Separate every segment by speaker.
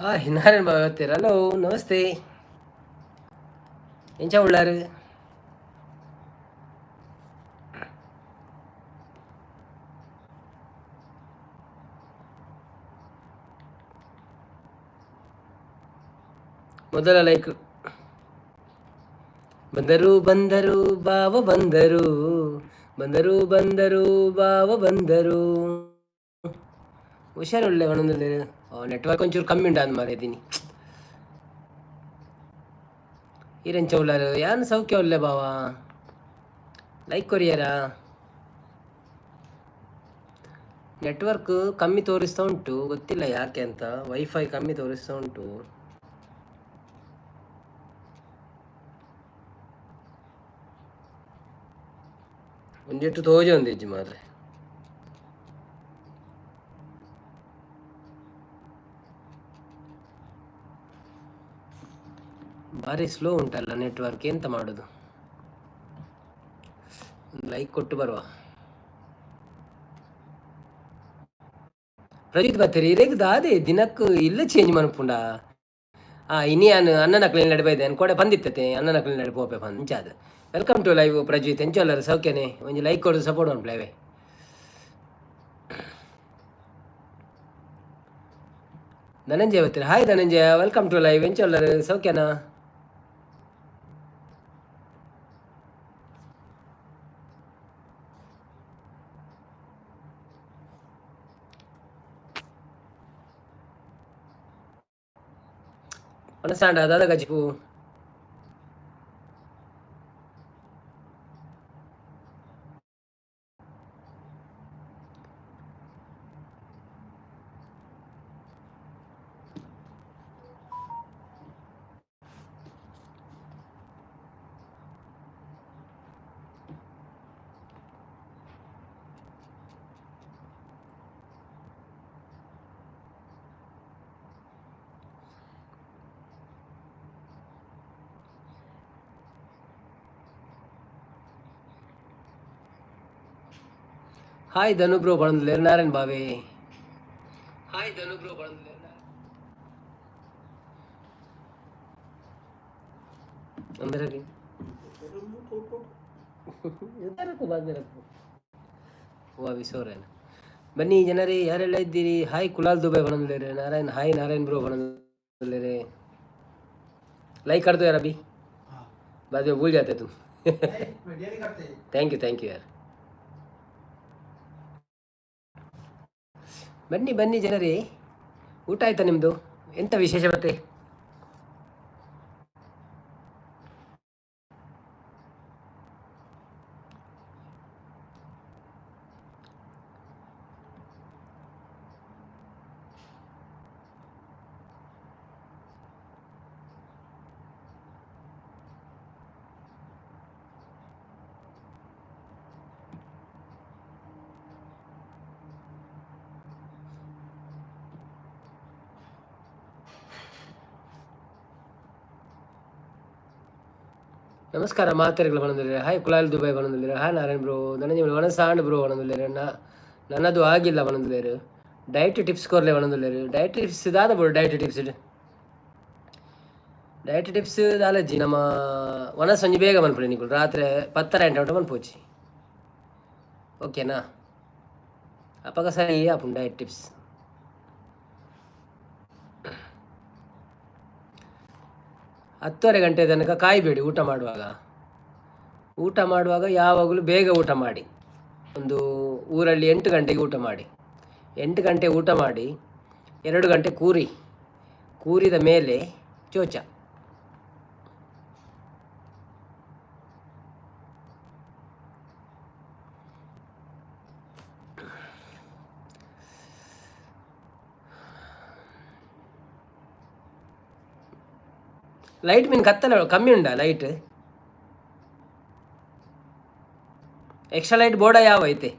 Speaker 1: ನಾರಾಯಣ ಬಾಬು ಬರ್ತೀರ. ಹಲೋ, ನಮಸ್ತೆ. ಎಂಚ ಉಳ್ಳಾರು? ಮೊದಲ ಲೈಕ್. ಬಂದರು ಬಂದರು ಬಾವ ಬಂದರು, ಬಂದರು ಬಂದರು ಬಾವ ಬಂದರು. ಹುಷಾರುಳ್ಳೆ ಒಂದೊಂದು. ನೆಟ್ವರ್ಕ್ ಒಂಚೂರು ಕಮ್ಮಿ ಉಂಟು ಅಂದ್ ಮಾರಿದ್ದೀನಿ. ಈರೆಂಚ ಉಳ್ಳಾರು? ಯಾನ್ ಸೌಖ್ಯ ಉಲ್ಲೆ ಬಾವ. ಲೈಕ್ ಕೊರಿಯರಾ? ನೆಟ್ವರ್ಕ್ ಕಮ್ಮಿ ತೋರಿಸ್ತಾ ಉಂಟು, ಗೊತ್ತಿಲ್ಲ ಯಾಕೆ ಅಂತ. ವೈಫೈ ಕಮ್ಮಿ ತೋರಿಸ್ತಾ ಉಂಟು. ಒಂಜೆಟ್ಟು ತೋಜೆ ಒಂದಿಜ್ಜಿ ಮಾರ್ರೆ. ಭಾರಿ ಸ್ಲೋ ಉಂಟಲ್ಲ ನೆಟ್ವರ್ಕ್, ಎಂತ ಮಾಡೋದು? ಒಂದು ಲೈಕ್ ಕೊಟ್ಟು ಬರುವ. ಪ್ರಜಿತ್ ಬತ್ತೀರಿ. ಇರೆಗ್ ದಾದೆ ದಿನಕ್ಕೆ ಇಲ್ಲ ಚೇಂಜ್ ಮನ್ಪುಂಡ? ಆ ಇನಿ ಯಾನ್ ಅಣ್ಣನ ಕ್ಲೀನ್ ನಡಿಬೈದೆ ಕೋಡೆ ಬಂದಿತ್ತತೆ. ಅಣ್ಣನ ಕ್ಲೀನ್ ನಡಿ ಪೋಪೆ ಪಂಚಾದ. Welcome to live Prajith. ಎಂಚ ಸೌಖ್ಯನೆ? ಒಂಜಿ ಲೈಕ್ ಕೊಡು, ಸಪೋರ್ಟ್ ಮನ್ಪುಲೆ. ಧನಂಜಯ ಬರ್ತೀರಿ. Hi Dhananjaya, welcome to live. ಎಂಚ ಸೌಖ್ಯನಾ? ಒಣಸಾಂಡ ದಾದ ಗಜಿಪು? ಹಾಯ್ ಧನು ಬ್ರೋ ಬಂದ್ಲೆ. ನಾರಾಯಣ್ ಬಾವೆ, ಹಾಯ್ ಧನು ಬ್ರೋ ಬಂದ್ಲೆ. अंदर रखी, इधर रखो, बाद में रखो। वो अभी सो रहे हैं. ಬನ್ನಿ ಜನರೇ, ಯಾರೆಲ್ಲ ಇದ್ದೀರಿ? ಹಾಯ್ ಕುಲಾಲ್ ದುಬೈ ಬಂದಿದ್ದಾರೆ. ನಾರಾಯಣ್, ಹಾಯ್ ನಾರಾಯಣ್ ಬ್ರೋ ಬಂದಿದ್ದಾರೆ. लाइक कर दो यार अभी, बाद में भूल जाते तुम. Thank you, thank you यार. ಬನ್ನಿ ಬನ್ನಿ ಜನರೇ. ಊಟ ಆಯ್ತಾ ನಿಮ್ಮದು? ಎಂತ ವಿಶೇಷ ಮತ್ತೆ? ನಮಸ್ಕಾರ ಮಾತೆರೆಗ್ಲ ಬಂದಿದ್ದಾರೆ. ಹಾಯ್ ಕುಲಾಲ್ ದುಬೈ ಬಂದಿದ್ದಾರೆ. Hi Narayan bro. ಧನಂಜಯ ವನಸಾಂಡ್ ಬ್ರೋ ಬಂದಿದ್ದಾರೆ. ನನ್ನದು ಆಗಿಲ್ಲ ಬಂದಿದ್ದಾರೆ. ಡಯಟ್ ಟಿಪ್ಸ್ ಕೊರ್ಲೆ ಬಂದಿದ್ದಾರೆ. ಡಯಟ್ ಟಿಪ್ಸ್ ದಾದ bro? Diet tips, diet tips ದಾಲಜ್ಜಿ. ನಮ್ಮ ವನಸ್ ಒಂಜಿ ಬೇಗ ಮನ್ಪುಡಿ ನಿಕುಲು. ರಾತ್ರಿ ಪತ್ತರ ಎಂಟು ಗಂಟೆ ಮನ್ಪೋಚಿ, ಓಕೆನಾ? ಅಪಗ ಸರಿ ಆಪುಂಡು ಡಯಟ್ ಟಿಪ್ಸ್. 10:30 ಗಂಟೆ ತನಕ ಕಾಯಬೇಡಿ ಊಟ ಮಾಡುವಾಗ. ಊಟ ಮಾಡುವಾಗ ಯಾವಾಗಲೂ ಬೇಗ ಊಟ ಮಾಡಿ. ಒಂದು ಊರಲ್ಲಿ 8 ಗಂಟೆಗೆ ಊಟ ಮಾಡಿ. 8 ಗಂಟೆ ಊಟ ಮಾಡಿ 2 ಗಂಟೆ ಕೂರಿ. ಕೂರಿದ ಮೇಲೆ ಚೋಚ. ಲೈಟ್ ಮೀನ್ ಕತ್ತಲ ಕಮ್ಮಿ ಉಂಟಾ? ಲೈಟ್, ಎಕ್ಸ್ಟ್ರಾ ಲೈಟ್ ಬೋರ್ಡ ಯಾವ ಐತೆ?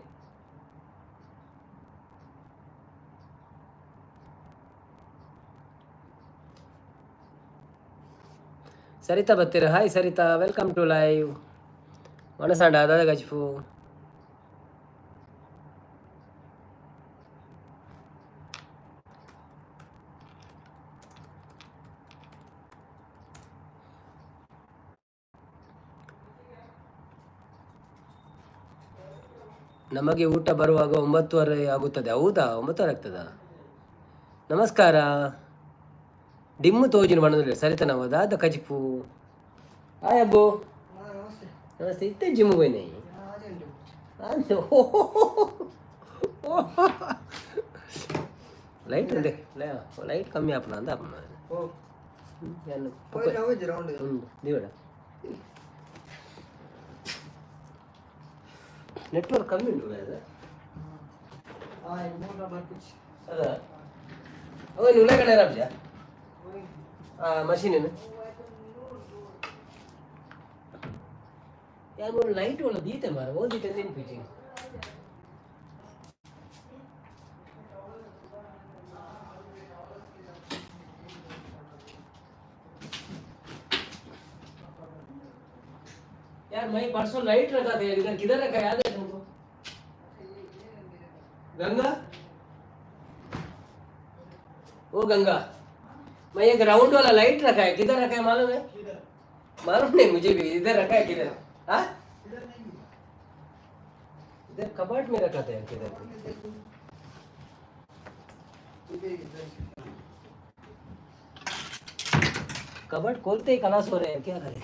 Speaker 1: ಸರಿತಾ ಬರ್ತೀರ. ಹಾಯ್ ಸರಿತಾ, welcome to live. ಮನಸಾಂಡ ದಾದ ಗಜ್ಫು? ನಮಗೆ ಊಟ ಬರುವಾಗ 9:30 ಆಗುತ್ತದೆ. ಹೌದಾ? 9:30 ಆಗ್ತದಾ? ನಮಸ್ಕಾರ. ಡಿಮ್ಮು ತೋಜಿನ ಬಣ್ಣದಲ್ಲಿ ಸರಿತನ ದಾದ ಕಜಿಪು. ಹಾಯ್ ಅಬ್ಬು. ನಮಸ್ತೆ. ಇತ್ತೆ ಜಿಮ್ ಹೋಯ್ನೆ. ಲೈಟ್ ಉಂಡೆ, ಲೈಟ್ ಕಮ್ಮಿ ಆಪುನ ಅಂದ ಆಪುನ. ದೇವಡ ನೆಟ್ವರ್ಕ್ ಕಮ್ಮಿ ಉಂಟು ಅದು. ಅದ ಅವ ನುಲೆ ಕಡೆ ರಾಬ್ಜ ಆ ಮಷೀನ್ ಯಾರು ಲೈಟ್ ಒಳ್ಳೆ ದೀತೆ ಮಾರ ಓದಿತೆ ನೆನ್ಪಿಜಿ. यार, मैं परसों लाइट रखा था यार इधर। किधर रखा याद है तुमको? गंगा, ओ गंगा, मैं एक राउंड वाला लाइट रखा है, किधर रखा है मालूम है? मालूम नहीं मुझे भी। इधर रखा है, किधर? हाँ, इधर कबाट में रखा था यार, किधर? कबाट खोलते ही खलास हो रहे हैं, क्या करें?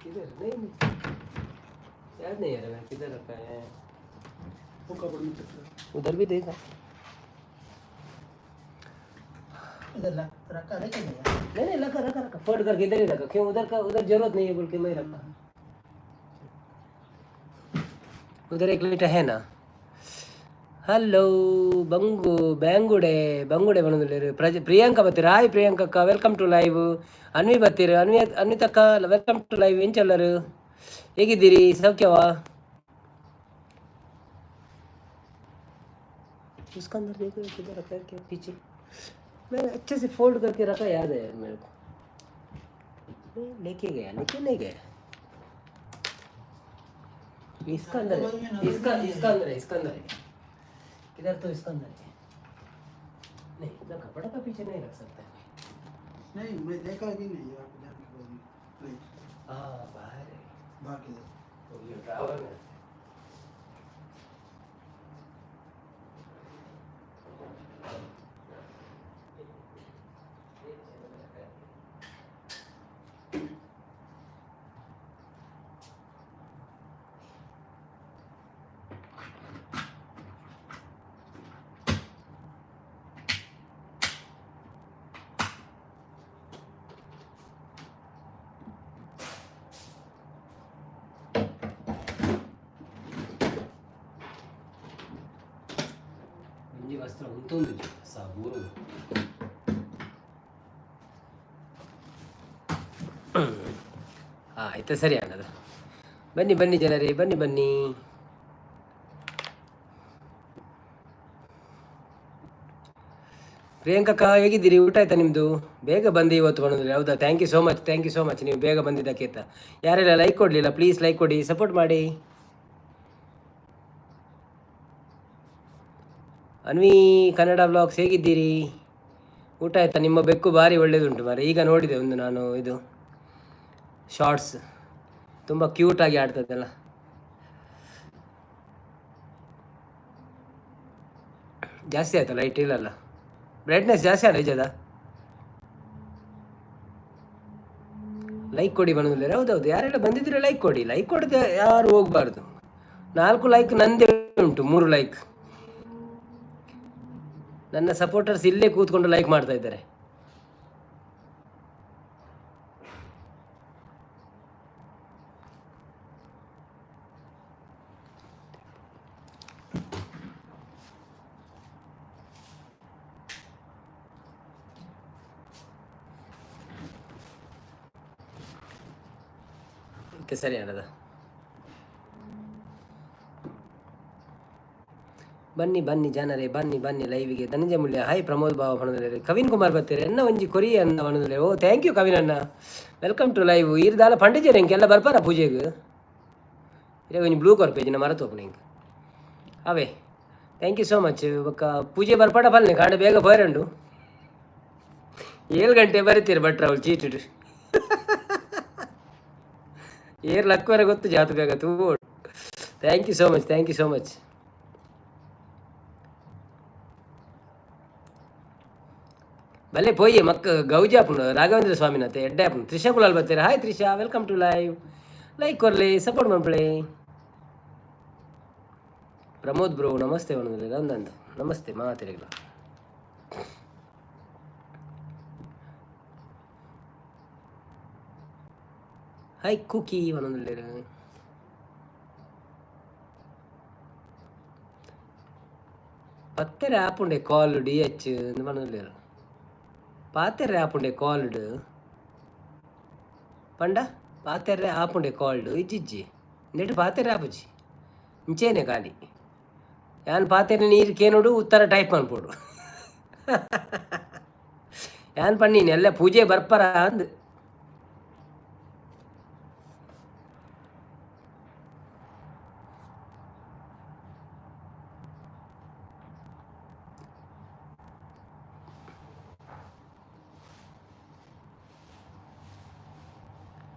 Speaker 1: किधर? नहीं नहीं, याद नहीं यार, मैं किधर रखा है। उधर भी देखा।
Speaker 2: रखा है।
Speaker 1: नहीं नहीं, रखा रखा रखा, फोल्ड करके इधर ही रखा। क्यों, उधर का उधर जरूरत नहीं है बोल के मैं रखा। उधर एक लीटर है ना। ಹಲೋ ಬಂಗು ಬ್ಯಾಂಗುಡೆ ಬಂಗುಡೆ ಬಂದಿಲ್ಲೇರು. ಪ್ರಜ ಪ್ರಿಯಾಂಕಾ ಬತ್ತೀರ. ಹಾಯ್ ಪ್ರಿಯಾಂಕಕ್ಕ, welcome to live. Anvi ಬತ್ತೀರ. ಅನ್ವಿ, ಅನ್ವಿತಕ್ಕ, welcome to live. ಎಂಚಲ್ಲರು, ಹೇಗಿದ್ದೀರಿ? ಸೌಖ್ಯವಾ? उसका अंदर देखो, किधर रखा है क्या पीछे? मैं अच्छे से फोल्ड करके रखा, याद है मेरे को। नहीं लेके गया, लेके नहीं गया। इसका अंदर है, इसका इसका अंदर है, इसका अंदर है। किधर? तो इसका अंदर है। नहीं, इधर कपड़ा का पीछे नहीं रख सकता है।
Speaker 2: नहीं, मैं देखा भी नहीं यार इधर के बाजू में। नहीं।
Speaker 1: हाँ, बाहर है।
Speaker 2: बाहर किधर?
Speaker 1: तो ये ड्रावर में। ಒಂಜಿ ವಸ್ತ್ರ ಉಂತೊಂದು ಸಾ ಊರು. ಹಾಂ, ಆಯ್ತು, ಸರಿ ಅನ್ನದು. ಬನ್ನಿ ಬನ್ನಿ ಜನರೇ, ಬನ್ನಿ ಬನ್ನಿ. ಪ್ರಿಯಾಂಕಕ್ಕ, ಹೇಗಿದ್ದೀರಿ? ಊಟ ಆಯ್ತಾ ನಿಮ್ಮದು? ಬೇಗ ಬಂದು ಇವತ್ತು ಬಂದ್ರೆ. ಹೌದಾ? Thank you so much, thank you so much ನೀವು ಬೇಗ ಬಂದಿದ್ದಕ್ಕೆ ಅಂತ. ಯಾರೆಲ್ಲ ಲೈಕ್ ಕೊಡಲಿಲ್ಲ, ಪ್ಲೀಸ್ ಲೈಕ್ ಕೊಡಿ, ಸಪೋರ್ಟ್ ಮಾಡಿ. ಅನ್ವಿ ಕನ್ನಡ ಬ್ಲಾಗ್ಸ್, ಹೇಗಿದ್ದೀರಿ? ಊಟ ಆಯ್ತಾ? ನಿಮ್ಮ ಬೆಕ್ಕು ಭಾರಿ ಒಳ್ಳೆಯದುಂಟು ಮಾರ್ರೆ. ಈಗ ನೋಡಿದೆ ಒಂದು ನಾನು ಇದು ಶಾರ್ಟ್ಸ್, ತುಂಬ ಕ್ಯೂಟಾಗಿ ಆಡ್ತದಲ್ಲ. ಜಾಸ್ತಿ ಆಯ್ತಾ ಲೈಟ್? ಇಲ್ಲಲ್ಲ, ಬ್ರೈಟ್ನೆಸ್ ಜಾಸ್ತಿ ಅಲ್ಲ ನಿಜದ. ಲೈಕ್ ಕೊಡಿ ಬಂದಿದ್ದಾರೆ. ಹೌದೌದು, ಯಾರೆಲ್ಲ ಬಂದಿದ್ದೀರ ಲೈಕ್ ಕೊಡಿ. ಲೈಕ್ ಕೊಡದೆ ಯಾರು ಹೋಗ್ಬಾರ್ದು. ನಾಲ್ಕು ಲೈಕ್ ನಂದೇ ಉಂಟು, ಮೂರು ಲೈಕ್. ನನ್ನ ಸಪೋರ್ಟರ್ಸ್ ಇಲ್ಲೇ ಕೂತ್ಕೊಂಡು ಲೈಕ್ ಮಾಡ್ತಾ ಇದ್ದಾರೆ. ಓಕೆ, ಸರಿ ಅಣ್ಣದ. ಬನ್ನಿ ಬನ್ನಿ ಜನರೇ, ಬನ್ನಿ ಬನ್ನಿ ಲೈವಿಗೆ. ಧನಂಜಯ ಮುಳ್ಯ ಹಾಯ್. ಪ್ರಮೋದ್ ಬಾವ ಪಣದಲ್ಲೇರು. ಕವಿನ್ ಕುಮಾರ್ ಬರ್ತೀರಿ. ಎನ್ನ ಒಂಜಿ ಕೊರಿ ಅನ್ನ ಪಣದಲ್ಲೇರು. ಓ, thank you Kavin ಅಣ್ಣ, welcome to live. ಈರ್ದಾಲ ಪಂಡಿಜೇರು ಎಂಕೆಲ್ಲ ಬರ್ಪಾರ ಪೂಜೆಗೆ? ಇರೇ ಒಂಜಿ ಬ್ಲೂ ಕೊರ್ಪೇಜಿನ ಮರತು ಓಪನ್ ಇಂಕ್ ಅವೇ. Thank you so much. ಬೊಕ್ಕ ಪೂಜೆ ಬರ್ಪಾಡ ಬಲ್ನೆ ಕಾಂಡ ಬೇಗ ಪೋಯರಂಡು. 7 ಗಂಟೆ ಬರೀತೀರಿ ಭಟ್ರ ಅವಳು ಚೀಟಿಡು ಏರ್ ಲಕ್ಕುವರೆ ಗೊತ್ತು ಜಾತು ಬೇಗ ತೂ. Thank you so much, thank you so much. ಬಲ್ಲೆ ಪೋಯಿ ಮಕ್ಕ ಗೌಜಿ ಆಪುಂಡು ರಾಘವೇಂದ್ರ ಸ್ವಾಮಿನತೆ ಎಡ್ಡೆ ಆಪುಂಡು. ತ್ರಿಷಾ ಕುಲಾಲ್ ಬರ್ತೀರ. Hi Trisha, welcome to live. Like ಕೊರ್ಲಿ, ಸಪೋರ್ಟ್ ಮನ್ಪುಲೆ. ಪ್ರಮೋದ್ ಬ್ರೋ ನಮಸ್ತೆ ಪನೊಂದುಲ್ಲೆರ್. ಅಂದಂದು ನಮಸ್ತೆ ಮಾತೆರೆಗ್ಲ. ಹಾಯ್ ಕುಕಿ ಪನೊಂದುಲ್ಲೆರ್. ಪತ್ತೆರೆ ಆಪುಂಡೆ ಕಾಲ್ ಡಿ ಎಚ್ ಇಂದ್ ಪನೊಂದುಲ್ಲೆರ್. ಪಾತೆರ್ರೆ ಆಪುಂಡೆ ಕಾಲ್ಡ್ ಪಂಡ ಪಾತೆರ್ರೆ ಆಪುಂಡೆ ಕಾಲ್ಡ್. ಇಜ್ಜಿಜ್ಜಿ, ನೆಟ್ ಪಾತೆರ್ರೆ ಆಪುಜಿ, ಇಂಚೇನೆ ಖಾಲಿ. ಯಾನ್ ಪಾತೆರ್ನೆ ನೀರು ಕೇನೋಡು, ಉತ್ತರ ಟೈಪ್ ಮನ್ಪೊಡು. ಯಾನ್ ಪಣ್ಣೀನಿ ಎಲ್ಲ ಪೂಜೆ ಬರ್ಪರ ಅಂದ್.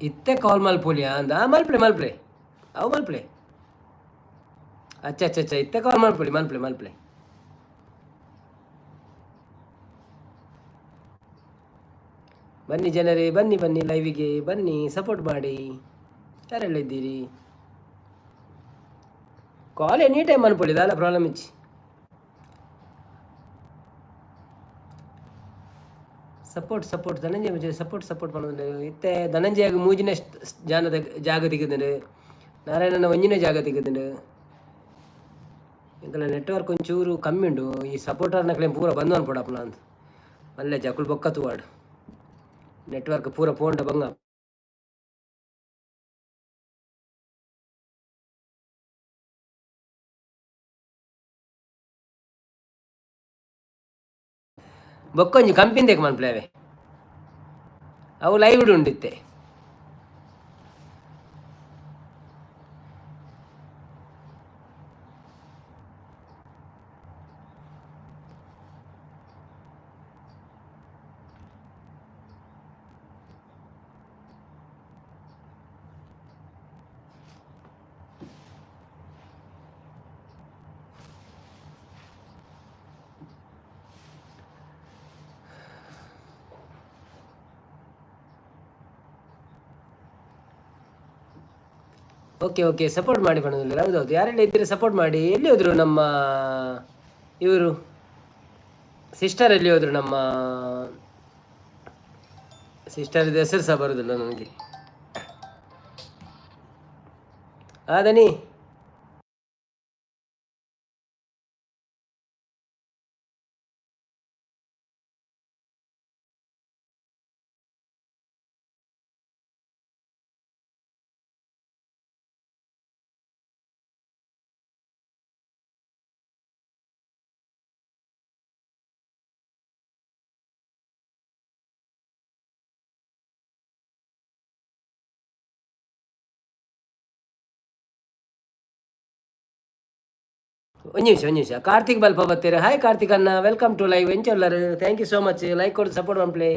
Speaker 1: ಇತ್ತೆ ಕಾಲ್ ಮಲ್ಪೊಲಿಯಾ ಅಂದ. ಮಲ್ಪಲೆ ಮಲ್ಪಲೆ, ಅವು ಮಲ್ಪಲೆ. ಅಚ್ಚ ಅಚ್ಚ ಅಚ್ಚ, ಇತ್ತೆ ಕಾಲ್ ಮಲ್ಪೊಲಿ, ಮಲ್ಪಲೆ ಮಲ್ಪಲೆ. ಬನ್ನಿ ಜನರೇ, ಬನ್ನಿ ಬನ್ನಿ, ಲೈವಿಗೆ ಬನ್ನಿ, ಸಪೋರ್ಟ್ ಮಾಡಿ. ಯಾರೆಲ್ಲ ಇದ್ದೀರಿ? ಕಾಲ್ ಎನಿ ಟೈಮ್ ಮನ್ಪೊಲಿ, ದಾಲ ಪ್ರಾಬ್ಲಮ್ ಇಜ್ಜಿ. Support support Dhananjaya Vijay support support ಪನೊಂದು. ಇತ್ತೆ ಧನಂಜಯಗ್ ಮೂಜಿನ ಜಾನದ ಜಾಗ ತಿಕ್ಕುದುಂಡು, ನಾರಾಯಣನ ಒಂಜಿನೇ ಜಾಗ ತಿಕ್ಕುದುಂಡು. ಎಂಕಲ್ನ ನೆಟ್ವರ್ಕ್ ಒಂಚೂರು ಕಮ್ಮಿ ಉಂಡು. ಈ ಸಪೋರ್ಟರ್ನಕ್ಲೆ ಪೂರ ಬಂದ್ ಅನ್ಪೊಡಪ್ಪನ ಅಂದ್ ಮಲ್ಲೆ ಜಕುಲ್ ಬೊಕ್ಕ ತೂವಾಡ್. ನೆಟ್ವರ್ಕ್ ಪೂರ ಪೋಂಡ ಬಂಗ. ಬೊಕ್ಕೊಂಜಿ ಕಂಪಿಂದೆಕ್ ಮನ್ಪುಲೆ ಅವೆ. ಅವು ಲೈವ್ ಉಂಡು ಇತ್ತೆ. ಓಕೆ ಓಕೆ, ಸಪೋರ್ಟ್ ಮಾಡಿ ಪನೊಂದುಲ್ಲೆರ್. ಹೌದೌದು, ಯಾರೆಲ್ಲ ಇದ್ದೀರಿ ಸಪೋರ್ಟ್ ಮಾಡಿ. ಎಲ್ಲಿ ಹೋದ್ರು ನಮ್ಮ ಇವರು ಸಿಸ್ಟರ್? ಎಲ್ಲಿ ಹೋದ್ರು ನಮ್ಮ ಸಿಸ್ಟರ್? ಹೆಸರು ಸಹ ಬರುದಿಲ್ಲ ನನಗೆ. ಆದನಿ ಒಂಜಿ ನಿಮಿಷ, ಒಂಜಿ ನಿಮಿಷ. ಕಾರ್ತಿಕ್ ಬಲ್ಪ ಬತ್ತೀರ. ಹಾಯ್ ಕಾರ್ತಿಕ್ ಅಣ್ಣ, welcome to live. ಎಂಚ ಉಲ್ಲರ್? Thank you so much. Like ಕೊಡು, ಸಪೋರ್ಟ್ ಮನ್ಪುಲೆ.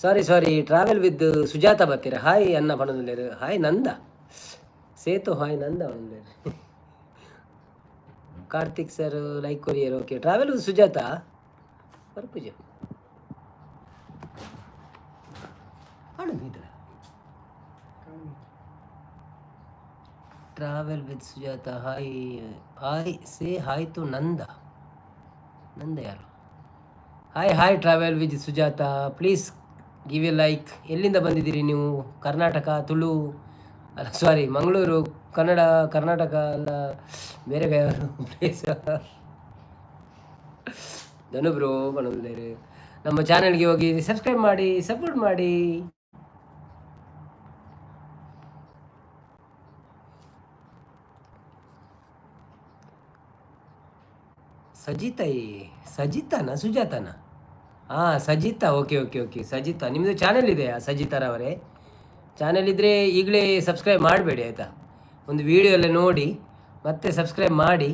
Speaker 1: Sorry sorry, travel with Sujata ಬತ್ತೀರ. ಹಾಯ್ ಅನ್ನ ಪನೊಂದುಲ್ಲೆರ್. ಹಾಯ್ ನಂದ ಸೇತು, ಹಾಯ್ ನಂದ ಪನೊಂದುಲ್ಲೆರ್. ಕಾರ್ತಿಕ್ ಸರ್ ಲೈಕ್ ಕೊರಿಯರ್. ಓಕೆ, ಟ್ರಾವೆಲ್ ಸುಜಾತ ಬರ್ಪುಜ ಆಣು. Travel with Sujata, hi hi, say hi to Nanda. Nanda ಯಾರು? Hi hi, travel with Sujata, please give a like. ಎಲ್ಲಿಂದ ಬಂದಿದ್ದೀರಿ ನೀವು? ಕರ್ನಾಟಕ, ತುಳು ಅಲ್ಲ, ಸಾರಿ, ಮಂಗಳೂರು, ಕನ್ನಡ, ಕರ್ನಾಟಕ ಅಲ್ಲ, ಬೇರೆ ಪ್ಲೇಸ್? ಧನು ಬ್ರೋ ಬಂದಿದ್ದಾರೆ. ನಮ್ಮ ಚಾನೆಲ್ಗೆ ಹೋಗಿ ಸಬ್ಸ್ಕ್ರೈಬ್ ಮಾಡಿ, ಸಪೋರ್ಟ್ ಮಾಡಿ. ಸಜಿತಾ, ಸಜಿತಾನ ಸುಜಾತನ? ಹಾಂ, Sajitha. Okay okay okay, Sajitha. ನಿಮ್ಮದು ಚಾನೆಲ್ ಇದೆಯಾ ಸಜಿತಾರವರೇ? ಚಾನೆಲ್ ಇದ್ದರೆ ಈಗಲೇ ಸಬ್ಸ್ಕ್ರೈಬ್ ಮಾಡಬೇಡಿ, ಆಯಿತಾ? ಒಂದು ವಿಡಿಯೋ ಎಲ್ಲ ನೋಡಿ, ಮತ್ತೆ ಸಬ್ಸ್ಕ್ರೈಬ್ ಮಾಡಿ,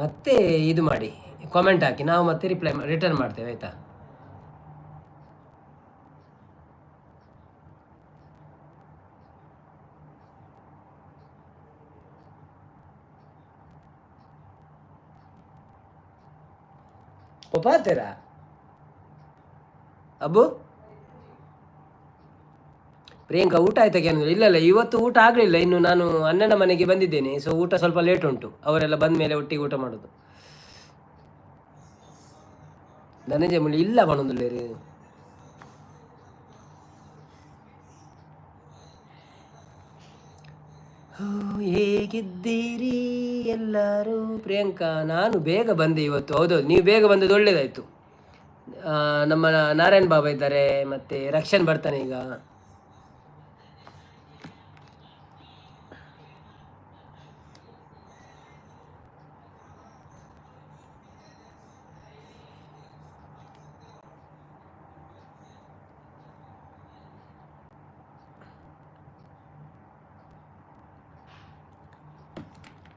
Speaker 1: ಮತ್ತೆ ಇದು ಮಾಡಿ, ಕಾಮೆಂಟ್ ಹಾಕಿ. ನಾವು ಮತ್ತೆ ರಿಪ್ಲೈ ರಿಟರ್ನ್ ಮಾಡ್ತೇವೆ, ಆಯಿತಾ? ಒಪ್ಪಾತೀರಾ ಅಬ್ಬು? ಪ್ರಿಯಾಂಕಾ, ಊಟ ಆಯ್ತಾ? ಕೇಳಿದ್ರೆ ಇಲ್ಲ ಇಲ್ಲ, ಇವತ್ತು ಊಟ ಆಗಲಿಲ್ಲ ಇನ್ನು. ನಾನು ಅಣ್ಣನ ಮನೆಗೆ ಬಂದಿದ್ದೇನೆ. ಸೊ ಊಟ ಸ್ವಲ್ಪ ಲೇಟ್ ಉಂಟು. ಅವರೆಲ್ಲ ಬಂದ ಮೇಲೆ ಒಟ್ಟಿಗೆ ಊಟ ಮಾಡೋದು. ಧನಂಜಯ ಮುಳ್ಳಿ ಇಲ್ಲ ಪಣೊಂದುಲ್ಲೇರು. ಹೇಗಿದ್ದೀರಿ ಎಲ್ಲರೂ? ಪ್ರಿಯಾಂಕಾ, ನಾನು ಬೇಗ ಬಂದೆ ಇವತ್ತು. ಹೌದೌದು, ನೀವು ಬೇಗ ಬಂದದ್ದು ಒಳ್ಳೇದಾಯಿತು. ನಮ್ಮ ನಾರಾಯಣ್ ಬಾಬಾ ಇದ್ದಾರೆ, ಮತ್ತೆ ರಕ್ಷನ್ ಬರ್ತಾನೆ ಈಗ.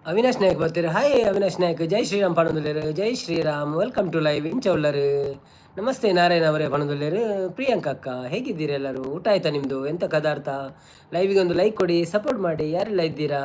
Speaker 1: ಅವಿನಾಶ್ ನಾಯಕ್ ಬರ್ತೀರಿ. ಹಾಯ್ ಅವಿನಾಶ್ ನಾಯಕ್. ಜೈ ಶ್ರೀರಾಮ್ ಪಣೊಂದುಲ್ಲೇರು. ಜೈ ಶ್ರೀರಾಮ್. Welcome to live. ಇಂಚ ಉಳ್ಳರು. ನಮಸ್ತೆ ನಾರಾಯಣ ಅವರೇ ಪಣೊಂದುಲ್ಲೇರು. ಪ್ರಿಯಾಂಕಾ ಅಕ್ಕ, ಹೇಗಿದ್ದೀರಿ ಎಲ್ಲರೂ? ಊಟ ಆಯ್ತಾ ನಿಮ್ಮದು? ಎಂತ ಪದಾರ್ಥ? ಲೈವಿಗೆ ಒಂದು ಲೈಕ್ ಕೊಡಿ, ಸಪೋರ್ಟ್ ಮಾಡಿ. ಯಾರೆಲ್ಲ ಇದ್ದೀರಾ?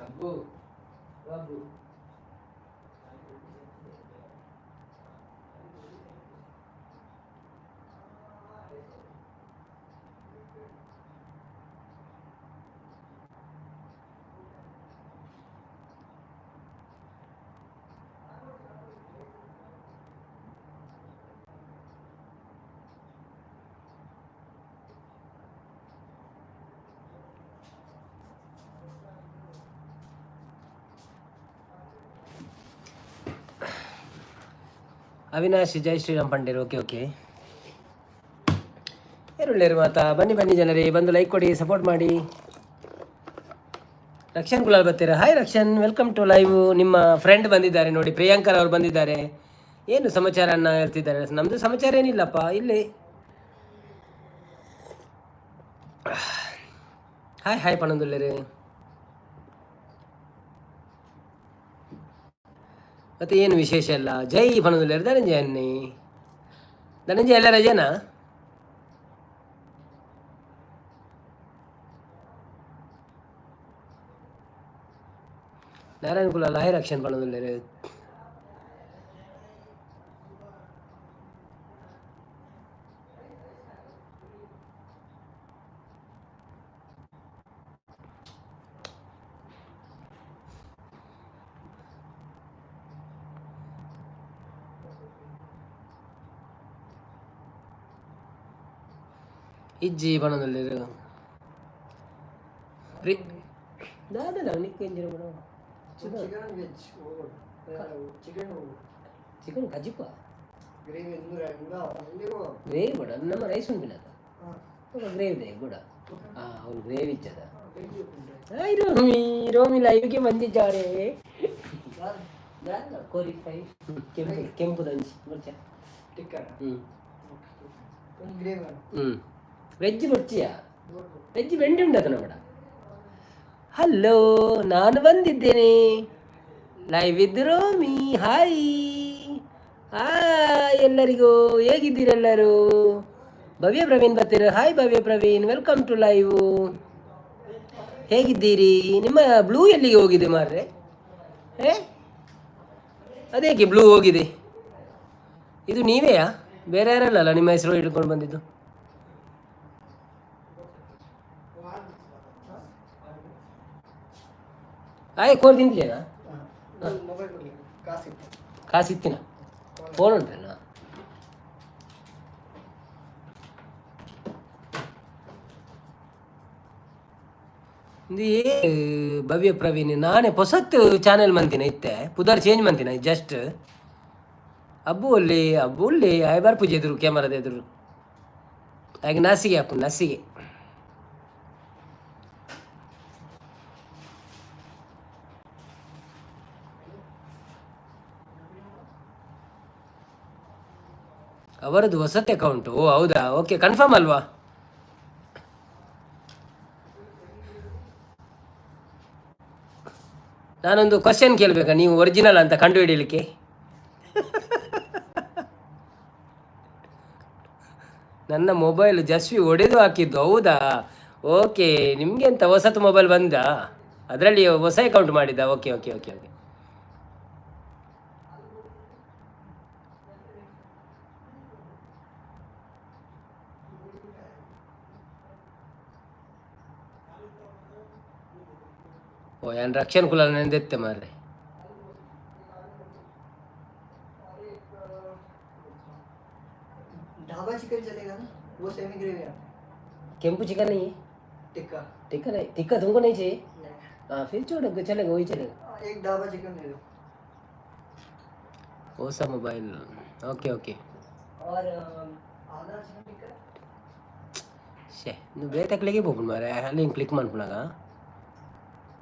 Speaker 1: ಅಬ್ಬು ಬಾಬು. ಅವಿನಾಶ್ ಜೈ ಶ್ರೀರಾಮ್ ಪಂಡೇರ್. ಓಕೆ ಓಕೆ, ಏರುಳ್ಳೇರು ಮಾತಾ. ಬನ್ನಿ ಬನ್ನಿ ಜನರೇ, ಬಂದು ಲೈಕ್ ಕೊಡಿ, ಸಪೋರ್ಟ್ ಮಾಡಿ. ರಕ್ಷನ್ ಕುಲಾಲ್ ಬರ್ತೀರಾ? Hi Rakshan, welcome to live. ನಿಮ್ಮ ಫ್ರೆಂಡ್ ಬಂದಿದ್ದಾರೆ ನೋಡಿ, ಪ್ರಿಯಾಂಕರ್ ಅವರು ಬಂದಿದ್ದಾರೆ. ಏನು ಸಮಾಚಾರ ಹೇಳ್ತಿದ್ದಾರೆ? ನಮ್ಮದು ಸಮಾಚಾರ ಏನಿಲ್ಲಪ್ಪ ಇಲ್ಲಿ. ಹಾಯ್ ಹಾಯ್ ಪಣಂದುಲ್ಲೇರು. ಮತ್ತೆ ಏನು ವಿಶೇಷ ಇಲ್ಲ. ಜೈ ಪಣಂದುಲ್ಲೇರು. ಧನಂಜಯ ಅನ್ನಿ. ಧನಂಜಯ ಎಲ್ಲ ರಜೆನಾ? ನಾರಾಯಣ ಕುಲಾಲ್ ಹಾಯ್ ರಕ್ಷನ್ ಪಣಂದುಲ್ಲೇರು. ಇಜ್ಜಿ ಪಣಂದುಲ್ಲೇರು. ಪ್ರಿ ದಾದನ ನಿಕ್ಕು ಎಂಜಿನ ಬಡ.
Speaker 2: Chicken veg, chicken.
Speaker 1: Chicken ಕಜಿಪ.
Speaker 2: ಗ್ರೇವಿ ಇಂದ.
Speaker 1: ಗ್ರೇವಿ ಬಡ, ನಮ್ಮ ರೈಸ್ ಉಂಪಿನದ ಗ್ರೇವಿ ಇದೆ ಗುಡ. ಹಾಂ, ಅವ್ನು ಗ್ರೇವಿ ಇಚ್ಚದ. ಹಾಯ್ ರೋಮಿ, ರೋಮಿ ಲೈವ್ಗೆ ಬಂದಿದ್ದಾರೆ. ಕೋರಿ ಫ್ರೈ, ಕೆಂಪು ಕೆಂಪು ದಂಚಿ ಮುರ್ಚ.
Speaker 2: ಟಿಕ್ಕ.
Speaker 1: ಹ್ಞೂ.
Speaker 2: ಒಂದು ಗ್ರೇವಿ.
Speaker 1: ಹ್ಞೂ, ವೆಜ್ ಬೊಡ್ಚಿಯಾ? ವೆಜ್ ಬೆಂಡಿ ಉಂಡದ ನಮ್ಮಡ. ಹಲೋ, ನಾನು ಬಂದಿದ್ದೇನೆ. Live with Romi. Hi hi ಎಲ್ಲರಿಗೂ, ಹೇಗಿದ್ದೀರೆಲ್ಲರೂ? ಭವ್ಯ ಪ್ರವೀಣ್ ಬರ್ತೀರ. Hi Bhavya Praveen, welcome to live. ಹೇಗಿದ್ದೀರಿ? ನಿಮ್ಮ ಬ್ಲೂ ಎಲ್ಲಿಗೆ ಹೋಗಿದೆ ಮಾರ್ರೆ? ಏ, ಅದೇಕೆ ಬ್ಲೂ ಹೋಗಿದೆ? ಇದು ನೀವೇಯಾ? ಬೇರೆ ಯಾರಲ್ಲ ನಿಮ್ಮ ಹೆಸರು ಹಿಡ್ಕೊಂಡು ಬಂದಿದ್ದು? ಆಯ್ ಕೋರ್ ತಿಂದ್ಲೇನಾ?
Speaker 2: ಮೊಬೈಲ್ ಕೊಡಿ, ಕಾಸಿತ್ತು.
Speaker 1: ಕಾಸಿತ್ತಿನ ಫೋನ್ ಉಂಟಲ್ಲ. ಇದು ಏ ಭವ್ಯ ಪ್ರವೀಣ್, ನಾನೇ ಹೊಸತ್ತು ಚಾನೆಲ್ ಮಂತಿನ ಇತ್ತೆ, ಪುದರ್ ಚೇಂಜ್ ಮಂತಿನ ಜಸ್ಟ್. ಅಬ್ಬು ಅಲ್ಲಿ, ಅಬ್ಬು ಉಳ್ಳಿ ಆಯ್ ಬರ್ಪುಜಿ ಎದುರು, ಕ್ಯಾಮರಾದ ಎದುರು. ಹಾಗೆ ನಸಿಗೆ ಅಪ್ಪು ನಸಿಗೆ. ಅವರದ್ದು ಹೊಸತ್ ಅಕೌಂಟು. ಓ ಹೌದಾ? ಓಕೆ, ಕನ್ಫರ್ಮ್ ಅಲ್ವಾ? ನಾನೊಂದು ಕ್ವಶನ್ ಕೇಳಬೇಕಾ ನೀವು ಒರಿಜಿನಲ್ ಅಂತ ಕಂಡು ಹಿಡಿಯಲಿಕ್ಕೆ? ನನ್ನ ಮೊಬೈಲ್ ಜಸ್ವಿ ಒಡೆದು ಹಾಕಿದ್ದು. ಹೌದಾ? ಓಕೆ. ನಿಮಗೆ ಎಂತ ಹೊಸತು ಮೊಬೈಲ್ ಬಂದ, ಅದರಲ್ಲಿ ಹೊಸ ಅಕೌಂಟ್ ಮಾಡಿದ್ದ? Okay okay okay okay. ಓ, ಏನು ರಕ್ಷಣ್ ಕುಲ ನೆಂದೆತ್ತೆ ಮಾರ್ರೆ.
Speaker 2: ढाबा चिकन चलेगा ना? वो सेमी ग्रेवी आता है।
Speaker 1: ಕೆಂಪು चिकन नहीं है?
Speaker 2: टिक्का।
Speaker 1: टिक्का नहीं, टिक्का तुमको नहीं चाहिए?
Speaker 2: नहीं।
Speaker 1: हाँ, फिर छोड़ो, चलेगा, वही चलेगा।
Speaker 2: हाँ, एक ढाबा चिकन दे दो।
Speaker 1: ಹೊಸ mobile, okay okay.
Speaker 2: और आधा चिकन टिक्का।
Speaker 1: ಶೇ, ನೀವು ಬೇತಕ್ಲಿಗೆ ಪೋಪುಂಡು ಮಾರೆ. ಅಲ್ಲಿ ಕ್ಲಿಕ್ ಮನ್ಪುನಾಗ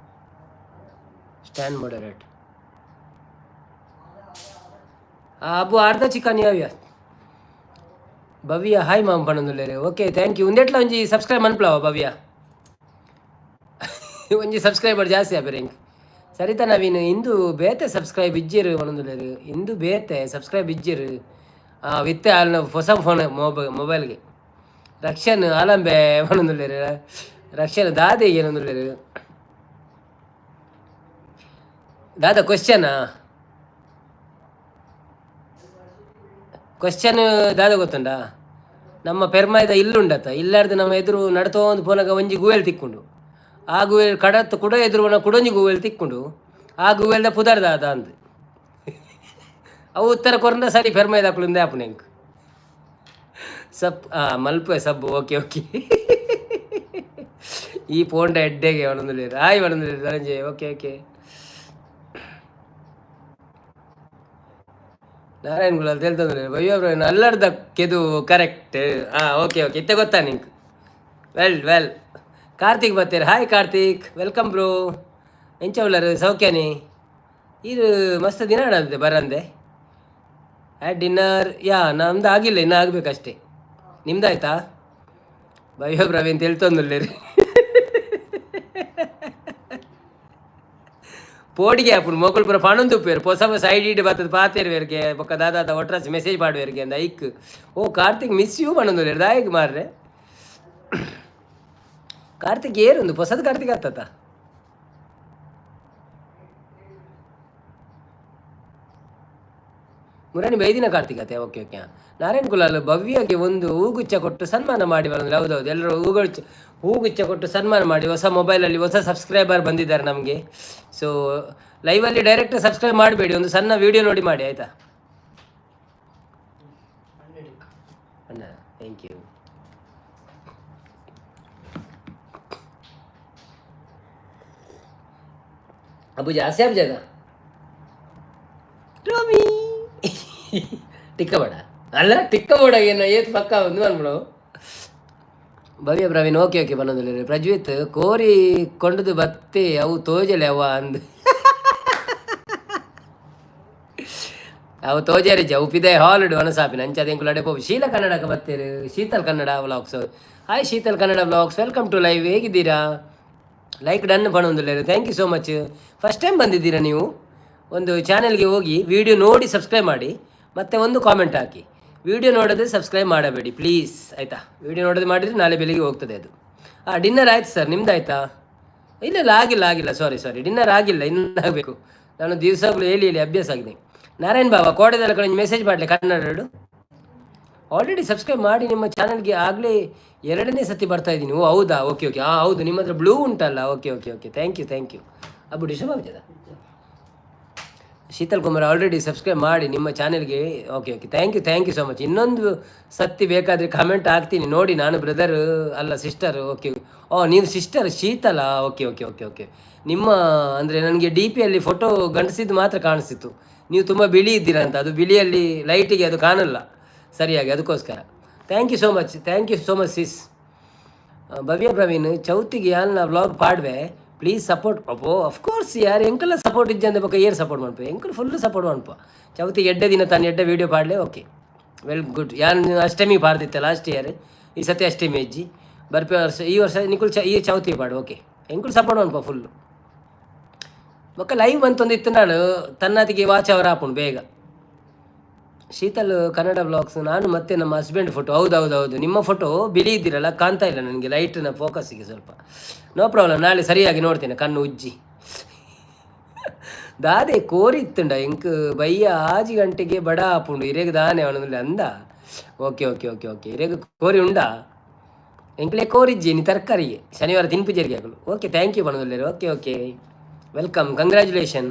Speaker 1: ಸ್ಟ್ಯಾಂಡ್ ಮಾಡರೇಟ್. ಅಬ್ಬು, ಅರ್ಧ ಚಿಕನ್ ಯಾವ್ಯ? ಭವ್ಯ ಹಾಯ್ ಮಾಮ್ ಪಣೊಂದುಲ್ಲೆರ್. Okay, thank you. ಉಂದೆಟ್ಲ ಒಂಜಿ ಸಬ್ಸ್ಕ್ರೈಬ್ ಮನ್ಪುಲವ ಭವ್ಯ. ಒಂಜಿ ಸಬ್ಸ್ಕ್ರೈಬರ್ ಜಾಸ್ತಿ ಆಪೆರ್ ಎಂಕ್. ಸರಿತಾ ನವೀನ್, ಇಂದು ಬೇತೆ ಸಬ್ಸ್ಕ್ರೈಬ್ ಇಜ್ಜೆರ್ ಪಣೊಂದುಲ್ಲೆರ್. ಇಂದು ಬೇತೆ ಸಬ್ಸ್ಕ್ರೈಬ್ ಇಜ್ಜೆರ್. ವಿತ್ತೆ ಆಲ್ನ ಹೊಸ ಫೋನ್ ಮೊಬೈಲ್ಗೆ. ರಕ್ಷನ್ ಆಲಂಬೆ ಪಣೊಂದುಲ್ಲೆರ್. ರಕ್ಷನ್ ದಾದೆ ಏನೊಂದುಲ್ಲೆರ್? ದಾದ ಕ್ವಶನ್? ಕ್ವಶನ್ ದಾದ ಗೊತ್ತುಂಡಾ? ನಮ್ಮ ಪೆರ್ಮಾಯ್ದ ಇಲ್ಲುಂಡತ್ತ, ಇಲ್ಲಾರ್ದು ನಮ್ಮ ಎದುರು ನಡತೋಂದು ಪೋನಗ ಒಂಜಿ ಗುವೆಲ್ ತಿಕ್ಕೊಂಡು, ಆ ಗುವೆಲ್ ಕಡತ್ ಕುಡ ಎದುರು ಕುಡೊಂಜಿ ಗುವೆಲ್ ತಿಕ್ಕೊಂಡು, ಆ ಗುವೆಲ್ದ ಪುದರ್ ದಾದ ಅಂದ್. ಅವು ಉತ್ತರ ಕೊರಂದ ಸರಿ ಪೆರ್ಮಾಯ್ದ ಅಕ್ಲು ಆಪುಂಡು ಎಂಕ್. ಸಪ್ ಮಲ್ಪೆ ಸಬ್. Okay okay. ಈ ಪೋಂಡ ಎಡ್ಡೆಗೆ ಪಣೊಂದುಲ್ಲೆರ್. ಆಯ್ ಪಣೊಂದುಲ್ಲೆರ್ Dhananjay. Okay okay. Narayan Gulal ತೆಲ್ತೊಂದುಲ್ಲೆರ್. ಭವ್ಯ ಅಲ್ಲರ್ದ ಕೆದು ಕರೆಕ್ಟ್. ಹಾಂ, ಓಕೆ ಓಕೆ. ಇತ್ತೆ ಗೊತ್ತಾ ನಿಂಕ್? Well well. ಕಾರ್ತಿಕ್ ಬತ್ತೇರ್. Hi Karthik, welcome bro. ಎಂಚ ಉಲ್ಲರ್? ಸೌಖ್ಯನಿ? ಈರ್ ಮಸ್ತ್ ದಿನ ಆಡಂತೆ ಬರಂದೆ. At dinner? ಯಾ, ನಮ್ದು ಆಗಿಲ್ಲ, ಇನ್ನೂ ಆಗಬೇಕಷ್ಟೇ. ನಿಮ್ದಾಯ್ತಾ? ಭವ್ಯ ಪ್ರವೀಣ್ ತೆಲ್ತೊಂದುಲ್ಲೆರ್. ಪೋಡಿಗೆ ಆಪುಂಡು, ಮೊಕುಲು ಪೂರ ಪಣೊಂದುಪ್ಪುವೆರ್. ಪೊಸ ಹೊಸ ಐಡಿ ಇಡ್ ಬತ್ತದ್ ಪಾತೆರುವೆರ್ಗೆ, ಬೊಕ್ಕ ದಾದಾದ ಒಟ್ರಾಸಿ ಮೆಸೇಜ್ ಪಾಡುವೆರ್ಗೆ ಅಂದ್ ಐಕ್. ಓ ಕಾರ್ತಿಕ್, ಮಿಸ್ you ಪಣೊಂದುಲ್ಲೆರ್. ದಾಯೆಗ್ ಮಾರ್ರೆ? ಕಾರ್ತಿಕ್ ಏರುಂದು? ಪೊಸದ್ ಕಾರ್ತಿಕ್ ಆತತ? ಮುರಾನಿ ಬೈದಿನ ಕಾರ್ತಿಕ್ ಅತ್ತೆ. Okay okay. Narayan Kulal, ಭವ್ಯಗೆ ಒಂದು ಹೂಗುಚ್ಛ ಕೊಟ್ಟು ಸನ್ಮಾನ ಮಾಡಿ ಬಂದ್ರೆ. ಹೌದೌದು, ಎಲ್ಲರೂ ಹೂಗುಚ್ಛ ಹೂಗುಚ್ಛ ಕೊಟ್ಟು ಸನ್ಮಾನ ಮಾಡಿ. ಹೊಸ ಮೊಬೈಲಲ್ಲಿ ಹೊಸ ಸಬ್ಸ್ಕ್ರೈಬರ್ ಬಂದಿದ್ದಾರೆ ನಮಗೆ. ಸೊ ಲೈವಲ್ಲಿ ಡೈರೆಕ್ಟ್ ಸಬ್ಸ್ಕ್ರೈಬ್ ಮಾಡಬೇಡಿ, ಒಂದು ಸಣ್ಣ ವಿಡಿಯೋ ನೋಡಿ ಮಾಡಿ, ಆಯಿತಾ?
Speaker 2: 100 ಟಿಕ್ಕ.
Speaker 1: ಅಣ್ಣ, thank you. Abu ಜಾಸ್ತಿ ಆಬ್ಜದ ರೋಮಿ ಟಿಕ್ಕ ಬೇಡ ಅಲ್ಲ, ಟಿಕ್ಕ ಬೇಡ. ಏನು ಏತ್ ಪಕ್ಕ ಒಂದು ಅನ್ಬಿಡು. ಭವ್ಯ ಪ್ರವೀಣ್ ಓಕೆ ಓಕೆ ಬನ್ನೊಂದಿಲ್ಲ. ಪ್ರಜ್ವಿತ್, ಕೋರಿ ಕೊಂಡದು ಬತ್ತೆ ಅವು ತೋಜಲೆ ಅವ ಅಂದ್. ಅವು ತೋಜಾರಿಜ್ಜ ಅವು ಪಿದಾಯಿ ಹಾಲ್ ವನಸಾಪಿನ ಅಂಚ ಎಂಕುಲು ಅಡೆ ಪೋಪು. ಶೀಲ ಕನ್ನಡಕ ಬತ್ತೇರು. Sheetal Kannada vlogs. Hi Sheetal Kannada vlogs, welcome to live. ಹೇಗಿದ್ದೀರಾ? ಲೈಕ್ ಡನ್ ಪಣೊಂದುಲ್ಲೇರು. Thank you so much. First time ಬಂದಿದ್ದೀರಾ ನೀವು? ಒಂದು ಚಾನೆಲ್ಗೆ ಹೋಗಿ ವಿಡಿಯೋ ನೋಡಿ ಸಬ್ಸ್ಕ್ರೈಬ್ ಮಾಡಿ, ಮತ್ತು ಒಂದು ಕಾಮೆಂಟ್ ಹಾಕಿ. ವಿಡಿಯೋ ನೋಡದೆ ಸಬ್ಸ್ಕ್ರೈಬ್ ಮಾಡಬೇಡಿ ಪ್ಲೀಸ್, ಆಯಿತಾ? ವಿಡಿಯೋ ನೋಡದೆ ಮಾಡಿದರೆ ನಾಳೆ ಬೆಳಿಗ್ಗೆ ಹೋಗ್ತದೆ ಅದು. ಹಾಂ, ಡಿನ್ನರ್ ಆಯ್ತು ಸರ್, ನಿಮ್ದು ಆಯಿತಾ? ಇಲ್ಲ ಇಲ್ಲ, ಆಗಿಲ್ಲ ಆಗಿಲ್ಲ, ಸಾರಿ ಸಾರಿ, ಡಿನ್ನರ್ ಆಗಿಲ್ಲ, ಇನ್ನೂ ಆಗಬೇಕು. ನಾನು ದಿವಸಗಳು ಹೇಳಿ ಹೇಳಿ ಅಭ್ಯಾಸ ಆಗಿದೆ. ನಾರಾಯಣ್ ಬಾಬಾ ಕೋಡೆದಲ್ಲ ಕಡೆ ಮೆಸೇಜ್ ಮಾಡಲಿ. ಕನ್ನಡ ಆಲ್ರೆಡಿ ಸಬ್ಸ್ಕ್ರೈಬ್ ಮಾಡಿ ನಿಮ್ಮ ಚಾನಲ್ಗೆ ಆಗಲೇ ಎರಡನೇ ಸತಿ ಬರ್ತಾ ಇದ್ದೀನಿ. ಓ ಹೌದಾ? Okay okay. ಹಾಂ ಹೌದು, ನಿಮ್ಮ ಹತ್ರ ಬ್ಲೂ ಉಂಟಲ್ಲ. Okay okay okay, thank you, thank you. Abu disturb ಆಗ್ತದ. ಶೀತಲ್ ಕುಮಾರ್ ಆಲ್ರೆಡಿ ಸಬ್ಸ್ಕ್ರೈಬ್ ಮಾಡಿ ನಿಮ್ಮ ಚಾನೆಲ್ಗೆ. Okay okay, thank you, thank you so much. ಇನ್ನೊಂದು ಸತಿ ಬೇಕಾದರೆ ಕಮೆಂಟ್ ಹಾಕ್ತೀನಿ ನೋಡಿ. ನಾನು ಬ್ರದರ್ ಅಲ್ಲ, ಸಿಸ್ಟರ್. ಓಕೆ, ಓ ನೀವು sister Sheetal. Okay okay okay okay. ನಿಮ್ಮ ಅಂದರೆ ನನಗೆ ಡಿ ಪಿಯಲ್ಲಿ ಫೋಟೋ ಗಂಡಸಿದ್ದು ಮಾತ್ರ ಕಾಣಿಸ್ತಿತ್ತು. ನೀವು ತುಂಬ ಬಿಳಿ ಇದ್ದೀರಾ ಅಂತ. ಅದು ಬಿಳಿಯಲ್ಲಿ ಲೈಟಿಗೆ ಅದು ಕಾಣಲ್ಲ ಸರಿಯಾಗಿ, ಅದಕ್ಕೋಸ್ಕರ. Thank you so much, thank you so much sis. Bhavya Praveen ಚೌತಿಗೆ ಯಾಲ್ನ ವ್ಲಾಗ್ ಪಾಡ್ವೆ, ಪ್ಲೀಸ್ ಸಪೋರ್ಟ್. ಅಪ್ಪೋ, ಅಫ್ಕೋರ್ಸ್ ಯಾರು ಎಂಕಲ್ಲ ಸಪೋರ್ಟ್ ಇಜ್ಜಂದೆ ಬೊಕ ಏರ್ ಸಪೋರ್ಟ್ ಮನ್ಪ? ಎಂಕಲ್ ಫುಲ್ ಸಪೋರ್ಟ್ ಮನ್ಪ. ಚೌತಿಗೆ ಎಡ್ಡೆ ದಿನ ತಾನು ಎಡ್ಡೆ ವೀಡಿಯೋ ಪಾಡ್ಲೆ. Okay, well good. ಯಾನ್ ಅಷ್ಟಮಿ ಪಾಡ್ದಿತ್ತೆ ಲಾಸ್ಟ್ ಇಯರ್. ಈ ಸತಿ ಅಷ್ಟಮಿ ಅಜ್ಜಿ ಬರ್ಪೆ ವರ್ಷ, ಈ ವರ್ಷ ನಿಕುಲ್ ಚ ಈ ಚೌತಿ ಪಾಡು. ಓಕೆ, ಎಂಕುಲ್ ಸಪೋರ್ಟ್ ಮನ್ಪ ಫುಲ್ಲು. ಬೊಕ್ಕ ಲೈವ್ ಬಂತೊಂದು ಇತ್ತು, ನಾನು ತನ್ನತಿಗೆ ವಾಚ್ ಅವರ್ ಆಪುಂಡು ಬೇಗ. ಶೀತಲ್ ಕನ್ನಡ ಬ್ಲಾಗ್ಸ್, ನಾನು ಮತ್ತೆ ನಮ್ಮ ಹಸ್ಬೆಂಡ್ ಫೋಟೋ. ಹೌದು ಹೌದು ಹೌದು, ನಿಮ್ಮ ಫೋಟೋ ಬಿಳಿ ಇದ್ದೀರಲ್ಲ, ಕಾಣ್ತಾ ಇಲ್ಲ ನನಗೆ ಲೈಟ್ನ ಫೋಕಸ್ಸಿಗೆ ಸ್ವಲ್ಪ. ನೋ ಪ್ರಾಬ್ಲಮ್, ನಾಳೆ ಸರಿಯಾಗಿ ನೋಡ್ತೇನೆ ಕಣ್ಣು ಉಜ್ಜಿ. ದಾದೆ ಕೋರಿ ಇತ್ತುಂಡ ಎಂಕ್ ಬಯ್ಯ ಆಜಿ ಗಂಟೆಗೆ ಬಡ ಆಪುಂಡು ಇರೆಗ್ ದಾನೆ ಅವನಲ್ಲಿ ಅಂದ. ಓಕೆ ಓಕೆ ಓಕೆ ಓಕೆ, ಇರೆಗ್ ಕೋರಿ ಉಂಡಾ? ಎಂಕ್ಲೆ ಕೋರಿಜ್ಜಿ ನೀ ತರಕಾರಿಗೆ ಶನಿವಾರ ತಿನ್ಪು ಜರಿಗೆ ಆಗಲು. Okay, thank you ಬಣದಲ್ಲೇರು. Okay okay, welcome, congratulation.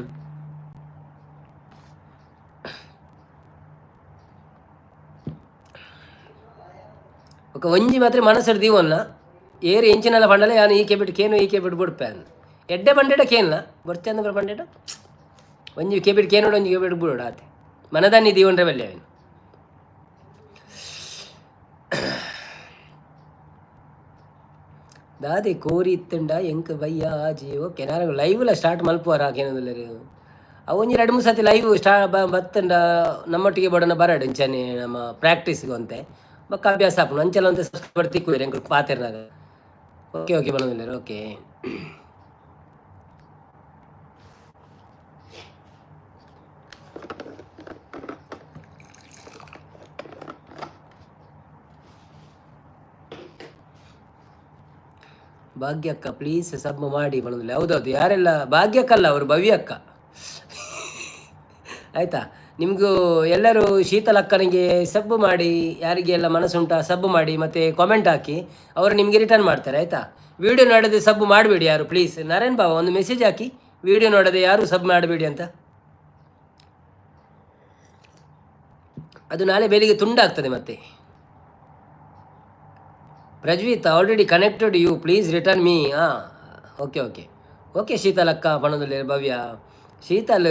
Speaker 1: ఒక ಒಂಜಿ ಮಾತ್ರ ಮನಸ್ಸು ದೀವನ್ನ ಏರು ಎಂಚಿನಲ್ಲ ಪಂಡಲ ಯಾನು ಈಕೆ ಬಿಟ್ಟು ಕೇನು ಈಕೆ ಬಿಟ್ಟು ಬುಡ್ಪೆ ಅಂದ್ ಎಡ್ಡೆ ಬಂಡೆಡ ಕೇನ್ಲ ಬೊರ್ಚಂದ್ರ ಬಂಡೆಡ ಒಂಜಿ ಕೆಬಿಟ್ ಕೇನೋಡು ಒಂಜಿ ಕೆಬಿಟ್ ಬಿಡೋಡು ಆತೆ ಮನದಾನಿ ದೀವನ್ರೆ ಬಲ್ಲೆ ಅವನು. ದಾದೆ ಕೋರಿ ಇತ್ತುಂಡ ಎಂಕ್ ಬಯ್ಯ ಆಜಿ. ಓಕೆ, ನಾನು ಲೈವ್ಲ ಸ್ಟಾರ್ಟ್ ಮಲ್ಪುವಾರ ಕೇನದಲ್ಲರು. ಅವು ಒಂಜಿ ಎರಡು ಮೂರು ಸತಿ ಲೈವ್ ಸ್ಟಾ ಬತ್ತಂಡ ನಮ್ಮೊಟ್ಟಿಗೆ ಬಡನ ಬರಡು ಇಂಚನೆ ನಮ್ಮ ಪ್ರಾಕ್ಟೀಸ್ಗೆ ಒಂತೆ ಬೊಕ್ಕ ಅಭ್ಯಾಸ ಆಪುಂಡು. ಅಂಚೆಲ ಒಂತೆ ಸಬ್ಸ್ಕ್ರೈಬರ್ ತಿಕ್ಕುವೆರ್ ಎಂಕುಲು ಪಾತೆರ್ನಾಗ. ಓಕೆ ಓಕೆ ಬನ್ನೊಂದುಲ್ಲೆರ್. ಓಕೆ ಭಾಗ್ಯಕ್ಕ ಪ್ಲೀಸ್ ಸಬ್ ಮಾಡಿ ಬನ್ನೊಂದಿಲ್ಲ. ಹೌದೌದು, ಯಾರೆಲ್ಲ ಭಾಗ್ಯಕ್ಕಲ್ಲ ಅವರು ಭವ್ಯಕ್ಕ, ಆಯಿತಾ? ನಿಮಗೂ ಎಲ್ಲರೂ ಶೀತಲಕ್ಕನಿಗೆ ಸಬ್ ಮಾಡಿ. ಯಾರಿಗೆಲ್ಲ ಮನಸ್ಸುಂಟಾ ಸಬ್ ಮಾಡಿ ಮತ್ತು ಕಾಮೆಂಟ್ ಹಾಕಿ, ಅವರು ನಿಮಗೆ ರಿಟರ್ನ್ ಮಾಡ್ತಾರೆ, ಆಯಿತಾ? ವಿಡಿಯೋ ನೋಡದೆ ಸಬ್ ಮಾಡಬೇಡಿ ಯಾರು ಪ್ಲೀಸ್. ನಾರಾಯಣ್ ಬಾಬಾ ಒಂದು ಮೆಸೇಜ್ ಹಾಕಿ, ವಿಡಿಯೋ ನೋಡದೆ ಯಾರು ಸಬ್ ಮಾಡಬೇಡಿ ಅಂತ. ಅದು ನಾಳೆ ಬೆಳಿಗ್ಗೆ ತುಂಡಾಗ್ತದೆ ಮತ್ತೆ. Prajwith already connected you, please return me. ಹಾಂ, ಓಕೆ ಓಕೆ ಓಕೆ. ಶೀತಲಕ್ಕ ಬಣದಲ್ಲಿ ಭವ್ಯ ಶೀತಲ್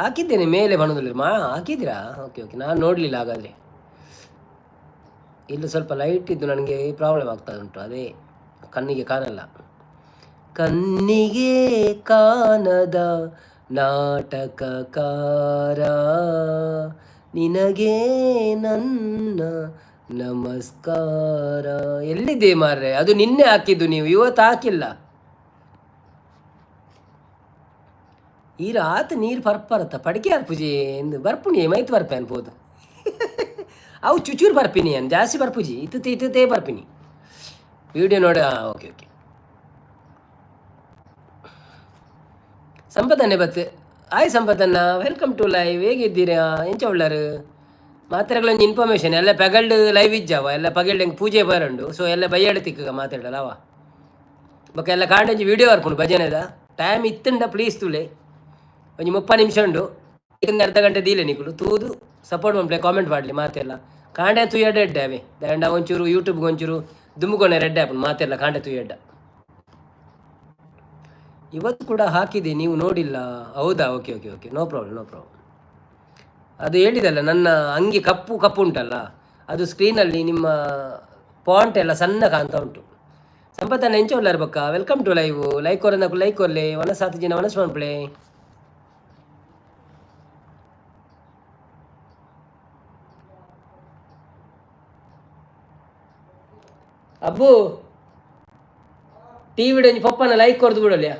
Speaker 1: ಹಾಕಿದ್ದೇನೆ ಮೇಲೆ ಬಣದಲ್ಲಿ ಮಾ ಹಾಕಿದ್ದೀರಾ? ಓಕೆ ಓಕೆ, ನಾನು ನೋಡಲಿಲ್ಲ ಹಾಗಾದರೆ. ಇಲ್ಲಿ ಸ್ವಲ್ಪ ಲೈಟ್ ಇದ್ದು ನನಗೆ ಪ್ರಾಬ್ಲಮ್ ಆಗ್ತಾ ಉಂಟು, ಅದೇ ಕಣ್ಣಿಗೆ ಕಾಣಲ್ಲ. ಕಣ್ಣಿಗೆ ಕಾಣದ ನಾಟಕಕಾರ ನಿನಗೆ ನನ್ನ ನಮಸ್ಕಾರ. ಎಲ್ಲಿದೆ ಮಾರ್ರೆ ಅದು? ನಿನ್ನೆ ಹಾಕಿದ್ದು ನೀವು, ಇವತ್ತು ಹಾಕಿಲ್ಲ. ಈ ರಾತ್ ನೀರು ಪರ್ಪರತ್ತ ಪಡಿಕೆ ಪೂಜೆ ಎಂದು ಬರ್ಪುಣಿ ಮೈತ್ ಬರ್ಪೆ ಅನ್ಬೋದು. ಅವು ಚುಚೂರು ಬರ್ಪಿನಿ ಅನ್ ಜಾಸ್ತಿ ಬರ್ಪುಜಿ, ಇತ್ತತೆ ಇತ್ತತೆ ಬರ್ಪಿನಿ. ವಿಡಿಯೋ ನೋಡಿ. ಹಾಂ, ಓಕೆ ಓಕೆ. ಸಂಪತ್ತನ್ನೇ ಬತ್ತೆ. ಹಾಯ್ ಸಂಪತ್ತನ್ನ, welcome to live. ಹೇಗಿದ್ದೀರಾ? ಎಂಚ ಉಳ್ಳಾರು? ಮಾತ್ರೆಗಳೊಂದು ಇನ್ಫಾರ್ಮೇಷನ್ ಎಲ್ಲ ಪಗಲ್ಡ್ ಲೈವ್ ಇಜ್ಜಾವ ಎಲ್ಲ ಪಗಲ್ಡ್ ಹೆಂಗೆ ಪೂಜೆ ಬರಂಡು. ಸೊ ಎಲ್ಲ ಬೈಯಾಡ ತಿಕ್ಕ ಮಾತಾಡಲ್ಲ ಅವ ಬೊಕ ಎಲ್ಲ ಕಾಂಡಂಜಿ ವಿಡಿಯೋ ಬರ್ಪುಂಡು ಭಜನೆದ. Time ಇತ್ತುಂಡ please ತುಲೆ. ಒಂಜಿ 30 ನಿಮಿಷ ಉಂಡು, ಒಂದು ಅರ್ಧ ಗಂಟೆ ದೀಲೆ ನಿಕುಲು ತೂದು ಸಪೋರ್ಟ್ ಮನ್ಪುಲೆ, ಕಾಮೆಂಟ್ ಮಾಡಲಿ ಮಾತೆಲ್ಲ. ಕಾಂಡೆ ತೂಯಡ್ಡ ಎಡ್ಡೆ ಅವೇ ದಂಡ ಒಂಚೂರು ಯೂಟ್ಯೂಬ್ಗೆ ಒಂಚೂರು ದುಮ್ಮುಕೊನೆ ರೆಡ್ಡೆ ಆಪುಂಡು ಮಾತೆಲ್ಲ ಕಾಂಡೆ ತೂಯಡ್ಡ. ಇವತ್ತು ಕೂಡ ಹಾಕಿದೆ, ನೀವು ನೋಡಿಲ್ಲ. ಹೌದಾ? Okay okay okay, no problem, no problem. ಅದು ಹೇಳಿದಲ್ಲ, ನನ್ನ ಅಂಗಿ ಕಪ್ಪು ಕಪ್ಪು ಉಂಟಲ್ಲ, ಅದು ಸ್ಕ್ರೀನಲ್ಲಿ ನಿಮ್ಮ ಪಾಂಟ್ ಎಲ್ಲ ಸಣ್ಣ ಕಾಣ್ತಾ ಉಂಟು. ಸಂಪತ್ತನ್ನ ಎಂಚ ಉಲ್ಲಾರು ಬಕ್ಕ? Welcome to live. Like ಕೊರಂದಕು ಲೈಕ್ ಕೊರ್ಲೆ, ವನಸಾತು ಜನ ವನಸ್ ಮನ್ಪುಲೆ. Abbu TV ಒಂಜಿ ಪಪ್ಪನ ಲೈಕ್ ಕೊರ್ದು ಬಿಡಲಿಯಾ?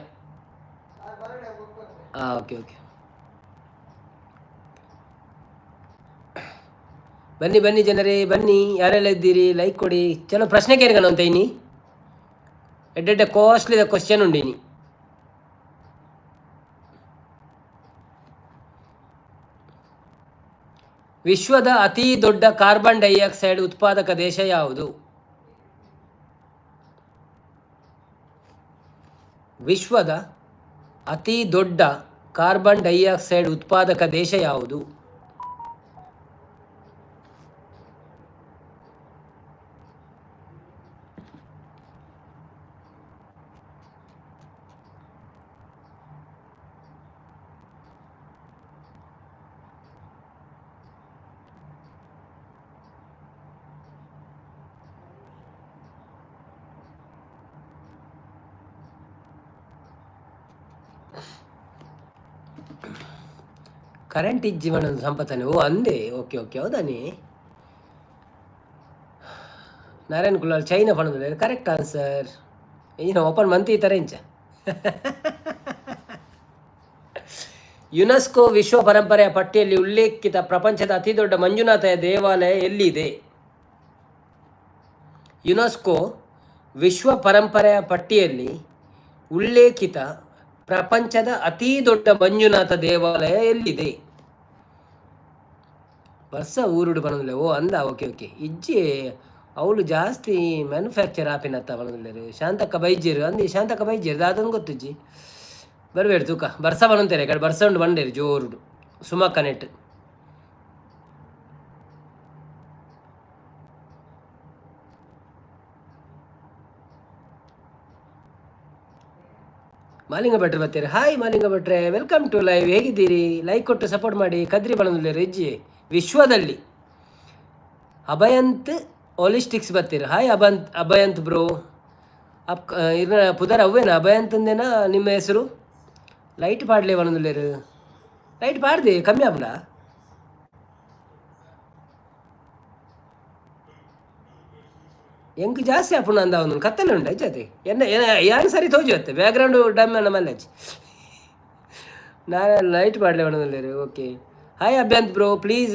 Speaker 1: ಹಾಂ, ಓಕೆ ಓಕೆ. ಬನ್ನಿ ಬನ್ನಿ ಜನರೇ, ಬನ್ನಿ. ಯಾರೆಲ್ಲ ಇದ್ದೀರಿ, ಲೈಕ್ ಕೊಡಿ. ಚಲೋ, ಪ್ರಶ್ನೆ ಕೇರ್ಗನ ಅಂತ ಇನಿ. ಎಡ್ಡೆಡ್ಡೆ ಕಾಸ್ಟ್ಲಿದ ಕ್ವಶನ್ ಉಂಡಿನಿ. ವಿಶ್ವದ ಅತಿ ದೊಡ್ಡ ಕಾರ್ಬನ್ ಡೈಆಕ್ಸೈಡ್ ಉತ್ಪಾದಕ ದೇಶ ಯಾವುದು? ವಿಶ್ವದ ಅತಿ ದೊಡ್ಡ ಕಾರ್ಬನ್ ಡೈಆಕ್ಸೈಡ್ ಉತ್ಪಾದಕ ದೇಶ ಯಾವುದು? ಕರೆಂಟ್ ಇಜ್ಜಿ ಒಂದು ಸಂಪತ್ತನೆ. ಓ ಅಂದೆ, ಓಕೆ ಓಕೆ, ಹೌದಾನೆ? ನಾರಾಯಣ್ ಕುಲಾಲ್ ಚೈನಾ ಪಣಂದು, ಕರೆಕ್ಟ್ ಆನ್ಸರ್. ಏನು ಓಪನ್ ಮಂತ್ ಈ ಥರ ಇಂಚ. ಯುನೆಸ್ಕೋ ವಿಶ್ವ ಪರಂಪರೆಯ ಪಟ್ಟಿಯಲ್ಲಿ ಉಲ್ಲೇಖಿತ ಪ್ರಪಂಚದ ಅತಿದೊಡ್ಡ ಮಂಜುನಾಥ ದೇವಾಲಯ ಎಲ್ಲಿದೆ? ಯುನೆಸ್ಕೋ ವಿಶ್ವ ಪರಂಪರೆಯ ಪಟ್ಟಿಯಲ್ಲಿ ಉಲ್ಲೇಖಿತ ಪ್ರಪಂಚದ ಅತಿ ದೊಡ್ಡ ಮಂಜುನಾಥ ದೇವಾಲಯ ಎಲ್ಲಿದೆ? ಬರ್ಸ ಊರುಡು ಪನೊಂದುಲ್ಲೆ. ಓ ಅಂದ, ಓಕೆ ಓಕೆ. ಇಜ್ಜಿ, ಅವಳು ಜಾಸ್ತಿ ಮ್ಯಾನುಫ್ಯಾಕ್ಚರ್ ಆಪಿನತ್ತ ಪನೊಂದುಲ್ಲೆರ್. ಶಾಂತಕ್ಕ ಬೈಜೇರು ಅಂದು, ಶಾಂತಕ್ಕ ಬೈಜೇರು ದಾದನ್ ಗೊತ್ತುಜ್ಜಿ. ಬರ್ಬೇಡ ತೂಕ, ಬರ್ಸ ಪನೊಂತೇರೆ ಕಡೆ ಬರ್ಸ ಉಂಡು ಬಂಡೇರು ಜೋರುಡು ಸುಮಕ್ಕ ನೆಟ್. ಮಾಲಿಂಗ ಭಟ್ರು ಬರ್ತೀರಿ. ಹಾಯ್ ಮಾಲಿಂಗ ಭಟ್ರೆ, welcome to live. ಹೇಗಿದ್ದೀರಿ? ಲೈಕ್ ಕೊಟ್ಟು ಸಪೋರ್ಟ್ ಮಾಡಿ. ಕದ್ರಿ ಪನೊಂದುಲ್ಲೆರ್ ಇಜ್ಜಿ. ವಿಶ್ವದಲ್ಲಿ ಅಭಯಂತ್ ಹೋಲಿಸ್ಟಿಕ್ಸ್ ಬರ್ತೀರಿ. Hi Abhant, Abhayant bro. ಅಪ್ ಇರ್ನ ಪುದರ್ ಅವ್ವೇನಾ? ಅಭಯಂತಂದೇನಾ ನಿಮ್ಮ ಹೆಸರು? ಲೈಟ್ ಪಾಡ್ಲೆ ಪನೊಂದುಲ್ಲೆರ್. ಲೈಟ್ ಪಾಡ್ದೆ ಕಮ್ಮಿ ಆಪುಂಡ? ಎಂಕ್ ಜಾಸ್ತಿ ಆಪುಂಡು ಅಂದ. ಒಂದು ಕತ್ತಲೆ ಉಂಡು ಅಜ್ಜತೆ ಎನ್ನ ಯಾನ್ ಸರಿ ತೋಜು ಅತ್ತೆ. ಬ್ಯಾಕ್ಗ್ರೌಂಡ್ ಡಮ್ ಮಲ್ಲಜ್ಜಿ. ನಾನು light ಪಾಡ್ಲೆ ಪನೊಂದುಲ್ಲೆರ್. Okay, hi Abhyanth bro, please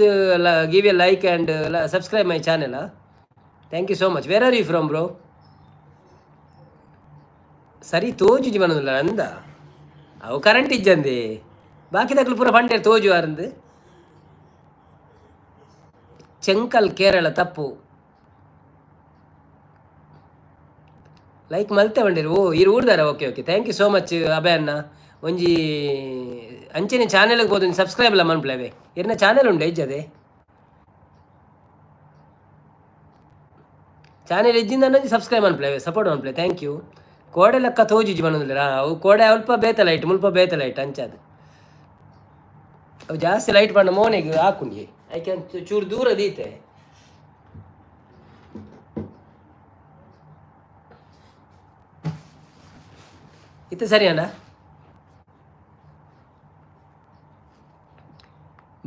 Speaker 1: give a like and subscribe my channel. Thank you so much. Where are you from, bro? ಸರಿ ತೋಜುಜಿ ಪನೊಂದುಲ್ಲ ಅಂದ. ಅವು ಕರೆಂಟ್ ಇಜ್ಜಂದೆ ಬಾಕಿದಕ್ಲು ಪೂರ ಪಂಡೇರ್ ತೋಜು ಅರಂದು. ಚೆಂಕಲ್ ಕೇರಳ ತಪ್ಪು. ಲೈಕ್ ಮಲ್ತೆ ಬಂಡಿರು. ಓ ಇರು ಊರ್ದಾರ. Okay okay, thank you so much ಅಭಯಣ್ಣ. ಒಂಜಿ ಅಂಚನೆ ಚಾನೆಲ್ಗೆ ಪೋದು ಸಬ್ಸ್ಕ್ರೈಬ್ ಎಲ್ಲ ಮನ್ಪ್ಲವೆ. ಇರ್ನ ಚಾನೆಲ್ ಉಂಡೆ ಇಜ್ಜದೆ? ಚಾನೆಲ್ ಇಜ್ಜಿಂದ ಒಂಜಿ ಸಬ್ಸ್ಕ್ರೈಬ್ ಮನ್ಪ್ಲವೆ, ಸಪೋರ್ಟ್ ಮನ್ಪ್ಲೆ. Thank you. ಕೋಡೆ ಲೆಕ್ಕ ತೋಜುಜಿ ಪನೊಂದುಲ್ಲೆರ್. ಅವು ಕೋಡೆ ಅಲ್ಪ ಬೇತೆ ಲೈಟ್, ಮುಲ್ಪ ಬೇತೆ ಲೈಟ್ ಅಂಚಾದ್. ಅವು ಜಾಸ್ತಿ ಲೈಟ್ ಪಂಡ ಮೋನೆಗ್ ಹಾಕುಂಡಿ. ಐಕೆ ಚೂರು ದೂರ ದೀತೆ. ಇತ್ತೆ ಸರಿಯಾನ?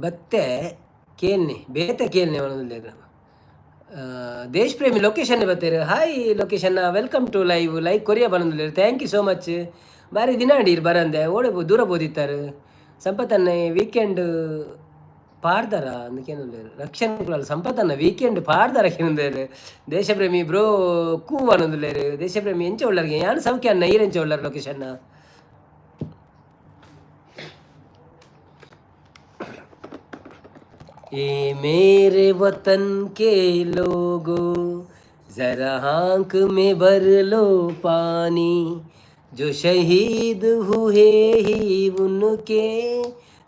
Speaker 1: ಬತ್ತೆ ಕೇನ್ನೆ ಬೇತೆ ಕೇನ್ನೆ ಪನೊಂದುಲ್ಲೆರ್. ದೇಶ್ ಪ್ರೇಮಿ ಲೊಕೇಶನ್ ಬತ್ತೇರು. Hi location, welcome to live. Like Korea ಪನೊಂದುಲ್ಲೆರ್. Thank you so much. ಬಾರಿ ದಿನ ಆಂಡ್ ಬರಂದೆ. ಓಡೆ ದೂರ ಬೋದಿತ್ತಾರೆ ಸಂಪತ್ತನ್ನ? ವೀಕೆಂಡ್ ಪಾಡ್ದಾರ ಅಂದಕೇನುಲ್ಲೆರ್. ರಕ್ಷಣ್ ಕುಲಾಲ್ ಸಂಪತ್ತನ್ನ ವೀಕೆಂಡ್ ಪಾಡ್ದಾರ ಕೇನುಂದೇರು. ದೇಶಪ್ರೇಮಿ ಬ್ರೋ ಕೂ ಪನೊಂದುಲ್ಲೆರ್. ದೇಶಪ್ರೇಮಿ ಎಂಚ ಉಳ್ಳರ್ಗೆ? ಯಾನ್ ಸೌಖ್ಯ ಅನ್ನ, ಈರ್ ಎಂಚ ಉಳ್ಳರ್ ಲೊಕೇಶನ್? ए मेरे वतन के लोगों, जरा आंख में भर लो पानी, जो शहीद हुए ही उनके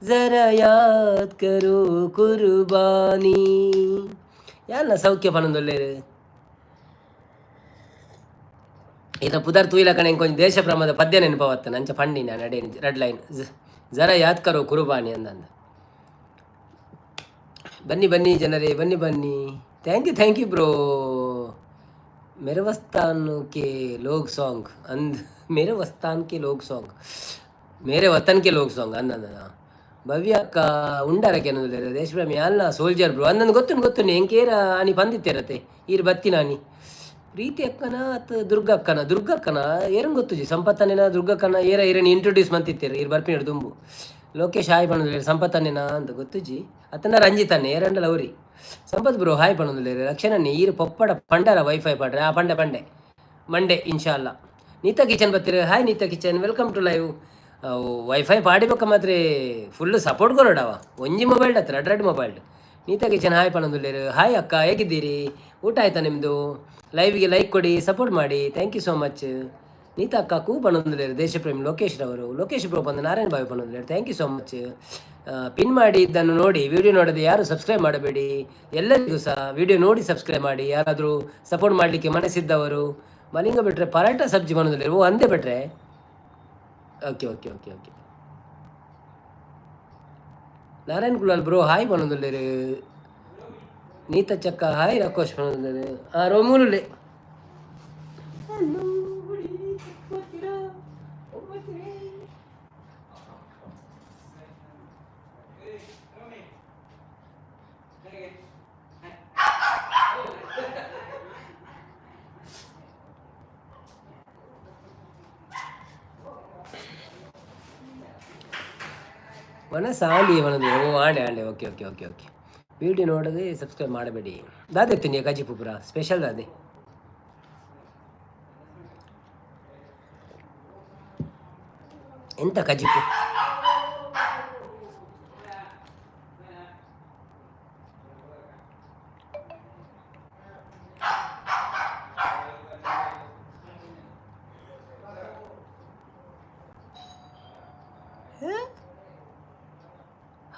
Speaker 1: जरा याद करो कुर्बानी. ಯಾಲ್ಲ ಸೌಖ್ಯ ಪನೊಂದುಲ್ಲೆರ್. ಈತ ಪುದರ್ ತೂಯಿಲಕಣೆ ಕೊಂಚ ದೇಶ ಪ್ರೇಮದ ಪದ್ಯ ನೆನಪವತ್ತನ ಅಂಚ ಪಂಡಿನ ನಡೆ ರೆಡ್ ಲೈನ್ ಜರ ಯಾದ್ ಕರೋ ಕುರ್ಬಾನಿ ಅಂದಂದ. ಬನ್ನಿ ಬನ್ನಿ ಜನರೇ, ಬನ್ನಿ ಬನ್ನಿ. Thank you, thank you bro. मेरे वस्तान के लोग ಸಾಂಗ್ ಅಂದ್, मेरे वस्तान के लोग ಸಾಂಗ್, मेरे वतन के लोग ಸಾಂಗ್ ಅಂದ. ಭವ್ಯ ಅಕ್ಕ ಉಂಡಾರಕ್ಕೆ ಅನ್ನೋದಿಲ್ಲ. ದೇಶಪ್ರೇಮಿ ಅಲ್ಲ ಸೋಲ್ಜರ್ ಬ್ರೋ ಅಂದಂದು. ಗೊತ್ತುಂಡು ಗೊತ್ತುಂಡು. ಎಂಕೇರ ಆನಿ ಪಂದಿತ್ತೇರತೆ ಈರ್ ಬತ್ತಿ ನಾನಿ. ಪ್ರೀತಿ ಅಕ್ಕನ ಅತ್ ದುರ್ಗಕ್ಕನ? ದುರ್ಗಕ್ಕನ ಏರಂಗ್ ಗೊತ್ತುಜಿ. ಸಂಪತ್ತನೇನ ದುರ್ಗಕ್ಕನ ಏರ ಏರನ್ ಇಂಟ್ರೊಡ್ಯೂಸ್ ಮಂತಿತ್ತೀರಿ ಇರ್ ಬರ್ಪಿನ ದುಂಬು. ಲೋಕೇಶ್ ಹಾಯ್ ಪನೊಂದುಲ್ಲೆರ್. ಸಂಪತ್ತನೇನ ಅಂತ ಗೊತ್ತುಜಿ. ಅತ್ತನ ರಂಜಿತನ್ನೇ ಏರಂಡಲ ಅವ್ರಿ. ಸಂಪತ್ ಬ್ರೋ ಹಾಯ್ ಪನೊಂದುಲ್ಲೆರ್. ರಕ್ಷಣನ್ನೇ ಈರ್ ಪೊಪ್ಪಡ ಪಂಡರ ವೈಫೈ ಪಾಡ್ರೆ? ಆ ಪಂಡೆ ಪಂಡೆ ಮಂಡೆ ಇನ್ಶಾಲ್ಲ. ನೀತಾ ಕಿಚನ್ ಬತ್ತೀರಿ. Hi Neeta kitchen, welcome to live. WiFi ಪಾಡಿಬೊಕ್ಕ ಮಾತ್ರ ಫುಲ್ ಸಪೋರ್ಟ್ ಕೊರಡವ. ಒಂಜಿ ಮೊಬೈಲ್ ಹತ್ರ ರಡ್ ರಡ್ ಮೊಬೈಲ್. ನೀತಾ ಕಿಚನ್ ಹಾಯ್ ಪನೊಂದುಲ್ಲೆರ್. ಹಾಯ್ ಅಕ್ಕ, ಹೇಗಿದ್ದೀರಿ? ಊಟ ಆಯ್ತಾ ನಿಮ್ಮದು? ಲೈವ್ಗೆ ಲೈಕ್ ಕೊಡಿ, ಸಪೋರ್ಟ್ ಮಾಡಿ. Thank you so much. Neeta ಅಕ್ಕ ಕೂ ಪನೊಂದುಲ್ಲೆರ್. ದೇಶಪ್ರೇಮಿ ಲೋಕೇಶ್ ರವರು, ಲೋಕೇಶ್ ಬ್ರೋ ಬಂದು ನಾರಾಯಣ ಬಾವಿ ಪನೊಂದುಲ್ಲೆರ್. Thank you so much. Pin ಮಾಡಿ ಇದನ್ನು ನೋಡಿ. ವಿಡಿಯೋ ನೋಡದೆ ಯಾರು ಸಬ್ಸ್ಕ್ರೈಬ್ ಮಾಡಬೇಡಿ. ಎಲ್ಲರಿಗೂ ಸಹ ವಿಡಿಯೋ ನೋಡಿ ಸಬ್ಸ್ಕ್ರೈಬ್ ಮಾಡಿ, ಯಾರಾದರೂ ಸಪೋರ್ಟ್ ಮಾಡಲಿಕ್ಕೆ ಮನಸ್ಸಿದ್ದವರು. ಮಲಿಂಗ ಬಿಟ್ರೆ ಪರಾಟ ಸಬ್ಜಿ ಪನೊಂದುಲ್ಲೆರ್. ಓ ಅಂದೆ ಬಿಟ್ರೆ. Okay okay okay okay. Narayan Kulal bro hi ಪನೊಂದುಲ್ಲೆರ್. ನೀತ ಚಕ್ಕ ಹಾಯ್ ರಾಕೋಶ್ ಪನೊಂದುಲ್ಲೆರ್. ಆ ರೋಮೂಲುಲ್ಲೆ. ಮನಸ್ಸು ಆಂಡಿ ಪನೊಂದು. ಓ ಆಂಡೆ ಆಂಡೆ. Okay okay okay okay. Video ನೋಡದೆ ಸಬ್ಸ್ಕ್ರೈಬ್ ಮಾಡಬೇಡಿ. ದಾದೆ ತಿನ್ನಿ ಕಜಿಪು ಪುರ ಸ್ಪೆಷಲ್ ದಾದೆ? ಎಂತ ಕಜಿಪು?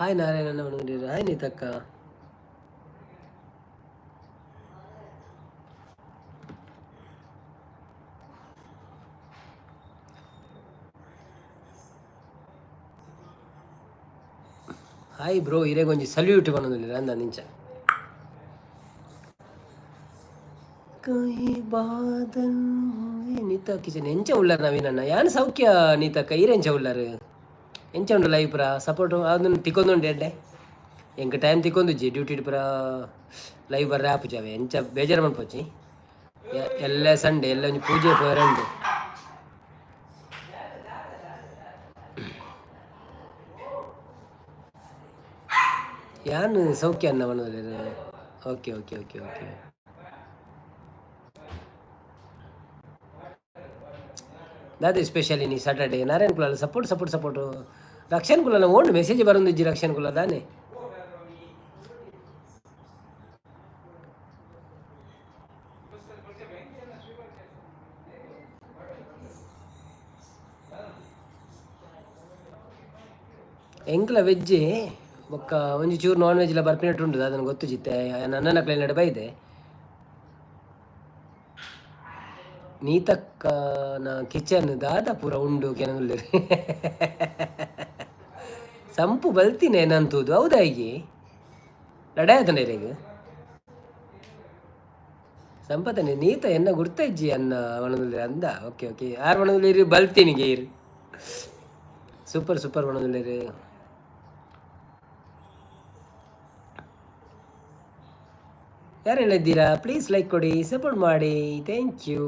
Speaker 1: ಹಾಯ್ ನಾರಾಯಣ ಪನೊಂದುಲ್ಲೆರ್. ಹಾಯ್ ನೀತಕ್ಕ. ಹಾಯ್ ಬ್ರೋ, ಇರೆಗೊಂಜಿ ಸಲ್ಯೂಟ್ ಪನೊಂದುಲ್ಲೆರ್. ಅಂದ ನಿಂಚ ಕೈ ಬಾದಲ್. ನೀತಾ ಕಿಚನ್ ಎಂಚ ಉಳ್ಳಾರ ನವೀನಣ್ಣ? ಯಾನ್ ಸೌಖ್ಯ ನೀತಕ್ಕ, ಈರೆಂಚ ಉಳ್ಳಾರು? ಎಂಚ ಉಂಡು ಲೈವ್ ಪುರ? ಸಪೋರ್ಟ್ ಅದನ್ನು ತಿಕ್ಕೊಂದುಂಡು ಎಡ್ಡೆ. ಎಂಕ್ ಟೈಮ್ ತಿಕ್ಕೊಂದುಜ್ಜಿ, ಡ್ಯೂಟಿ ಪುರ ಲೈವ್ ಬರ್ರೆ ಆಪುಜಾವೆ. ಎಂಚ ಬೇಜಾರು ಮನ್ಪೊಚ್ಚಿ. ಎಲ್ಲ ಸಂಡೆ ಎಲ್ಲ ಒಂಜಿ ಪೂಜೆ ಪೋಯರೆ. ಯಾನ್ ಸೌಖ್ಯ ಅನ್ನ ಪನೊಂದುಲ್ಲೆರ್. Okay okay okay okay. ದಾದೆ ಸ್ಪೆಷಲ್ ಇನಿ Saturday? Narayan Kulal support support support. Rakshan Kulal own message ಬರೊಂದಿಜ್ಜಿ. ರಕ್ಷಣ್ ಕುಲಾಲ್ ದಾನೆ? ಎಂಕ್ಲ ವೆಜ್ಜಿ ಬೊಕ್ಕ ಒಂಜಿ ಚೂರು ನಾನ್ ವೆಜ್ಲ ಬರ್ಪಿನಟ್ಟು ಉಂಡು. ಅದನ್ನು ಗೊತ್ತು ಜಿತ್ತೆ ನನ್ನ ನಡೆ ಬೈದೆ. ನೀತಕ್ಕನ ಕಿಚನ್ ದಾದ ಪೂರ ಉಂಡು ಕೆನೊಂದುಲ್ಲೆರ್. ಸಂಪು ಬಲ್ತಿನೆ ನಂತೂದು. ಹೌದಾ? ಈಗ ಲಡಾಯಿ ಆತಂಡ ಇರೆಗ್ ಸಂಪತನೆ. ನೀತ ಎನ್ನ ಗುರ್ತ ಇಜ್ಜಿ ಅನ್ನ ಪನೊಂದುಲ್ಲೆರ್. ಅಂದ ಓಕೆ ಓಕೆ. ಆರ್ ಪನೊಂದುಲ್ಲೆರ್ ಬಲ್ತಿನಿ ಗೇರ್. ಸೂಪರ್ ಸೂಪರ್ ಪನೊಂದುಲ್ಲೆರ್. ಯಾರೆಲ್ಲ ಇದ್ದೀರಾ? ಪ್ಲೀಸ್ ಲೈಕ್ ಕೊಡಿ, ಸಪೋರ್ಟ್ ಮಾಡಿ. Thank you.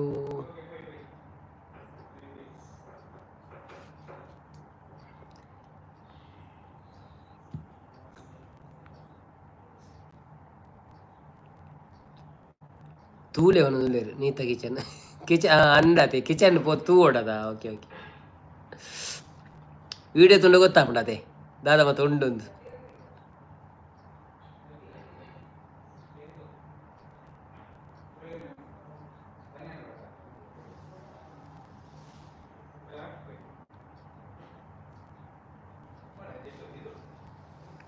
Speaker 1: ತೂಲೆ ಪನೊಂದುಲ್ಲೆರ್. ನೀತ ಕಿಚನ್ ಕಿಚನ್ ಅಂದಾತೆ ಕಿಚನ್ ಪೋ ತೂ ಓಡದ. Okay okay. ವಿಡಿಯೋ ತುಂಡು ಗೊತ್ತಾಪುಂಡತೆ ದಾದ ಮತ್ತೆ ಉಂಡೊಂದು.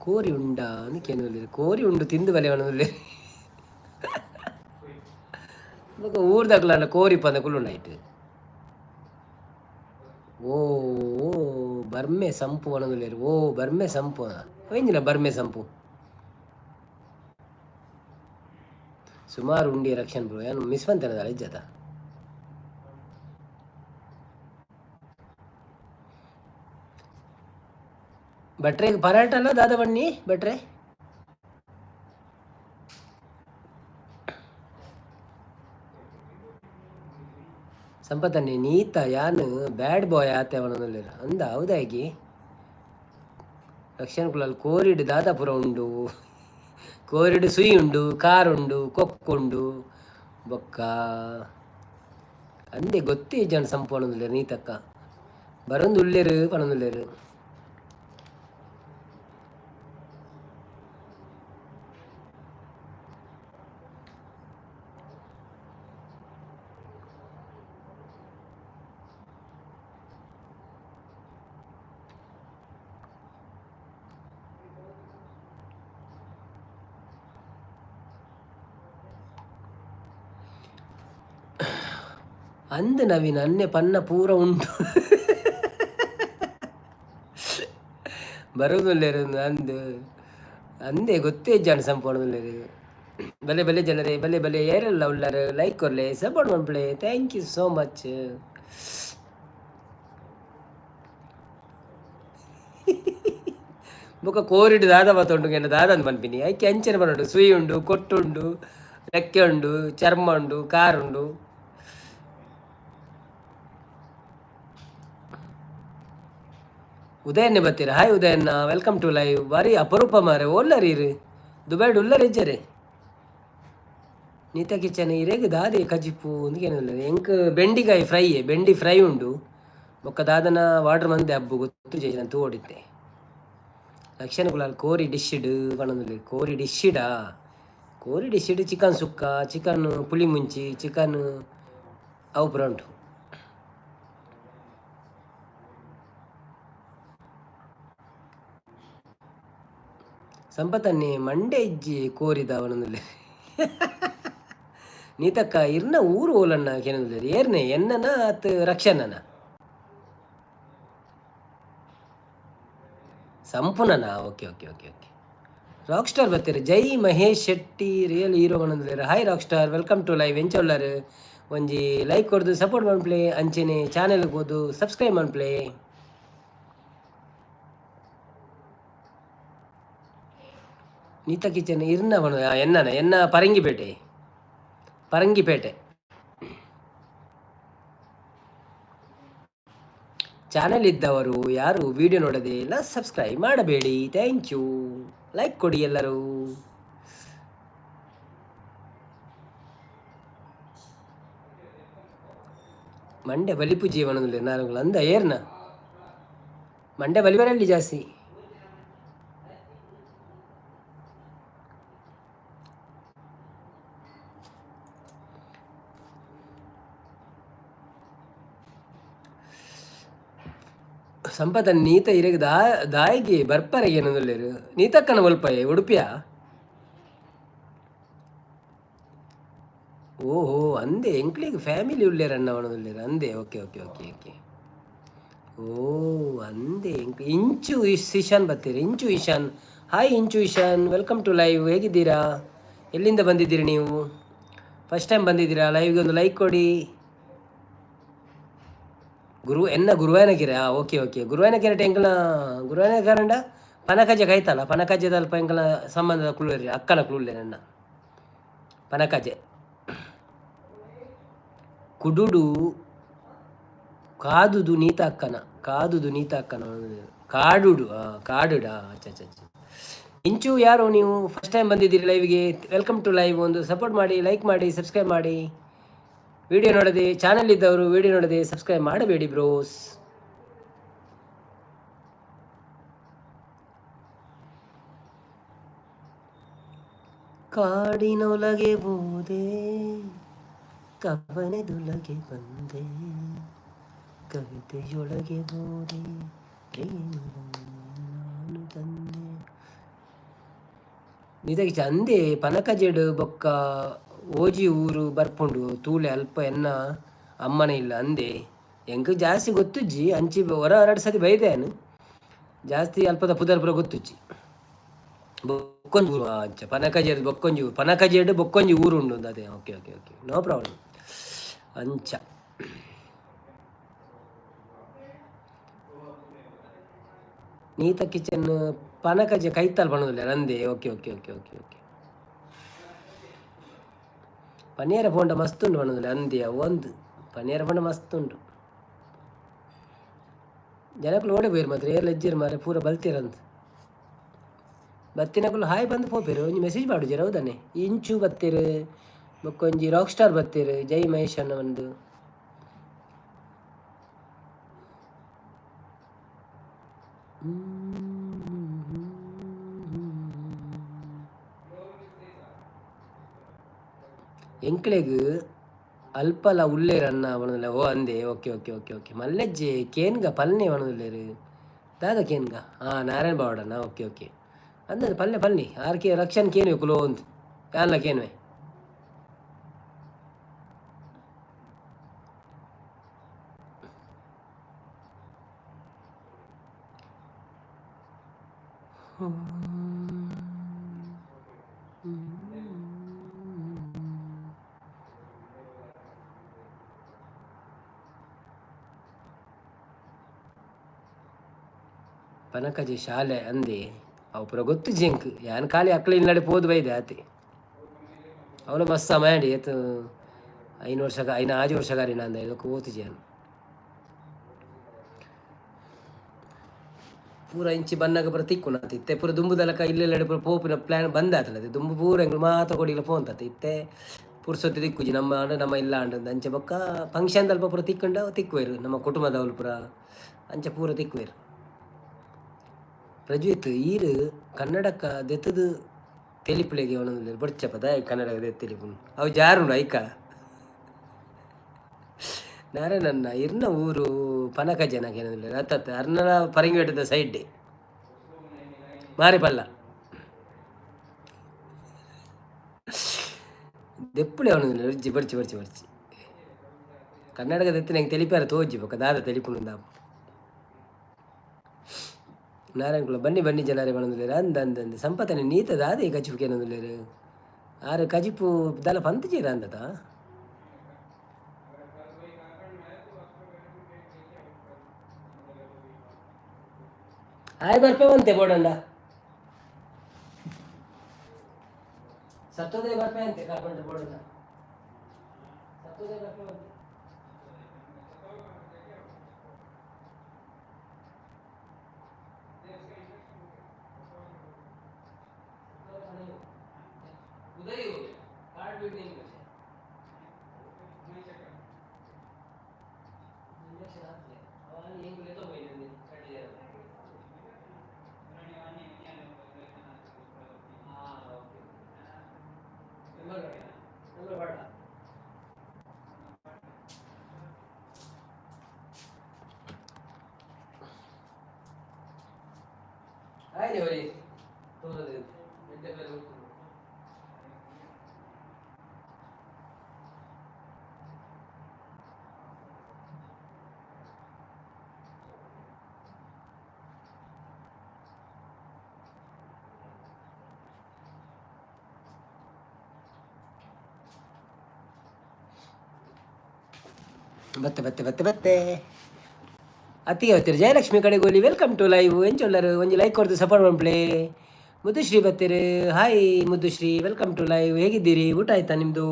Speaker 1: ಕೋರಿ ಉಂಡಾ ಅಂದ್ ಕೇನೊಂದುಲ್ಲೆರ್. ಕೋರಿ ಉಂಡು ತಿಂದು ಬಲೆ ಪನೊಂದುಲ್ಲೆರ್. ಬೊಕ ಊರ್ದಕ್ಲಾಂಡ ಕೋರಿ ಪಂದ ಕುಲ್ಲುಂಡ ಐಟ್. ಓ ಓ ಬರ್ಮೆ ಸಂಪು ಪನೊಂದುಲ್ಲೆರ್. ಓ ಬರ್ಮೆ ಸಂಪು ಎಂಜಿನ ಬರ್ಮೆ ಸಂಪು? ಸುಮಾರು ಉಂಡಿ ರಕ್ಷಣ್ ಬ್ರೋ. ಯಾನ್ ಮಿಸ್ ಮಂತೆನ ಇಜ್ಜತ? ಭಟ್ರೆಗ್ ಪರಾಟ ಅಲ್ಲ ದಾದ ಬಣ್ಣಿ ಭಟ್ರೆ? ಸಂಪತನ್ನೆ ನೀತ ಯಾನ್ ಬ್ಯಾಡ್ ಬಾಯ್ ಆತೆ ಅವನೊಂದುಲ್ಲೆರ್ ಅಂದ ಹೌದಾಗಿ ರಕ್ಷಣ್ ಕುಲಾಲ್ ಕೋರಿಡ್ ದಾದಾಪುರ ಉಂಡು. ಕೋರಿಡ್ ಸುಯಿ ಉಂಡು, ಕಾರ್ ಉಂಡು, ಕೊಕ್ಕುಂಡು, ಬೊಕ್ಕ ಅಂದೆ ಗೊತ್ತೇ ಜನ ಸಂಪೂರ್ಣ ನೀತಕ್ಕ ಬರೊಂದು ಉಲ್ಲೆರ್ ಪನೊಂದುಲ್ಲೆರ್. ಅಂದ್ ನವೀನ್ ಅನ್ನೆ ಪನ್ನ ಪೂರ ಉಂಡು. ಬರೋದುಲ್ಲೆರ್ ಅಂದ್ ಅಂದೆ ಗೊತ್ತೇ ಜನ ಸಂಪೂರ್ಣ. ಬಲೆ ಬಲೆ ಜನರೇ, ಬಲೆ ಬಲೆ. ಏರೆಲ್ಲ ಉಳ್ಳಾರು ಲೈಕ್ ಕೊರ್ಲೆ, ಸಪೋರ್ಟ್ ಮನ್ಪುಲೆ. Thank you so much. ಬೊಕ ಕೋರಿಡ್ ದಾದ ಬತ್ತುಂಡು ಎನ್ನ ದಾದ ಪನ್ಪಿನಿ. ಐಕೆ ಅಂಚನೆ ಪನೊಡು. ಸುಯಿ ಉಂಡು, ಕೊಟ್ಟುಂಡು, ರೆಕ್ಕೆ ಉಂಡು, ಚರ್ಮ ಉಂಡು, ಕಾರ್ ಉಂಡು. ಉದಯನ್ನೇ ಬತ್ತೀರ? ಹಾಯ್ ಉದಯಣ್ಣ, welcome to live. ಬಾರಿ ಅಪರೂಪ ಮಾರೆ, ಓಲ್ಲರ್ ಇರು? ದುಬೈಡ್ ಉಲ್ಲರ್ ಇಜ್ಜರೆ? ನೀತ ಕಿಚನ್ ಇರೆಗ್ ದಾದೆ ಕಜಿಪು ಅಂದ್ ಎಂಕ್ ಬೆಂಡಿಕಾಯಿ ಫ್ರೈ, ಬೆಂಡಿ ಫ್ರೈ ಉಂಡು. ಬೊಕ್ಕ ದಾದನ ವಾಟರ್ ಮಂದೆ ಹಬ್ಬು ಗೊತ್ತು ಜೇಜನ ತೋಡಿತ್ತೆ. ಲಕ್ಷಣ ಕುಲಾಲ್ ಕೋರಿ ಡಿಶ್ಡ್ ಪನೊಂದುಲ್ಲೆ. ಕೋರಿ ಡಿಶ್ಡಾ? ಕೋರಿ ಡಿಶ್ಡ್ ಚಿಕನ್ ಸುಕ್ಕ, ಚಿಕನ್ ಪುಳಿ ಮುಂಚಿ, ಚಿಕನ್ ಅವು ಪೂರ ಉಂಟು. ಸಂಪತನ್ನೇ ಮಂಡೆ ಇಜ್ಜಿ ಕೋರಿದ ಅವನೊಂದುಲ್ಲೆ. ನೀತಕ್ಕ ಇರ್ನ ಊರು ಓಲಣ್ಣ ಕೇನೊಂದುಲ್ಲೆರ್. ಏರ್ನೆ ಎನ್ನನ ಅತ್ ರಕ್ಷಣ್ಣನ ಸಂಪೂರ್ಣನಾ? Okay okay okay okay. Rock star ಬತ್ತೀರಿ. ಜೈ ಮಹೇಶ್ ಶೆಟ್ಟಿ ರಿಯಲ್ ಹೀರೋ ಪನೊಂದುಲ್ಲೆರ್. Hi rock star, welcome to live. ಎಂಚ ಉಲ್ಲರ್? ಒಂಜಿ ಲೈಕ್ ಕೊರ್ದು ಸಪೋರ್ಟ್ ಮನ್ಪುಲೆ. ಅಂಚೆನೆ ಚಾನೆಲ್ ಪೋದು ಸಬ್ಸ್ಕ್ರೈಬ್ ಮನ್ಪುಲೆ. ನೀತಾ ಕಿಚನ್ ಇರ್ನ ಪಣ ಎನ್ನನ ಎನ್ನ ಪರಂಗಿಪೇಟೆ, ಪರಂಗಿಪೇಟೆ. ಚಾನೆಲ್ ಇದ್ದವರು ಯಾರು ವಿಡಿಯೋ ನೋಡದೆ ಇಲ್ಲ ಸಬ್ಸ್ಕ್ರೈಬ್ ಮಾಡಬೇಡಿ. Thank you. Like ಕೊಡಿ ಎಲ್ಲರೂ. ಮಂಡೆ ಬಲಿಪು ಜೀವನದಲ್ಲಿ ನಾನು ಅಂದ ಏರ್ನ ಮಂಡೆ ಬಲಿಬರಲ್ಲಿ ಜಾಸ್ತಿ. ಸಂಪತ ನೀತ ಇರೆಗ್ ದಾಯಿಗೆ ಬರ್ಪರೆ ಏನೊಂದುಲ್ಲೆರ್. ನೀತಕ್ಕನ ಒಲ್ಪಯೆ ಉಡುಪಿಯ? ಓಹೋ, ಅಂದೆ ಎಂಕ್ಲೆಗ್ ಫ್ಯಾಮಿಲಿ ಉಲ್ಲೆರ್ ಅಣ್ಣ ಪನೊಂದುಲ್ಲೆರ್. ಅಂದೆ ಓಕೆ ಓಕೆ ಓಕೆ ಓಕೆ. ಓ ಅಂದೆ ಎಂಕ್ ಇಂಚು ಇಶಾನ್ ಬತ್ತೀರಿ. Inchu Ishan, hi Inchu Ishan, welcome to live. ಹೇಗಿದ್ದೀರಾ? ಎಲ್ಲಿಂದ ಬಂದಿದ್ದೀರಿ ನೀವು? ಫಸ್ಟ್ ಟೈಮ್ ಬಂದಿದ್ದೀರಾ? ಲೈವ್ಗೆ ಒಂದು ಲೈಕ್ ಕೊಡಿ. ಗುರು ಎನ್ನ ಗುರುವಾಯನಕೆರೆ. ಓಕೆ ಓಕೆ, ಗುರುವಾಯನಕೆರೆ ಎಂಕಲ್ನ ಗುರುವಾಯನಕೆರೆಂಡ ಪನಕಜೆ ಕೈತಲ್ಲ ಪನಕಜೆದಲ್ಪ ಎಂಕಲ್ನ ಸಂಬಂಧದ ಕುಳ್ಳುರಿ, ಅಕ್ಕನ ಕುಳ್ಳುಲ್ಲೆ ನನ್ನ ಪನಕಜೆ. ಕುಡುಡು ಕಾದುದು ನೀತ ಅಕ್ಕನ, ಕಾದುದು ನೀತ ಅಕ್ಕನ ಕಾಡುಡು ಕಾಡುಡಾ. ಅಚ್ಚ ಅಚ್ಚ ಅಚ್ಚ. ಇಂಚು ಯಾರು ನೀವು? ಫಸ್ಟ್ ಟೈಮ್ ಬಂದಿದ್ದೀರಿ ಲೈವ್ಗೆ? Welcome to live. ಒಂದು ಸಪೋರ್ಟ್ ಮಾಡಿ, ಲೈಕ್ ಮಾಡಿ, ಸಬ್ಸ್ಕ್ರೈಬ್ ಮಾಡಿ. ವಿಡಿಯೋ ನೋಡದೆ, ಚಾನಲ್ ಇದ್ದವರು ವಿಡಿಯೋ ನೋಡದೆ ಸಬ್ಸ್ಕ್ರೈಬ್ ಮಾಡಬೇಡಿ ಬ್ರೋಸ್. ಕಾಡಿನೊಳಗೆ ಹೋದೆ, ಕವನದೊಳಗೆ ಬಂದೆ, ಕವಿತೆಯೊಳಗೆ ಹೋದೆ, ಪ್ರೇಮವನ್ನು ನಾನು ತಂದೆ. ನಿದಕ್ಕೆ ಚಂದೆ ಪನಕಜೆಡು ಬೊಕ್ಕ ಓಜಿ ಊರು ಬರ್ಪುಂಡು ತೂಲೆ ಅಲ್ಪ ಎನ್ನ ಅಮ್ಮನ ಇಲ್ಲ ಅಂದೆ. ಎಂಕ್ ಜಾಸ್ತಿ ಗೊತ್ತುಜ್ಜಿ. ಅಂಚಿ ಹೊರ ಎರಡು ಸತಿ ಬೈದೇನು. ಜಾಸ್ತಿ ಅಲ್ಪದ ಪುದರ್ ಪೂರ ಗೊತ್ತುಜ್ಜಿ. ಬೊಕ್ಕೊಂಜಿ ಊರು ಅಂಚ ಪನಕಜೇಡ್ ಬೊಕ್ಕೊಂಜಿ ಊರು, ಪನಕಜೇಡ್ ಬೊಕ್ಕೊಂಜಿ ಊರು ಉಂಡು ಅದೇ. Okay okay okay, no problem. ಅಂಚ ನೀತ ಕಿಚನ್ ಪನಕಜೆ ಕೈತಾಲ್ ಪಣೋದಿಲ್ಲ ನಂದೆ. Okay okay okay okay okay. ಪನಿಯರ ಪೋಂಡ ಮಸ್ತ್ ಉಂಡು ಪಣೋದಿಲ್ಲ ಅಂದೆ. ಒಂದು ಪನಿಯಾರ ಪಂಡ ಮಸ್ತ್ ಉಂಟು. ಜನಕುಲು ಓಡೆ ಪೋಯಿರು ಮಾತ್ರ ಏರ್ಲ ಇಜ್ಜೆರ್ ಮಾರೆ, ಪೂರ ಬಲ್ತಿರಂತ. ಬತ್ತಿನಕುಲು ಹಾಯ್ ಬಂದು ಪೋಪೆರು, ಒಂಜಿ ಮೆಸೇಜ್ ಮಾಡುಜೆರ್ ಹೌದಾನೆ? ಇಂಚು ಬತ್ತೆರ್, ಬೊಕ್ಕೊಂಜಿ ರಾಕ್ ಸ್ಟಾರ್ ಬತ್ತೆರ್, ಜೈ ಮಹೇಶ್ ಅಣ್ಣ ಒಂದು. ಎಂಕ್ಲೆಗ್ ಅಲ್ಪಲ ಉಲ್ಲೇರ್ ಅಣ್ಣ ಪನೊಂದುಲ್ಲೆ. ಓ ಅಂದೆ, ಓಕೆ ಓಕೆ ಓಕೆ ಓಕೆ. ಮಲ್ಲೆಜ್ಜೆ ಕೇನ್ಗ ಪಲ್ನೆ ಪನೊಂದುಲ್ಲೆರ್. ದಾದ ಕೇನ್ಗ? ಹಾಂ, ನಾರಾಯಣ ಬಾವಡಣ್ಣ, ಓಕೆ ಓಕೆ. ಅಂದದು ಪಲ್ಲೆ ಪಲ್ನಿ ಆರ್ ಕೆ ರಕ್ಷನ್ ಕೇನ್ವೆ ಕುಲೋ ಅಂತ ಯಾನ್ಲ ಕೇನ್ವೆ. ಪನಕಜೆ ಶಾಲೆ ಅಂದೆ, ಅವು ಪೂರ ಗೊತ್ತು ಜಿಂಕ್. ಯಾನ್ ಖಾಲಿ ಅಕ್ಲೆ ಇಲ್ಲಡೆ ಪೋದು ಬೈದೆ ಆತೆ. ಅವನು ಮಸ್ತ್ ಸಮಯ ಏತ್ 5 ವರ್ಷ, 5 6 ವರ್ಷ ಕಾರಿನ ಅಂದ ಇದಕ್ಕೆ ಓತುಜಿ ಯಾನ್. ಪೂರ ಇಂಚಿ ಬನ್ನಗ ಪೂರ ತಿಕ್ಕುನತ ಇತ್ತೆ. ಪೂರ ದುಂಬುದಲಕ ಇಲ್ಲೆಲ್ಲೆಡೆ ಪೂರ ಪೋಪಿನ ಪ್ಲಾನ್ ಬಂದ್ ಆತಲತೆ. ದುಂಬು ಪೂರ ಎಂಕುಲು ಮಾತ ಕೊಡಿಲ ಪೋಂತತೆ. ಇತ್ತೆ ಪುರ್ಸೊತ್ತು ತಿಕ್ಕುಜಿ. ನಮ್ಮ ಆಂಡ ನಮ್ಮ ಇಲ್ಲ ಆಂಡ ಅಂಚೆ. ಬೊಕ್ಕ ಫಂಕ್ಷನ್ ದಲ್ಪ ಪೂರ ತಿಕ್ಕಂಡ ತಿಕ್ಕುವೆರು. ನಮ್ಮ ಕುಟುಂಬದವ್ಲು ಪೂರ ಅಂಚೆ ಪೂರ ತಿಕ್ಕುವೆರು. ಪ್ರಜ್ವಿತ್ ಈರ್ ಕನ್ನಡಕ್ಕ ದೆತ್ತದು ತೆಲಿಪುಲೆಗೆ ಒಂದೊಂದು ಬೊಡ್ಚಪ್ಪ. ದಾಯೆ ಕನ್ನಡ ದೆತ್ತ್ ತೆಲಿಪುನು? ಅವು ಜಾರುಂಡು ಐಕ. ನಾರಾಯಣಣ್ಣ ಇರ್ನ ಊರು ಪನಕಜನ ಏನಂದ್ರೆ ಅತ್ತತ್ತ ಅರ್ನಲ ಪರಂಗಿಬೆಟ್ಟದ ಸೈಡ್ ಮಾರಿಪಲ್ಲ ದೆಪ್ಪುಳೆ ಅವನು. ಬಡ್ಚಿ ಬಡ್ಚಿ ಬಡ್ಚಿ ಬಡ್ಚಿ. ಕನ್ನಡಕ ದೆತ್ತಿನ ಹೆಂಗೆ ತೆಲಿಪಾರ ತೋಜಿ ಬೊಕ್ಕ ದಾದ ತೆಲಿಪುನು. ನಾರಾಯಣ ಕುಲ ಬನ್ನಿ ಬನ್ನಿ ಜನರೇ ಪನೊಂದುಲ್ಲೆರ್. ಅಂದ್ ಅಂದ್ ಅಂದ್. ಸಂಪತನೆ ನೀತ ದಾದ ಈ ಕಜಿಪು ಕೇನೊಂದುಲ್ಲೆರ್. ಆರ್ ಕಜಿಪು ದಾಲ ಪಂತುಜೆರ್ ಅಂದತ. ಆಯ್ ಬರ್ಪೆ ಒಂತೆ ಬೋಡಂಡ ಸತ್ತೋದಯ ಬರ್ಪೆ ಅಂತೆ ಕಾರ್ಪೆಂಟರ್ ಬೋಡಂಡ ಸತ್ತೋದಯ ಬರ್ಪೆ ಒಂತೆ. उधर ही हो गया कार्ड बिल्डिंग में इंजेक्शन आते हैं और ये ले तो वही कट जाएगा. हाँ, ओके. नंबर नंबर बढ़ा. ಆಯ್ತು ಹೋರಿ ತೋರದು. ಬತ್ತೆ ಬತ್ತೆ ಬತ್ತೆ ಬತ್ತೆ ಅತ್ತಿಗೆ ಬತ್ತೀರಿ. Jayalakshmi ಕಡೆಗೋಲಿ, welcome to live. ಎಂಚೊಲ್ಲರು? ಒಂಜಿ ಲೈಕ್ ಕೊಡ್ದು ಸಪೋರ್ಟ್ ಮನ್ಪುಲೆ. ಮುದ್ದುಶ್ರೀ ಬತ್ತೀರಿ. Hi Muddushri, welcome to live. ಹೇಗಿದ್ದೀರಿ? ಊಟ ಆಯ್ತಾ ನಿಮ್ಮದು?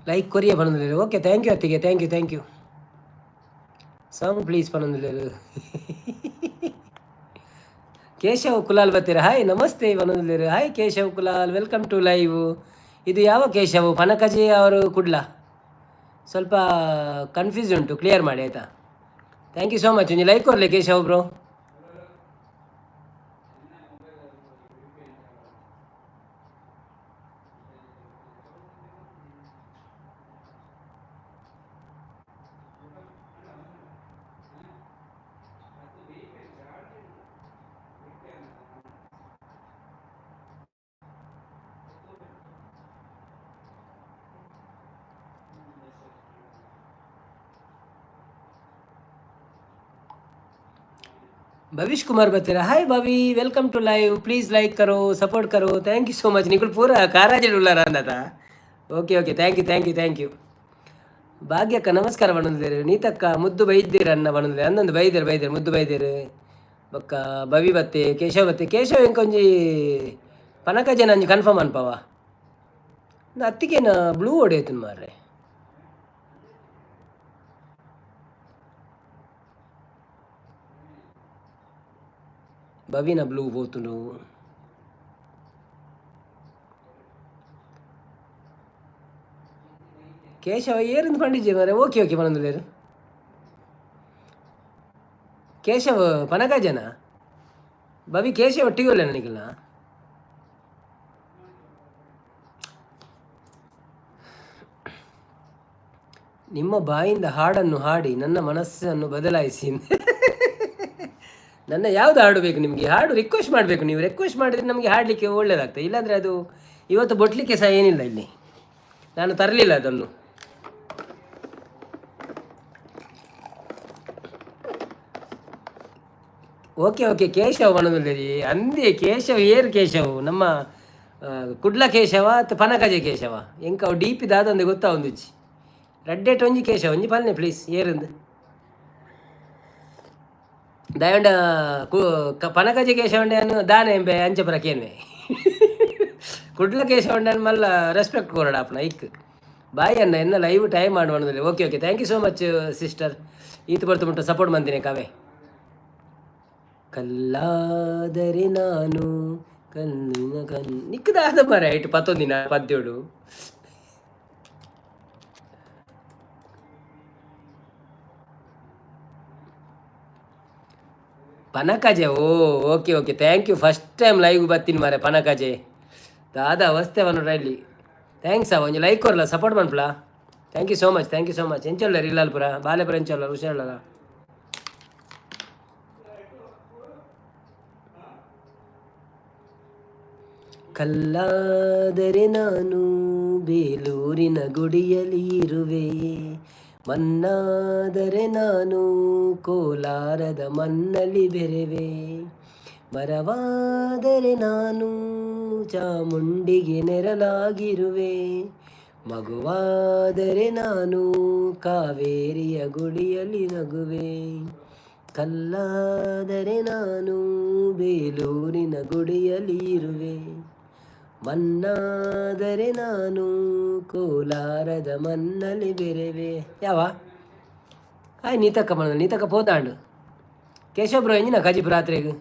Speaker 1: ಲೈಕ್ ಕೊರಿಯ ಪನೊಂದುಲ್ಲೆರ್. ಓಕೆ, thank you ಅತ್ತಿಗೆ, thank you, thank you. Song please ಪನೊಂದುಲ್ಲೆರ್. ಕೇಶವ್ ಕುಲಾಲ್ ಬತ್ತೀರ. ಹಾಯ್, ನಮಸ್ತೆ ಪನೊಂದುಲ್ಲೆರ್. Hi Keshav Kulal, welcome to live. ಇದು ಯಾವ ಕೇಶವ್? ಪನಕಜೆ ಅವರು ಕುಡ್ಲ? ಸ್ವಲ್ಪ ಕನ್ಫ್ಯೂಸ್ ಉಂಟು, ಕ್ಲಿಯರ್ ಮಾಡಿ ಆಯಿತಾ? Thank you so much. ಒಂಜಿ ಲೈಕ್ ಕೊರ್ಲೆ ಕೇಶವ್ ಬ್ರೋ. ಭವಿಷ್ ಕುಮಾರ್ ಬರ್ತೀರಾ. Hi Bhavi, welcome to live. Please like ಕರೋ, ಸಪೋರ್ಟ್ ಕರೋ. Thank you so much. ನಿಕುಲು ಪೂರ ಕಾರಾಜಡ್ ಉಲ್ಲಾರ ಅಂದತ. Okay okay, thank you, thank you, thank you. ಭಾಗ್ಯಕ್ಕ ನಮಸ್ಕಾರ ಬಣ್ಣದಿರು. ನೀತಕ್ಕ ಮುದ್ದು ಬೈದ್ದೀರ ಅನ್ನ ಬಣ್ಣದಿರು. ಅಂದೊಂದು ಬೈದೇರು ಬೈದೇರು ಮುದ್ದು ಬೈದೇರು. ಬೊಕ್ಕ ಭವಿ ಬತ್ತೆ, ಕೇಶವ ಬತ್ತೆ. ಕೇಶವ ಎಂಕೊಂಜಿ ಪನಕಜನ ಅಂಜಿ ಕನ್ಫರ್ಮ್ ಅನ್ಪವ. ಅತ್ತಿಗೇನ ಬ್ಲೂ ಹೊಡೆಯುತ್ತೆ ಮಾರ್ರೆ. ಭವಿನ ಬ್ಲೂ ಪೋತುಂಡು. ಕೇಶವ ಏರಿಂದು ಪಂಡಿಜೆ ಮಾರೆ. ಓಕೆ ಓಕೆ ಪನೊಂದುಲ್ಲೆರ್. ಕೇಶವ ಪನಕಜನ ಭವಿ ಕೇಶವ ಒಟ್ಟಿಗೆ ಉಲ್ಲೆನ ನಿಕಲ್ನ? ನಿಮ್ಮ ಬಾಯಿಂದ ಹಾಡನ್ನು ಹಾಡಿ ನನ್ನ ಮನಸ್ಸನ್ನು ಬದಲಾಯಿಸಿ. ನನ್ನ ಯಾವುದು ಹಾಡು ಬೇಕು ನಿಮಗೆ? ಹಾಡು ರಿಕ್ವೆಸ್ಟ್ ಮಾಡಬೇಕು ನೀವು. ರಿಕ್ವೆಸ್ಟ್ ಮಾಡಿದರೆ ನಮಗೆ ಹಾಡಲಿಕ್ಕೆ ಒಳ್ಳೆಯದಾಗ್ತದೆ. ಇಲ್ಲಾಂದರೆ ಅದು ಇವತ್ತು ಬೊಟ್ಲಿಕ್ಕೆ ಸಹ ಏನಿಲ್ಲ ಇಲ್ಲಿ. ನಾನು ತರಲಿಲ್ಲ ಅದನ್ನು. ಓಕೆ ಓಕೆ, ಕೇಶವ್ ಮನದಲ್ಲಿ ಅಂದೇ. ಕೇಶವ್ ಏರು ಕೇಶವ್? ನಮ್ಮ ಕುಡ್ಲ ಕೇಶವ ಅಥವಾ ಪನಕಜೆ ಕೇಶವ? ಎಂಕ ಅವು ಡಿ ಪಿ ದಾದಂದೆ ಗೊತ್ತಾ ಒಂದುಚ್ಚಿ. ರಡ್ಡೆಟ್ ಒಂಜಿ ಕೇಶವ ಒಂಜಿ ಪಲ್ನೆ ಪ್ಲೀಸ್. ಏರಂದು ದಯಂಡ ಪನಕಜೆ ಕೇಶವಂಡೆ ದಾನೆ ಎಂಬೆ ಅಂಚಪುರ ಕೇನ್ವೆ. ಕುಡ್ಲ ಕೇಶವಂಡನ್ ಮಲ್ಲ ರೆಸ್ಪೆಕ್ಟ್ ಕೊರಡ ಅಪ್ಪನ ಇಕ್ ಬಾಯ್ ಅನ್ನ. ಎನ್ನ ಲೈವ್ ಟೈಮ್ ಮಾಡುವ. Okay okay, thank you so much sister. ಈತು ಬರ್ತು ಮುಟ್ಟ ಸಪೋರ್ಟ್ ಮಂದಿನಿ ಕಾವೆ. ಕಲ್ಲಾದರೆ ನಾನು ಕಣ್ಣಿನ ಕಣ್ ನಿಕ್ಕದಾದ ಮರ ಇಟ್ಟು ಪತ್ತೊಂದಿನ ಪದ್ಯೋಡು. ಪನಕಜೆ, ಓ okay okay, thank you. First time live ಬತ್ತೀನಿ ಮಾರೆ ಪನಕಜೆ. ದಾದ ಅವಸ್ಥೆ ಇಲ್ಲಿ. Thanks. ಆ ಒಂಜಿ ಲೈಕ್ ಕೊರಲ, ಸಪೋರ್ಟ್ ಮನ್ಪುಲ. Thank you so much, thank you so much. ಎಂಚೊಲ್ಲೆರ್ ಇಲ್ಲಾಲ್ಪುರ ಬಾಲೆಪುರ? ಎಂಚೊಲ್ಲ, ಹುಷಾರಲ್ಲ? ಕಲ್ಲಾದರೆ ನಾನು ಬೇಲೂರಿನ ಗುಡಿಯಲ್ಲಿ ಇರುವೆ, ಮನ್ನಾದರೆ ನಾನು ಕೋಲಾರದ ಮಣ್ಣಲ್ಲಿ ಬೆರೆವೆ, ಮರವಾದರೆ ನಾನು ಚಾಮುಂಡಿಗೆ ನೆರಳಾಗಿರುವೆ, ಮಗುವಾದರೆ ನಾನು ಕಾವೇರಿಯ ಗುಡಿಯಲ್ಲಿ ನಗುವೆ, ಕಲ್ಲಾದರೆ ನಾನು ಬೇಲೂರಿನ ಗುಡಿಯಲ್ಲಿ ಇರುವೆ, ಮನ್ನಾದರೆ ನಾನು ಕೋಲಾರದ ಮಣ್ಣಲ್ಲಿ ಬೆರೆವೆ. ಯಾವ ಆಯ್ ನೀತಕ್ಕ ಮನ ನೀತಕ್ಕ ಪೋದಾಂಡು. ಕೇಶವ ಬ್ರೋ, ಎಂಜಿನ ಕಜಿಪು ರಾತ್ರಿಗೆ?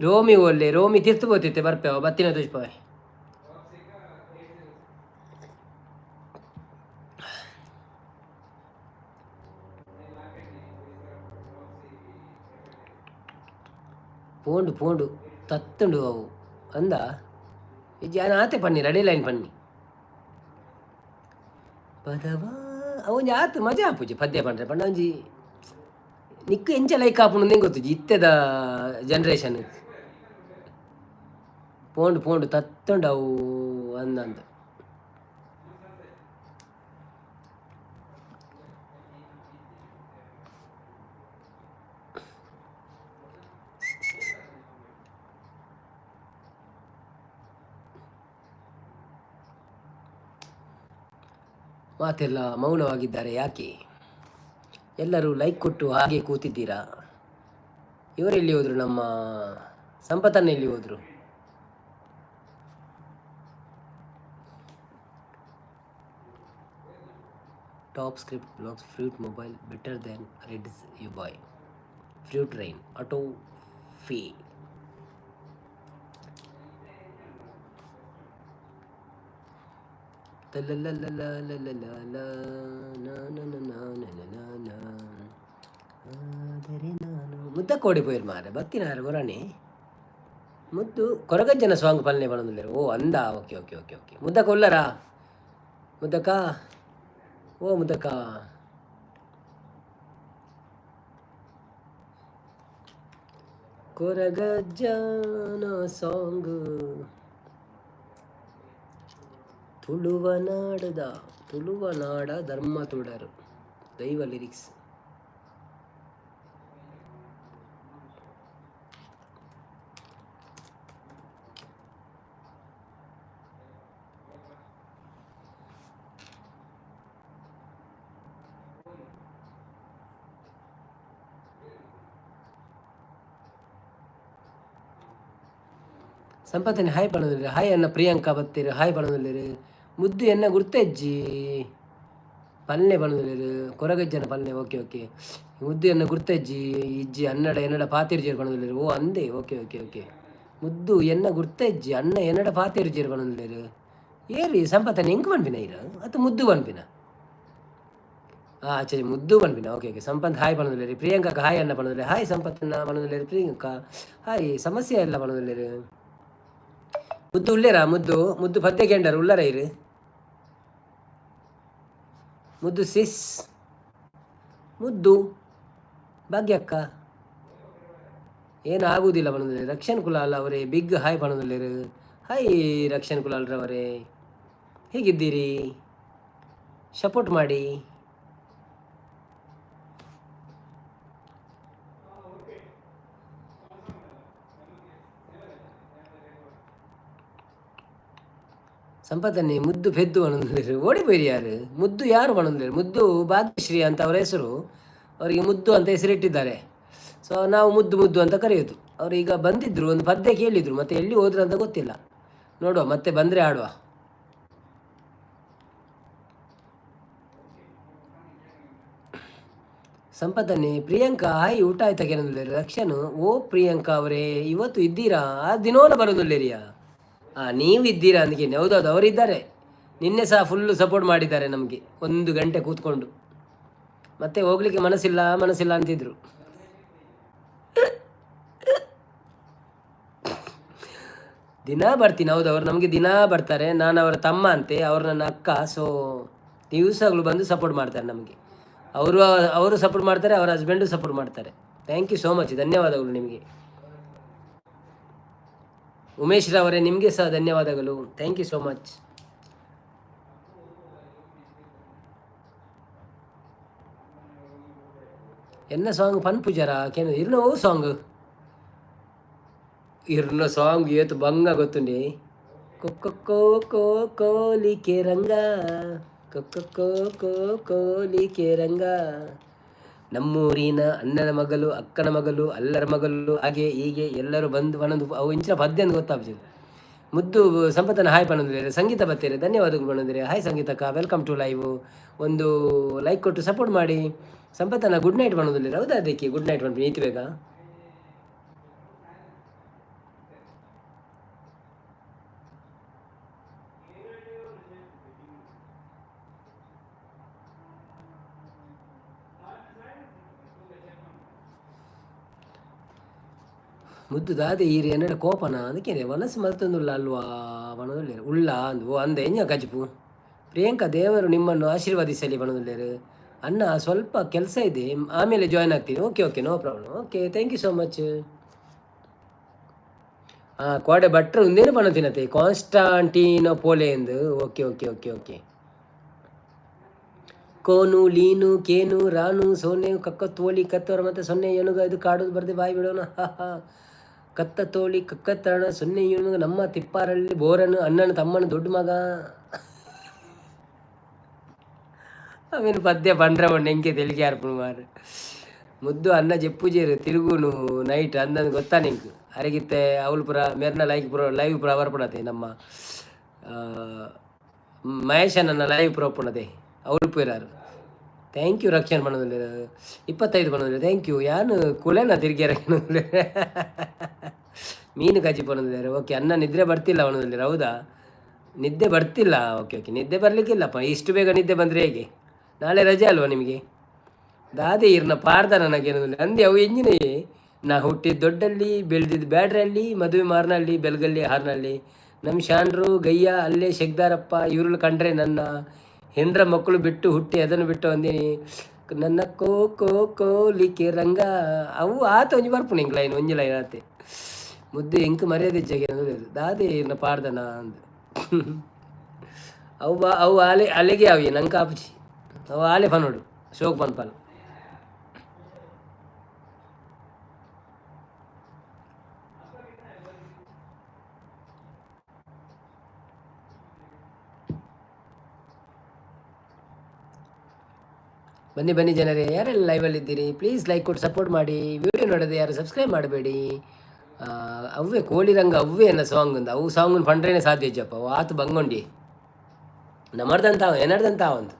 Speaker 1: ರೋಮಿ ಒಲ್ಲೆ ರೋಮಿ ತಿರ್ತು ಪೋತಿತ್ತೆ ಬರ್ಪೆವ ಬತ್ತಿನ ತುಜ್ಪವೆ. ಪೋಂಡು ಪೋಂಡು ತತ್ತುಂಡು ಅವು ಅಂದ. ಇಜ್ಜಿ ಆತೆ ಪನ್ನಿ, ರೆಡಿ ಲೈನ್ ಪನ್ನಿ ಪದವಾ. ಒಂಜಿ ಆತ್ ಮಜಾ ಆಪುಜಿ ಪದ್ಯ ಪಂಡ್ರೆ. ಪಂಡ ಒಂಜಿ ನಿಕ್ಕು ಎಂಚ ಲೈಕ್ ಆಪುಂಡು ಗೊತ್ತುಜಿ ಇತ್ತೆದ ಜನರೇಷನ್. ಪೋಂಡು ಪೋಂಡು ತತ್ತುಂಡು ಅವು ಅಂದಂದು. ಮಾತೆಲ್ಲ ಮೌನವಾಗಿದ್ದಾರೆ ಯಾಕೆ? ಎಲ್ಲರೂ ಲೈಕ್ ಕೊಟ್ಟು ಹಾಗೆ ಕೂತಿದ್ದೀರಾ. ಇವರೆಲ್ಲಿ ಹೋದರು? ನಮ್ಮ ಸಂಪತನ್ನ ಎಲ್ಲಿ ಹೋದರು? Top script blocks fruit mobile better than reds you boy fruit rain auto fee. ಆದರೆ ನಾನು ಮುದ್ದ ಕೋಡಿ ಪೋಯಿರ್ ಮಾರೆ ಬತ್ತಿನಾರು ಬರಾಣಿ. ಮುದ್ದು ಕೊರಗಜ್ಜನ ಸಾಂಗ್ ಪಲ್ನೆ ಪನೊಂದುಲ್ಲೆರ್. ಓ ಅಂದ, ಓಕೆ ಓಕೆ ಓಕೆ ಓಕೆ. ಮುದ್ದಕ್ಕ ಉಲ್ಲರಾ? ಮುದ್ದಕ್ಕ, ಓ ಮುದ್ದಕ್ಕ. ಕೊರಗಜ್ಜನ ಸಾಂಗ್ ತುಳುವನಾಡದ ತುಳುವನಾಡ ಧರ್ಮ ತುಡರು ದೈವ ಲಿರಿಕ್ಸ್. ಸಂಪತ್ತನೆ ಹಾಯ್ ಪಣೋದಿಲ್ಲ. ಹಾಯ್ ಅನ್ನ ಪ್ರಿಯಾಂಕಾ ಬತ್ತೀರು, ಹಾಯ್ ಪಣೋದಿಲ್ಲೇರು. ಮುದ್ದು ಎನ್ನ ಗುರ್ತೆಜ್ಜಿ ಪಲ್ಲೆ ಪಣೋದಿಲ್ಲೇರು. ಕೊರಗಜ್ಜನ ಪಲ್ಲೆ. ಓಕೆ ಓಕೆ, ಮುದ್ದು ಎನ್ನ ಗುರ್ತೆಜ್ಜಿ ಇಜ್ಜಿ ಅನ್ನಡ ಎನ್ನಡ ಪಾತಿರ್ಜೇರು ಪಣೋದಿಲ್ಲೇರು. ಓ ಅಂದೆ. ಓಕೆ ಓಕೆ ಓಕೆ, ಮುದ್ದು ಎನ್ನ ಗುರ್ತೆಜ್ಜಿ ಅಣ್ಣ ಎನ್ನಡ ಪಾತಿರ್ಜೇರು ಪಣೋದಿಲ್ಲೇರು. ಏರಿ ಸಂಪತ್ತನೆ ಎಂಕ್ ಪನ್ಪಿನ ಇರ ಅತ್ತ ಮುದ್ದು ಪನ್ಪಿನ? ಸರಿ, ಮುದ್ದು ಪನ್ಪಿನ. ಓಕೆ ಓಕೆ, ಸಂಪತ್ ಹಾಯ್ ಪಣೋದಿಲ್ಲೇರಿ. ಪ್ರಿಯಾಂಕಾ ಹಾಯ್ ಅನ್ನ ಪಣೋದಿಲ್ಲ. ಹಾಯ್ ಸಂಪತ್ತನ್ನ ಪಣೋದಿಲ್ಲೇರು. ಪ್ರಿಯಾಂಕಾ ಹಾಯ್. ಸಮಸ್ಯೆ ಇಲ್ಲ ಪಣೋದಿಲ್ಲೇರು. ಮುದ್ದು ಉಳ್ಳೇರಾ? ಮುದ್ದು ಮುದ್ದು ಪದ್ಯ ಕೇಂಡರ್ ಉಳ್ಳರ ಇರು. ಮುದ್ದು ಸಿಸ್, ಮುದ್ದು ಭಾಗ್ಯಕ್ಕ ಏನು ಆಗುವುದಿಲ್ಲ ಪಣೋದಿಲ್ಲ. ರಕ್ಷಣ್ ಕುಲಾಲ್ ಅವರೇ ಬಿಗ್ ಹಾಯ್ ಪಣೋದಿಲ್ಲೇರು. ಹಾಯ್ ರಕ್ಷಣ್ ಕುಲಾಲ್ರವರೇ, ಹೇಗಿದ್ದೀರಿ? ಸಪೋರ್ಟ್ ಮಾಡಿ. ಸಂಪತ್ತನ್ನೇ ಮುದ್ದು ಪೆದ್ದು ಪಣೊಂದುಲ್ಲೆರ್. ಓಡಿ ಯಾರು ಮುದ್ದು ಯಾರು ಪಣೊಂದುಲ್ಲೆರ್. ಮುದ್ದು ಭಾಗ್ಯಶ್ರೀ ಅಂತ ಅವರ ಹೆಸರು. ಅವರಿಗೆ ಮುದ್ದು ಅಂತ ಹೆಸರಿಟ್ಟಿದ್ದಾರೆ. ಸೊ ನಾವು ಮುದ್ದು ಮುದ್ದು ಅಂತ ಕರೆಯೋದು. ಅವರು ಈಗ ಬಂದಿದ್ದರು, ಒಂದು ಪದ್ಯ ಕೇಳಿದರು, ಮತ್ತೆ ಎಲ್ಲಿ ಹೋದ್ರು ಅಂತ ಗೊತ್ತಿಲ್ಲ. ನೋಡುವ, ಮತ್ತೆ ಬಂದರೆ ಆಡುವ. ಸಂಪತ್ತನ್ನೇ ಪ್ರಿಯಾಂಕಾ ಹಾಯ್, ಊಟ ಆಯ್ತಾ ಕೇಳೊಂದುಲ್ಲೆರ್. ರಕ್ಷಣ್ ಓ ಪ್ರಿಯಾಂಕಾ ಅವರೇ ಇವತ್ತು ಇದ್ದೀರಾ? ಆ ದಿನೋಲ ಬರೋದುಲ್ಲೇರಿಯಾ? ಹಾಂ, ನೀವು ಇದ್ದೀರಾ ಅಂದ್ಕೇನೆ. ಹೌದೌದು, ಅವರಿದ್ದಾರೆ. ನಿನ್ನೆ ಸಹ ಫುಲ್ಲು ಸಪೋರ್ಟ್ ಮಾಡಿದ್ದಾರೆ ನಮಗೆ, 1 ಗಂಟೆ ಕೂತ್ಕೊಂಡು. ಮತ್ತೆ ಹೋಗ್ಲಿಕ್ಕೆ ಮನಸ್ಸಿಲ್ಲ ಮನಸ್ಸಿಲ್ಲ ಅಂತಿದ್ರು. ದಿನಾ ಬರ್ತೀನಿ. ಹೌದು, ಅವರು ನಮಗೆ ದಿನಾ ಬರ್ತಾರೆ. ನಾನು ಅವರ ತಮ್ಮ ಅಂತೆ, ಅವರು ನನ್ನ ಅಕ್ಕ. ಸೊ ದಿವಸಗಳು ಬಂದು ಸಪೋರ್ಟ್ ಮಾಡ್ತಾರೆ ನಮಗೆ. ಅವರು ಅವರು ಸಪೋರ್ಟ್ ಮಾಡ್ತಾರೆ, ಅವರ ಹಸ್ಬೆಂಡು ಸಪೋರ್ಟ್ ಮಾಡ್ತಾರೆ. Thank you so much, ಧನ್ಯವಾದಗಳು ನಿಮಗೆ. ಉಮೇಶ್ ರವರೇ, ನಿಮಗೆ ಸಹ ಧನ್ಯವಾದಗಳು. Thank you so much. ಎನ್ನ ಸಾಂಗ್ ಪನ್ಪುಜರ ಕೇನು ಇರ್ನ ಓ ಸಾಂಗ್ ಇರ್ನ ಸಾಂಗ್ ಏತು ಬಂಗ ಗೊತ್ತುಂಡಿ. ಕೊಕ್ಕೋ ಕೋ ಕೋಲಿಕೆ ರಂಗ, ಕೊಕ್ಕೋ ಕೋ ಕೋಲಿಕೆ ರಂಗ, ನಮ್ಮೂರಿನ ಅಣ್ಣನ ಮಗಳು ಅಕ್ಕನ ಮಗಳು ಅಲ್ಲರ ಮಗಳು ಹಾಗೆ ಹೀಗೆ ಎಲ್ಲರೂ ಬಂದು ಪನೊಂದು ಅವು ಇಂಚಿನ ಪದ್ಯ ಅಂತ ಗೊತ್ತಾಗ್ತದೆ. ಮುದ್ದು ಸಂಪತ್ತನ ಹಾಯ್ ಪನೊಂದಿದ್ದಾರೆ. ಸಂಗೀತ ಬತ್ತೀರಿ, ಧನ್ಯವಾದಗಳು ಪನೊಂದಿರಿ. ಹಾಯ್ ಸಂಗೀತಕ್ಕ, welcome to live. ಒಂದು ಲೈಕ್ ಕೊಟ್ಟು ಸಪೋರ್ಟ್ ಮಾಡಿ. ಸಂಪತ್ತನ ಗುಡ್ ನೈಟ್ ಪನೊಂದಿಲ್ಲ. ಹೌದಾ? ಅದಕ್ಕೆ ಗುಡ್ ನೈಟ್ ಪನ್ಪಿ ನೀತಿ ಬೇಗ. ಮುದ್ದು ದಾದೆ ಈರು ಎನ್ನಡ ಕೋಪನ ಅದಕ್ಕೆ ಮನಸ್ಸು ಮಲ್ತೊಂದುಲ್ಲ ಅಲ್ವಾ ಪನೊಂದುಲ್ಲೆರ್. ಉಳ್ಳ ಅಂದು ಓ ಅಂದ ಎಂಜ ಕಜಿಪು. ಪ್ರಿಯಾಂಕಾ ದೇವರು ನಿಮ್ಮನ್ನು ಆಶೀರ್ವದಿಸಲಿ ಪನೊಂದುಲ್ಲೆರ್. ಅಣ್ಣ ಸ್ವಲ್ಪ ಕೆಲಸ ಇದೆ, ಆಮೇಲೆ ಜಾಯ್ನ್ ಆಗ್ತೀನಿ. Okay okay, no problem. Okay, thank you so much. ಹಾಂ, ಕೋಡೆ ಭಟ್ರು ಒಂದೇನು ಪಣತಿನತೆ ಕಾನ್ಸ್ಟಾಂಟಿನೋ ಪೋಲೆ ಎಂದು. Okay okay okay okay. ಕೋನು ಲೀನು ಕೇನು ರಾನು ಸೋನೆ ಕಕ್ಕ ತೋಳಿ ಕತ್ತವರ ಮತ್ತೆ ಸೊನ್ನೆ ಎನುಗ ಇದು ಕಾಡೋದು ಬರ್ದೆ ಬಾಯಿ ಬಿಡೋಣ. ಹಾ ಹಾ, ಕತ್ತ ತೋಳಿ ಕಕ್ಕತ್ತರಣ ಸೊನ್ನೆ ಎನುಗ ನಮ್ಮ ತಿಪ್ಪಾರಲ್ಲಿ ಬೋರನು ಅಣ್ಣನ ತಮ್ಮನ ದೊಡ್ಡ ಮಗ. ಆಮೇಲೆ ಪದ್ಯ ಪಂಡ್ರ ಎಂಕೆ ತೆಲಿಗೆ ಅರ್ಪಣ ಮಾರು. ಮುದ್ದು ಅನ್ನ ಜೆಪ್ಪುಜೇರು ತಿರುಗುನು ನೈಟ್ ಅಂದಂದು ಗೊತ್ತಾ ನಿಂಗೆ? ಅರಗಿತ್ತೆ ಅವಳು ಪುರ ಮೆರ್ನ ಲೈಕ್ ಪುರ ಲೈವ್ ಪುರ ಬರ್ಪಣತೆ. ನಮ್ಮ ಮಹೇಶ ನನ್ನ ಲೈವ್ ಪುರ ಒಪ್ಪಣತೆ ಅವಳು ಪೂರಾರು. Thank you ರಕ್ಷಣೆ ಪಣೋದಿಲ್ಲ. 25 ಪಣೋದಿಲ್ಲ. Thank you. ಯಾನು ಕುಲೆನ ತಿರುಗಿ ಮೀನು ಕಜ್ಜಿ ಪಣೋದಿದ್ದಾರೆ. ಓಕೆ ಅನ್ನ ನಿದ್ರೆ ಬರ್ತಿಲ್ಲ ಪಣೋದಿಲ್ಲ. ಹೌದಾ? ನಿದ್ದೆ ಬರ್ತಿಲ್ಲ. ಓಕೆ ಓಕೆ, ನಿದ್ದೆ ಬರಲಿಕ್ಕಿಲ್ಲಪ್ಪ. ಇಷ್ಟು ಬೇಗ ನಿದ್ದೆ ಬಂದರೆ ಹೇಗೆ? ನಾಳೆ ರಜೆ ಅಲ್ವಾ ನಿಮಗೆ? ದಾದೆ ಇರ್ನ ಪಾರ್ದ ನನಗೇನು ಅಂದೆ ಅವು ಎಂಜಿನೇ. ನಾ ಹುಟ್ಟಿದ ದೊಡ್ಡಲ್ಲಿ, ಬೆಳೆದಿದ್ದು ಬ್ಯಾಡ್ರಲ್ಲಿ, ಮದುವೆ ಮಾರ್ನಳ್ಳಿ, ಬೆಲ್ಗಲ್ಲಿ ಹಾರ್ನಳ್ಳಿ. ನಮ್ಮ ಶಾನ್ರು ಗಯ್ಯ ಅಲ್ಲೇ ಶೆಗ್ದಾರಪ್ಪ ಇವ್ರನ್ನ ಕಂಡ್ರೆ ನನ್ನ ಹೆಂಡ್ರ ಮಕ್ಕಳು ಬಿಟ್ಟು ಹುಟ್ಟಿ ಅದನ್ನು ಬಿಟ್ಟು ಅಂದೀನಿ. ನನ್ನ ಕೋ ಕೋ ಕೋಲಿಕೆ ರಂಗ ಅವು ಆತ ಒಂಜಿ ಬರ್ಪುಂಡು ಎಂಕ್ ಲೈನ್ ಒಂಜಿ ಲೈನ್ ಆತೆ. ಮುದ್ದು ಎಂಕ್ ಮರ್ಯಾದೆ ಇಜ್ಜಗೆ ದಾದೆ ಇರ್ನ ಪಾಡ್ದನ ಅಂದ್. ಅವು ಬಾ ಅವು ಆಲೆ ಅಲೆಗೆ ಅವಿ ನಂಗೆ ಆಪುಜಿ. ಅವು ಆಲೆ ಪನೋಡು ಶೋಕ್ ಪನ್ಪಲ್. ಬನ್ನಿ ಬನ್ನಿ ಜನರೇ, ಯಾರೆಲ್ಲ ಲೈವಲ್ಲಿದ್ದೀರಿ ಪ್ಲೀಸ್ ಲೈಕ್ ಕೊಟ್ಟು ಸಪೋರ್ಟ್ ಮಾಡಿ. ವಿಡಿಯೋ ನೋಡೋದು ಯಾರು ಸಬ್ಸ್ಕ್ರೈಬ್ ಮಾಡಬೇಡಿ. ಅವ್ವೆ ಕೋಳಿ ರಂಗ ಅವ್ವೆ ಎನ್ನ ಸಾಂಗ್ ಅಂದ. ಅವು ಸಾಂಗ್ ಪಂಡ್ರೇನೆ ಸಾಧ್ಯ ಇಜ್ಜಪ್ಪ. ಅವು ಆತು ಬಂಗೊಂಡಿ ನಮರ್ದಂತ ಏನರ್ದಂತ ಒಂದು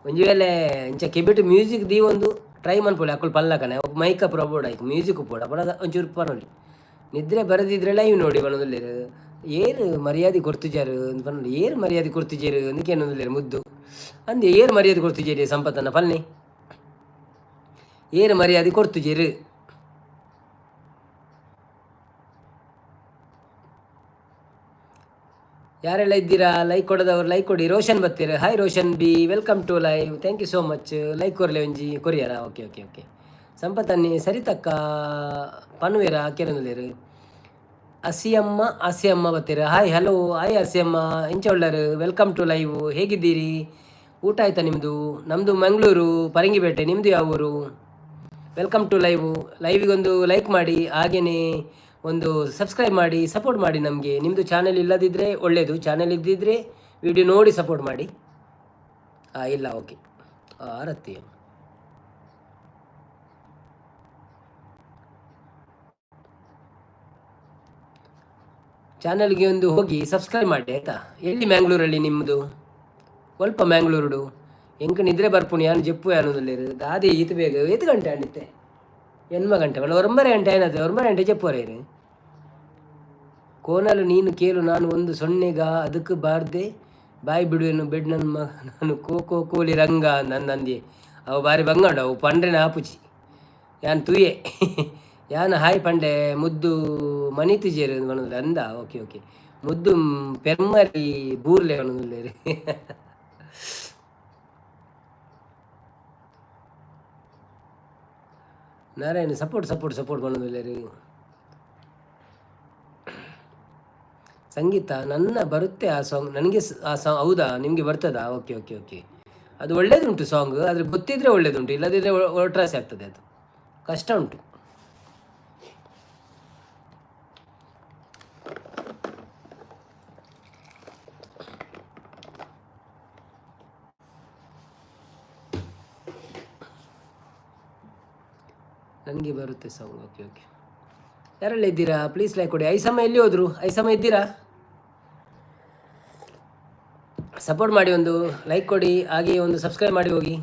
Speaker 1: ಒಂಜಿ ವೇಳೆ ಇಂಚ ಕೆಬಿಟ್ ಮ್ಯೂಸಿಕ್ ದೀ ಒಂದು ಟ್ರೈ ಮನ್ಪೊಲಿ ಅಕುಲು ಪಲ್ಲಕನೆ ಮೈಕ್ ಪ್ರಬೋಡ್ ಐಕ್ ಮ್ಯೂಸಿಕ್ ಪೋಡ ಪಡ ಒಂಚೂರು ಪನೊಲಿ. ನಿದ್ರೆ ಬರದಿದ್ರೆ ಲೈವ್ ನೋಡಿ ಪನೊಂದುಲ್ಲೆರ್. ಏರ್ ಮರ್ಯಾದೆ ಕೊರ್ತುಜಾರು ಅಂದ್ ಪನೊಲಿ. ಏರ್ ಮರ್ಯಾದೆ ಕೊರ್ತುಜೆರ್ ಅಂದ್ ಕೇನೊಂದುಲ್ಲೆರ್ ಮುದ್ದು. ಅಂದ್ ಏರ್ ಮರ್ಯಾದೆ ಕೊರ್ತುಜೆರ್ ಸಂಪತ್ತನ್ನ ಪನ್ನೆ. ಏರ್ ಮರ್ಯಾದೆ ಕೊರ್ತುಜೆರ್? ಯಾರೆಲ್ಲ ಇದ್ದೀರಾ ಲೈಕ್ ಕೊಡದವರು ಲೈಕ್ ಕೊಡಿ. Roshan ಬತ್ತೀರ. Hi Roshan B, welcome to live. Thank you so much. Like ಕೊರ್ಲೆ ಒಂಜಿ ಕೊರಿಯರಾ? Okay okay okay. ಸಂಪತ್ತನ್ನಿ ಸರಿತಕ್ಕ ಪನ್ವೇರ ಕೇನೊಂದುಲ್ಲೆರ್. ಅಸಿಯಮ್ಮ ಅಸಿಯಮ್ಮ ಬತ್ತೀರ. ಹಾಯ್, ಹಲೋ, ಹಾಯ್ ಅಸಿಯಮ್ಮ, ಎಂಚ ಉಳ್ಳರು? Welcome to live. ಹೇಗಿದ್ದೀರಿ? ಊಟ ಆಯ್ತಾ ನಿಮ್ಮದು? ನಮ್ಮದು ಮಂಗಳೂರು ಪರಂಗಿಪೇಟೆ, ನಿಮ್ಮದು ಯಾವ ಊರು? Welcome to live. ಲೈವಿಗೊಂದು ಲೈಕ್ ಮಾಡಿ, ಹಾಗೆಯೇ ಒಂದು ಸಬ್ಸ್ಕ್ರೈಬ್ ಮಾಡಿ, ಸಪೋರ್ಟ್ ಮಾಡಿ ನಮಗೆ. ನಿಮ್ಮದು ಚಾನೆಲ್ ಇಲ್ಲದಿದ್ದರೆ ಒಳ್ಳೆಯದು, ಚಾನೆಲ್ ಇದ್ದಿದ್ದರೆ ವಿಡಿಯೋ ನೋಡಿ ಸಪೋರ್ಟ್ ಮಾಡಿ. ಹಾಂ, ಇಲ್ಲ, ಓಕೆ. ಆರತಿ ಚಾನಲ್ಗೆ ಒಂದು ಹೋಗಿ ಸಬ್ಸ್ಕ್ರೈಬ್ ಮಾಡಿ ಆಯಿತಾ. ಎಲ್ಲಿ ಮ್ಯಾಂಗ್ಳೂರಲ್ಲಿ ನಿಮ್ಮದು? ಒಲ್ಪ ಮ್ಯಾಂಗ್ಳೂರುಡು ಎಂಕ್ ನಿದ್ರೆ ಬರ್ಪುಣಿ ಯಾನ್ ಜೆಪ್ಪು ಯಾನೊಂದುಲ್ಲೆರ್. ದಾದೆ ಈತ್ ಬೇಗ? ಏತ್ ಗಂಟೆ ಆಂಡಿತ್ತೆ? 8 ಗಂಟೆ ಪಂಡ 9 ಗಂಟೆ ಆಯ್ನತೆ. 9 ಗಂಟೆ ಜೆಪ್ಪುವರೇರು. ಕೋನಲು ನೀನು ಕೇಳು, ನಾನು ಒಂದು ಸೊನ್ನೆಗ ಅದಕ್ಕೆ ಬಾರ್ದೆ ಬಾಯಿ ಬಿಡುವೆನು ಬೆಡ್ ನನ್ನ ಮ ನಾನು ಕೋ ಕೋ ಕೋಲಿ ರಂಗ ನಂದಂದಿ. ಅವು ಬಾರಿ ಬಂಗಂಡು ಅವು ಪಂಡ್ರೆನ ಆಪುಜಿ ಯಾನ್ ತೂಯೆ. ಯಾನ್ ಹಾಯ್ ಪಂಡೆ ಮುದ್ದು ಮನಿತಿಜೆರ್ ಪನೊಂದುಲ್ಲೆ ಅಂದ. Okay okay. ಮುದ್ದು ಪೆರ್ಮರಿ ಬೂರ್ಲೆ ಪನೊಂದುಲ್ಲೆರ್. ನಾರಾಯಣ ಸಪೋರ್ಟ್ ಸಪೋರ್ಟ್ ಸಪೋರ್ಟ್ ಪನೊಂದುಲ್ಲೆರ್. ಸಂಗೀತ ನನ್ನ ಬರುತ್ತೆ ಆ ಸಾಂಗ್ ನನಗೆ. ಆ ಸಾಂಗ್ ಹೌದಾ? ನಿಮಗೆ ಬರ್ತದಾ? Okay okay okay. ಅದು ಒಳ್ಳೇದುಂಟು ಸಾಂಗ್, ಆದರೆ ಗೊತ್ತಿದ್ರೆ ಒಳ್ಳೇದುಂಟು, ಇಲ್ಲದಿದ್ದರೆ ಒಟ್ರಾಸಿ ಆಗ್ತದೆ, ಅದು ಕಷ್ಟ ಉಂಟು. ನನಗೆ ಬರುತ್ತೆ ಸಾಂಗ್. Okay okay. ಯಾರೆಲ್ಲ ಇದ್ದೀರಾ? ಪ್ಲೀಸ್ ಲೈಕ್ ಕೊಡಿ. ಐಸಮ್ಮ ಎಲ್ಲಿ ಹೋದ್ರು? ಐಸಮ್ಮ ಇದ್ದೀರಾ? ಸಪೋರ್ಟ್ ಮಾಡಿ, ಒಂದು ಲೈಕ್ ಕೊಡಿ, ಹಾಗೆ ಒಂದು ಸಬ್ಸ್ಕ್ರೈಬ್ ಮಾಡಿ ಹೋಗಿ.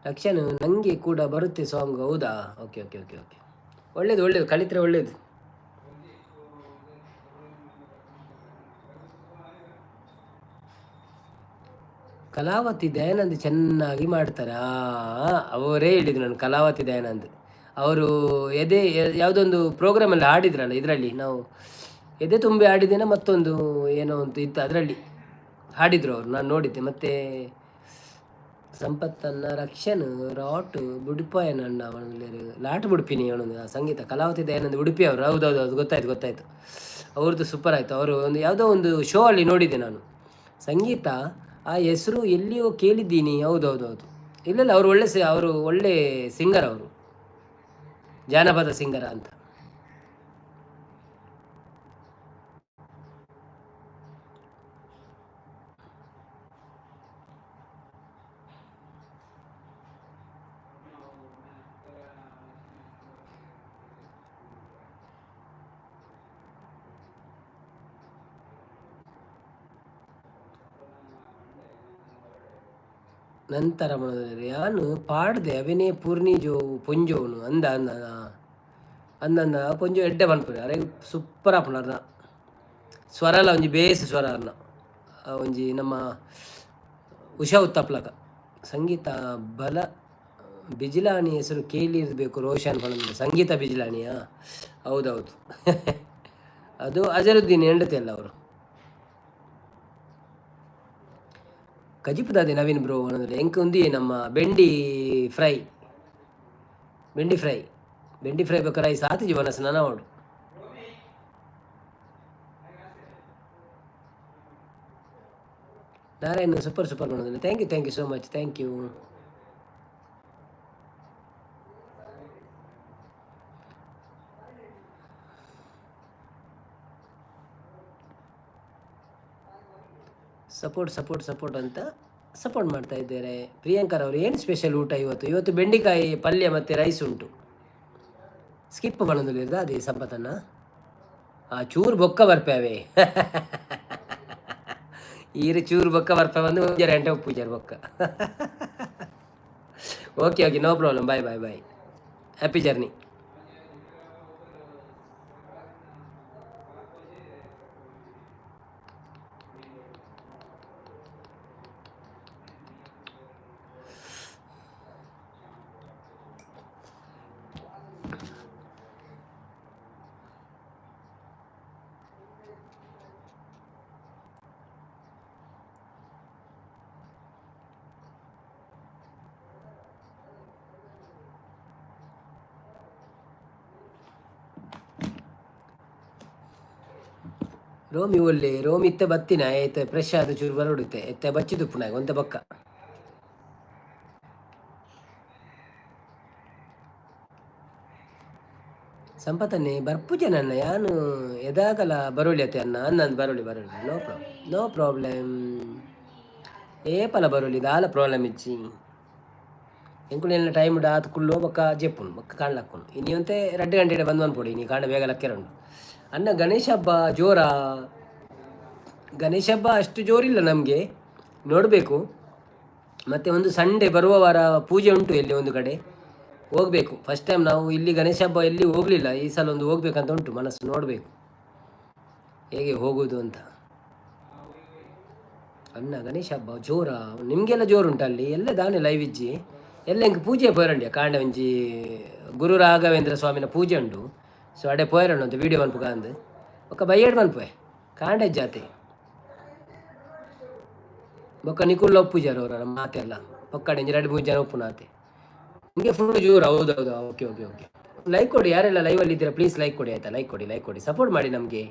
Speaker 1: ರಕ್ಷಣ್ ನನಗೆ ಕೂಡ ಬರುತ್ತೆ ಸಾಂಗ್. ಹೌದಾ? Okay okay okay okay. ಒಳ್ಳೇದು ಒಳ್ಳೇದು, ಕಲಿತ್ರೆ ಒಳ್ಳೇದು. ಕಲಾವತಿ ದಯಾನಂದ್ ಚೆನ್ನಾಗಿ ಮಾಡ್ತಾರೆ. ಅವರೇ ಹೇಳಿದ್ರು ನಾನು, ಕಲಾವತಿ ದಯಾನಂದ್ ಅವರು ಎದೆ ಯಾವುದೊಂದು ಪ್ರೋಗ್ರಾಮಲ್ಲಿ ಹಾಡಿದ್ರಲ್ಲ, ಇದರಲ್ಲಿ ನಾವು ಎದೆ ತುಂಬಿ ಹಾಡಿದ್ದೇನೆ, ಮತ್ತೊಂದು ಏನೋ ಒಂದು ಇತ್ತು, ಅದರಲ್ಲಿ ಹಾಡಿದರು ಅವರು, ನಾನು ನೋಡಿದ್ದೆ. ಮತ್ತು ಸಂಪತ್ತನ್ನ ರಕ್ಷಣ್ ರಾಟ್ ಬುಡುಪಾಯನಣ್ಣ ಲಾಟ್ ಬುಡುಪಿನಿ ಅವನೊಂದು ಸಂಗೀತ. ಕಲಾವತಿ ದಯಾನಂದ್ ಉಡುಪಿ ಅವರು. ಹೌದೌದು ಹೌದು, ಗೊತ್ತಾಯ್ತು ಗೊತ್ತಾಯ್ತು. ಅವ್ರದ್ದು ಸೂಪರ್ ಆಯಿತು. ಅವರು ಒಂದು ಯಾವುದೋ ಒಂದು ಶೋ ಅಲ್ಲಿ ನೋಡಿದ್ದೆ ನಾನು. ಸಂಗೀತ ಆ ಹೆಸರು ಎಲ್ಲಿಯೋ ಕೇಳಿದ್ದೀನಿ. ಹೌದೌದೌದು. ಇಲ್ಲ ಇಲ್ಲ, ಅವರು ಒಳ್ಳೆ ಸಿಂಗರ್, ಅವರು ಜಾನಪದ ಸಿಂಗರ ಅಂತ. ನಂತರ ಯಾನು ಪಾಡ್ದೆ ಅವಿನೇ ಪೂರ್ಣಿ ಜೋ ಪೊಂಜೋನು ಅಂದ ಅಂದ ಅಂದಂದ ಪೊಂಜೋ ಎಡ್ಡೆ ಪನ್ಪುನಿ ಅರೆ ಸೂಪರ್ ಆಪುಂಡು ಅರ್ನ ಸ್ವರಲ ಒಂಜಿ ಬೇಸ್ ಸ್ವರ ಅರ್ನ ಒಂಜಿ ನಮ್ಮ ಉಷಾ ಉತ್ತಪ್ಲಕ. ಸಂಗೀತ ಬಲ ಬಿಜಿಲಾಣಿ ಹೆಸರು ಕೇಳಿರಬೇಕು ರೋಷನ್ ಪಣಂದು. ಸಂಗೀತ ಬಿಜಿಲಾಣಿಯಾ? ಹೌದೌದು, ಅದು ಅಜರುದ್ದೀನ್ ಹೆಂಡತಿ ಅಲ್ಲ ಅವರು. ಕಜಿಪುದಾದೆ ನವೀನ್ ಬ್ರೋ ಅನ್ನೋದ್ರೆ ಎಂಕ್ ಉಂದಿ ನಮ್ಮ ಬೆಂಡಿ ಫ್ರೈ, ಬೆಂಡಿ ಫ್ರೈ, ಬೆಂಡಿ ಫ್ರೈ ಬೊಕ ರೈಸ್ ಆತಿಜಿ ವನಸ್ ನನ ಅವಡು. ನಾರಾಯಣ್ ಸೂಪರ್ ಸೂಪರ್ ಮಾಡೋದಿಲ್ಲ. Thank you, thank you so much, thank you. Support support support ಅಂತ ಸಪೋರ್ಟ್ ಮಾಡ್ತಾ ಇದ್ದಾರೆ. ಪ್ರಿಯಾಂಕರ್ ಅವರು ಏನು ಸ್ಪೆಷಲ್ ಊಟ ಇವತ್ತು? ಇವತ್ತು ಬೆಂಡೆಕಾಯಿ ಪಲ್ಯ ಮತ್ತು ರೈಸ್ ಉಂಟು. ಸ್ಕಿಪ್ ಪನೊಂದುಲ್ಲೆರ್ ಅದೇ ಸಂಪತನ್ನ. ಆ ಚೂರು ಬೊಕ್ಕ ಬರ್ಪೇವೆ. ಈರು ಚೂರು ಬೊಕ್ಕ ಬರ್ಪೆ ಬಂದು ಒಂಜರೆ ಗಂಟೆ ಉಪ್ಪುಜಾರ್ ಬೊಕ್ಕ. Okay okay, no problem. Bye bye bye, happy journey. Romi ಒಲ್ಲೆ ರೋಮಿ ಇತ್ತೆ ಬತ್ತಿನ ಐತೆ, ಫ್ರೆಶ್ ಆದ ಚೂರು ಬರೋಡುತ್ತೆ ಎತ್ತೆ ಬಚ್ಚಿದುಪ್ಪುನಾಗ ಒಂತೆ ಬೊಕ್ಕ. ಸಂಪತನ್ನೇ ಬರ್ಪುಜೆ ನನ್ನ ಯಾನು ಎದಾಗಲ ಬರೋಳಿ ಅತ್ತೆ ಅನ್ನ ಅನ್ನಂದು ಬರೋಳಿ ಬರೋಳಿ. No problem, no problem. ಏಪಲ ಬರೋಲಿ, ದಾಲ ಪ್ರಾಬ್ಲಮ್ ಇಜ್ಜಿ. ಎಂಕುಲು ಟೈಮ್ ಆತ್ ಕುಲ್ಲು ಬೊಕ್ಕ ಜೆಪ್ಪುಂಡು ಬೊಕ್ಕ ಕಾಣ್ಲಕ್ಕುಂಡು. ಇನಿ ಒಂತೆ 2 ಗಂಟೆ ಬಂದು ಅನ್ಪೊಡು. ಇನಿ ಕಾಂಡ ಬೇಗ ಲಕ್ಕೆರುಂಡು. ಅನ್ನ ಗಣೇಶ ಹಬ್ಬ ಜೋರ? ಗಣೇಶ ಹಬ್ಬ ಅಷ್ಟು ಜೋರಿಲ್ಲ ನಮಗೆ, ನೋಡಬೇಕು. ಮತ್ತು ಒಂದು ಸಂಡೇ ಬರುವ ವಾರ ಪೂಜೆ ಉಂಟು, ಎಲ್ಲಿ ಒಂದು ಕಡೆ ಹೋಗಬೇಕು. ಫಸ್ಟ್ ಟೈಮ್ ನಾವು ಇಲ್ಲಿ ಗಣೇಶ ಹಬ್ಬ ಎಲ್ಲಿ ಹೋಗಲಿಲ್ಲ. ಈ ಸಲ ಒಂದು ಹೋಗ್ಬೇಕಂತ ಉಂಟು ಮನಸ್ಸು, ನೋಡಬೇಕು ಹೇಗೆ ಹೋಗೋದು ಅಂತ. ಅಣ್ಣ ಗಣೇಶ ಹಬ್ಬ ಜೋರ? ನಿಮಗೆಲ್ಲ ಜೋರುಂಟು ಅಲ್ಲಿ ಎಲ್ಲ. ದಾನೆ ಲೈವ್ ಇಜ್ಜಿ ಎಲ್ಲ ಇಂಕ್ ಪೂಜೆ ಪೋರಂಡಿ. ಕಾಂಡೆ ಒಂಜಿ ಗುರು ರಾಘವೇಂದ್ರ ಸ್ವಾಮಿನ ಪೂಜೆ ಉಂಡು. ಸೊ ಅಡೆ ಪೋಯರಂಡು ಅಂತ ವೀಡಿಯೋ ಮನ್ಪುಗ ಅಂದ್ ಬೊಕ್ಕ ಬಯ್ಯಡ್ ಮನ್ಪುವೆ. ಕಾಂಡೆ ಜಾತಿ ಬೊಕ್ಕ ನಿಕುಲ್ಲ ಪೂಜಾರ ಅವರ ಮಾತೆಲ್ಲ ಪಕ್ಕಡೆ ಒಂಜಿ 2-3 ಜನ ಉಪ್ಪುನಾತೆ. ನಿಮಗೆ ಫುಲ್ ಜೋರು. ಹೌದು ಹೌದು. Okay okay okay. ಲೈಕ್ ಕೊಡಿ. ಯಾರೆಲ್ಲ ಲೈವಲ್ಲಿ ಇದ್ದೀರಾ, ಪ್ಲೀಸ್ ಲೈಕ್ ಕೊಡಿ, ಆಯ್ತಾ? ಲೈಕ್ ಕೊಡಿ, ಲೈಕ್ ಕೊಡಿ, ಸಪೋರ್ಟ್ ಮಾಡಿ ನಮಗೆ.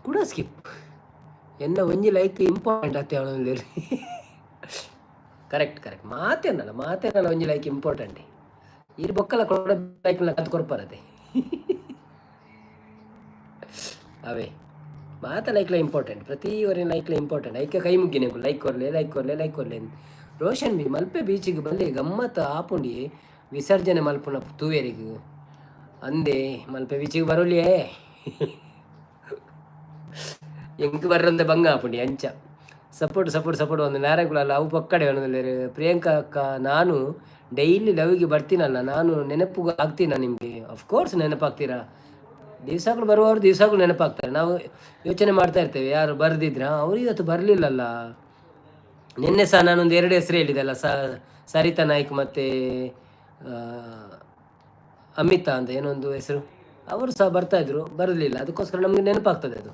Speaker 1: ಕೂಡ ಸ್ಕಿಪ್ ಎನ್ನ ಒಂಜಿ ಲೈಕ್ ಇಂಪಾರ್ಟೆಂಟ್ ಅತ್ತೆ ಅವನಲ್ಲಿ. ಕರೆಕ್ಟ್ ಕರೆಕ್ಟ್, ಮಾತೇನಲ್ಲ ಮಾತೇನಲ್ಲ, ಒಂಜಿ ಲೈಕ್ ಇಂಪಾರ್ಟೆಂಟ್. ಈ ಬೊಕ್ಕಲ ಕೊಡ ಲೈಕ್ ಕತ್ ಕೊರ್ಪಾರತೆ ಅವೇ. ಮಾತ ಲೈಕ್ಲ ಇಂಪಾರ್ಟೆಂಟ್, ಪ್ರತಿ ಒರಿನ ಲೈಕ್ಲ ಇಂಪಾರ್ಟೆಂಟ್. ಐಕೆ ಕೈ ಮುಗ್ಗಿನ, ಲೈಕ್ ಕೊರ್ಲೆ, ಲೈಕ್ ಕೊರ್ಲೆ, ಲೈಕ್ ಕೊರ್ಲೆ. ರೋಷನ್ ಬಿ ಮಲ್ಪೆ ಬೀಚಿಗೆ ಬಲ್ಲೆ, ಗಮ್ಮತ್ ಆಪುಂಡಿ ವಿಸರ್ಜನೆ ಮಲ್ಪುನ ತೂವೇರಿಗೆ ಅಂದೆ. ಮಲ್ಪೆ ಬೀಚಿಗೆ ಬರೋಲಿಯೇ ಎಂಕ್ ಬರ್ರಂದೆ ಬಂಗ ಆಪುಂಡಿ ಅಂಚ. ಸಪೋರ್ಟ್ ಸಪೋರ್ಟ್ ಸಪೋರ್ಟ್ ಒಂದು ನಾರಾಯಣಗುಳಲ್ಲ ಅವು ಪಕ್ಕಡೆ ಒಂದೊಂದು. ಪ್ರಿಯಾಂಕಾ ಅಕ್ಕ, ನಾನು ಡೈಲಿ ಲವ್ಗೆ ಬರ್ತೀನಲ್ಲ, ನಾನು ನೆನಪು ಆಗ್ತೀನ ನಿಮಗೆ? ಅಫ್ಕೋರ್ಸ್ ನೆನಪಾಗ್ತೀರಾ. ದಿವಸಗಳು ಬರುವವರು ದಿವಸಗಳು ನೆನಪಾಗ್ತಾರೆ. ನಾವು ಯೋಚನೆ ಮಾಡ್ತಾ ಇರ್ತೇವೆ, ಯಾರು ಬರೆದಿದ್ರ ಅವರು ಇವತ್ತು ಬರಲಿಲ್ಲಲ್ಲ. ನಿನ್ನೆ ಸಹ ನಾನೊಂದು ಎರಡು ಹೆಸರು ಹೇಳಿದೆಲ್ಲ, ಸರಿತಾ ನಾಯ್ಕ್ ಮತ್ತು ಅಮಿತಾ ಅಂತ ಏನೊಂದು ಹೆಸರು. ಅವರು ಸಹ ಬರ್ತಾಯಿದ್ರು, ಬರಲಿಲ್ಲ. ಅದಕ್ಕೋಸ್ಕರ ನಮಗೆ ನೆನಪಾಗ್ತದೆ ಅದು.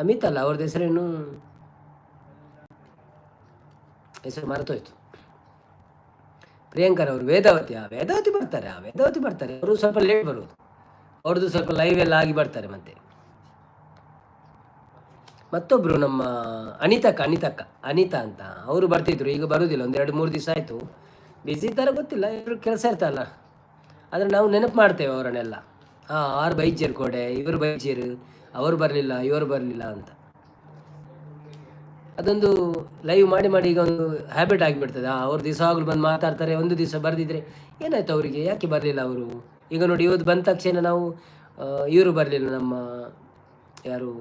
Speaker 1: ಅಮಿತ್ ಅಲ್ಲ, ಅವ್ರದ್ದು ಹೆಸರೇನು, ಹೆಸರು ಮರೆತೋಯ್ತು. ಪ್ರಿಯಾಂಕರ್ ಅವರು ವೇದಾವತಿ, ಆ ವೇದಾವತಿ ಬರ್ತಾರೆ, ಆ ವೇದಾವತಿ ಬರ್ತಾರೆ. ಅವರು ಸ್ವಲ್ಪ ಲೇಟ್ ಬರೋದು, ಅವ್ರದ್ದು ಸ್ವಲ್ಪ ಲೈವ್ ಎಲ್ಲ ಆಗಿ ಬರ್ತಾರೆ. ಮತ್ತೆ ಮತ್ತೊಬ್ಬರು ನಮ್ಮ ಅನಿತಕ್ಕ, ಅನಿತಕ್ಕ, ಅನಿತಾ ಅಂತ ಅವರು ಬರ್ತಿದ್ರು, ಈಗ ಬರುವುದಿಲ್ಲ. ಒಂದು 2-3 ದಿವಸ ಆಯಿತು. ಬ್ಯುಸಿ ಇದ್ದಾರೆ ಗೊತ್ತಿಲ್ಲ, ಇವರು ಕೆಲಸ ಇರ್ತಲ್ಲ. ಆದರೆ ನಾವು ನೆನಪು ಮಾಡ್ತೇವೆ ಅವರನ್ನೆಲ್ಲ. ಹಾಂ, ಆರು ಬೈಜೇರು ಕೋಡೆ, ಇವರು ಬೈಜೇರು, ಅವರು ಬರಲಿಲ್ಲ, ಇವರು ಬರಲಿಲ್ಲ ಅಂತ. ಅದೊಂದು ಲೈವ್ ಮಾಡಿ ಮಾಡಿ ಈಗ ಒಂದು ಹ್ಯಾಬಿಟ್ ಆಗಿಬಿಡ್ತದೆ. ಅವ್ರು ದಿವಸವಾಗಲೂ ಬಂದು ಮಾತಾಡ್ತಾರೆ, ಒಂದು ದಿವಸ ಬರೆದಿದ್ರೆ ಏನಾಯ್ತು ಅವರಿಗೆ, ಯಾಕೆ ಬರಲಿಲ್ಲ ಅವರು? ಈಗ ನೋಡಿ, ಇವತ್ತು ಬಂದ ತಕ್ಷಣ ನಾವು ಇವರು ಬರಲಿಲ್ಲ, ನಮ್ಮ ಯಾರು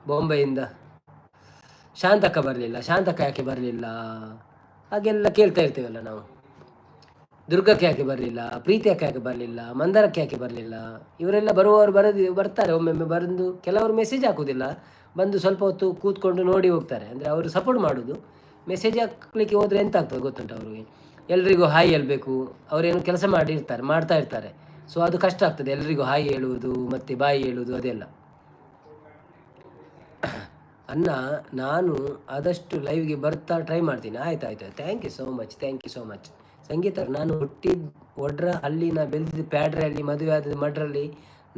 Speaker 1: ಬಾಂಬೆಯಿಂದ ಶಾಂತಕ್ಕ ಬರಲಿಲ್ಲ, ಶಾಂತಕ್ಕ ಯಾಕೆ ಬರಲಿಲ್ಲ, ಹಾಗೆಲ್ಲ ಕೇಳ್ತಾ ಇರ್ತೀವಲ್ಲ ನಾವು. ದುರ್ಗಕ್ಕೆ ಯಾಕೆ ಬರಲಿಲ್ಲ, ಪ್ರೀತಿಯಕ್ಕೆ ಯಾಕೆ ಬರಲಿಲ್ಲ, ಮಂದಾರಕ್ಕೆ ಯಾಕೆ ಬರಲಿಲ್ಲ? ಇವರೆಲ್ಲ ಬರುವವರು ಬರದಿ ಬರ್ತಾರೆ ಒಮ್ಮೆಮ್ಮೆ ಬಂದು. ಕೆಲವರು ಮೆಸೇಜ್ ಹಾಕೋದಿಲ್ಲ, ಬಂದು ಸ್ವಲ್ಪ ಹೊತ್ತು ಕೂತ್ಕೊಂಡು ನೋಡಿ ಹೋಗ್ತಾರೆ. ಅಂದರೆ ಅವರು ಸಪೋರ್ಟ್ ಮಾಡೋದು. ಮೆಸೇಜ್ ಹಾಕ್ಲಿಕ್ಕೆ ಹೋದರೆ ಎಂತ ಆಗ್ತದೆ ಗೊತ್ತುಂಟು ಅವರಿಗೆ? ಎಲ್ರಿಗೂ ಹಾಯ್ ಹೇಳಬೇಕು. ಅವರೇನು ಕೆಲಸ ಮಾಡಿರ್ತಾರೆ, ಮಾಡ್ತಾ ಇರ್ತಾರೆ. ಸೊ ಅದು ಕಷ್ಟ ಆಗ್ತದೆ, ಎಲ್ರಿಗೂ ಹಾಯ್ ಹೇಳುವುದು ಮತ್ತು ಬಾಯ್ ಹೇಳುವುದು ಅದೆಲ್ಲ. ಅನ್ನ, ನಾನು ಆದಷ್ಟು ಲೈವ್ಗೆ ಬರ್ತಾ ಟ್ರೈ ಮಾಡ್ತೀನಿ. ಆಯ್ತು ಆಯಿತು, thank you so much, thank you so much. ಸಂಗೀತ, ನಾನು ಹುಟ್ಟಿದ ಒಡ್ರ ಅಲ್ಲಿ, ನಾ ಬೆಳೆದಿದ್ದು ಪ್ಯಾಡ್ರಲ್ಲಿ, ಮದುವೆ ಆದದ್ದು ಮಡ್ರಲ್ಲಿ.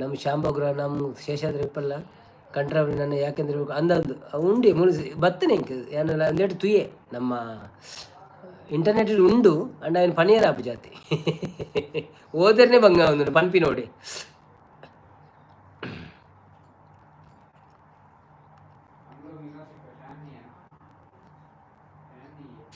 Speaker 1: ನಮ್ಮ ಶಾಂಭೋಗ್ರ, ನಮ್ಮ ಶೇಷಾದ್ರಿ ಇಪ್ಪಲ್ಲ ಕಂಡ್ರವ್ರಿ ನನ್ನ. ಯಾಕೆಂದ್ರೆ ಅಂದಂದು ಉಂಡಿ ಮುನಿಸಿ ಬತ್ತನೆ ಇಂಕ್ ಏನಲ್ಲ ಅಂದೇಟು ತುಯೆ. ನಮ್ಮ ಇಂಟರ್ನೆಟ್ ಉಂಡು ಅಂಡ್ ఆయన ಪನಿಯರ್ ಆಪು ಜಾತಿ ಓದರ್ನೆ ಬಂಗ ಒಂದು ಪನ್ಪಿ ನೋಡಿ.
Speaker 3: हम लोग इनों से परेशान नहीं है, फैन नहीं है।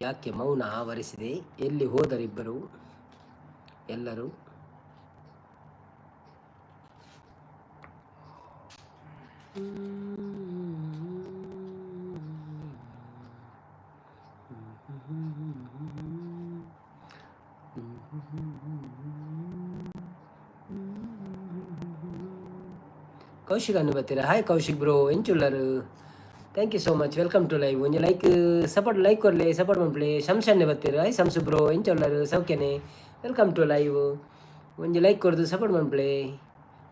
Speaker 1: ಯಾಕೆ ಮೌನ ಆವರಿಸಿದೆ? ಎಲ್ಲಿ ಹೋದರಿಬ್ಬರು ಎಲ್ಲರೂ? ಕೌಶಿಕ್ ಅನ್ನು ಬರ್ತೀರಾ? ಹಾಯ್ ಕೌಶಿಕ್ ಬ್ರೋ, ಎಂಚುಲ್ಲರು? Thank you so much, welcome to live. ಒಂಜಿ ಲೈಕ್ ಸಪೋರ್ಟ್, ಲೈಕ್ ಕೊರ್ಲೆ, ಸಪೋರ್ಟ್ ಮನ್ಪುಲೆ. ಶಂಶನ್ನೆ ಬರ್ತೀರ? ಹಾಯ್ ಶಂಸು ಬ್ರೋ, ಎಂಚುಲ್ಲರು? ಸೌಖ್ಯನೆ? Welcome to live. ಒಂಜಿ ಲೈಕ್ ಕೊರ್ದು ಸಪೋರ್ಟ್ ಮನ್ಪುಲೆ.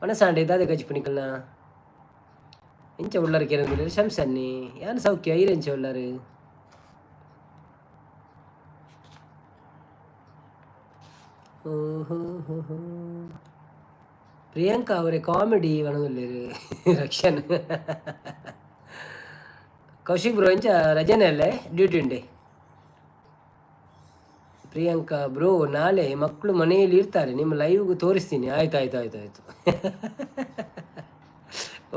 Speaker 1: ಮನಸಾಂಡೆ ದಾದೆ ಗಜ್ಪುನಿಕಲ್ನ? ಎಂಚ ಉಳ್ಳರು ಕೇರಂದಿಲ್ಲ ಶಂಸನ್ನಿ. ಯಾನ್ ಸೌಖ್ಯ, ಈರೆಂಚ ಉಳ್ಳರು? ಓಹೋ ಹೋ ಹೋ. ಪ್ರಿಯಾಂಕಾ ಅವರೇ ಕಾಮಿಡಿ ವನದಲ್ಲಿರು ರಕ್ಷಣ್. ಕೌಶಿಕ್ ಬ್ರೋ, ಇಂಚ ರಜನೆ ಅಲ್ಲೇ ಡ್ಯೂಟಿ ಉಂಡೆ? ಪ್ರಿಯಾಂಕಾ ಬ್ರೋ, ನಾಳೆ ಮಕ್ಕಳು ಮನೆಯಲ್ಲಿ ಇರ್ತಾರೆ, ನಿಮ್ಮ ಲೈವ್ಗೆ ತೋರಿಸ್ತೀನಿ. ಆಯ್ತು ಆಯ್ತು ಆಯ್ತು ಆಯಿತು.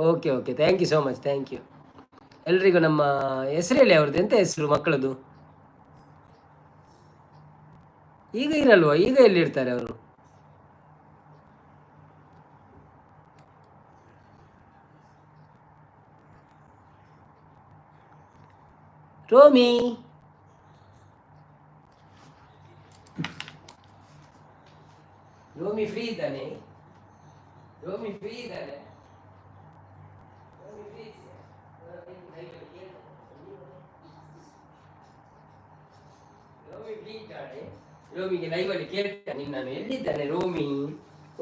Speaker 1: Okay okay, thank you so much, thank you. ಎಲ್ರಿಗೂ ನಮ್ಮ ಹೆಸರು ಹೇಳಿ. ಅವ್ರದ್ದು ಎಂತ ಹೆಸರು ಮಕ್ಕಳದು? ಈಗ ಇರಲ್ವಾ? ಈಗ ಎಲ್ಲಿ ಇರ್ತಾರೆ ಅವರು? ರೋಮಿ, ರೋಮಿ ಫ್ರೀ ಇದ್ದಾನೆ? ರೋಮಿ ಫ್ರೀ ಇದ್ದಾನೆ? ರೋಮಿ ಫ್ರೀ. ರೋಮಿ ಫ್ರೀ ಇದ್ದಾನೆ. ರೋಮಿಗೆ ಲೈವಲ್ಲಿ ಕೇಳ್ತಾನೆ ನಾನು, ಎಲ್ಲಿದ್ದಾನೆ ರೋಮಿ,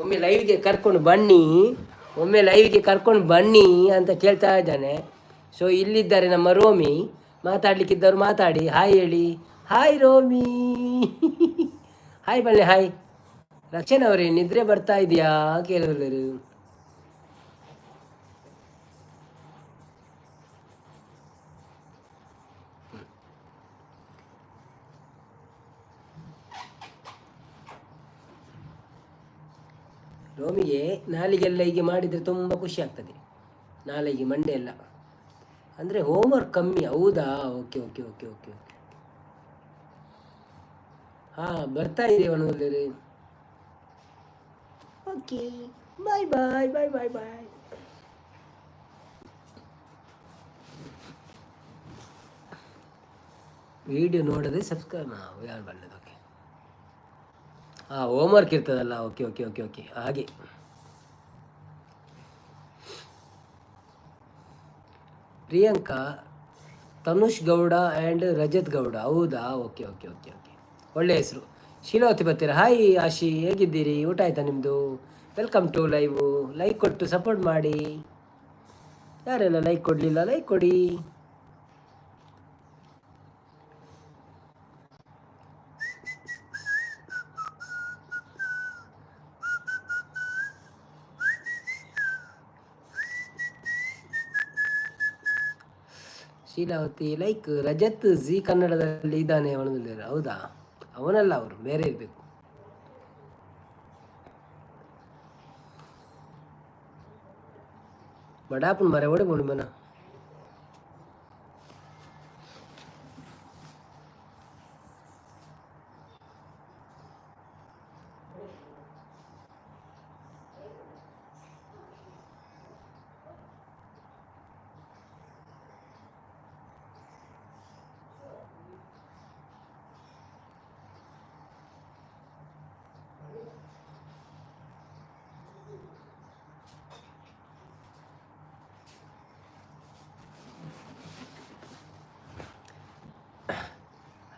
Speaker 1: ಒಮ್ಮೆ ಲೈವ್ಗೆ ಕರ್ಕೊಂಡು ಬನ್ನಿ, ಒಮ್ಮೆ ಲೈವ್ಗೆ ಕರ್ಕೊಂಡು ಬನ್ನಿ ಅಂತ ಕೇಳ್ತಾ ಇದ್ದಾನೆ. ಸೊ ಇಲ್ಲಿದ್ದಾರೆ ನಮ್ಮ ರೋಮಿ. ಮಾತಾಡ್ಲಿಕ್ಕಿದ್ದವರು ಮಾತಾಡಿ, ಹಾಯ್ ಹೇಳಿ. ಹಾಯ್ ರೋಮಿ, ಹಾಯ್ ಬನ್ನಿ, ಹಾಯ್. ರಕ್ಷಣ್ ಅವರೇ, ನಿದ್ರೆ ಬರ್ತಾ ಇದೆಯಾ ಕೇಳೋರು. ರೋಮಿಗೆ ನಾಲಿಗೆಲ್ಲ ಹೀಗೆ ಮಾಡಿದರೆ ತುಂಬ ಖುಷಿ ಆಗ್ತದೆ. ನಾಲಿಗೆ, ಮಂಡೆ ಎಲ್ಲ. ಅಂದರೆ ಹೋಮ್ವರ್ಕ್ ಕಮ್ಮಿ, ಹೌದಾ? Okay okay okay okay okay. ಹಾಂ, ಬರ್ತಾ ಇದೆ ಒಣಗಲ್ಲಿ. Okay, bye bye bye bye bye. Video ನೋಡದೆ ಸಬ್ಸ್ಕ್ರೈಬ್ ಯಾರು ಬಲ್ಲದು? ಓಕೆ. ಹಾಂ, ಹೋಮ್ವರ್ಕ್ ಇರ್ತದಲ್ಲ. ಓಕೆ ಓಕೆ ಓಕೆ ಓಕೆ, ಹಾಗೆ. ಪ್ರಿಯಾಂಕಾ, ತನುಷ್ ಗೌಡ ಆ್ಯಂಡ್ ರಜತ್ ಗೌಡ, ಹೌದಾ? ಓಕೆ ಓಕೆ ಓಕೆ ಓಕೆ, ಒಳ್ಳೆಯ ಹೆಸರು. ಶೀಲಾವತಿ ಬರ್ತೀರಾ? ಹಾಯ್ ಆಶಿ, ಹೇಗಿದ್ದೀರಿ? ಊಟ ಆಯಿತಾ ನಿಮ್ಮದು? Welcome to live. Like ಕೊಟ್ಟು ಸಪೋರ್ಟ್ ಮಾಡಿ. ಯಾರೆಲ್ಲ ಲೈಕ್ ಕೊಡಲಿಲ್ಲ, ಲೈಕ್ ಕೊಡಿ. ಶೀಲಾವತಿ ಲೈಕ್. ರಜತ್ ಜಿ ಕನ್ನಡದಲ್ಲಿ ಇದ್ದಾನೆ ಅವನು, ಹೌದಾ? ಅವನಲ್ಲ ಅವರು, ಬೇರೆ ಇರಬೇಕು. ಬಡಾಪುನ್ ಮರೆ ಓಡಿ ಮನ.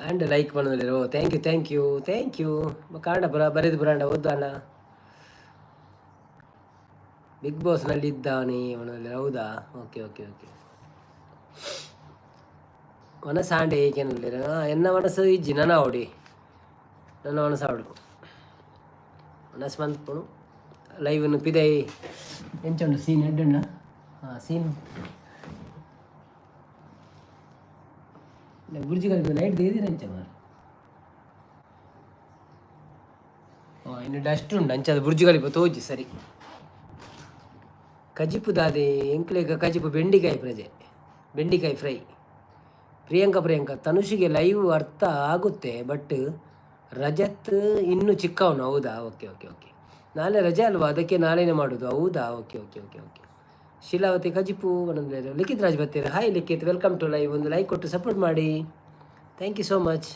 Speaker 1: ಆ್ಯಂಡ್ ಲೈಕ್ ಪನ್ನೊಂದುಲ್ಲೆರ್. ಓ, thank you, thank you, thank you. ಕಾಂಡ ಪುರ ಬರೆದು ಪುರಾಂಡ ಓದ್ದಾಂಡ. ಬಿಗ್ ಬಾಸ್ನಲ್ಲಿ ಇದ್ದಾನೆ ಪನ್ನೊಂದುಲ್ಲೆರ್. ಹೌದಾ? Okay okay okay. ವನಸಾಂಡೆ ಏಕೆನುಲ್ಲೆರ್. ಎನ್ನ ಮನಸ್ಸು ಇಜ್ಜಿ, ನನ ಅವಡಿ ನನ್ನ ಮನಸ್ಸು ಆವಡು ಮನಸ್ಸು ಮನ್ಪುಣು. ಲೈವ್ನು ಪಿದೈ ಎಂಚ ಉಂಡು ಸೀನ್? ಎಡ್ಡುಂಡ? ಹಾಂ, ಸೀನ್ ಬುರ್ಜಿ ಕಲಿಪು ಲೈಟ್ ದೇದಿರ ಎಂಚ ಮಾರ್? ಇನ್ನು ಡಸ್ಟ್ ಉಂಡು ಅಂಚ ಅದು ಬುರ್ಜಿ ಕಲಿಪು ತೋಜಿ. ಸರಿ, ಕಜಿಪು ದಾದೆ ಎಂಕ್ಲೆಗ? ಕಜಿಪು ಬೆಂಡಿಕಾಯಿ ಪ್ರಜೆ, ಬೆಂಡಿಕಾಯಿ ಫ್ರೈ. ಪ್ರಿಯಾಂಕಾ, ಪ್ರಿಯಾಂಕಾ, ತನುಷಿಗೆ ಲೈವ್ ಅರ್ಥ ಆಗುತ್ತೆ, ಬಟ್ ರಜತ್ ಇನ್ನೂ ಚಿಕ್ಕವನು. ಹೌದಾ? Okay okay okay. ನಾಳೆ ರಜೆ ಅಲ್ವಾ? ಅದಕ್ಕೆ ನಾಳೆನೇ ಮಾಡೋದು. ಹೌದಾ? Okay okay okay okay. Sheelavathi ಕಜಿಪು ಒಂದೊಂದು. ಲಿಖಿತ್ ರಾಜ್ ಬರ್ತೀರ. Hi Likhith, welcome to live. ಒಂದು ಲೈಕ್ ಕೊಟ್ಟು ಸಪೋರ್ಟ್ ಮಾಡಿ. Thank you so much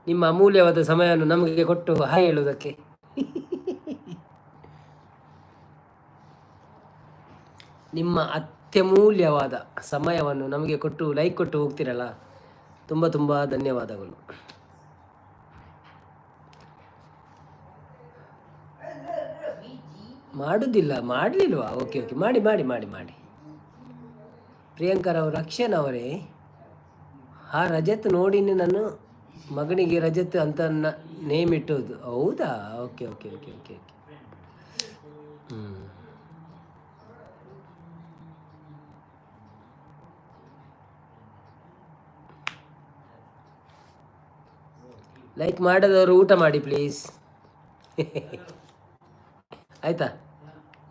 Speaker 1: ನಿಮ್ಮ ಅಮೂಲ್ಯವಾದ ಸಮಯವನ್ನು ನಮಗೆ ಕೊಟ್ಟು ಹಾಯ್ ಹೇಳುವುದಕ್ಕೆ. ನಿಮ್ಮ ಅತ್ಯಮೂಲ್ಯವಾದ ಸಮಯವನ್ನು ನಮಗೆ ಕೊಟ್ಟು ಲೈಕ್ ಕೊಟ್ಟು ಹೋಗ್ತೀರಲ್ಲ, ತುಂಬ ತುಂಬ ಧನ್ಯವಾದಗಳು. ಮಾಡುದಿಲ್ಲ, ಮಾಡಲಿಲ್ವಾ? ಓಕೆ ಓಕೆ, ಮಾಡಿ ಮಾಡಿ ಮಾಡಿ ಮಾಡಿ. ಪ್ರಿಯಾಂಕರ್ ಅವರು, ರಕ್ಷಣ್ ಅವರೇ, ಆ ರಜತ್ ನೋಡಿ ನಾನು ಮಗನಿಗೆ ರಜತ್ ಅಂತ ನೇಮ್ ಇಟ್ಟೋದು. ಹೌದಾ? Okay okay okay okay okay. ಹ್ಞೂ. ಲೈಕ್ ಮಾಡದವರು ಊಟ ಮಾಡಿ ಪ್ಲೀಸ್, ಆಯಿತಾ?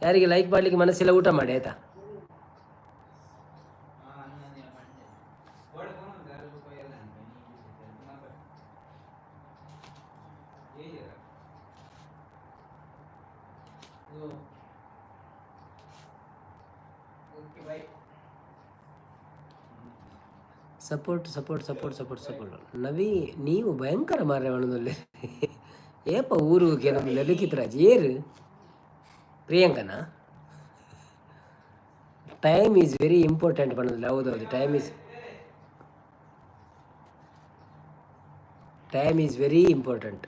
Speaker 1: ಯಾರಿಗೆ ಲೈಕ್ ಮಾಡಲಿಕ್ಕೆ ಮನಸ್ಸಿಲ್ಲ, ಊಟ ಮಾಡಿ, ಆಯಿತಾ? Support, support, support, support, support. ನವಿ, ನೀವು ಭಯಂಕರ ಮಾರ್ರೆ ಒಣದಲ್ಲಿ. ಏಪ ಊರು ಕೆಲವೊಂದು. ಲಿಖಿತ್ ರಾಜ್ ಏರು ಪ್ರಿಯಾಂಕನಾ? ಟೈಮ್ is very important ಪನ್ನೊಂದಿಲ್ಲ. ಹೌದೌದು, time is very important.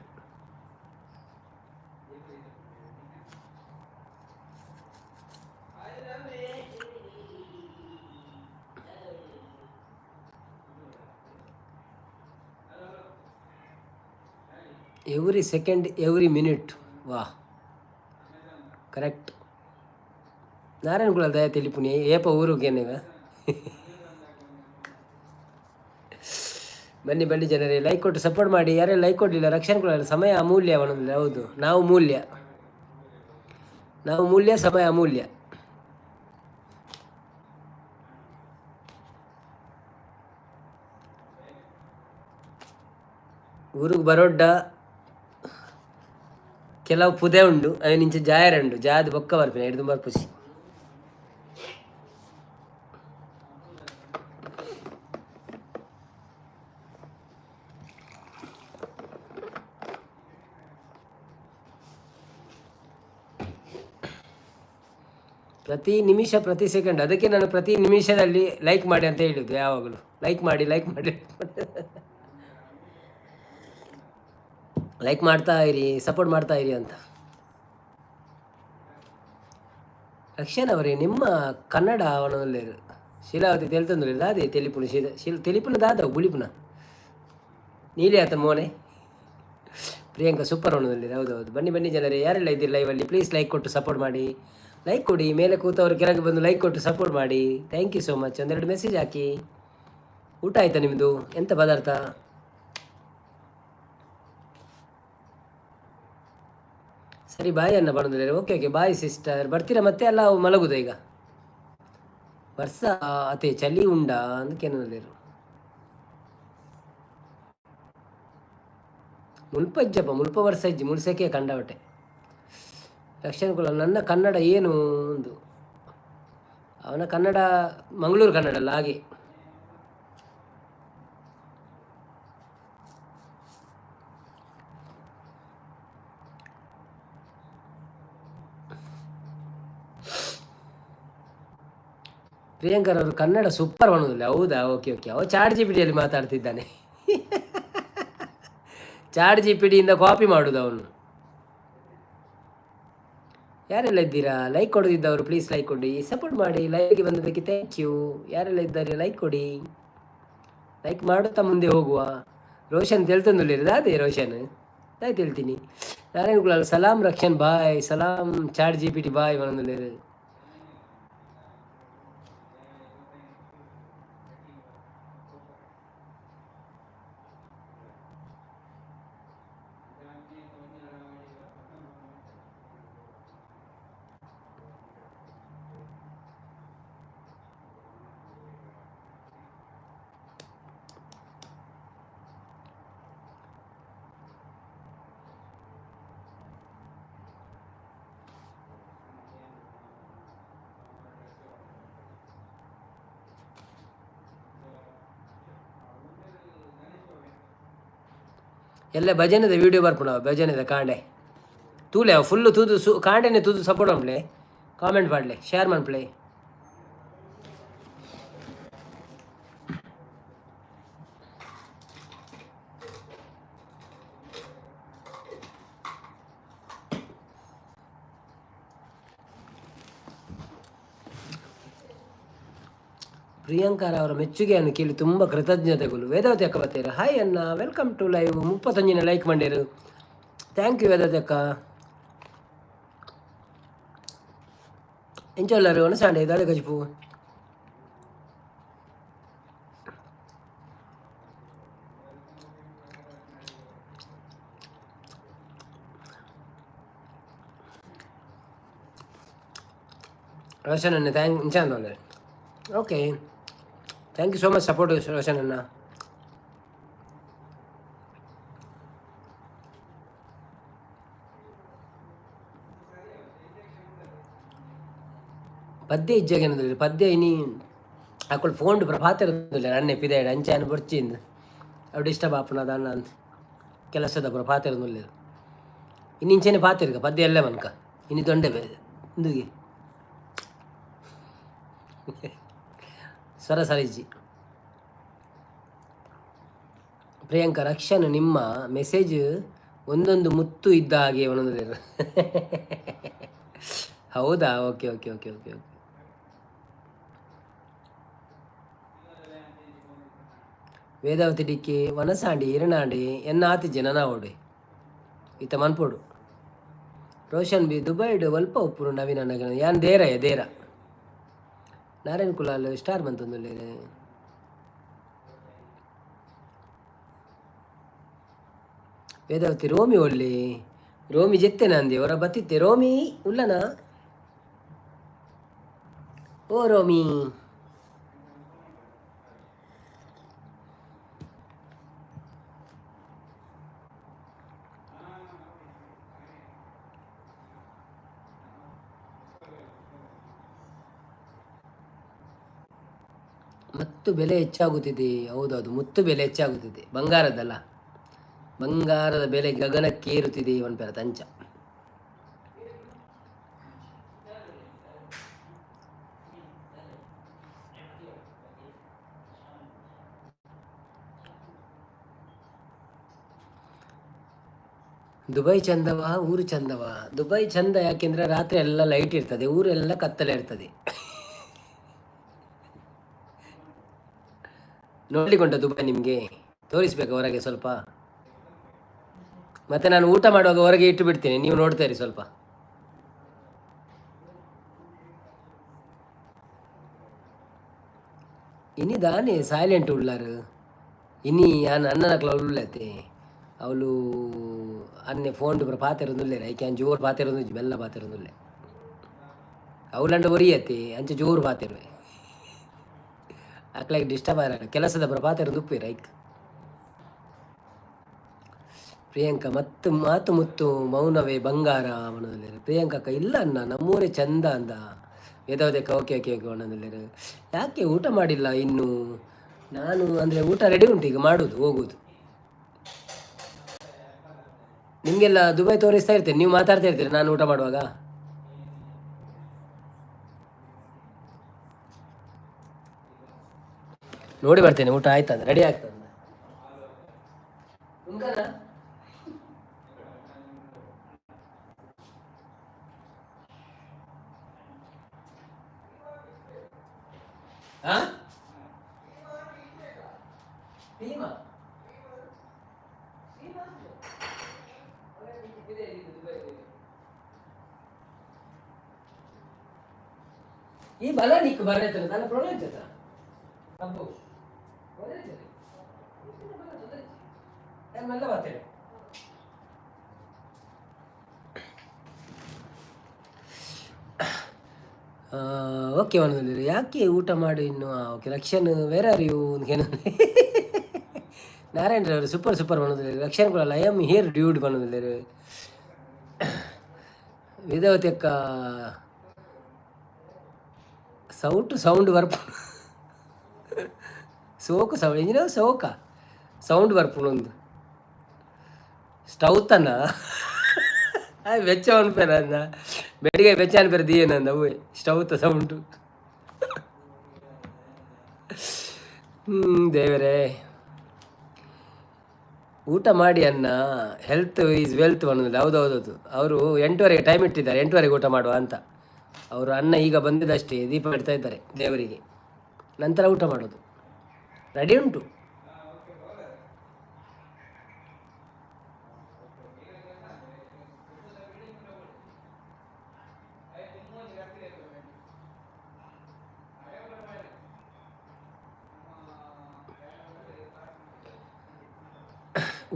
Speaker 1: Every second, every minute. ವಾಹ್, ಕರೆಕ್ಟ್. ನಾರಾಯಣ ಕುಲ ದಯ ತಿಳಿಪುನಿ. ಏಪ ಊರುಗೇನೀಗ? ಬನ್ನಿ ಬನ್ನಿ ಜನರೇ, ಲೈಕ್ ಕೊಟ್ಟು ಸಪೋರ್ಟ್ ಮಾಡಿ. ಯಾರೇ ಲೈಕ್ ಕೊಡಲಿಲ್ಲ? ರಕ್ಷಣೆ ಕೊಡಲ್ಲ. ಸಮಯ ಅಮೂಲ್ಯ ಒಂದೊಂದಿಲ್ಲ. ಹೌದು, ನಾವು ಮೂಲ್ಯ, ನಾವು ಮೂಲ್ಯ, ಸಮಯ ಅಮೂಲ್ಯ. ಊರಿಗೆ ಬರೋಡ್ಡ ಕೆಲವು ಪುದೆ ಉಂಡು, ಅವಿನಿಂಚ ಜಾಯರ ಉಂಡು. ಜಾದ ಬೊಕ್ಕ ಬರ್ಪಿನ ಹಿಡಿದು ಬರ್ಪುಸಿ. ಪ್ರತಿ ನಿಮಿಷ, ಪ್ರತಿ ಸೆಕೆಂಡ್. ಅದಕ್ಕೆ ನಾನು ಪ್ರತಿ ನಿಮಿಷದಲ್ಲಿ ಲೈಕ್ ಮಾಡಿ ಅಂತ ಹೇಳುದು ಯಾವಾಗಲೂ. ಲೈಕ್ ಮಾಡಿ, ಲೈಕ್ ಮಾಡಿ, ಲೈಕ್ ಮಾಡ್ತಾ ಇರಿ, ಸಪೋರ್ಟ್ ಮಾಡ್ತಾ ಇರಿ ಅಂತ. ರಕ್ಷಣ್ ಅವರೇ, ನಿಮ್ಮ ಕನ್ನಡ ಅವನಲ್ಲಿ. ಶೀಲಾವತಿ ತೆಲ್ತಂದ್ರೆ ದಾದೆ ತೆಲಿಪುಣ ಶೀಲ ಶೀಲ ತೆಲಿಪುನ ದಾದ ಬುಳಿಪುನ ನೀಲಿ ಆತ ಮೋನೆ. ಪ್ರಿಯಾಂಕಾ ಸೂಪರ್ ಅವನಲ್ಲಿ. ಹೌದು ಹೌದು. ಬನ್ನಿ ಬನ್ನಿ ಜನರೇ, ಯಾರೆಲ್ಲ ಇದ್ದೀರಿ ಲೈವಲ್ಲಿ, ಪ್ಲೀಸ್ ಲೈಕ್ ಕೊಟ್ಟು ಸಪೋರ್ಟ್ ಮಾಡಿ. ಲೈಕ್ ಕೊಡಿ. ಮೇಲೆ ಕೂತವರು ಕೆಳಗೆ ಬಂದು ಲೈಕ್ ಕೊಟ್ಟು ಸಪೋರ್ಟ್ ಮಾಡಿ. Thank you so much. ಒಂದೆರಡು ಮೆಸೇಜ್ ಹಾಕಿ. ಊಟ ಆಯಿತಾ ನಿಮ್ಮದು? ಎಂಥ ಪದಾರ್ಥ? ಸರಿ, ಬಾಯ್ ಅನ್ನ ಬಂದಿದ್ದಾರೆ. Okay okay, bye sister. ಬರ್ತೀರಾ ಮತ್ತೆ ಅಲ್ಲ ಮಲಗುದ ಈಗ? ವರ್ಷ ಅತೆ ಚಳಿ ಉಂಡಾ ಅಂದಕೇನಲ್ಲಿರು. ಮುಲ್ಪ ಇಜ್ಜಪ್ಪ, ಮುಲ್ಪ ವರ್ಷ ಇಜ್ಜಿ, ಮುಳ್ಸಕ್ಕೆ ಕಂಡವಟೆ. ರಕ್ಷಣ್ ಕುಲ, ನನ್ನ ಕನ್ನಡ ಏನು ಒಂದು? ಅವನ ಕನ್ನಡ ಮಂಗಳೂರು ಕನ್ನಡ ಅಲ್ಲ, ಹಾಗೆ. ಪ್ರಿಯಾಂಕರ್ ಅವರು ಕನ್ನಡ ಸೂಪರ್ ಅನ್ನೋದಿಲ್ಲ. ಹೌದಾ? Okay okay. ಅವ ಚಾಟ್ ಜಿಪಿಟಿಯಲ್ಲಿ ಮಾತಾಡ್ತಿದ್ದಾನೆ. ಚಾಟ್ ಜಿಪಿಟಿಯಿಂದ ಕಾಪಿ ಮಾಡೋದು ಅವನು. ಯಾರೆಲ್ಲ ಇದ್ದೀರಾ ಲೈಕ್ ಕೊಡದಿದ್ದವರು ಪ್ಲೀಸ್ ಲೈಕ್ ಕೊಡಿ, ಸಪೋರ್ಟ್ ಮಾಡಿ. ಲೈಕ್ಗೆ ಬಂದದಕ್ಕೆ thank you. ಯಾರೆಲ್ಲ ಇದ್ದಾರೆ ಲೈಕ್ ಕೊಡಿ, ಲೈಕ್ ಮಾಡುತ್ತಾ ಮುಂದೆ ಹೋಗುವ. ರೋಷನ್ ತೆಲ್ತಂದುಳ್ಳಿರೋದು ಅದೇ ರೋಷನ್ ಆಯ್ತು ಹೇಳ್ತೀನಿ. ನಾರಾಯಣ್ ಕುಲಾಲ್ ಸಲಾಮ್ ರಕ್ಷನ್ ಬಾಯ್, ಸಲಾಮ್ ಚಾಟ್ ಜಿಪಿಟಿ ಬಾಯ್ ಒಂದೊಂದು. ಎಲ್ಲ ಭಜನೆದ ವೀಡಿಯೋ ಬರ್ಪುಣ, ಭಜನೆದ ಕಾಂಡೆ ತೂಲೆ ಫುಲ್ಲು ತೂದು ಸು ಕಾಂಡೆನೆ ತೂದು ಸಪೋರ್ಟ್ ಮನ್ಪ್ಲೆ, ಕಾಮೆಂಟ್ ಮಾಡಲೆ, ಶೇರ್ ಮನ್ಪ್ಲೆ. ಪ್ರಿಯಾಂಕಾರ ಅವರ ಮೆಚ್ಚುಗೆಯನ್ನು ಕೇಳಿ ತುಂಬ ಕೃತಜ್ಞತೆಗಳು. ವೇದಾವತಿ ಅಕ್ಕ ಬರ್ತೀರ, ಹಾಯ್ ಅಣ್ಣ, welcome to live. 31 like ಮಂಡೇರು, thank you Vedavathi ಅಕ್ಕ. ಎಂಚೊಲ್ಲರು ಒಣಸಾಂಡೆ ದಾದೆ ಗಜ್ಪು. ರೋಷನ್ ಅಣ್ಣ thank ಇಂಚ. Okay, thank you so much support Roshan ಅಣ್ಣ. ಪದ್ಯ ಇಜ್ಜಾಗೇನಂದ್ರೆ ಪದ್ಯ ಇನಿ ಅಕ್ಕಳು ಫೋನ್ ಪ್ರಭಾತ ಇರೋದಿಲ್ಲ ಅಣ್ಣೆ ಪಿದಾಯ್ಡು ಅಂಚೆ ಬೊರ್ಚಿಂದು ಅವು ಡಿಸ್ಟರ್ಬ್ ಆಪುನ ಅಣ್ಣ ಅಂತ ಕೆಲಸದ ಪ್ರಭಾತ ಇರೋದಿಲ್ಲ. ಇನ್ನು ಇಂಚೆನೆ ಪಾತಿರ್ಗ ಪದ್ಯ ಎಲ್ಲ ಮನ್ಕ ಇನ್ನು ದೊಂಡೆ ಇಂದುಗೆ ಸ್ವರ ಸರಿಜಿ. ಪ್ರಿಯಾಂಕಾ ರಕ್ಷನ್ ನಿಮ್ಮ ಮೆಸೇಜ್ ಒಂದೊಂದು ಮುತ್ತು ಇದ್ದ ಹಾಗೆ ಒಂದೊಂದು. ಹೌದಾ? Okay okay okay okay okay. Vedavathi DK ವನಸಾಂಡಿ ಇರಣಾಂಡಿ ಎನ್ನ ಆತಿಜೆ ನನಾವೋಡೆ ಈತ ಮನ್ಪೋಡು. ರೋಷನ್ ಬಿ ದುಬೈಡ್ ಒಲ್ಪ ಉಪ್ಪುನು ನವೀನ ನಗನ ಯಾನ್ ದೇರಯ ದೇರ. ನಾರಾಯಣ್ ಕುಲಾಲ್ ಸ್ಟಾರ್ ಬಂತಂದುಲ್ಲೇನೆ. ವೇದಾವತಿ ರೋಮಿ ಒಳ್ಳಿ ರೋಮಿ ಜೆತ್ತೆ ನಂದಿ ಅವರ ಬತ್ತಿತ್ತೆ ರೋಮಿ ಉಲ್ಲನ ಓ ರೋಮಿ. ಮತ್ತು ಬೆಲೆ ಹೆಚ್ಚಾಗುತ್ತಿದೆ. ಹೌದೌದು, ಮುತ್ತು ಬೆಲೆ ಹೆಚ್ಚಾಗುತ್ತಿದೆ, ಬಂಗಾರದಲ್ಲ, ಬಂಗಾರದ ಬೆಲೆ ಗಗನಕ್ಕೇರುತ್ತಿದೆ ಪನ್ಪೆರ ತಂಚ. ದುಬೈ ಚಂದವ ಊರು ಚಂದವ? ದುಬೈ ಚಂದ, ಯಾಕೆಂದ್ರೆ ರಾತ್ರಿ ಎಲ್ಲ ಲೈಟ್ ಇರ್ತದೆ, ಊರೆಲ್ಲ ಕತ್ತಲೆ ಇರ್ತದೆ. ನೋಡ್ಲಿಕ್ಕುಂಟ ದುಬೈ ನಿಮಗೆ ತೋರಿಸ್ಬೇಕು ಹೊರಗೆ ಸ್ವಲ್ಪ. ಮತ್ತೆ ನಾನು ಊಟ ಮಾಡುವಾಗ ಹೊರಗೆ ಇಟ್ಟು ಬಿಡ್ತೇನೆ, ನೀವು ನೋಡ್ತಾ ಇರಿ ಸ್ವಲ್ಪ. ಇನಿ ದಾನೆ ಸೈಲೆಂಟ್ ಉಳ್ಳಾರು ಇನಿ ಯಾನ್ ಅಣ್ಣನಕ್ಲ ಉಳ್ಳತೆ ಅವಳು ಅನ್ನೆ ಫೋನ್ ಪೂರ ಪಾತೆರೊಂದುಲ್ಲೆರ್ ಐಕೆ ಯಾನ್ ಜೋರು ಪಾತೆರೊಂದುಜ್ಜಿ, ಮೆಲ್ಲ ಪಾತೆರೊಂದುಲ್ಲೆ. ಅವ್ಲಂಡ ಒರಿಯತ್ತೆ ಅಂಚ ಜೋರು ಪಾತೆರುವೆ, ಅಕ್ಲೆಗ್ ಡಿಸ್ಟರ್ಬ್ ಆರ ಕೆಲಸದ ಪೂರ ಪಾತೆರೊಂದು ಉಪ್ಪುವೆರ್ ಐಕ್. ಪ್ರಿಯಾಂಕಾ ಮತ್ತು ಮಾತು ಮುತ್ತು ಮೌನವೇ ಬಂಗಾರ ಪನೊಂದುಲ್ಲೆರ್. ಪ್ರಿಯಾಂಕಾ ಅಕ್ಕ ಇಲ್ಲ ಅಣ್ಣ ನಮ್ಮೂರೇ ಚಂದ ಅಂದ. ವೇದಾವತಿ ಓಕೆ ಓಕೆ ಓಕೆ ಪನೊಂದುಲ್ಲೆರ್. ಯಾಕೆ ಊಟ ಮಾಡಿಲ್ಲ ಇನ್ನು? ನಾನು ಅಂದರೆ ಊಟ ರೆಡಿ ಉಂಟು, ಈಗ ಮಾಡೋದು ಹೋಗುದು. ನಿಮಗೆಲ್ಲ ದುಬೈ ತೋರಿಸ್ತಾ ಇರ್ತೇನೆ, ನೀವು ಮಾತಾಡ್ತಾ ಇರ್ತೀರಿ ನಾನು ಊಟ ಮಾಡುವಾಗ. ನೋಡಿ ಬರ್ತೇನೆ ಊಟ ಆಯ್ತಂದ್ರೆ ರೆಡಿ ಆಗ್ತದೆ. ಹಾ ಟೀಮಾ? ಈ ಬಲ ನಿಕ್ ಬರೈತಲ್ಲ ತನ್ನ ಪ್ರೊಡಕ್ಟ್ ಅಬ್ಬು ಮೆಲ್ಲ ಬರ್ತೇನೆ. ಓಕೆ ಒಂದು ಯಾಕೆ ಊಟ ಮಾಡಿ ಇನ್ನು? Okay Rakshan, where are you? ಏನು ನಾರಾಯಣ್ ಅವರು ಸೂಪರ್ ಸೂಪರ್ ಬಂದಿದ್ದಾರೆ. ರಕ್ಷನ್ ಕೂಡ I am here dude ಬಂದಿದ್ದಾರೆ. ವೇದಾವತಿ ಅಕ್ಕ ಸೌಟು ಸೌಂಡ್ ಬರ್ಪು ಸೋಕು ಸೌಂಡ್ ಇಂಜಿನ ಸೋಕ ಸೌಂಡ್ ಬರ್ಪುನೊಂದು ಸ್ಟವ್ ತನ ಬೆಚ್ಚ ಅನ್ಪೇರ ಅಂದ ಬೆಳಿಗ್ಗೆ ಬೆಚ್ಚ ಅನ್ಪೇರ ದಿಯೇನಂದ ಅವೇ ಸ್ಟವ್ ಸೌಂಡು. ದೇವರೇ, ಊಟ ಮಾಡಿ ಅನ್ನ, ಹೆಲ್ತ್ is wealth ಅನ್ನೋದಿಲ್ಲ. ಹೌದು ಹೌದೌದು, ಅವರು 8ವರೆಗೆ ಟೈಮ್ ಇಟ್ಟಿದ್ದಾರೆ, 8ವರೆಗೆ ಊಟ ಮಾಡುವ ಅಂತ. ಅವರು ಅನ್ನ ಈಗ ಬಂದಿದ್ದಷ್ಟೇ, ದೀಪ ಇಡ್ತಾ ಇದ್ದಾರೆ ದೇವರಿಗೆ, ನಂತರ ಊಟ ಮಾಡೋದು. ರೆಡಿ ಉಂಟು.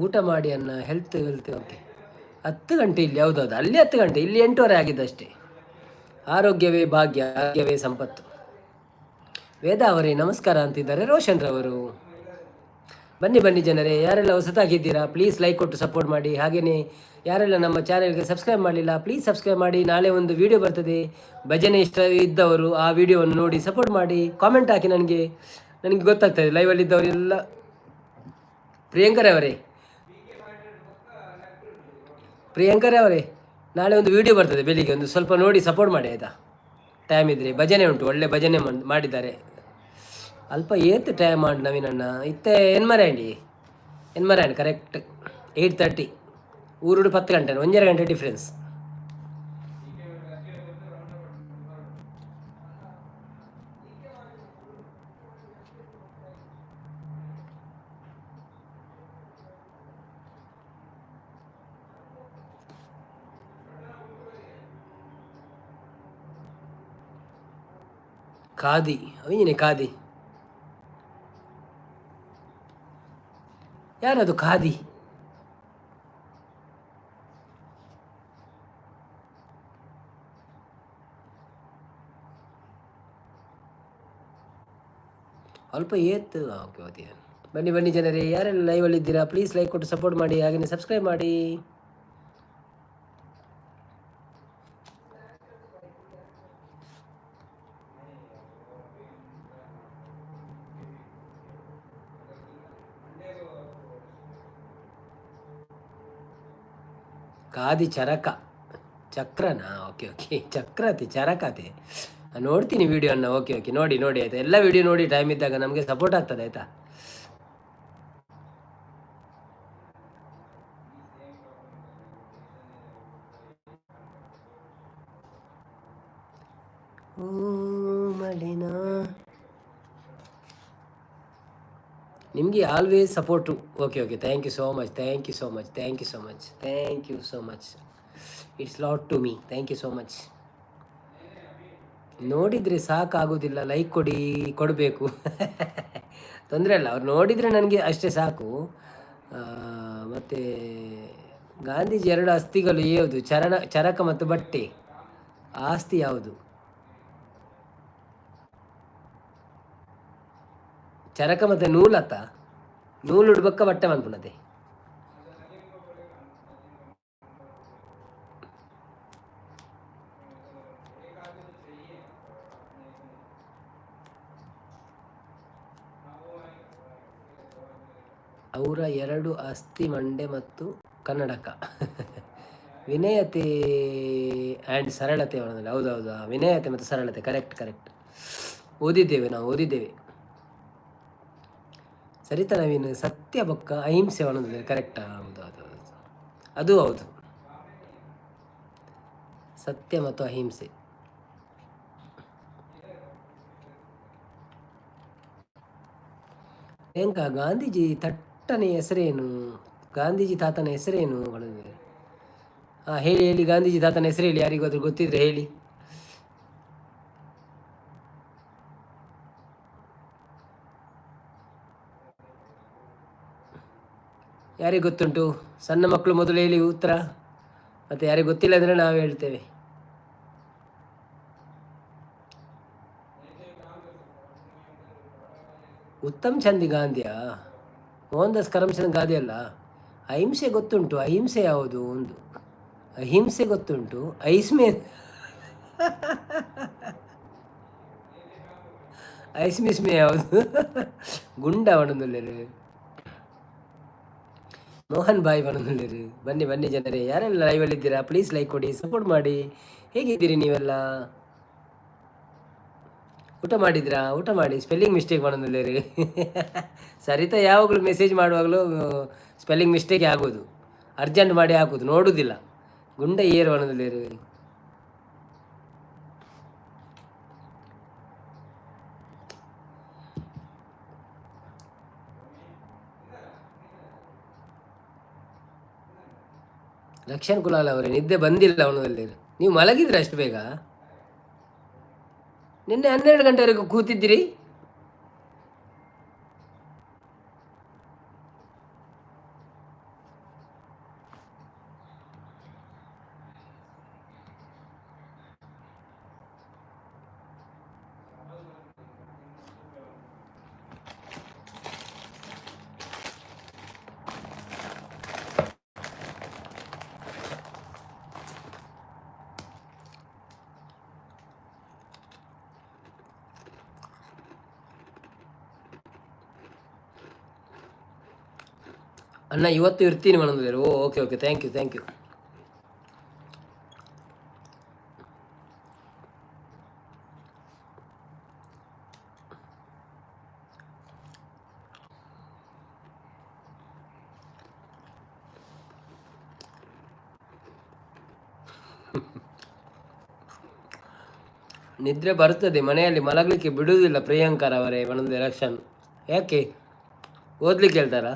Speaker 1: ಊಟ ಮಾಡಿ ಅನ್ನ, ಹೆಲ್ತ್ ವೆಲ್ತ್. ಓಕೆ, 10 ಗಂಟೆ ಇಲ್ಲಿ. ಹೌದೌದು, ಅಲ್ಲಿ 10 ಗಂಟೆ, ಇಲ್ಲಿ 8:30 ಆಗಿದ್ದಷ್ಟೇ. ಆರೋಗ್ಯವೇ ಭಾಗ್ಯ, ಆರೋಗ್ಯವೇ ಸಂಪತ್ತು. ವೇದ ಅವರೇ ನಮಸ್ಕಾರ ಅಂತಿದ್ದಾರೆ ರೋಷನ್ ರವರು. ಬನ್ನಿ ಬನ್ನಿ ಜನರೇ, ಯಾರೆಲ್ಲ ಹೊಸತಾಗಿದ್ದೀರಾ ಪ್ಲೀಸ್ ಲೈಕ್ ಕೊಟ್ಟು ಸಪೋರ್ಟ್ ಮಾಡಿ. ಹಾಗೆಯೇ ಯಾರೆಲ್ಲ ನಮ್ಮ ಚಾನೆಲ್ಗೆ ಸಬ್ಸ್ಕ್ರೈಬ್ ಮಾಡಲಿಲ್ಲ ಪ್ಲೀಸ್ ಸಬ್ಸ್ಕ್ರೈಬ್ ಮಾಡಿ. ನಾಳೆ ಒಂದು ವಿಡಿಯೋ ಬರ್ತದೆ, ಭಜನೆ ಇಷ್ಟ ಇದ್ದವರು ಆ ವಿಡಿಯೋವನ್ನು ನೋಡಿ ಸಪೋರ್ಟ್ ಮಾಡಿ, ಕಾಮೆಂಟ್ ಹಾಕಿ. ನನಗೆ ನನಗೆ ಗೊತ್ತಾಗ್ತದೆ ಲೈವಲ್ಲಿದ್ದವರೆಲ್ಲ. ಪ್ರಿಯಾಂಕರೇ ಅವರೇ, ಪ್ರಿಯಾಂಕರೇ ಅವರೇ, ನಾಳೆ ಒಂದು ವಿಡಿಯೋ ಬರ್ತದೆ ಬೆಳಿಗ್ಗೆ, ಒಂದು ಸ್ವಲ್ಪ ನೋಡಿ ಸಪೋರ್ಟ್ ಮಾಡಿ ಆಯಿತಾ? ಟೈಮ್ ಇದ್ದರೆ ಭಜನೆ ಉಂಟು, ಒಳ್ಳೆ ಭಜನೆ ಮಾಡಿದ್ದಾರೆ. ಅಲ್ಪ ಏತ್ ಟೈಮ್ ಮಾಡಿ ನವೀನಣ್ಣ ಇತ್ತೆ ಎನ್ಮರಾಂಡಿ ಎನ್ಮರಾಂಡ್ ಕರೆಕ್ಟ್ 8:30. ಊರುಡು 10 ಗಂಟೆ, 1.5 ಗಂಟೆ ಡಿಫ್ರೆನ್ಸ್. ಖಾದಿ ಅವಿಂಜನೆ ಖಾದಿ, ಯಾರದು ಖಾದಿ? ಅಲ್ಪ ಏತ್. ಓಕೆ ಓಕೆ, ಬನ್ನಿ ಬನ್ನಿ ಜನರೇ, ಯಾರೆಲ್ಲ ಲೈವಲ್ಲಿ ಇದ್ದೀರಾ ಪ್ಲೀಸ್ ಲೈಕ್ ಕೊಟ್ಟು ಸಪೋರ್ಟ್ ಮಾಡಿ, ಹಾಗೆಯೇ ಸಬ್ಸ್ಕ್ರೈಬ್ ಮಾಡಿ. ಖಾದಿ ಚರಕ ಚಕ್ರನಾ? ಓಕೆ ಓಕೆ, ಚಕ್ರತೆ ಚರಕತೆ ನೋಡ್ತೀನಿ ವಿಡಿಯೋನ. ಓಕೆ ಓಕೆ, ನೋಡಿ ನೋಡಿ ಆಯಿತಾ, ಎಲ್ಲ ವಿಡಿಯೋ ನೋಡಿ ಟೈಮ್ ಇದ್ದಾಗ ನಮಗೆ ಸಪೋರ್ಟ್ ಆಗ್ತದೆ ಆಯಿತಾ. ಓ ಮಲಿನಾ, ನಿಮಗೆ always support. Okay okay, thank you so much, thank you so much, thank you so much, thank you so much. It's lot to me, thank you so much. ನೋಡಿದರೆ ಸಾಕಾಗೋದಿಲ್ಲ, like ಕೊಡಿ, ಕೊಡಬೇಕು, ತೊಂದರೆ ಅಲ್ಲ. ಅವ್ರು ನೋಡಿದರೆ ನನಗೆ ಅಷ್ಟೇ ಸಾಕು. ಮತ್ತು ಗಾಂಧೀಜಿ ಎರಡು ಅಸ್ಥಿಗಳು ಯಾವುದು? ಚರಣ ಚರಕ ಮತ್ತು ಬಟ್ಟೆ. ಆಸ್ತಿ ಯಾವುದು? ಚರಕ ಮತ್ತು ನೂಲತ್ತ ನೂಲು ಉಡ್ಬಕ್ಕ ಬಟ್ಟೆ ಮನ್ಪುನತೆ. ಅವರ ಎರಡು ಅಸ್ಥಿ ಮಂಡೆ ಮತ್ತು ಕನ್ನಡಕ. ವಿನಯತೆ ಆ್ಯಂಡ್ ಸರಳತೆ. ಹೌದೌದು, ವಿನಯತೆ ಮತ್ತು ಸರಳತೆ, ಕರೆಕ್ಟ್ ಕರೆಕ್ಟ್. ಓದಿದ್ದೇವೆ ನಾವು, ಓದಿದ್ದೇವೆ. ಸರಿತಾ ನವೀನ್, ಸತ್ಯ ಬೊಕ್ಕ ಅಹಿಂಸೆ ಅನ್ನೋದು ಕರೆಕ್ಟಾ? ಹೌದು ಹೌದು ಹೌದು, ಅದು ಹೌದು, ಸತ್ಯ ಮತ್ತು ಅಹಿಂಸೆ. ಪ್ರಿಯಾಂಕಾ, ಗಾಂಧೀಜಿ ತಟ್ಟನೆ ಹೆಸರೇನು? ಗಾಂಧೀಜಿ ತಾತನ ಹೆಸರೇನು? ಹಾಂ, ಹೇಳಿ ಹೇಳಿ, ಗಾಂಧೀಜಿ ತಾತನ ಹೆಸರು ಹೇಳಿ. ಯಾರಿಗಾದ್ರೂ ಗೊತ್ತಿದ್ರೆ ಹೇಳಿ. ಯಾರಿಗೆ ಗೊತ್ತುಂಟು? ಸಣ್ಣ ಮಕ್ಕಳು ಮೊದಲು ಹೇಳಿ ಉತ್ತರ, ಮತ್ತು ಯಾರಿಗೆ ಗೊತ್ತಿಲ್ಲ ಅಂದರೆ ನಾವು ಹೇಳ್ತೇವೆ. ಉತ್ತಮ್ ಚಂದಿ ಗಾಂಧಿಯಾ? ಮೋಹನ್ ದಾಸ್ ಕರಮ್ಚಂದ್ ಗಾಂಧಿ ಅಲ್ಲ. ಅಹಿಂಸೆ ಗೊತ್ತುಂಟು, ಅಹಿಂಸೆ ಯಾವುದು? ಒಂದು ಅಹಿಂಸೆ ಗೊತ್ತುಂಟು, ಐಸ್ಮೆ ಐಸ್ಮಿಸ್ಮೆ ಯಾವುದು? ಗುಂಡ ಅವನೊಂದುಲ್ಲೇರು ಮೋಹನ್ ಬಾಯ್ ಬನೊಂದುಲ್ಲೇರು. ಬನ್ನಿ ಬನ್ನಿ ಜನರೇ, ಯಾರೆಲ್ಲ ಲೈವಲ್ಲಿದ್ದೀರಾ ಪ್ಲೀಸ್ ಲೈಕ್ ಕೊಡಿ, ಸಪೋರ್ಟ್ ಮಾಡಿ. ಹೇಗಿದ್ದೀರಿ ನೀವೆಲ್ಲ? ಊಟ ಮಾಡಿದ್ರಾ? ಊಟ ಮಾಡಿ. ಸ್ಪೆಲ್ಲಿಂಗ್ ಮಿಸ್ಟೇಕ್ ಮಾಡೋದಿಲ್ಲ ರೀ. ಸರಿತಾ ಯಾವಾಗಲೂ ಮೆಸೇಜ್ ಮಾಡುವಾಗಲೂ ಸ್ಪೆಲ್ಲಿಂಗ್ ಮಿಸ್ಟೇಕ್ ಆಗೋದು. ಅರ್ಜೆಂಟ್ ಮಾಡಿ ಹಾಕೋದು, ನೋಡೋದಿಲ್ಲ. ಗುಂಡ ಏರು ಅನ್ನೋದಿಲ್ಲ ರೀ. ಲಕ್ಷಣ್ ಕುಲಾಲ್ ಅವರೇ, ನಿದ್ದೆ ಬಂದಿಲ್ಲ ಅವನದಲ್ಲಿ. ನೀವು ಮಲಗಿದ್ರೆ ಅಷ್ಟು ಬೇಗ? ನಿನ್ನೆ 12 ಗಂಟೆವರೆಗೂ ಕೂತಿದ್ದೀರಿ. ಅಣ್ಣ ಇವತ್ತು ಇರ್ತೀನಿ ಮನಂದಿರು. Oh, okay okay, thank you thank you. ನಿದ್ರೆ ಬರ್ತದೆ, ಮನೆಯಲ್ಲಿ ಮಲಗಲಿಕ್ಕೆ ಬಿಡುವುದಿಲ್ಲ. ಪ್ರಿಯಾಂಕರ್ ಅವರೇ, ಒಂದೊಂದು ಎಲೆಕ್ಷನ್ ಯಾಕೆ ಓದ್ಲಿಕ್ಕೆ ಹೇಳ್ತಾರಾ?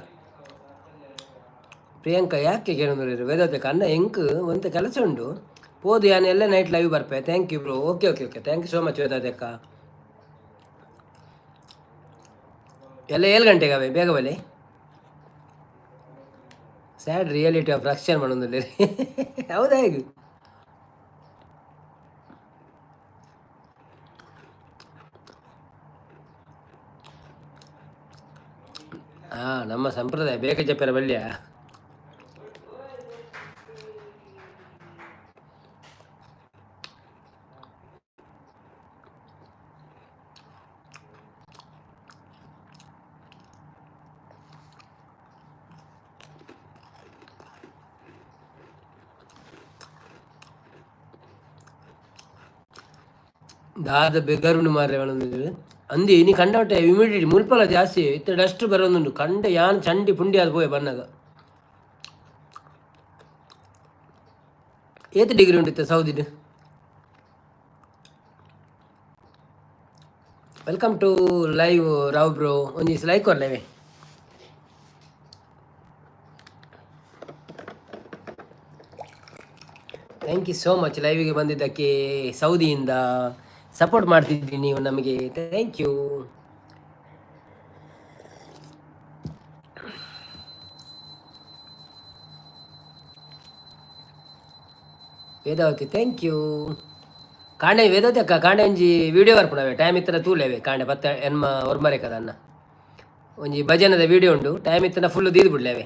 Speaker 1: ಪ್ರಿಯಾಂಕಾ ಯಾಕೆ ಕೇಳೋದು? ವೇದಾವತಿ ಅನ್ನ ಎಂಕ್ ಒಂತೆ ಕೆಲಸ ಉಂಡು ಪೋದು ಯಾನ್ ಎಲ್ಲ ನೈಟ್ ಲೈವ್ ಬರ್ಪೆ. Thank you bro. Okay okay okay, thank you so much Vedavathi ಅಕ್ಕ. ಎಲ್ಲ 7 ಗಂಟೆಗೆ ಅವೇ ಬೇಗ ಬಲೆ. ಸ್ಯಾಡ್ ರಿಯಾಲಿಟಿ ಆಫ್ ರಕ್ಷಣೆ ಮಾಡೋದಿಲ್ಲ. ಹೌದಾ? ಹೇಗೆ? ಹಾಂ, ನಮ್ಮ ಸಂಪ್ರದಾಯ ಬೇಗ ಜಪ್ಪರ ಬಲ್ಯ. ದಾದ ಬೆಗರುಂಡು ಮಾರ್ರೆ ಒಂದೊಂದು ಅಂದಿ ಇನಿ ಕಂಡವಟೆ ಹ್ಯುಮಿಡಿಟಿ ಮುಲ್ಪಲ ಜಾಸ್ತಿ ಇತ್ತ, ಡಸ್ಟ್ ಬರೋದುಂಡು ಕಂಡ. ಯಾನ್ ಚಂಡಿ ಪುಂಡಿ ಅದು ಪೋಯೆ ಬನ್ನಗ. ಏತ್ ಡಿಗ್ರಿ ಉಂಟಿತ್ತು ಸೌದಿಡ್? Welcome to live Rao bro. ಒಂಜಿ ಲೈಕ್ ಕೊರ್ಲೆವೆ. Thank you so much ಲೈವಿಗೆ ಬಂದಿದ್ದಕ್ಕೆ. ಸೌದಿಯಿಂದ ಸಪೋರ್ಟ್ ಮಾಡ್ತಿದ್ದೀರಿ ನೀವು ನಮಗೆ. Thank you Vedavathi, thank you. ಕಾಂಡೆ ವೇದಾವತಿ ಅಕ್ಕ, ಕಾಂಡೆ ಒಂಜಿ ವಿಡಿಯೋ ಬರ್ಪುಣವೆ. ಟೈಮ್ ಇತ್ತನ ತೂಲೆವೆ. ಕಾಂಡೆ ಪತ್ತ ಎನ್ಮ ಒರ್ಮರೆ ಕದನ್ನ ಒಂಜಿ ಭಜನದ ವಿಡಿಯೋ ಉಂಡು. ಟೈಮ್ ಇತ್ತನ ಫುಲ್ ದೀದ್ ಬಿಡ್ಲೇವೆ.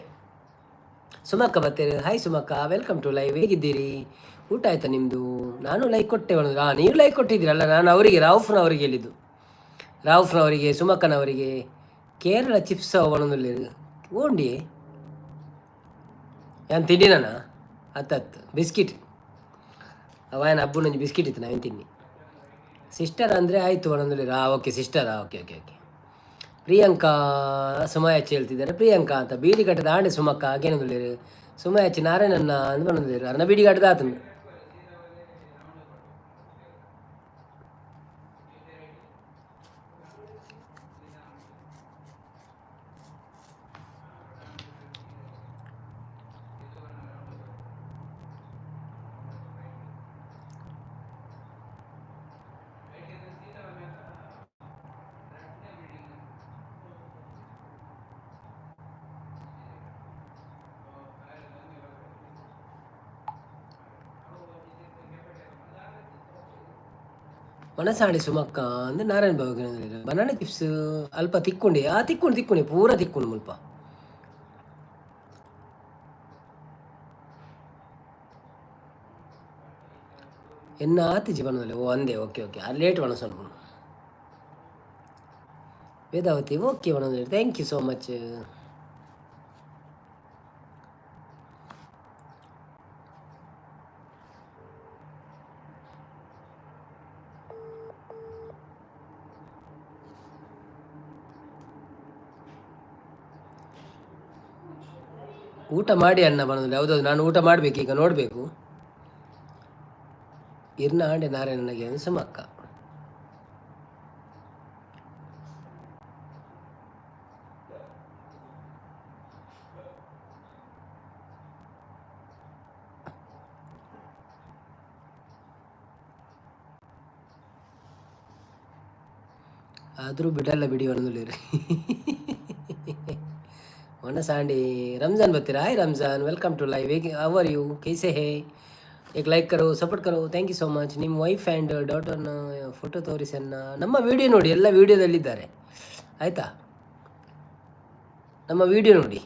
Speaker 1: ಸುಮಕ್ಕ ಬತ್ತೇರು. ಹಾಯ್ ಸುಮಕ್ಕ, welcome to live. ಹೇಗಿದ್ದೀರಿ? ಊಟ ಆಯ್ತಾ ನಿಮ್ಮದು? ನಾನು ಲೈಕ್ ಕೊಟ್ಟೆ. ಒಂದು ಹಾಂ, ನೀವು ಲೈಕ್ ಕೊಟ್ಟಿದ್ದೀರಲ್ಲ. ನಾನು ಅವರಿಗೆ, ರಾವುಫ್ನವರಿಗೆ ಹೇಳಿದ್ದು, ರಾವುಫ್ನವರಿಗೆ, ಸುಮಕ್ಕನವರಿಗೆ. ಕೇರಳ ಚಿಪ್ಸ್ ಒಣದಲ್ಲಿ ಓಂಡಿ ಏನು ತಿಂಡಿನ ಹತ್ತತ್ತು ಬಿಸ್ಕಿಟ್ ಅವಾಯನ ಹಬ್ಬನೊಂಜಿ ಬಿಸ್ಕಿಟ್ ಇತ್ತು, ನಾವೇನು ತಿನ್ನಿ. ಸಿಸ್ಟರ್ ಅಂದರೆ ಆಯಿತು ಒಂದೊಂದು. ಹಾಂ, okay sister, okay okay okay. Priyanka ಸುಮಾಯಚ್ಚಿ ಹೇಳ್ತಿದ್ದಾರೆ ಪ್ರಿಯಾಂಕಾ ಅಂತ. ಬೀಡಿ ಕಟ್ಟದ ಆಂಡೆ ಸುಮಕ್ಕ ಆಗೇನೊಂದು ಸುಮಾಯಚ್ಚಿ ನಾರಾಯಣನ್ನ ಅಂದ್ ಬಂದಿರು ಅರ್ನ ಬೀಡಿ ಕಟ್ಟದ ಆತನು. ಒಣಸಾಣಿ ಸುಮಕ್ಕ ಅಂದ್ ನಾರಾಯಣ ಬಾಬು. ಬನಾನಾ ಚಿಪ್ಸ್ ಅಲ್ಪ ತಿಕ್ಕೊಂಡೆ. ಆ ತಿಕ್ಕೊಂಡು ತಿಕ್ಕೊಂಡೆ, ಪೂರ ತಿಕ್ಕೊಂಡು ಮುಲ್ಪ. ಎನ್ನ ಆತಿಜಿ ಬನ್ನೋಲೆ. ಓ ಅಂದೆ, ಓಕೆ ಓಕೆ. ಆ ಲೇಟ್ ಒಣ ಸ್ವಲ್ಪ. ವೇದಾವತಿ ಓಕೆ ಒಣ. Thank you so much. ಊಟ ಮಾಡಿ ಅಣ್ಣ ಬನ್ನೋದಿಲ್ಲ. ಹೌದೌದು, ನಾನು ಊಟ ಮಾಡಬೇಕು ಈಗ, ನೋಡಬೇಕು. ಇರ್ನ ಆಂಡೆ ನಾರಾಯಣನಿಗೆ ಸುಮಕ್ಕ. ಆದರೂ ಬಿಡಲ್ಲ ಬಿಡಿ ಒಣದುಲಿರಿ. ಸಾಂಡಿ Ramzan बत्तीरा. Hi Ramzan, welcome to live. How are you? कैसे है? एक ಲೈಕ್ करो, ಸಪೋರ್ಟ್ करो. Thank you so much. ನಿಮ್ಮ ವೈಫ್ ಆ್ಯಂಡ್ ಡಾಟರ್ನ ಫೋಟೋ ತೋರಿಸಿ ಅನ್ನ. ನಮ್ಮ ವಿಡಿಯೋ ನೋಡಿ, ಎಲ್ಲ ವೀಡಿಯೋದಲ್ಲಿದ್ದಾರೆ, ಆಯಿತಾ? ನಮ್ಮ ವಿಡಿಯೋ ನೋಡಿ,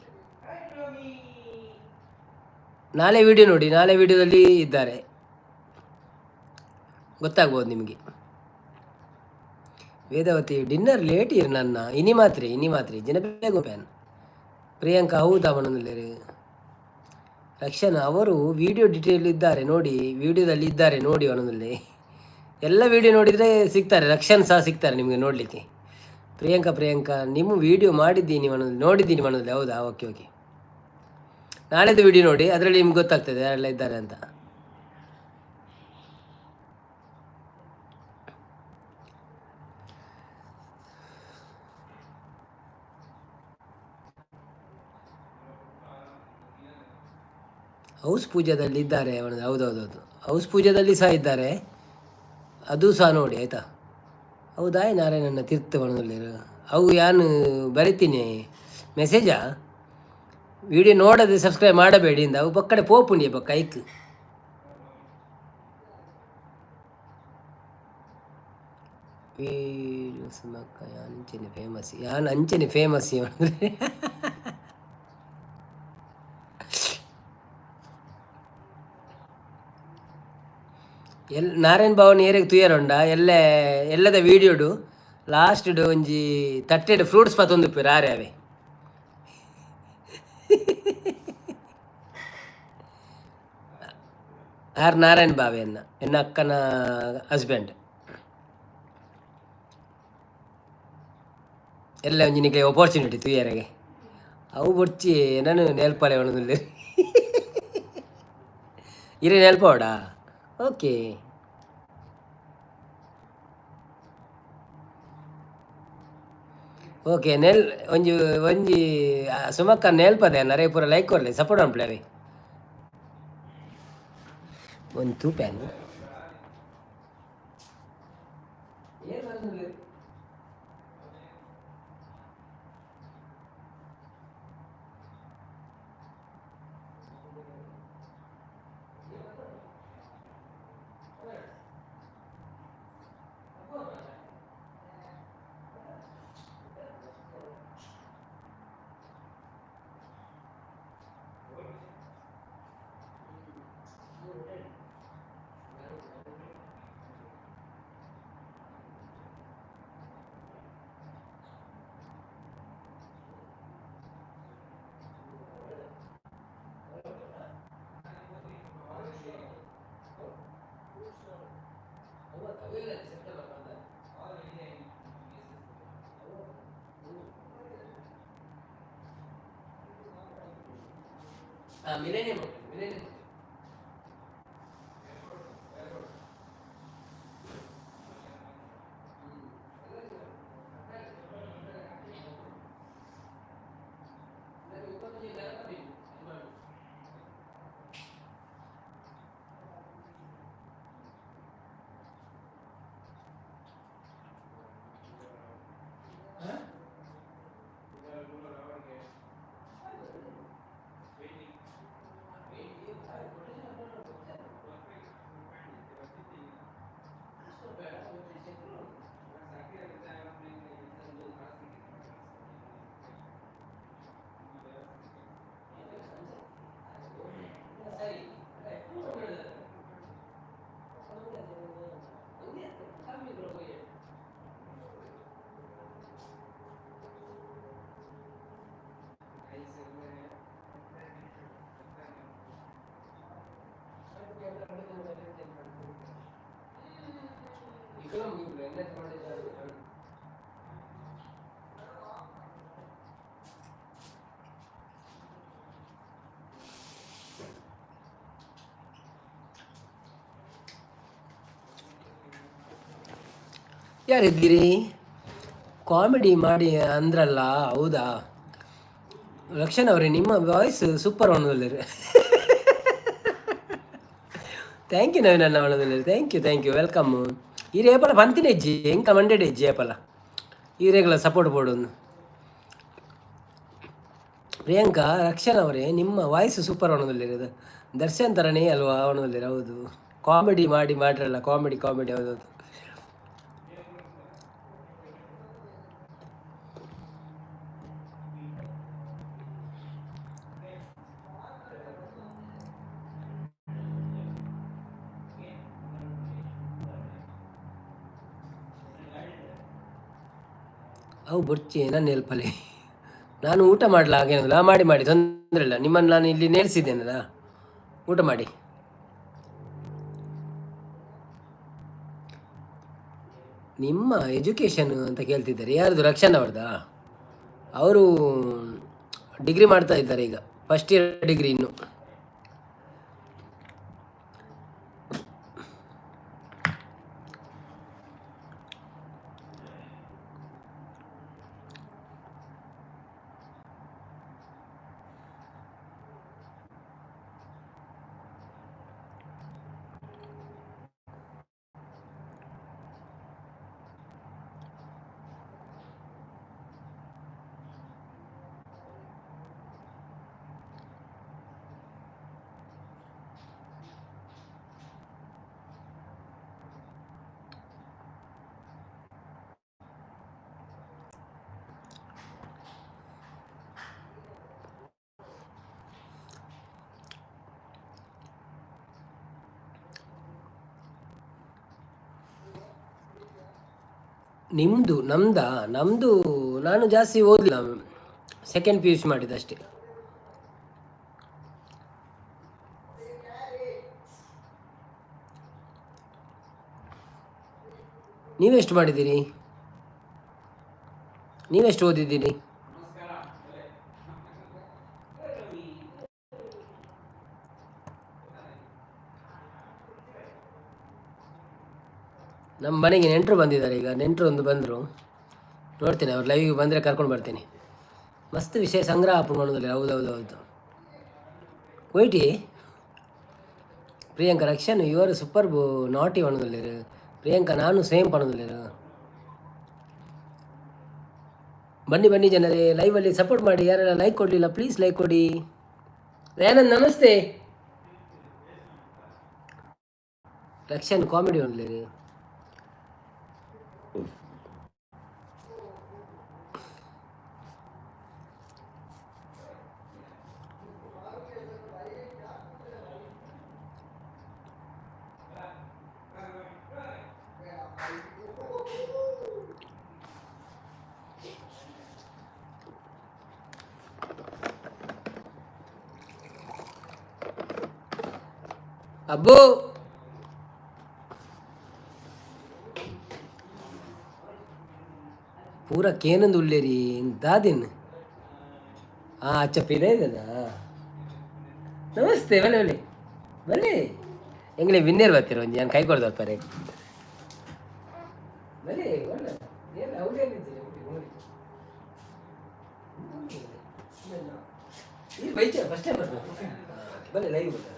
Speaker 1: ನಾಳೆ ವಿಡಿಯೋ ನೋಡಿ, ನಾಳೆ ವಿಡಿಯೋದಲ್ಲಿ ಇದ್ದಾರೆ, ಗೊತ್ತಾಗ್ಬೋದು ನಿಮಗೆ. ವೇದಾವತಿ ಡಿನ್ನರ್ ಲೇಟ್ ಇರ್ ನನ್ನ. ಇನಿ ಮಾತ್ರೆ, ಇನಿ ಮಾತ್ರೆ ಜನ ಬೇಗ ಪ್ಯಾನ್. ಪ್ರಿಯಾಂಕಾ ಹೌದಾ ಮನದಲ್ಲಿ. ರಕ್ಷಣಾ ಅವರು ವಿಡಿಯೋ ಡಿಟೇಲ್ ಇದ್ದಾರೆ ನೋಡಿ, ವಿಡಿಯೋದಲ್ಲಿ ಇದ್ದಾರೆ ನೋಡಿ. ಅವನಲ್ಲಿ ಎಲ್ಲ ವಿಡಿಯೋ ನೋಡಿದರೆ ಸಿಗ್ತಾರೆ, ರಕ್ಷಣ್ ಸಹ ಸಿಗ್ತಾರೆ ನಿಮಗೆ ನೋಡಲಿಕ್ಕೆ. ಪ್ರಿಯಾಂಕಾ, ಪ್ರಿಯಾಂಕಾ ನಿಮ್ಮ ವಿಡಿಯೋ ಮಾಡಿದ್ದೀನಿ ಮನದಲ್ಲಿ, ನೋಡಿದ್ದೀನಿ ಮನದಲ್ಲಿ. ಹೌದಾ? ಓಕೆ ಓಕೆ, ನಾಳೆದು ವಿಡಿಯೋ ನೋಡಿ, ಅದರಲ್ಲಿ ನಿಮ್ಗೆ ಗೊತ್ತಾಗ್ತದೆ ಯಾರೆಲ್ಲ ಇದ್ದಾರೆ ಅಂತ. ಹೌಸ್ ಪೂಜಾದಲ್ಲಿ ಇದ್ದಾರೆ ಅವನು. ಹೌದೌದೌದು, ಹೌಸ್ ಪೂಜಾದಲ್ಲಿ ಸಹ ಇದ್ದಾರೆ, ಅದು ಸಹ ನೋಡಿ ಆಯಿತಾ? ಹೌದಾ? ನಾರಾಯಣನ ತೀರ್ಥವನದಲ್ಲಿ ಅವು ಯಾನು ಬರಿತೀನಿ ಮೆಸೇಜಾ. ವಿಡಿಯೋ ನೋಡದೆ ಸಬ್ಸ್ಕ್ರೈಬ್ ಮಾಡಬೇಡಿ ಇಂದ. ಅವು ಪಕ್ಕಡೆ ಪೋಪುಂಡಿ ಪಕ್ಕ ಐಕ್. ಸುಮಕ್ಕ ಯಾನ್ ಅಂಚನೆ ಫೇಮಸ್, ಯಾನ್ ಅಂಚನೆ ಫೇಮಸ್. ಅಂದರೆ ಎಲ್ ನಾರಾಯಣ ಭವನ್ ಏರೆಗ್ ತುಯರುಂಡ ಎಲ್ಲೆ ಎಲ್ಲದ ವೀಡಿಯೋಡು ಲಾಸ್ಟ್ಡ್ ಒಂಜಿ ತಟ್ಟೆಡ್ ಫ್ರೂಟ್ಸ್ ಪತ್ತೊಂದುಪ್ಪೆರ್ ಆರೆ ಅವೆ. ಆರ್ ನಾರಾಯಣ್ ಬಾವೆ ಎನ್ನ ಎನ್ನ ಅಕ್ಕನ ಹಸ್ಬೆಂಡ್. ಎಲ್ಲ ಒಂಜಿ ನಿಕ್ಲೆ ಅಪರ್ಚುನಿಟಿ ತುಯರೆಗೆ. ಅವು ಬೊಡ್ಚಿ ನಾನು ನೇಲ್ಪಾಲೆ ಒಣದುಲ್ಲೆ. ಇರೆ ನೇಲ್ಪೋಡಾ? Okay okay. ನೆಲ್ ಒಂಜಿ ಒಂಜಿ ಸುಮಕ್ಕ ನೇಲ್ಪದೆ ನರೆ ಪೂರ ಲೈಕ್ ಕೊರ್ಲೆ, ಸಪೋರ್ಟ್ ಅನ್ಪ್ಲೆ. ಒಂದು ತೂಪ್ಯಾನ್. Millennium, millennium. ಯಾರಿದ್ದೀರಿ? ಕಾಮಿಡಿ ಮಾಡಿ ಅಂದ್ರಲ್ಲ, ಹೌದಾ? ಲಕ್ಷಣ್ ಅವರೇ, ನಿಮ್ಮ ವಾಯ್ಸ್ ಸೂಪರ್ ಒಣದಲ್ಲಿರಿ. Thank you Naveen ಅಣ್ಣ ಒಣದಲ್ಲಿರಿ. Thank you, thank you, welcome. ಈ ರೇಪಲ ಪಂತಿನ ಹೆಜ್ಜೆ ಎಂಕ ಮಂಡೆಡ್ ಹೆಜ್ಜೆ ಏಪಲ ಈ ರೇಗಲ ಸಪೋರ್ಟ್ ಬೋರ್ಡ್. ಪ್ರಿಯಾಂಕಾ ರಕ್ಷಣ್ ಅವರೇ, ನಿಮ್ಮ ವಾಯ್ಸ್ ಸೂಪರ್ ಒಣದಲ್ಲಿರೋದು. ದರ್ಶನ್ ಥರನೇ ಅಲ್ವಾ ಒಣದಲ್ಲಿರ? ಹೌದು, ಕಾಮಿಡಿ ಮಾಡಿ ಮಾಡ್ರಲ್ಲ, ಕಾಮಿಡಿ ಕಾಮಿಡಿ, ಹೌದೌದು. ಅವು ಬೊರ್ಚಿ ನನ್ನ ಹೆಲ್ಪಲ್ಲಿ ನಾನು ಊಟ ಮಾಡಲ ಹಾಗೇನಿಲ್ಲ. ಮಾಡಿ ಮಾಡಿ, ತೊಂದರೆ ಇಲ್ಲ. ನಿಮ್ಮನ್ನು ನಾನು ಇಲ್ಲಿ ನೇರಿಸಿದ್ದೇನಲ್ಲ, ಊಟ ಮಾಡಿ. ನಿಮ್ಮ ಎಜುಕೇಷನ್ ಅಂತ ಕೇಳ್ತಿದ್ದಾರೆ. ಯಾರ್ದು? ರಕ್ಷಣ್ ಅವ್ರದ್ದಾ? ಅವರು ಡಿಗ್ರಿ ಮಾಡ್ತಾ ಇದ್ದಾರೆ ಈಗ, ಫಸ್ಟ್ ಇಯರ್ ಡಿಗ್ರಿ ಇನ್ನು. ನಿಮ್ಮದು ನಮ್ಮದಾ? ನಮ್ಮದು ನಾನು ಜಾಸ್ತಿ ಓದಲಿಲ್ಲ, ಸೆಕೆಂಡ್ ಪಿಯುಸಿ ಮಾಡಿದ್ದು ಅಷ್ಟೇ. ನೀವೆಷ್ಟು ಮಾಡಿದ್ದೀರಿ? ನೀವೆಷ್ಟು ಓದಿದ್ದೀರಿ? ನಮ್ಮ ಮನೆಗೆ ನೆಂಟರು ಬಂದಿದ್ದಾರೆ ಈಗ. ನೆಂಟರು ಒಂದು ಬಂದರು, ನೋಡ್ತೀನಿ, ಅವ್ರು ಲೈವಿಗೆ ಬಂದರೆ ಕರ್ಕೊಂಡು ಬರ್ತೀನಿ. ಮಸ್ತ್ ವಿಷಯ ಸಂಗ್ರಹ ಮಾಡೋದಿಲ್ಲ. ಹೌದು ಹೌದು ಹೌದು. ಕೊಯ್ಟಿ ಪ್ರಿಯಾಂಕಾ ರಕ್ಷನ್ ಇವರು ಸೂಪರ್ ನಾಟಿ ಪಣದಲ್ಲಿರು. ಪ್ರಿಯಾಂಕಾ ನಾನು ಸೇಮ್ ಪಣದಲ್ಲಿರು. ಬನ್ನಿ ಬನ್ನಿ ಜನರೇ, ಲೈವಲ್ಲಿ ಸಪೋರ್ಟ್ ಮಾಡಿ. ಯಾರೆಲ್ಲ ಲೈಕ್ ಕೊಡಲಿಲ್ಲ ಪ್ಲೀಸ್ ಲೈಕ್ ಕೊಡಿ. ದಯಾನಂದ್ ನಮಸ್ತೆ. ರಕ್ಷನ್ ಕಾಮಿಡಿ ಒಂದ್ಲೇರಿ. ಅಬ್ಬು ಪೂರ ಕೇನಂದು ಉಳ್ಳೇರಿ ದಾದಿನ್. ಹಾಂ, ಅಚ್ಚ ಪಿದ ಇದೆನಾ? ನಮಸ್ತೆ, ಬನ್ನಿ ಬನ್ನಿ ಬನ್ನಿ. ಎಂಗ್ಲೆ ವಿನ್ನೇರು ಬರ್ತೀರ ಒಂಜಿ ನಾನು ಕೈ ಕೊಡ್ದು ಬರ್ತಾರೆ. ಬನ್ನಿ. ಫಸ್ಟ್ ಟೈಮ್ ಬರ್ಬೇಕು. ಬನ್ನಿ, ಲೈವ್ ಬರ್ತಾರೆ.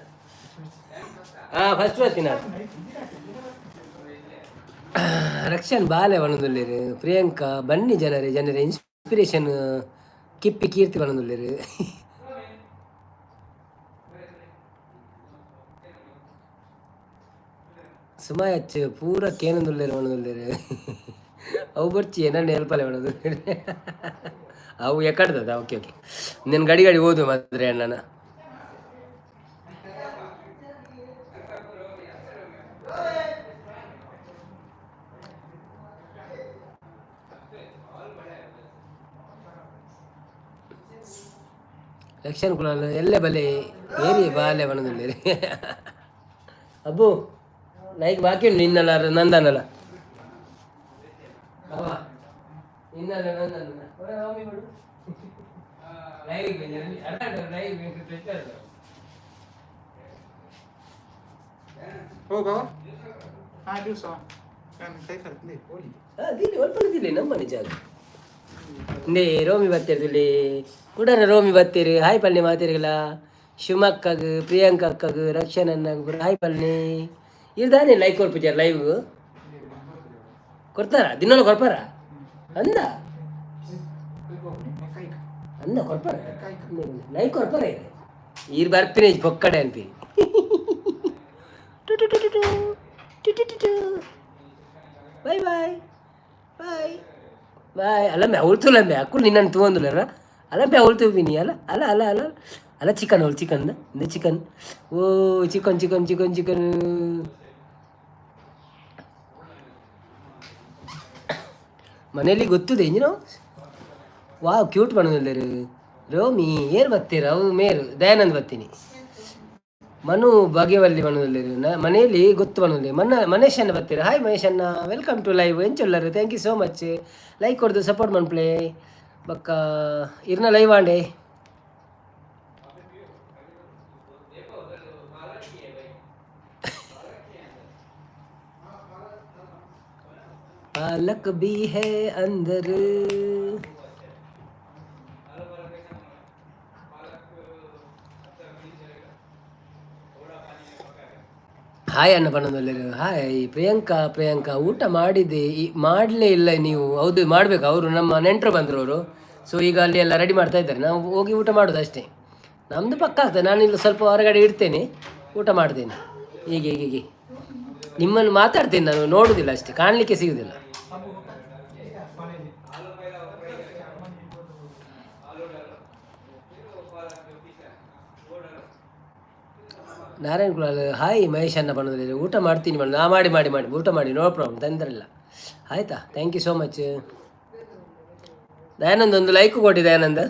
Speaker 1: ಹಾಂ, ಫಸ್ಟ್ ಬರ್ತೀನಿ ನಾನು. ರಕ್ಷನ್ ಬಾಲೆ ಬಣ್ಣದುಲ್ಲೇರು. ಪ್ರಿಯಾಂಕಾ ಬನ್ನಿ ಜನರೇ ಜನರೇ. ಇನ್ಸ್ಪಿರೇಷನ್ ಕಿಪ್ಪಿ ಕೀರ್ತಿ ಬಣ್ಣದುಲ್ಲೇರು. ಸುಮಾಯಚ್ ಪೂರ ಕೇನಂದುಲ್ಲೇರು ಬಣ್ಣದುಲ್ಲೇರು. ಅವು ಬರ್ಚಿ ನನ್ನ ಹೆಲ್ಪಲೆ ಮಾಡೋದು. ಅವು ಎಕ್ಕಡ್ದದ. ಓಕೆ ಓಕೆ, ನಿನ್ನ ಗಡಿ ಗಡಿ ಓದು ಮಾತ್ರ ಅಣ್ಣನ. ಲಕ್ಷನ್ ಕುಲಾಲ್ ಎಲ್ಲೆ ಬಲೆ ಏರಿ ಬಾಲೆ ಬಣ್ಣದುಲ್ಲೇರಿ. ಅಬ್ಬು ಲೈಕ್ ಬಾಕಿ ಉಂಟು ನಿನ್ನಲ್ಲ ನಂದನಲ್ಲ. ಇನ್ನಲ್ಲ ನನ್ನ ಹೊರ ರಾಮಿ ಬಿಡು. ಲೈವ್ ಅಲ್ಲ, ಲೈವ್ ಸ್ಪೆಷಲ್.
Speaker 3: हो बाबा, हा दिवसा काय करत नाही बोली.
Speaker 1: ದಿಲ್ಲಿ ಒಲ್ಪ ದಿಲ್ಲಿ ನಮ್ಮನೆ ಜಾಗ. ನೇ ರೋಮಿ ಬತ್ತೀರ್ದುಲ್ಲಿ ಕುಡರ ರೋಮಿ ಬತ್ತೀರಿ. ಹಾಯ್ ಪಲ್ನಿ ಮಾತಿರ್ಗಲ. ಶಿವಮಕ್ಕಗ್, ಪ್ರಿಯಾಂಕ ಅಕ್ಕಗ್, ರಕ್ಷಣ್ ಅಣ್ಣಗ್ ಪೂರ ಹಾಯ್ ಪಲ್ನಿ. ಇರ್ದಾನೆ ಲೈಕ್ ಕೊರ್ಪುಜಾರ? ಲೈವ್ ಕೊಡ್ತಾರ? ದಿನೋಲ ಕೊರ್ಪಾರ ಅಂದ ಅಂದ ಕೊರ್ಪಾರ? ಲೈಕ್ ಕೊರ್ಪಾರ? ಈರ್ ಬರ್ಪಿನ ಪೊಕ್ಕಡೆ ಅನ್ಪಿ. To to to to to to to to. Bye bye bye bye. ಅಲ್ಲಮ್ಮೆ ಅವಳ್ತುಲಮ್ಮೆ ಅಕ್ಕುಲು ನಿನ್ನನ್ನು ತೂವೊಂದುಲ್ಲೆರ. ಅಲ್ಲಮ್ಮೆ ಅವಳ್ತು ಬಿನಿ. ಅಲ್ಲ ಅಲ್ಲ ಅಲ್ಲ ಅಲ್ಲ ಅಲ್ಲ, ಚಿಕನ್ ಅವಳು ಚಿಕನ್ ಇಂದ ಚಿಕನ್. ಓ ಚಿಕನ್ ಚಿಕನ್ ಚಿಕನ್ ಚಿಕನ್. ಮನೆಯಲ್ಲಿ ಗೊತ್ತದೆ ಇಂಜಿನ. ವಾವ್, ಕ್ಯೂಟ್ ಪಣೊಂದುಲ್ಲೆರ್. ರೋಮಿ ಏರ್ ಬತ್ತೀರ? ಅವು ಮೇರು ದಯಾನಂದ್ ಬತ್ತೀನಿ. ಮನು ಭಾಗ್ಯವಲ್ಲಿ ಪಣೊಂದುಲ್ಲೆರ್. ಮನೆಯಲ್ಲಿ ಗೊತ್ತು ಪಣೊಂದುಲ್ಲೆ. ಮನ್ನ ಮನೇಶ್ ಅಣ್ಣ ಬತ್ತೀರ. ಹಾಯ್ ಮಹೇಶ್ ಅಣ್ಣ, welcome to live. ಎಂಚುಲ್ಲರು? Thank you so much. Like ಕೊಡ್ದು ಸಪೋರ್ಟ್ ಮನ್ಪ್ಲೆ. ಬೊಕ್ಕ ಇರ್ನ ಲೈವ್ ಆಂಡೆ. पालक भी है अंदर. ಹಾಯ್ ಅಣ್ಣ ಪಣೊಂದುಲ್ಲೆರ್. ಹಾಯ್ ಪ್ರಿಯಾಂಕಾ. ಪ್ರಿಯಾಂಕಾ, ಊಟ ಮಾಡಿದೆ ಮಾಡಲೇ ಇಲ್ಲ ನೀವು? ಹೌದು, ಮಾಡಬೇಕು. ಅವರು ನಮ್ಮ ನೆಂಟರು ಬಂದರು ಅವರು. ಸೊ ಈಗ ಅಲ್ಲಿ ಎಲ್ಲ ರೆಡಿ ಮಾಡ್ತಾ ಇದ್ದಾರೆ. ನಾವು ಹೋಗಿ ಊಟ ಮಾಡೋದು ಅಷ್ಟೇ. ನಮ್ಮದು ಪಕ್ಕ ಆಗ್ತದೆ. ನಾನು ಇಲ್ಲಿ ಸ್ವಲ್ಪ ಹೊರಗಡೆ ಇಡ್ತೇನೆ, ಊಟ ಮಾಡ್ತೇನೆ. ಹೀಗೆ ಹೀಗೆ ಹೀಗೆ ನಿಮ್ಮನ್ನು ಮಾತಾಡ್ತೇನೆ ನಾನು. ನೋಡುವುದಿಲ್ಲ ಅಷ್ಟೇ, ಕಾಣಲಿಕ್ಕೆ ಸಿಗುವುದಿಲ್ಲ. ನಾರಾಯಣ್ ಕುಲಾಲ್ ಹಾಯ್. ಮಹೇಶ್ ಅನ್ನ ಪಣೊಂದುಲ್ಲೆರ್. ಊಟ ಮಾಡ್ತೀನಿ ಮೇಡಮ್. ನಾ ಮಾಡಿ ಮಾಡಿ ಮಾಡಿ, ಊಟ ಮಾಡಿ, ನೋ ಪ್ರಾಬ್ಲಮ್, ತೊಂದರೆ ಇಲ್ಲ. ಆಯಿತಾ? Thank you so much. Dayanand, ಒಂದು ಲೈಕ್ ಕೊಡಿ ದಯಾನಂದ್.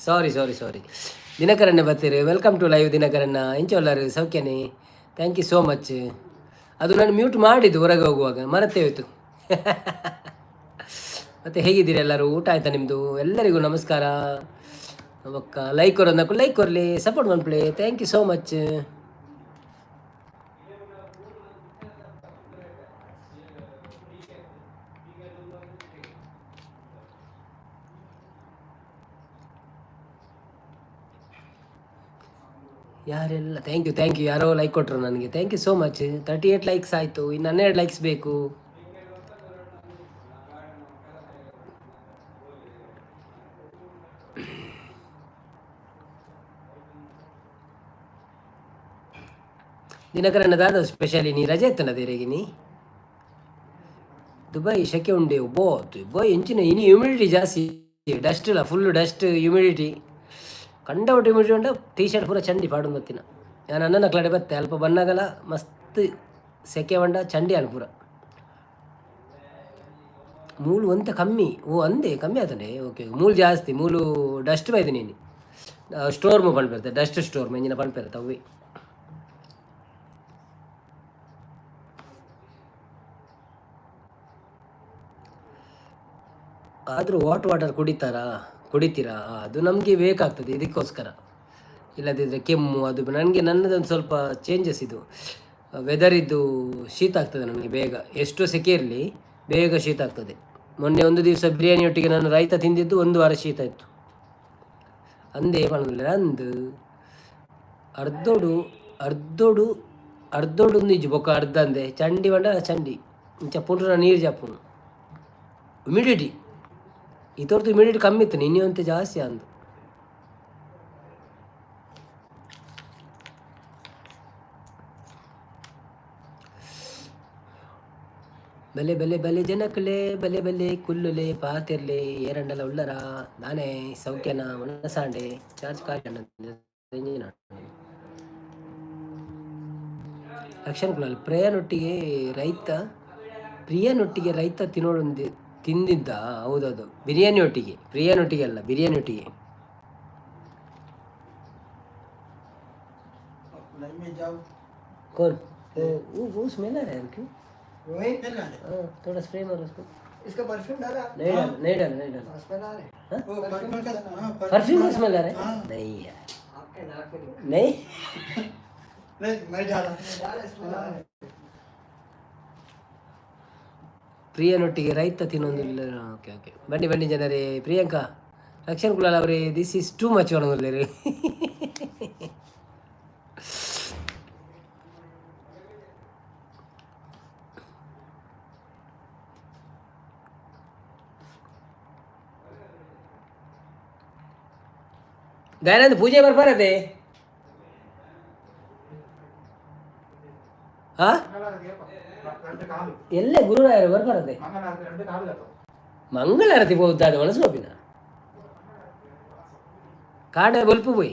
Speaker 1: ಸಾರಿ ಸಾರಿ ಸಾರಿ. ದಿನಕರಣ್ಣ ಬರ್ತೀರಿ. Welcome to live ದಿನಕರಣ್ಣ. ಎಂಚೊಲ್ಲಾರು? ಸೌಖ್ಯನೇ? Thank you so much. ಅದು ನಾನು ಮ್ಯೂಟ್ ಮಾಡಿದ್ದು ಹೊರಗೆ ಹೋಗುವಾಗ, ಮರತೇ ಹೋಯ್ತು. ಮತ್ತು ಹೇಗಿದ್ದೀರಿ ಎಲ್ಲರೂ? ಊಟ ಆಯ್ತಾ ನಿಮ್ಮದು? ಎಲ್ಲರಿಗೂ ನಮಸ್ಕಾರ. ಬೊಕ್ಕ ಲೈಕ್ ಕೊರೋದಕ್ಕೂ ಲೈಕ್ ಕೊರಲಿ, ಸಪೋರ್ಟ್ ಮನ್ಪ್ಲೆ. Thank you so much. ಯಾರೆಲ್ಲ thank you, thank you. ಯಾರೋ ಲೈಕ್ ಕೊಟ್ಟರು ನನಗೆ. Thank you so much. 38 likes ಆಯಿತು, ಇನ್ನು 12 ಲೈಕ್ಸ್ ಬೇಕು. ದಿನಕರಣ್ಣ ದಾದ ಸ್ಪೆಷಲಿ? ನೀ ರಜೆ ಎತ್ತನ ನೀ? ದುಬೈ ಶೆಕೆ ಉಂಡೆ. ಬೋ, ದುಬೈ ಎಂಚಿನ ಇನಿ ಹ್ಯೂಮಿಡಿಟಿ ಜಾಸ್ತಿ. ಡಸ್ಟ್ ಇಲ್ಲ, ಫುಲ್ ಡಸ್ಟ್, ಹ್ಯುಮಿಡಿಟಿ ಕಂಡಪಟ್ಟು ಹ್ಯುಮಿಡಿಟಿ ಉಂಡ. ಟೀ ಶರ್ಟ್ ಪೂರ ಚಂಡಿ ಪಾಡೊಂದು ಬತ್ತಿನ. ಯಾನ್ ಅಣ್ಣನ ಕ್ಲಡೆ ಬತ್ತೆ, ಅಲ್ಪ ಬನ್ನಗಲ ಮಸ್ತ್ ಸೆಕೆ ಬಂಡ ಚಂಡಿ ಆಂಡ್ ಪೂರ. ಮೂಲು ಒಂತೆ ಕಮ್ಮಿ. ಓ ಅಂದೆ, ಕಮ್ಮಿ ಆತಂಡೆ. ಓಕೆ, ಮೂಲು ಜಾಸ್ತಿ, ಮೂಲು ಡಸ್ಟ್ ಬೈದಿನಿ. ಸ್ಟೋರ್ಮ್ ಪನ್ಪೆರ್, ಡಸ್ಟ್ ಸ್ಟೋರ್ಮ್ ಎಂಜಿನ ಪನ್ಪೆರ್ ಅವ್ವೆ. ಆದರೂ ಹಾಟ್ ವಾಟರ್ ಕುಡಿತಾರಾ, ಕುಡಿತೀರಾ? ಅದು ನಮಗೆ ಬೇಕಾಗ್ತದೆ ಇದಕ್ಕೋಸ್ಕರ. ಇಲ್ಲದಿದ್ದರೆ ಕೆಮ್ಮು ಅದು. ನನಗೆ ನನ್ನದೊಂದು ಸ್ವಲ್ಪ ಚೇಂಜಸ್ ಇದು ವೆದರ್ ಇದ್ದು ಶೀತ ಆಗ್ತದೆ ನನಗೆ ಬೇಗ. ಎಷ್ಟು ಸೆಕೆ ಇರಲಿ, ಬೇಗ ಶೀತ ಆಗ್ತದೆ. ಮೊನ್ನೆ ಒಂದು ದಿವಸ ಬಿರಿಯಾನಿಯೊಟ್ಟಿಗೆ ನಾನು ರೈತ ತಿಂದಿದ್ದು, ಒಂದು ವಾರ ಶೀತ ಇತ್ತು. ಅಂದೇ ಪಣೋದಿಲ್ಲ ಅಂದು. ಅರ್ಧೋಡು ಅರ್ಧೋಡು ಅರ್ಧೋಡು ನಿಜ ಬೊಕ್ಕ ಅರ್ಧ ಅಂದೆ. ಚಂಡಿ ಪಂಡ ಚಂಡಿ ಇಂಚ ಪುಂಟ್ರ ನೀರು ಜಾಪುನು. ಹ್ಯುಮಿಡಿಟಿ ಇತೊರ್ತು ಹ್ಯುಮಿಡಿಟಿ ಕಮ್ಮಿ ಇತ್ತು, ನಿನ್ನೆ ಒಂತೆ ಜಾಸ್ತಿ ಅಂದು. ಬಲೆ ಬಲೆ ಬಲೆ ಜನಕುಲೆ, ಬಲೆ ಬಲೆ ಕುಲ್ಲುಲೆ, ಪಾತೆರ್ಲೆ. ಏರಂಡಲ ಉಳ್ಳರ ನಾನೇ ಸೌಖ್ಯನ ಮನಸಾಂಡೆ. ಚಾರ್ಜ್ ಖಾಲಿ. ಲಕ್ಷಣ ಕುಲಾಲ್ ಪ್ರಿಯನೊಟ್ಟಿಗೆ ರೈತ, ಪ್ರಿಯನೊಟ್ಟಿಗೆ ರೈತ ತಿನ್ನೋಡೊಂದು ತಿಂದಿದ್ದ. ಹೌದೌದು, ಬಿರಿಯಾನಿ ಒಟ್ಟಿಗೆ, ಪ್ರಿಯನೊಟ್ಟಿಗೆ ಅಲ್ಲ, ಬಿರಿಯಾನಿ ಒಟ್ಟಿಗೆ.
Speaker 2: लाइव में जाओ।
Speaker 1: कौन? वो स्मेल आ रहा है क्यों?
Speaker 4: रोहित।
Speaker 2: स्मेल आ रहा
Speaker 1: हाँ, थोड़ा स्प्रे मारो उसको।
Speaker 4: इसका परफ्यूम डाला?
Speaker 1: नहीं डाला, नहीं डाला, नहीं डाला।
Speaker 4: स्मेल आ रहा है।
Speaker 2: है। वो परफ्यूम का, हाँ।
Speaker 1: परफ्यूम का स्मेल आ रहा है?
Speaker 2: हाँ।
Speaker 1: नहीं यार।
Speaker 4: आपके नाक में निकल-
Speaker 1: नहीं।
Speaker 2: नहीं, मैं डाला।
Speaker 4: डाला, स्मेल आ रहा है।
Speaker 1: ಪ್ರಿಯನೊಟ್ಟಿಗೆ ರೈತ ತಿನ್ನೊಂದಿಲ್ಲ. ಓಕೆ ಓಕೆ, ಬನ್ನಿ ಬನ್ನಿ ಜನರೇ. ಪ್ರಿಯಾಂಕಾ, ರಕ್ಷಣ್ ಕುಲಾಲ್ ಅವರೇ, this is too much ಒಣಗುಲ್ಲೇರಿ. Dayanand, ಪೂಜೆ ಬರ್ಬಾರದೆ? ಹಾ, ಎಲ್ಲೇ ಗುರುರಾಯರು ಬರ್ಬಾರದೆ? ಮಂಗಳಾರತಿ ಹೋದ್ದಾದ ಮನಸ್ಸು ಹೋಗಿನ ಕಾಡ ಬಲ್ಪು ಪೋಯಿ.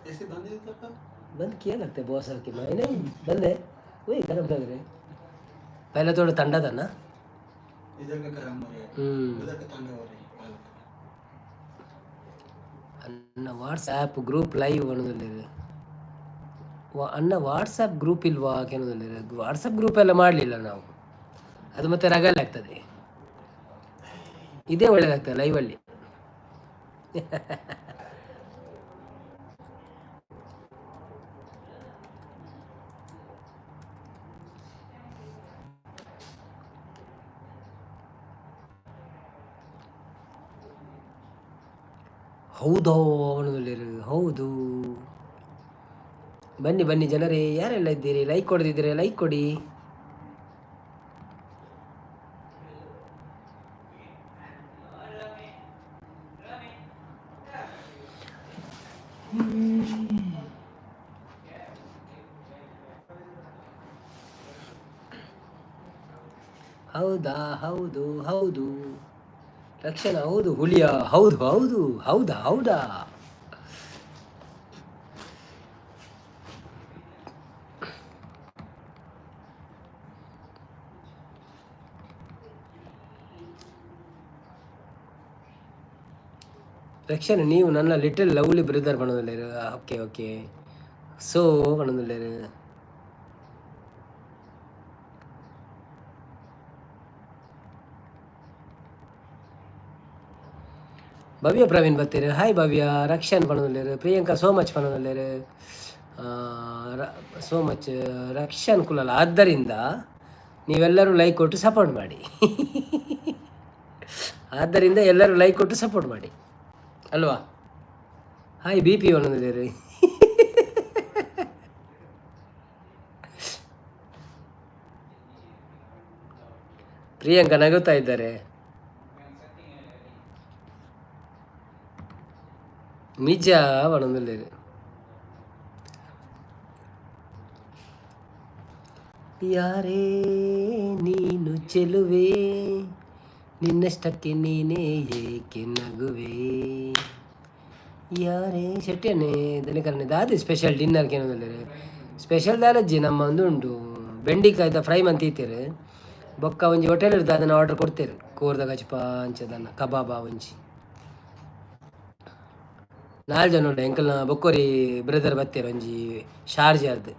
Speaker 2: ऐसे बंद है तो
Speaker 1: बंद किया लगता है बहुत साल के महीने बंद है। वही गरम लग रहे। पहले थोड़ा ठंडा था ना।
Speaker 2: इधर का गर्म हो रहा है। उधर का ठंडा हो रहा है।
Speaker 1: ಅಣ್ಣ, ವಾಟ್ಸ್ಆ್ಯಪ್ ಗ್ರೂಪ್ ಲೈವ್ ಅನ್ನೋದಿಲ್ಲ. ಅಣ್ಣ, ವಾಟ್ಸಪ್ ಗ್ರೂಪ್ ಇಲ್ವಾ ಕೇಳೋದಿಲ್ಲ. ವಾಟ್ಸಪ್ ಗ್ರೂಪ್ ಎಲ್ಲ ಮಾಡಲಿಲ್ಲ ನಾವು. ಅದು ಮತ್ತೆ ರಗಲ್ ಆಗ್ತದೆ. ಇದೇ ಒಳ್ಳೇದಾಗ್ತದೆ ಲೈವಲ್ಲಿ. ಹೌದೋ ಅವನು? ಹೌದು. ಬನ್ನಿ ಬನ್ನಿ ಜನರೇ, ಯಾರೆಲ್ಲ ಇದ್ದೀರಿ? ಲೈಕ್ ಕೊಡದಿದ್ದರೆ ಲೈಕ್ ಕೊಡಿ. ಹೌದಾ? ಹೌದು ಹೌದು ರಕ್ಷಣಾ, ಹೌದು. ಹುಲಿಯ, ಹೌದು ಹೌದು. ಹೌದಾ ಹೌದಾ? ರಕ್ಷಣೆ, ನೀವು ನನ್ನ ಲಿಟಲ್ ಲವ್ಲಿ ಬ್ರದರ್ ಪಣೋದಿಲ್ಲೇರು. ಓಕೆ ಓಕೆ, ಸೊ ಪಣೋದಿಲ್ಲೇರು. ಭವ್ಯ ಪ್ರವೀಣ್ ಬತ್ತೀರು. ಹಾಯ್ ಭವ್ಯ. ರಕ್ಷಣ್ ಪಣೋದಿಲ್ಲೇರು. ಪ್ರಿಯಾಂಕಾ ಸೋ ಮಚ್ ಪಣೋದಿಲ್ಲೇರು. ಸೋ ಮಚ್ ರಕ್ಷಣ್ ಕುಲಲ್ಲ. ಆದ್ದರಿಂದ ನೀವೆಲ್ಲರೂ ಲೈಕ್ ಕೊಟ್ಟು ಸಪೋರ್ಟ್ ಮಾಡಿ. ಆದ್ದರಿಂದ ಎಲ್ಲರೂ ಲೈಕ್ ಕೊಟ್ಟು ಸಪೋರ್ಟ್ ಮಾಡಿ ಅಲ್ವಾ? ಹಾಯ್ ಬಿ ಪಿ ಪಣೋದಿಲ್ಲೇರು. ಪ್ರಿಯಾಂಕಾ ನಗುತ್ತಾ ಇದ್ದಾರೆ. ನಿಜ ಪಣೊಂದುಲ್ಲೆರ್. ಯಾರೇ ನೀನು ಚೆಲುವೆ, ನಿನ್ನಷ್ಟಕ್ಕೆ ನೀನೇ ಏಕೆ ನಗುವೆ? ಯಾರೇ ಶೆಟ್ಟಿಯನ್ನೇ ದನಕರನೆ ದಾದಿ ಸ್ಪೆಷಲ್ ಡಿನ್ನರ್ ಕೇನೋದಲ್ಲೇರೆ? ಸ್ಪೆಷಲ್ ದಾಲಜ್ಜಿ, ನಮ್ಮ ಒಂದು ಉಂಟು ಬೆಂಡಿಕಾಯ್ದ ಫ್ರೈ ಮಂತೀತೇರು. ಬೊಕ್ಕ ಒಂಜಿ ಹೋಟೆಲ್ ಇರ್ತದೆ, ಅದನ್ನು ಆರ್ಡರ್ ಕೊಡ್ತೇವೆ. ಕೋರ್ದ ಗಚ್ಪ ಅಂಚದನ್ನ ಕಬಾಬ. ಒಂಜಿ ನಾಲ್ ಜನ ಉಂಟು. ಎಂಕಲ್ನ ಬೊಕ್ಕೊರಿ ಬ್ರದರ್ ಬತ್ತೇರು, ಒಂಜಿ ಶಾರ್ಜಾರ್ದು.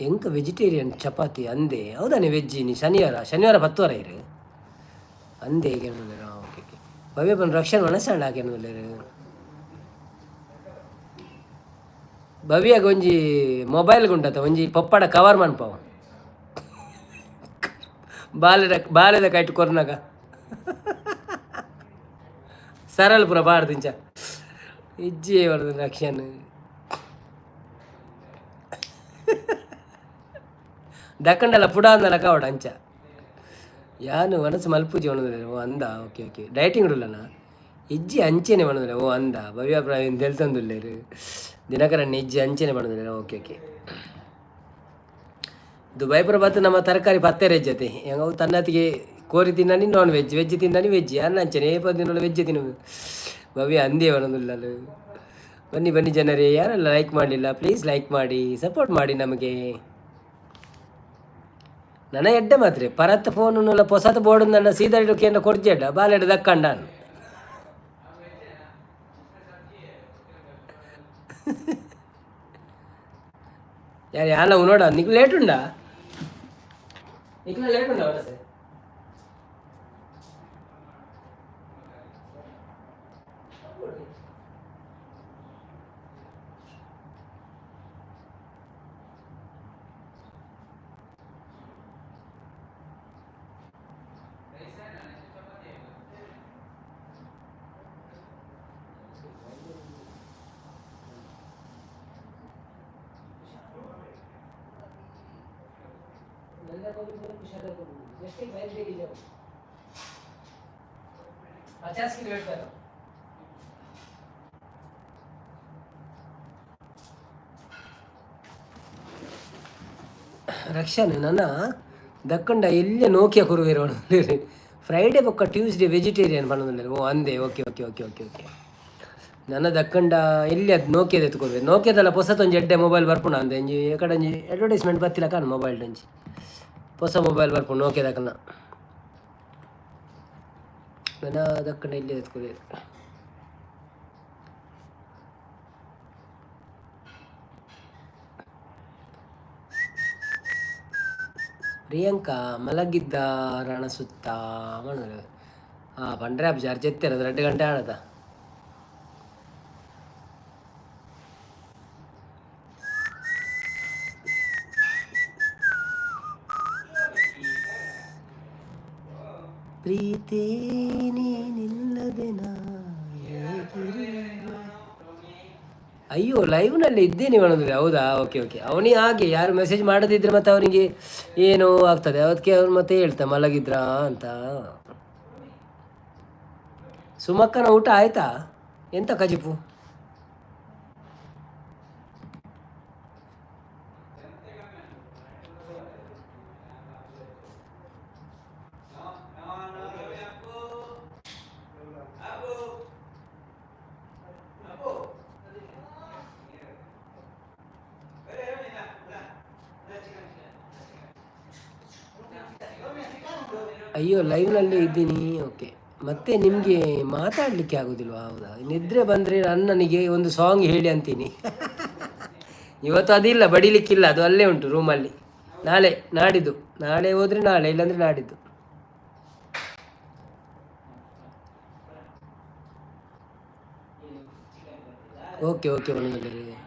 Speaker 1: ಎಂಕ ವೆಜಿಟೇರಿಯನ್ ಚಪಾತಿ ಅಂದೆ, ಹೌದಾನೆ? ವೆಜ್ ನೀ ಶನಿವಾರ, ಶನಿವಾರ ಪತ್ತುವರ ಇರು ಅಂದೆ. ಓಕೆ ಓಕೆ, ಭವ್ಯ ಪನ್ ರಕ್ಷಣೆ ಮನಸ್ಸಾಂಡ ಹಾಕೇನು. ಭವ್ಯಗ ಒಂಜಿ ಮೊಬೈಲ್ ಗುಂಡತ, ಒಂಜಿ ಪೊಪ್ಪಡ ಕವರ್ ಮನ್ಪಾವು. ಬಾಲೆದ ಬಾಲೆದ ಕೈಟ್ ಕೊರ್ನಾಗ ಸರಳ ಪುರ ಪಾಡ್ದಿಂಚ ಇಜ್ಜಿ ಬರ್ತದೆ ರಕ್ಷಣೆ. ದಕ್ಕಂಡಲ ಪುಡ ಅಂದಲ ಕಾವಡ ಅಂಚ. ಯಾನು ಮನಸ್ಸು ಮಲ್ಪುಜಿ ಒಣದ್ರೆ. ಓ ಅಂದ, ಓಕೆ ಓಕೆ. ಡೈಟಿಂಗ್ ಉಳ್ಳನ ಇಜ್ಜಿ ಅಂಚೆನೆ ಪಣಂದ್ರೆ. ಓ ಅಂದ, ಭವ್ಯ ಪ್ರವೀಣ್ ದೆಲ್ತಂದುಲ್ಲೇರು. ದಿನಕರಣ್ಣ ಇಜ್ಜಿ ಅಂಚೆನೆ ಪಣಂದ್ರೆ. Okay okay. ದುಬೈ ಪ್ರಭಾತ್ ನಮ್ಮ ತರಕಾರಿ ಪತ್ತೆ ಜೊತೆ ಹೆಂಗವು ತನ್ನತಿಗೆ ಕೋರಿ ತಿನ್ನನಿ ನಾನ್ ವೆಜ್, ವೆಜ್ ತಿನ್ನನಿ ವೆಜ್ ಅನ್ನ ಅಂಚನೆ. ಏಪ ದಿನ ವೆಜ್ ತಿನ್ನು. ಭವ್ಯ ಅಂದೇ ಬರೋದಿಲ್ಲ. ಬನ್ನಿ ಬನ್ನಿ ಜನರೇ, ಯಾರೆಲ್ಲ ಲೈಕ್ ಮಾಡಲಿಲ್ಲ ಪ್ಲೀಸ್ ಲೈಕ್ ಮಾಡಿ, ಸಪೋರ್ಟ್ ಮಾಡಿ ನಮಗೆ. ನನ್ನ ಎಡ್ಡೆ ಮಾತ್ರೆ ಪರತ್ ಫೋನ್ ಪೊಸತ್ ಬೋರ್ಡ್ ನನ್ನ ಸೀದಾ ಕೇಂದ್ರ ಕೊರ್ಜೆಡ್ಡ ಬಾಲೆಡ್ ದಕ್ಕಂಡಾನ್. ಯಾರು ಯಾಲ ನೋಡ. ನಿಕ್ ಲೇಟ್ ಉಂಡಾ? ನಿಕ್ಲ ಲೇಟ್ ಉಂಡಾ ವಲಸೆ? 50 की वेट करो. ರಕ್ಷಣೆ ನನ್ನ ದಕ್ಕಂಡ ಎಲ್ಲೇ ನೋಕಿಯ ಕುರುವೇರು ಫ್ರೈಡೆ ಬೊಕ್ಕ ಟ್ಯೂಸ್ಡೇ ವೆಜಿಟೇರಿಯನ್ ಪನ್ನೊಂದುಲ್ಲೆರ್. ಓ ಅಂದೆ, okay okay okay okay okay. ನನ್ನ ದಕ್ಕಂಡ ಎಲ್ಲಿ ಅದು ನೋಕಿಯದ ಎತ್ಕೊಬೇಕು. ನೋಕಿಯಾದಲ್ಲ ಪೊಸತೊಂಜಿ ಎಡ್ಡೆ ಮೊಬೈಲ್ ಬರ್ಪುಂಡು ಅಂದೆ. ಒಂಜಿ ಎಕಡೆ ಒಂಜಿ ಅಡ್ವರ್ಟೈಸ್ಮೆಂಟ್ ಬತ್ತಿಲ್ಲ ಕಾಣ್. ಮೊಬೈಲ್ ಒಂಜಿ ಹೊಸ ಮೊಬೈಲ್ ಬರ್ಪುಂಡು ನೋಕಿಯಾದಕಲ್ನ. ನನ್ನ ದಕ್ಕಂಡ ಇಲ್ಲಿ ಎತ್ಕೊಬೇಕು. ಪ್ರಿಯಾಂಕಾ ಮಲಗಿದ್ದ ರಣಸುತ್ತ ಮಣ್ಣು. ಹಾಂ, ಪಂಡ್ರೆ ಜಾರ್ಜ್ ಎತ್ತೆರ 2 ಗಂಟೆ ಆಡದ. ಪ್ರೀತಿ ನೀನಿಲ್ಲದೆ ನಾ ಹೇಗಿರುವೆ? ಅಯ್ಯೋ, ಲೈವ್ನಲ್ಲಿ ಇದ್ದೇನೆ ಅಂದ್ರೆ ಹೌದಾ? Okay okay. ಅವನಿಗೆ ಹಾಗೆ ಯಾರು ಮೆಸೇಜ್ ಮಾಡದಿದ್ರೆ ಮತ್ತೆ ಅವನಿಗೆ ಏನು ಆಗ್ತದೆ? ಅದಕ್ಕೆ ಅವ್ನು ಮತ್ತೆ ಹೇಳ್ತಾ ಮಲಗಿದ್ರಾ ಅಂತ. ಸುಮಕ್ಕನ ಊಟ ಆಯ್ತಾ? ಎಂತ ಕಜಿಪು? ಅಯ್ಯೋ, ಲೈವ್ನಲ್ಲಿ ಇದ್ದೀನಿ. ಓಕೆ, ಮತ್ತೆ ನಿಮಗೆ ಮಾತಾಡಲಿಕ್ಕೆ ಆಗೋದಿಲ್ವಾ? ಹೌದಾ? ನಿದ್ರೆ ಬಂದರೆ ಅಣ್ಣನಿಗೆ ಒಂದು ಸಾಂಗ್ ಹೇಳಿ ಅಂತೀನಿ. ಇವತ್ತು ಅದಿಲ್ಲ, ಬಡಿಲಿಕ್ಕಿಲ್ಲ, ಅದು ಅಲ್ಲೇ ಉಂಟು ರೂಮಲ್ಲಿ. ನಾಳೆ ನಾಡಿದ್ದು, ನಾಳೆ ಹೋದರೆ ನಾಳೆ, ಇಲ್ಲಾಂದರೆ ನಾಡಿದ್ದು. ಓಕೆ ಓಕೆ ಮನೆಯಲ್ಲಿ.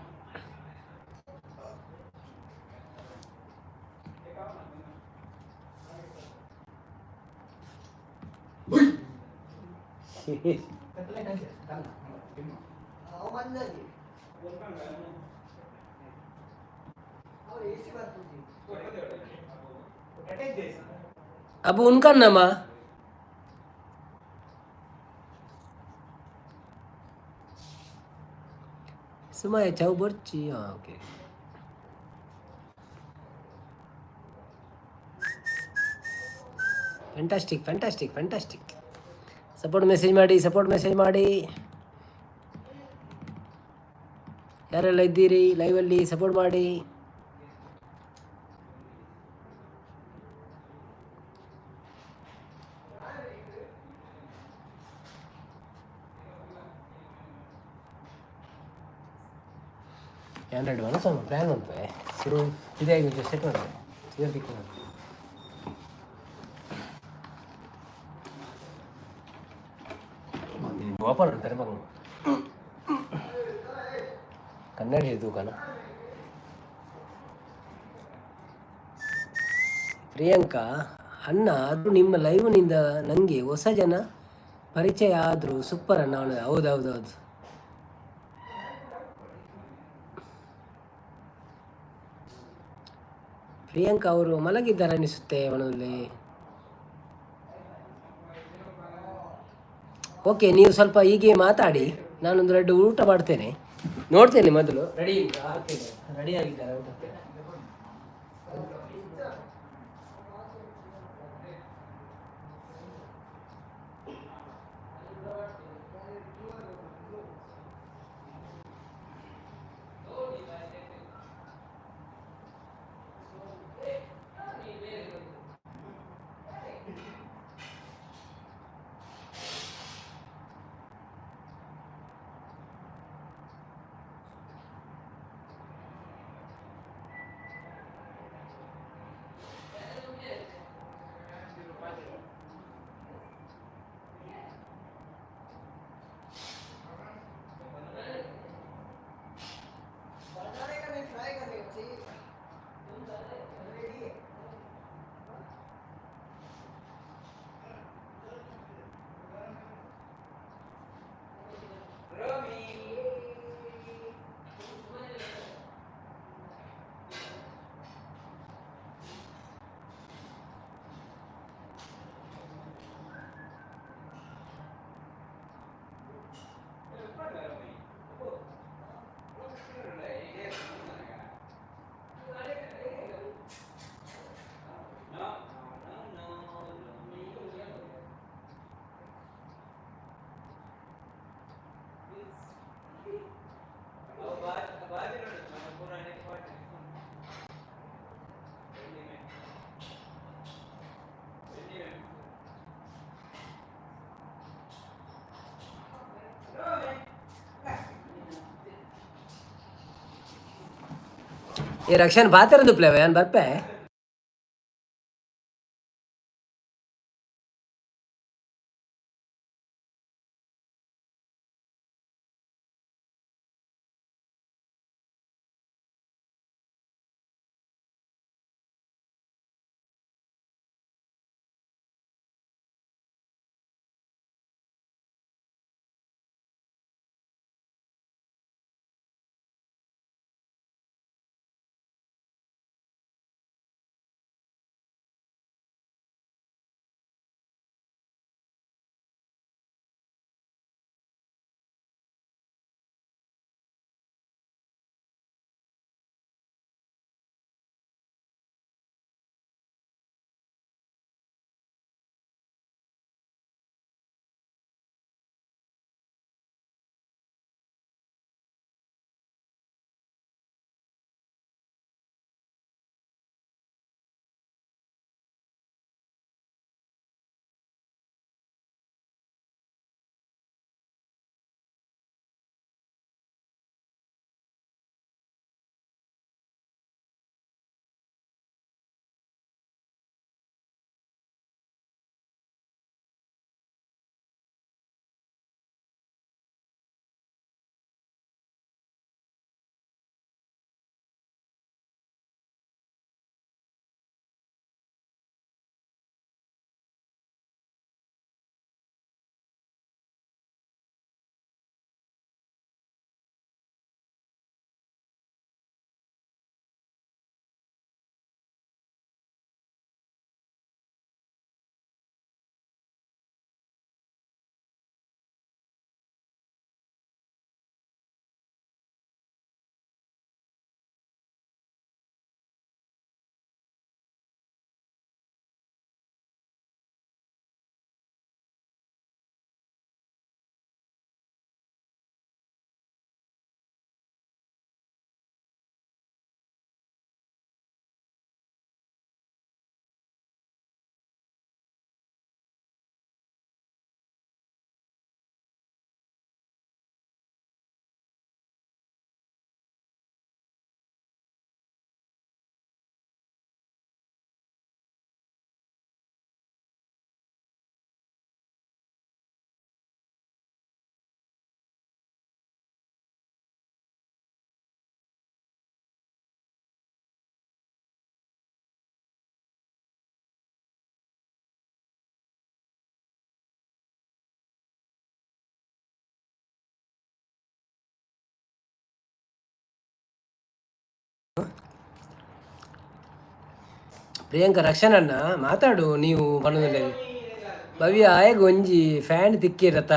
Speaker 1: अब उनका नमा सुमाय चाउ बर्ची. ಹಾಂ, okay. Fantastic, fantastic, fantastic. Support message ಮಾಡಿ, ಸಪೋರ್ಟ್ ಮೆಸೇಜ್ ಮಾಡಿ. ಯಾರೆಲ್ಲ ಇದ್ದೀರಿ ಲೈವಲ್ಲಿ, ಸಪೋರ್ಟ್ ಮಾಡಿ. ಹಂಡ್ರೆಡ್ ಒನ್ ಸಮ ಪ್ಲ್ಯಾನ್ ಮಲ್ಪೆ ಶುರು ಇದೇ ಸೆಟ್ ಮಾಡಿ ದಿಕ್ಕು. ಓಪನ್ ಉಂಟು ಬಂಗ ಕನ್ನಡಿ ತೂಕನ. ಪ್ರಿಯಾಂಕಾ ಅಣ್ಣ, ಅದು ನಿಮ್ಮ ಲೈವ್ನಿಂದ ನನಗೆ ಹೊಸ ಜನ ಪರಿಚಯ ಆದರೂ, ಸೂಪರ್ ಅಣ್ಣ. ಅವನು ಹೌದು ಹೌದು ಹೌದು. ಪ್ರಿಯಾಂಕಾ ಅವರು ಮಲಗಿದ್ದಾರೆ ಅನಿಸುತ್ತೆ ಅವನಲ್ಲಿ. ಓಕೆ, ನೀವು ಸ್ವಲ್ಪ ಹೀಗೆ ಮಾತಾಡಿ, ನಾನೊಂದು ರೆಡ್ ಊಟ ಮಾಡ್ತೇನೆ. ನೋಡ್ತೇನೆ, ಮೊದಲು ರೆಡಿ ರೆಡಿ ಆಗಿದ್ದಾರೆ ಊಟಕ್ಕೆ.
Speaker 4: बनाने का नहीं, फ्राई करने का चाहिए। रेडी है।
Speaker 1: ಈ ರಕ್ಷಣ್ ಪಾತೆರಂದು ಪ್ಲೇವ ಯಾನ್ ಬರ್ಪೆ. ಪ್ರಿಯಾಂಕ ರಕ್ಷಣಣ್ಣ ಮಾತಾಡು ನೀವು ಪನೊಂದುಲ್ಲೆರ್. ಭವ್ಯ ಆಯಗ್ ಒಂಜಿ ಫ್ಯಾನ್ ತಿಕ್ಕಿರತ್ತ,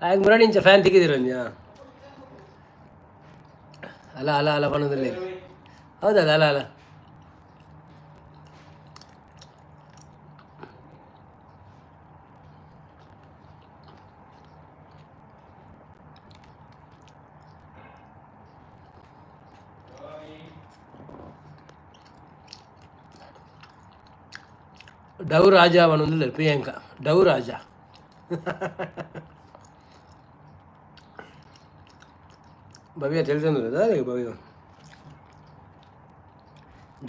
Speaker 1: ಆಯಗ್ ಮುರಣಿಂಚ ಫ್ಯಾನ್ ತಿಕ್ಕಿದಿರ ಒಂಜಿ. ಅಲ್ಲ ಅಲ್ಲ ಅಲ್ಲ ಪನೊಂದುಲ್ಲೆರ್. ಹೌದಲ್ಲ? ಅಲ್ಲ ಅಲ್ಲ, ಡವ್ ರಾಜ ಪನೊಂದುಲ್ಲೆರ್ ಪ್ರಿಯಾಂಕಾ, ಡವ್ ರಾಜ. ಭವ್ಯ ತೆಲ್ತೊಂದುಲ್ಲೆದ ಭವ್ಯ?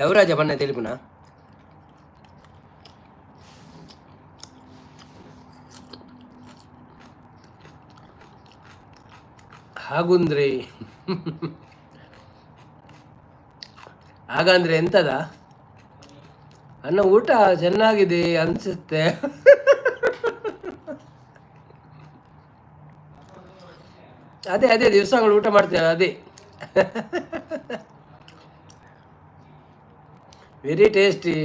Speaker 1: ಡವ್ ರಾಜ ಪನ್ನ ತೆಲಿಪುನ. ಹಾಗುಂದ್ರೆ ಹಾಗಂದ್ರೆ ಎಂತದ ಅನ್ನ? ಊಟ ಚೆನ್ನಾಗಿದೆ ಅನ್ಸುತ್ತೆ. ಅದೇ ಅದೇ ದಿವಸಗಳು ಊಟ ಮಾಡ್ತೇವೆ, ಅದೇ ವೆರಿ ಟೇಸ್ಟಿ.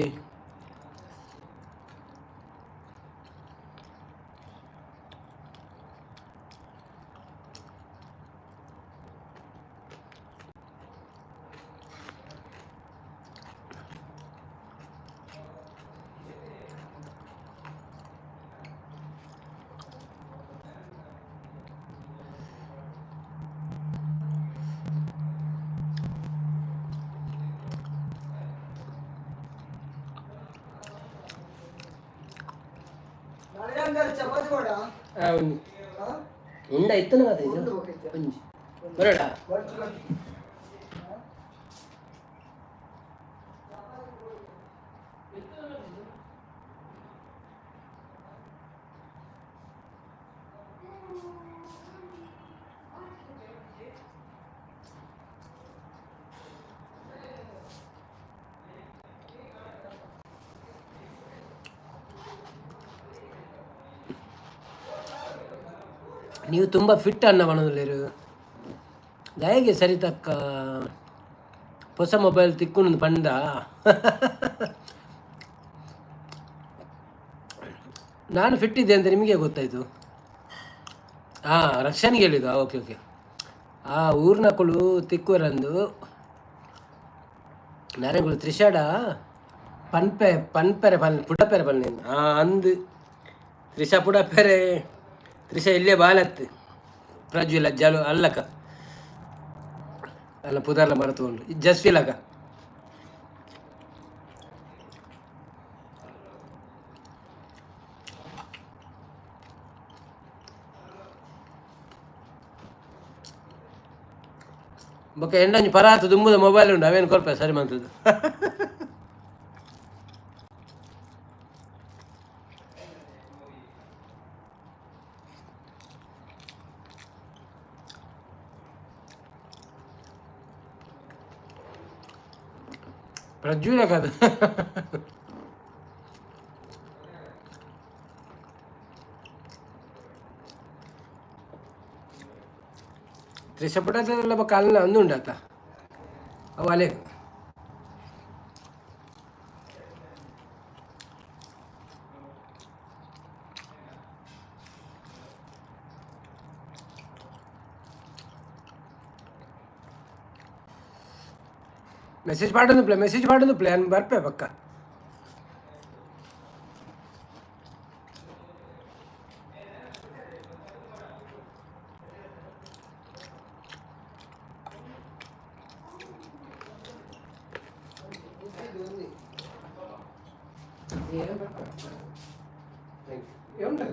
Speaker 4: ಚಪಾತಿ ಕೊಡ.
Speaker 1: ಉಂಡ ಇತ್ತನ ಕತೆ. ಒಂಜಿ ಬರೋಡ. ನೀವು ತುಂಬ ಫಿಟ್ ಅನ್ನ ಪನೊಂದುಲ್ಲೆರ್. ದಾಯೆಗೆ ಸರಿತಕ್ಕ ಹೊಸ ಮೊಬೈಲ್ ತಿಕ್ಕುಂಡು ಪಂಡ? ನಾನು ಫಿಟ್ ಇದ್ದೆ ಅಂತ ನಿಮಗೆ ಗೊತ್ತಾಯಿತು? ಹಾಂ, ರಕ್ಷನ್ಗೆ ಹೇಳಿದ್ದು. Okay okay. ಆ ಊರ್ನಕುಲು ತಿಕ್ಕುವರಂದು ನರೆಗುಲು ತ್ರಿಷಾಡ ಪನ್ಪೆ ಪನ್ಪೆರೆ ಪನ್ ಪುಡಪೆರೆ ಪನ್ನೆ ಅಂದ್ ತ್ರಿಷಾ ಪುಡಪೆರೆ. ತ್ರಿಷಾ ಇಲ್ಲೇ ಬಾಲತ್ತು ಪ್ರಜ್ವಲ ಜಲು ಅಲ್ಲಕ ಅಲ್ಲ ಪುದರ್ಲ ಮರತುಂಡು ಜಸ್ವಿಲಕ. ಬೊಕ್ಕ ಎಂಡಂಜಿ ಪರಾತು ದುಂಬುದ ಮೊಬೈಲ್ ಉಂಡು, ಅವೇನು ಕೊರ್ಪೆ ಸರಿ ಮಂತದ್ದು. ಪ್ರಜ್ವಲ ಕದ ತ್ರಿಷ ಪುಡತೆಲ್ಲ ಬೊಕ್ಕ ಅಲ್ಲ ಅಂದು ಉಂಡಾತ ಅವು ಅಲೆ. ಮೆಸೇಜ್ ಪಾಡೊಂದು ಪ್ಲೇ, ಮೆಸೇಜ್ ಪಾಡೊಂದು ಪ್ಲೇ ಬರ್ಪೆ ಪಕ್ಕ. ಉಂಟು.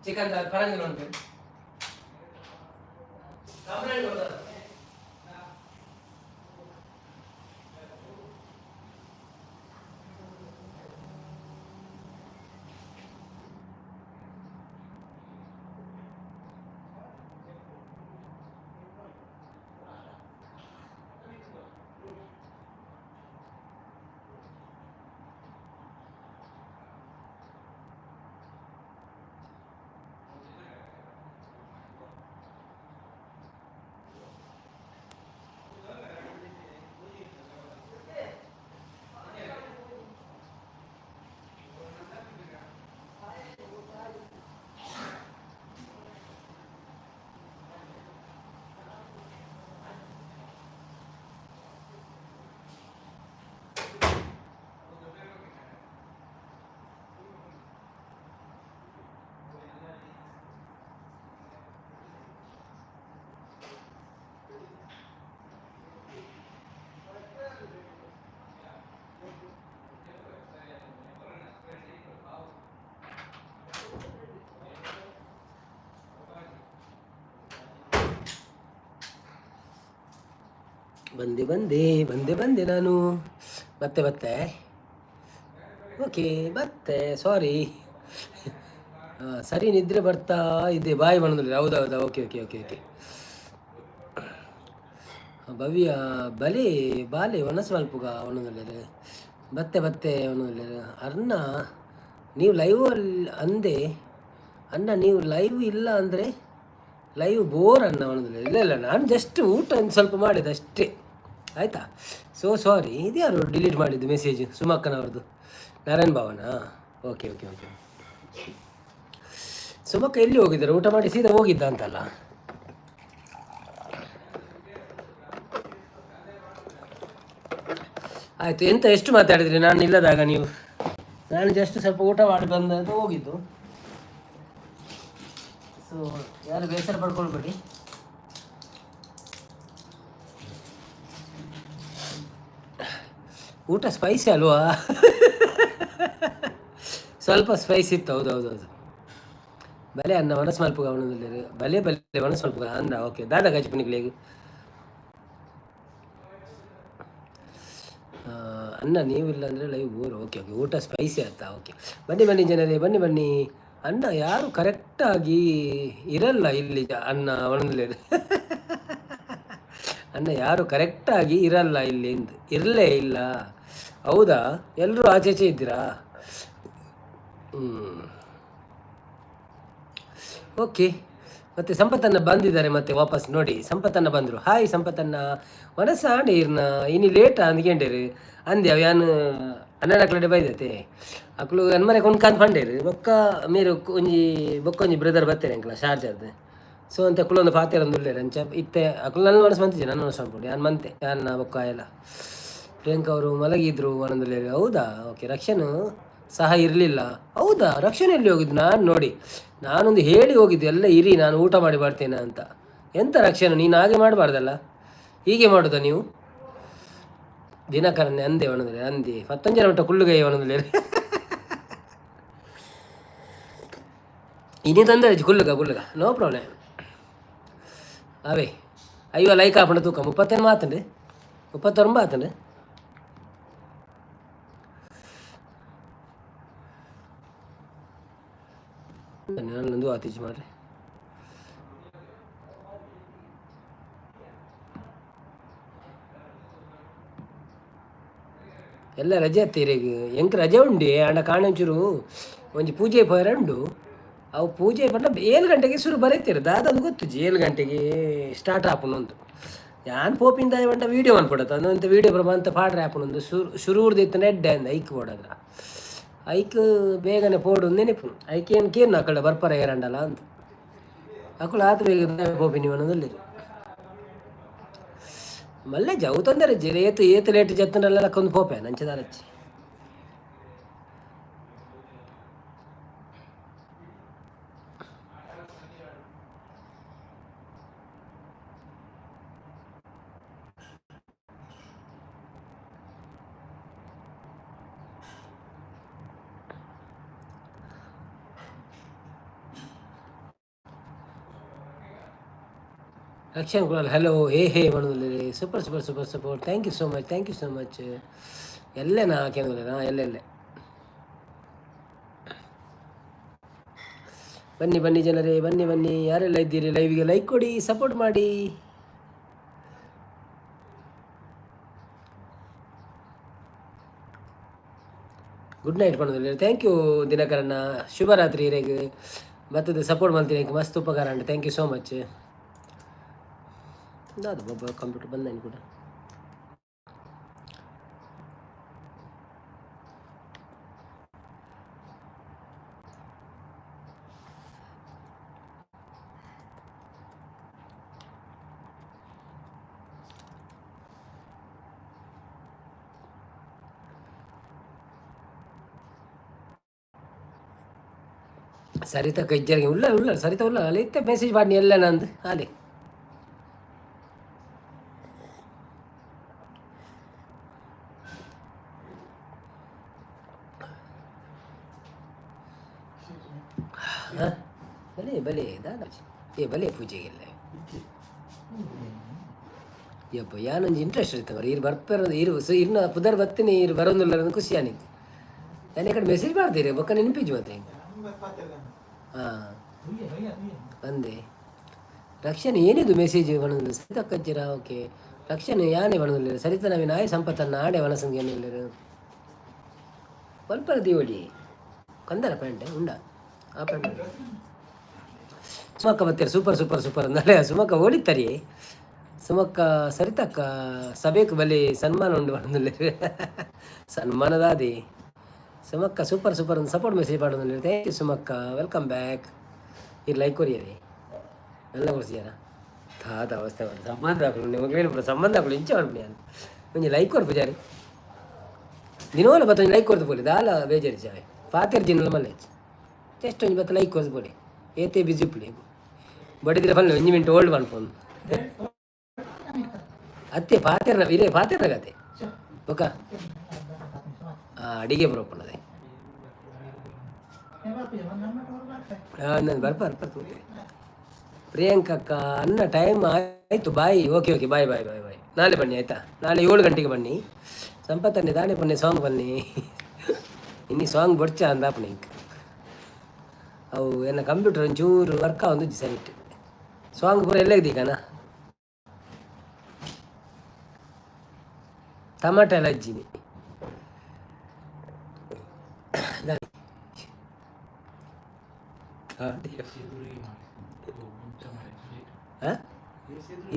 Speaker 1: ಚಿಕನ್ ಪರಂಗಿಲ್ಲ ಉಂಟು. ಬಂದೆ ಬಂದೆ ಬಂದೆ ಬಂದೆ ನಾನು. ಮತ್ತೆ ಮತ್ತೆ ಓಕೆ, ಮತ್ತೆ ಸಾರಿ. ಸರಿ, ನಿದ್ರೆ ಬರ್ತಾ ಇದೆ. ಬಾಯ್ ಬಂದಿಲ್ಲ. ಹೌದೌದಾ? ಓಕೆ ಓಕೆ ಓಕೆ ಓಕೆ ಭವ್ಯ ಬಲಿ ಬಾಲೆ ಒನಸ್ ಮಲ್ಪುಗ ಅವನೊಂದು ಬತ್ತೆ ಬತ್ತೆ ಅವನೊಂದು. ಅರ್ಣ, ನೀವು ಲೈವ್ ಅಲ್ಲಿ ಅಂದೆ ಅಣ್ಣ, ನೀವು ಲೈವ್ ಇಲ್ಲ ಅಂದರೆ ಲೈವ್ ಬೋರ್ ಅಣ್ಣ ಅವನೊಂದು. ಇಲ್ಲ ಇಲ್ಲ, ನಾನು ಜಸ್ಟ್ ಊಟ ಒಂದು ಸ್ವಲ್ಪ ಮಾಡಿದೆ ಅಷ್ಟೇ, ಆಯಿತಾ? So sorry. ಇದು ಯಾರು ಡಿಲೀಟ್ ಮಾಡಿದ್ದು ಮೆಸೇಜ್? ಸುಮಕ್ಕನವ್ರದ್ದು Narayan Bhavana? Okay okay okay ಸುಮಕ್ಕ ಎಲ್ಲಿ ಹೋಗಿದ್ದಾರೆ? ಊಟ ಮಾಡಿ ಸೀದಾ ಹೋಗಿದ್ದ ಅಂತಲ್ಲ. ಆಯಿತು, ಎಂತ ಎಷ್ಟು ಮಾತಾಡಿದ್ರಿ ನಾನು ಇಲ್ಲದಾಗ ನೀವು? ನಾನು ಜಸ್ಟ್ ಸ್ವಲ್ಪ ಊಟ ಮಾಡಿ ಬಂದ ಅಂತ ಹೋಗಿದ್ದು. ಸೊ ಯಾರು ಬೇಸರ ಪಡ್ಕೊಳ್ಬೇಡಿ. ಊಟ ಸ್ಪೈಸಿ ಅಲ್ವಾ? ಸ್ವಲ್ಪ ಸ್ಪೈಸ್ ಇತ್ತು. ಹೌದು ಹೌದು ಹೌದು. ಬಲೆ ಅನ್ನ ಒಣಸ್ ಮಲ್ಪುಗ ಅವನದಲ್ಲಿ. ಬಲೆ ಬಲೆ ಒಣಸ್ ಮಲ್ಪುಗ ಅನ್ನ. ಓಕೆ, ದಾದಾ ಗಜಪನಿಗಳಿಗೆ ಅನ್ನ ನೀವಿಲ್ಲ ಅಂದರೆ ಲೈವ್ ಬೋರ್. ಓಕೆ ಓಕೆ, ಊಟ ಸ್ಪೈಸಿ ಆಯ್ತಾ? ಓಕೆ, ಬನ್ನಿ ಬನ್ನಿ ಜನರೇ, ಬನ್ನಿ ಬನ್ನಿ. ಅಣ್ಣ ಯಾರು ಕರೆಕ್ಟಾಗಿ ಇರಲ್ಲ ಇಲ್ಲಿ. ಅಣ್ಣ ಅವನಂದ್ರೆ ಅಣ್ಣ ಯಾರು ಕರೆಕ್ಟಾಗಿ ಇರಲ್ಲ ಇಲ್ಲಿ ಎಂದು ಇರಲೇ ಇಲ್ಲ. ಹೌದಾ? ಎಲ್ಲರೂ ಆಚೆ ಇದ್ದೀರಾ? ಹ್ಞೂ, ಓಕೆ. ಮತ್ತು ಸಂಪತ್ತನ್ನ ಬಂದಿದ್ದಾರೆ ಮತ್ತೆ ವಾಪಸ್. ನೋಡಿ, ಸಂಪತ್ತನ್ನ ಬಂದರು. ಹಾಯ್ ಸಂಪತ್ತನ್ನ. ಮನಸ್ಸಾಂಡ ಇರ್ನ ಇನಿ ಲೇಟ್ ಅಂದ್ಕೊಂಡೇರು ಅಂದೆ ಅವು ಯಾನು ಅಣ್ಣನ ಬೈದತೆ. ಅಕ್ಲು ಅನ್ಮನೆ ಕೊಂಡ್ಕಂತ ಪಂಡೇರು. ಬೊಕ್ಕ ಮೇರು ಒಂಜಿ ಬೊಕ್ಕ ಒಂಜಿ ಬ್ರದರ್ ಬತ್ತೇನೆ ಅಂಕಲ ಶಾರ್ಜಾರ್ದು. ಸೊ ಅಂತ ಕುಲೊಂದು ಪಾತೆರೊಂದುಲ್ಲೆರ್ ಅಂಚ ಇತ್ತೆ ಅಕುಲು ನನ್ನ ಮನಸ್ಸು ಮಂತಿಜೆ, ನನ್ನ ಮನಸ್ಸು ಮನ್ಪೊಡು ಯಾನ್ ಮಂತೆ ಯಾನ್ನ ಬೊಕ್ಕ ಆಯೆಲ. ಪ್ರಿಯಾಂಕಾ ಅವರು ಮಲಗಿದ್ರು ಮನಂದುಲ್ಲೆರ್. ಹೌದಾ? ಓಕೆ. ರಕ್ಷಣ್ ಸಹ ಇರಲಿಲ್ಲ. ಹೌದಾ? ರಕ್ಷಣ್ ಎಲ್ಲಿ ಹೋಗಿದ್ದು? ನಾನು ನೋಡಿ, ನಾನೊಂದು ಹೇಳಿ ಹೋಗಿದ್ದು, ಎಲ್ಲ ಇರಿ, ನಾನು ಊಟ ಮಾಡಿ ಬರ್ತೇನೆ ಅಂತ. ಎಂತ ರಕ್ಷಣೆ, ನೀನು ಹಾಗೆ ಮಾಡಬಾರ್ದಲ್ಲ, ಹೀಗೆ ಮಾಡೋದಾ ನೀವು? ದಿನಕರನ್ನೇ ಅಂದೆ ಒಣದ್ರೆ ಅಂದೆ ಪತ್ತೊಂಜನ ಮಟ್ಟ ಕುಳ್ಳುಗೈ ಒಣದ್ರೆ ಇನಿ ತೊಂದರೆ, ಕುಳ್ಳುಗ ಕುಳ್ಳುಗ, ನೋ ಪ್ರಾಬ್ಲಮ್. ಅವೇ ಅಯ್ಯೋ ಲೈಕ್ ಆಪಣ ತೂಕ 35 ಮಾತಂಡು, 39 ಆತಂಡು. ನನ್ನೊಂದು ಆತೀಜ್ ಮಾಡ್ರಿ. ಎಲ್ಲ ರಜೆ ಅತ್ತೀರಿಗೆ ಎಂಕ್ ರಜೆ ಉಂಡಿ ಅಂಡ ಕಾಣಂಚೂರು ಒಂಜಿ ಪೂಜೆ ಪೋಯರ ಉಂಡು. ಅವು ಪೂಜೆ ಪಂಡ 7 ಗಂಟೆಗೆ ಶುರು ಬರೀತೀರಿ ದಾದ ಗೊತ್ತುಜಿ, 7 ಗಂಟೆಗೆ ಸ್ಟಾರ್ಟ್ ಆಪುನಂದು. ಯಾನ್ ಪೋಪಿಂದ ಪಂಡ ವೀಡಿಯೋ ಮನ್ಪೊಡತ್ತ ಅಂದಂತ ವೀಡಿಯೋ ಪ್ರಮಾಂತ ಪಾಡ್ರೆ ಆಪುನಂದು. ಶುರು ಶುರುರ್ದು ಇತ್ತಂಡ ಎಡ್ಡೆ ಅಂದ ಐಕ್ ಬೋಡದ್ರ ಐಕ್ ಬೇಗನೆ ಪೋಡು ನೆನಪು. ಐಕ್ ಏನು ಕೇನು ಅಕಡೆ ಬರ್ಪರ ಏರಂಡಲ ಅಂತ ಅಕುಲು ಆತ ಬೇಗ ಪೋಪಿನಿ ಅನ್ನೋದಿಲ್ಲ. ಮಲ್ಲೆ ಜವು ತೊಂದರೆ ಜೆ ಏತ್ ಏತ್ late ಜತ್ತನಲ್ಲ ಲಕ್ಕೊಂದು ಪೋಪೆ ನಂಚದಾರಚ್ಚಿ. Rakshan Kulal hello, hey hey ಪನೊಂದುಲ್ಲೆರ್. Super super super support, thank you so much, thank you so much. ಎಲ್ಲೆನಾ ಕೇಂದ್ರ ಎಲ್ಲೆಲ್ಲೆ. ಬನ್ನಿ ಬನ್ನಿ ಜನರೇ, ಬನ್ನಿ ಬನ್ನಿ. ಯಾರೆಲ್ಲ ಇದ್ದೀರಿ ಲೈವ್ಗೆ ಲೈಕ್ ಕೊಡಿ, ಸಪೋರ್ಟ್ ಮಾಡಿ. ಗುಡ್ ನೈಟ್ ಪನೊಂದುಲ್ಲೆರ್. Thank you ದಿನಕರಣ್ಣ, ಶುಭರಾತ್ರಿ ಇರೆಗ್. ಬತ್ತದ ಸಪೋರ್ಟ್ ಮಲ್ತಿನ ಮಸ್ತ್ ಉಪಕಾರ ಉಂಟು. Thank you so much. ದಾದ ಒಬ್ಬ ಕಂಪ್ಯೂಟರ್ ಬಂದ ಕೂಡ. ಸರಿತಾ ಇಜ್ಜರಿಗೆ ಉಲ್ಲ ಉಲ್ಲ, ಸರಿತಾ ಉಲ್ಲ. ಅಲ್ಲಿ ಇತ್ತೆ ಮೆಸೇಜ್ ಮಾಡಿ ಎಲ್ಲ ನಂದು ಅಲ್ಲಿ. ಬಲೆ ಬಲೆ ದಾದ ಏ ಬಲೆ ಪೂಜೆಗೆಲ್ಲ. ಯಪ್ಪ, ಯಾನೊಂಜಿ ಇಂಟ್ರೆಸ್ಟ್ ಇರುತ್ತೆ ಮರ. ಇರು ಬರ್ಪೆರ ಇರು ಸೊ ಇರ್ನ ಪುದರ್ ಬತ್ತಿನಿ, ಇರು ಬರೋದಿಲ್ಲ, ಖುಷಿ ಯಾನಿಗೆ. ನಾನು ಈ ಕಡೆ ಮೆಸೇಜ್ ಮಾಡ್ತೀರಿ ಬೊಕ್ಕ ನೆನಪಿಜ್ ಮತ್ತೆ. ಹಾಂ, ಬಂದೆ. ರಕ್ಷಣೆ ಏನಿದು ಮೆಸೇಜ್ ಬಣದಿಲ್ಲ. ಸರಿತಾ ಕಜ್ಜಿರ, ಓಕೆ. ರಕ್ಷಣೆ ಯಾನೆ ಬಣದಿಲ್ಲ. ಸರಿತಾ ನವೀನ ಆಯ್ ಸಂಪತ್ತನ್ನ ಆಡೆ ವನಸಂಗೆ ಏನಿಲ್ಲ. ಪಲ್ಪರ ದೀವಳಿ ಕಂದರ ಪ್ಯಾಂಟ್ ಉಂಡ ಆ ಪ್ಯಾಂಟ್. ಸುಮಕ್ಕ ಬರ್ತೀರ, ಸೂಪರ್ ಸೂಪರ್ ಸೂಪರ್ ಅಂದಾಳೆ. ಸುಮಕ್ಕ ಓಡಿತ್ತರಿ ಸುಮಕ್ಕ. ಸರಿತಕ್ಕ ಸಭೆಕ್ ಬಲಿ ಸನ್ಮಾನ ಉಂಡು ಬಣ್ಣದಿಲ್ಲ. ಸನ್ಮಾನದಾದಿ ಸುಮಕ್ಕ ಸೂಪರ್ ಸೂಪರ್ ಒಂದು ಸಪೋರ್ಟ್ ಮೆಸೇಜ್ ಮಾಡೋದಿಲ್ಲ. Thank you ಸುಮಕ್ಕ, welcome back. ಇದು ಲೈಕ್ ಕೊರಿಯರಿ ಎಲ್ಲ ಕೊಡ್ಸಿಯಾರ. ತಾತ ಅವಸ್ಥೆ ಮಾಡಿ ಸಂಬಂಧ ಹಾಕಲು ನಿಮಗೆ ಸಂಬಂಧ ಹಾಕಲು ಇಂಚ ಮಾಡ್ಬಿಡಿ. ಅಂತ ಒಂಜಿ ಲೈಕ್ ಕೊರ್ ಪೂಜಾರಿ ದಿನೋಲ ಬತ್ತ ಒಂಜಿ ಲೈಕ್ ಕೊರ್ದು ಪೋಲಿ. ದಾಲ ಬೇಜಾರಿ ಚಾವೆ ಪಾತೆರ್ ಜಿನ್ನಲ ಮಲ್ಲೆ ಜಸ್ಟ್ ಒಂಜಿ ಬತ್ತ ಲೈಕ್ ಕೊರ್ದು ಪೋಲಿ. ಏತೆ ಬಿಸಿ ಉಪ್ಪುಲಿ ಬಡಿದ್ರೆ ಫಲ್ ಒಂಜಿ ಮಿನಿಟ್ ಓಲ್ಡ್ ಮನ್ಪೊಂದು ಅತ್ತೆ ಪಾತೆರ್ನ ಇರೇ ಪಾತೆರ್ನ ಕತೆ ಬೊಕ ಅಡಿಗೆ ಬರೋಪಣ್ಣದೆ. ನಾನು ಬರ್ಪ ಬರ್ಪ ತೂತೆ. ಪ್ರಿಯಾಂಕಕ್ಕ ಅನ್ನ ಟೈಮ್ ಆಯಿತು, boy. Okay okay, bye bye bye bye. ನಾಳೆ ಬನ್ನಿ ಆಯಿತಾ? ನಾಳೆ 7 ಗಂಟೆಗೆ ಬನ್ನಿ. ಸಂಪತ್ತನ್ನಿ ದಾನೆ ಬನ್ನಿ, ಸಾಂಗ್ ಬನ್ನಿ. ಇನ್ನಿ ಸಾಂಗ್ ಬೊಡ್ಚ ಅಂದಾಪಣ ಇಂಕ್ ಅವು ಎನ್ನ ಕಂಪ್ಯೂಟರ್ ಒಂಚೂರು ವರ್ಕ್ ಆವೊಂದು ಸರಿಟ್. ಸಾಂಗ್ ಪೂರ ಎಲ್ಲ ಇದೀಗನ ಟಮಾಟೆ ಎಲ್ಲ ಅಜ್ಜಿನಿ.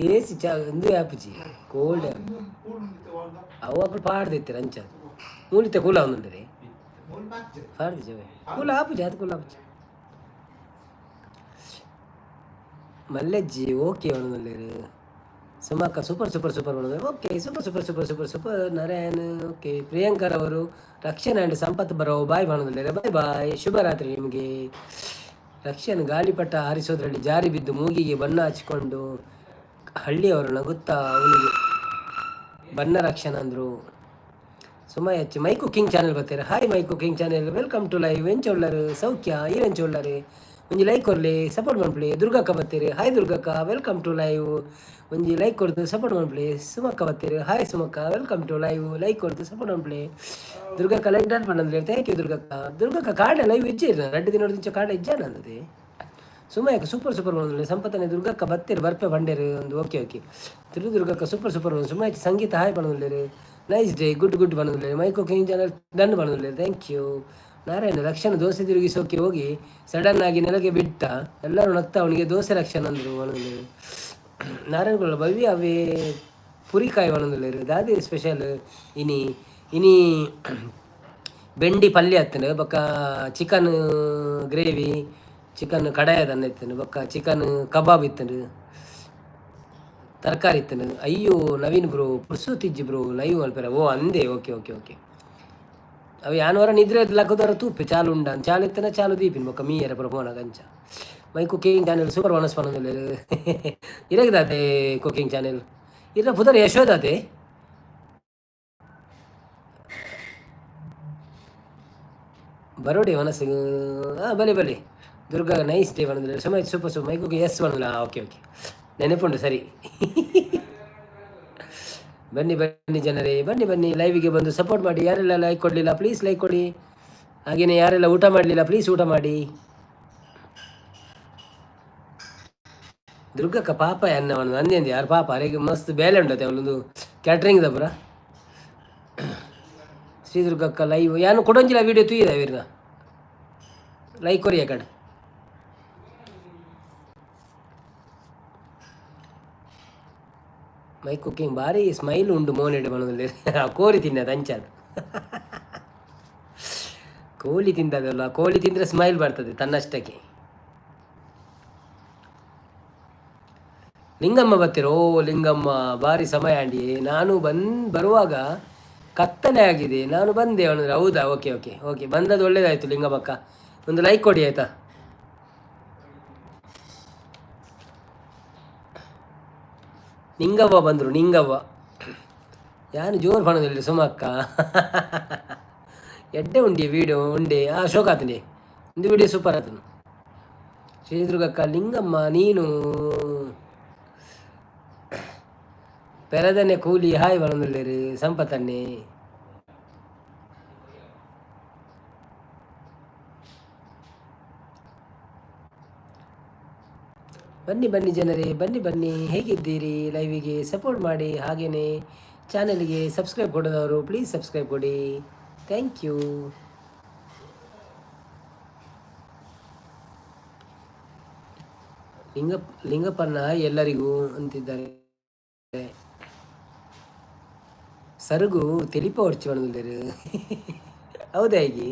Speaker 1: ಎ ಸಿ ಚ ಒಂದು ಆಪುಜಿ, ಕೋಲ್ಡ್ ಅವು. ಅప్పుడు ಪಾಡ್ದಿತ್ತೀರ ಅಂಚ ಮೂಲಿತೆ ಕೂಲ ಒಂದುಂಡ್ರಿ ಪಾಡ್ದಿಜವೆ ಕೂಲ ಆಪುಜಿ ಅದು ಕೂಲ ಆಪುಜಿ. ಮಲ್ಲೆಜ್ಜಿ ಓಕೆ ಪನೊಂದುಲ್ಲೆರ್. ಸುಮಕ್ಕ ಸೂಪರ್ ಸೂಪರ್ ಸೂಪರ್ ಪನೊಂದು. Okay, super super super super super Narayan. Okay, ಪ್ರಿಯಾಂಕರ್ ಅವರು ರಕ್ಷಣಾ ಆ್ಯಂಡ್ ಸಂಪತ್ ಬರೋ ಬಾಯ್ ಪನೊಂದುಲ್ಲೆರ್. ಬಾಯ್ ಬಾಯ್, ಶುಭರಾತ್ರಿ ನಿಮಗೆ. ರಕ್ಷಣ್ ಗಾಳಿಪಟ ಹಾರಿಸೋದ್ರಲ್ಲಿ ಜಾರಿ ಬಿದ್ದು ಮೂಗಿಗೆ ಬಣ್ಣ ಹಚ್ಕೊಂಡು ಹಳ್ಳಿಯವರು ನಗುತ್ತಾ ಅವನಿಗೆ ಬಣ್ಣ ರಕ್ಷಣ ಅಂದರು. Suma H my cooking channel ಬರ್ತೀರ. Hi my cooking channel, welcome to live. ಎಂಚೊಳ್ಳರು ಸೌಖ್ಯ ಈರೆಂಚೊಳ್ಳರು? ಒಂಜಿ ಲೈಕ್ ಕೊರ್ಲಿ, ಸಪೋರ್ಟ್ ಮನ್ಪುಲೆ. ದುರ್ಗಕ್ಕ ಬರ್ತೀರಿ. ಹಾಯ್ ದುರ್ಗಕ್ಕ, welcome to live. ಒಂಜಿ ಲೈಕ್ ಕೊಡ್ದು ಸಪೋರ್ಟ್ ಮನ್ಪುಲೆ. ಸುಮಕ್ಕ ಬರ್ತೀರಿ. ಹಾಯ್ ಸುಮಕ್ಕ, welcome to live. Like ಕೊಡ್ದು ಸಪೋರ್ಟ್ ಮನ್ಪುಲೆ. ದುರ್ಗಕ್ಕ ಲೈಕ್ ಡನ್ ಪಂಡಂದ್ರೆ thank you ದುರ್ಗಕ್ಕ. ದುರ್ಗಕ್ಕ ಕಾಡ ಲೈವ್ ಇಜ್ಜೆ, ರಡ್ಡು ದಿನ ದಿಂಚ ಕಾಡ ಇಜ್ಜಾನ ಅಂದದೆ. ಸುಮಯಕ್ಕ ಸೂಪರ್ ಸೂಪರ್ ಬಂದ್ರೆ. ಸಂಪತ್ತನೆ ದುರ್ಗಕ್ಕ ಬತ್ತೀರಿ ಬರ್ಪೆ ಬಂಡೇರು ಒಂದು. ಓಕೆ ಓಕೆ ತಿರು ದುರ್ಗಕ್ಕ ಸೂಪರ್ ಸೂಪರ್ ಬಂದು. ಸುಮಯ ಸಂಗೀತ ಹಾಯ್ ಪಂಡೊಂದುಲ್ಲೆರ್. ನೈಸ್ ಡೇ, ಗುಡ್ ಗುಡ್ ಪಂಡೊಂದುಲ್ಲೆರ್. ಮೈ ಕುಕಿಂಗ್ ಚಾನಲ್ ಡನ್ ಪಂಡೊಂದುಲ್ಲೆರ್. Thank you Narayana. Rakshana dosa ತಿರುಗಿಸೋಕೆ ಹೋಗಿ ಸಡನ್ ಆಗಿ ನೆಲಕ್ಕೆ ಬಿಟ್ಟ, ಎಲ್ಲರೂ ನಗ್ತಾ ಅವನಿಗೆ ದೋಸೆ ರಕ್ಷಣ ಅಂದರು ಪಂಡೊಂದುಲ್ಲೆರ್. ನಾರಾಯಣ ಭವ್ಯ ಅವೇ ಪುರಿಕಾಯಿ ಪಂಡೊಂದುಲ್ಲೆರ್. ದಾದೆ ಸ್ಪೆಷಲ್ ಇನಿ? ಇನಿ ಬೆಂಡಿ ಪಲ್ಯ ಅತ್ತಂಡು, ಬೊಕ್ಕ ಚಿಕನ್ ಗ್ರೇವಿ, ಚಿಕನ್ ಕಡಾಯ ದನ್ನ ಇತ್ತಂಡು, ಬೊಕ್ಕ ಚಿಕನ್ ಕಬಾಬ್ ಇತ್ತಂಡು, ತರಕಾರಿ ಇತ್ತಂಡು. ಅಯ್ಯೋ ನವೀನ್ ಬ್ರೋ, ಪುರ್ಸೊತ್ತಿಜ್ಜಿ ಬ್ರೋ ಲೈವ್ ಮಲ್ಪೆರೆ. ಓ ಅಂದೆ, ಓಕೆ ಓಕೆ ಓಕೆ. ಅವು ಯಾನವರ ನಿದ್ರೆ ಲಕ್ಕದವರ ತೂಪೆ ಚಾಲು ಉಂಡ ಚಾಲು ಇತ್ತನ ಚಾಲು ದೀಪಿನ ಬೊಕ್ಕ ಮೀಯರ ಪುರ ಪೋನಾಗ ಅಂಚ. ಮೈ ಕುಕಿಂಗ್ ಚಾನೆಲ್ ಸೂಪರ್ ವನಸ್ ಪನೊಂದುಲ್ಲೆರ್. ಇರೆಗ್ದಾತೆ ಕುಕಿಂಗ್ ಚಾನೆಲ್ ಇರ ಪುದರ್ ಯಶೋದಾತೆ. ಬರೋಡೆ ಮನಸ್ಸು ಹಾಂ ಬಲೆ ಬಲೆ. ದುರ್ಗಾ ನೈಸ್ ಡೇ ಪನೊಂದುಲ್ಲೆರ್. ಸುಮೈ super super. My cooking yes ಪನೊಂದುಲ್ಲ. ಓಕೆ ಓಕೆ, ನೆನಪುಂಡು ಸರಿ. ಬನ್ನಿ ಬನ್ನಿ ಜನರೇ, ಬನ್ನಿ ಬನ್ನಿ, ಲೈವಿಗೆ ಬಂದು ಸಪೋರ್ಟ್ ಮಾಡಿ. ಯಾರೆಲ್ಲ ಲೈಕ್ ಕೊಡಲಿಲ್ಲ ಪ್ಲೀಸ್ ಲೈಕ್ ಕೊಡಿ. ಹಾಗೆಯೇ ಯಾರೆಲ್ಲ ಊಟ ಮಾಡಲಿಲ್ಲ ಪ್ಲೀಸ್ ಊಟ ಮಾಡಿ. ದುರ್ಗಕ್ಕ ಪಾಪ ಅನ್ನವನು ಅಂದೆ ಯಾರು ಪಾಪ ಅರೆಗೆ ಮಸ್ತ್ ಬೇಲೆ ಉಂಟತೆ ಅವಳೊಂದು ಕ್ಯಾಟ್ರಿಂಗ್ ದಪುರ. ಶ್ರೀ ದುರ್ಗಕ್ಕ ಲೈವ್ ಯಾನು ಕೊಡೊಂಜಿಲ ವೀಡಿಯೋ ತೂಯಿದ ಇರ್ನ ಲೈಕ್ ಕೊರಿಯ ಕಡೆ. ಮೈ ಕುಕಿಂಗ್ ಭಾರಿ ಸ್ಮೈಲ್ ಉಂಡು ಮೋನೆಡ್ ಪನೊಂದುಲ್ಲೆರ್. ಕೋರಿ ತಿನ್ನದು ಅಂಚಾದ ಕೋಳಿ ತಿಂದದಲ್ಲ, ಕೋಳಿ ತಿಂದರೆ ಸ್ಮೈಲ್ ಬರ್ತದೆ ತನ್ನಷ್ಟಕ್ಕೆ. ಲಿಂಗಮ್ಮ ಬರ್ತೀರ. ಓ ಲಿಂಗಮ್ಮ, ಭಾರಿ ಸಮಯ ಆಂಡಿ. ನಾನು ಬಂದು ಬರುವಾಗ ಕತ್ತಲೆ ಆಗಿದೆ, ನಾನು ಬಂದೆ ಅವನಂದ್ರೆ. ಹೌದಾ, ಓಕೆ ಓಕೆ ಓಕೆ, ಬಂದದ್ದು ಒಳ್ಳೇದಾಯಿತು ಲಿಂಗಮ್ಮಕ್ಕ. ಒಂದು ಲೈಕ್ ಕೊಡಿ ಆಯಿತಾ. ನಿಂಗವ್ವ ಬಂದರು, ನಿಂಗವ್ವ ಯಾನು ಜೋರು ಪಣದಿಲ್ಲ. ಸುಮಕ್ಕ ಎಡ್ಡೆ ಉಂಡಿ ವೀಡಿಯೋ ಉಂಡೆ. ಆ ಶೋಕ ಆತಂಡಿ ಒಂದು ವಿಡಿಯೋ ಸೂಪರ್ ಆತನು. ಶ್ರೀದುರ್ಗಕ್ಕ ಲಿಂಗಮ್ಮ ನೀನು ಪೆರದನೆ ಕೂಲಿ ಹಾಯ್ ಪನೊಂದುಲ್ಲೆರ್ ಸಂಪತನ್ನೆ. ಬನ್ನಿ ಬನ್ನಿ ಜನರೇ, ಬನ್ನಿ ಬನ್ನಿ, ಹೇಗಿದ್ದೀರಿ? ಲೈವಿಗೆ ಸಪೋರ್ಟ್ ಮಾಡಿ, ಹಾಗೆಯೇ ಚಾನಲ್ಗೆ ಸಬ್ಸ್ಕ್ರೈಬ್ ಕೊಡೋದವರು ಪ್ಲೀಸ್ ಸಬ್ಸ್ಕ್ರೈಬ್ ಕೊಡಿ. Thank you. ಲಿಂಗಪ್ಪನ ಎಲ್ಲರಿಗೂ ಅಂತಿದ್ದಾರೆ. ಸರುಗು ತೆಲಿಪ ಹೊಡ್ಚಿ ಪನೊಂದುಲ್ಲೆರ್. ಹೌದಾ ಹೇಗೆ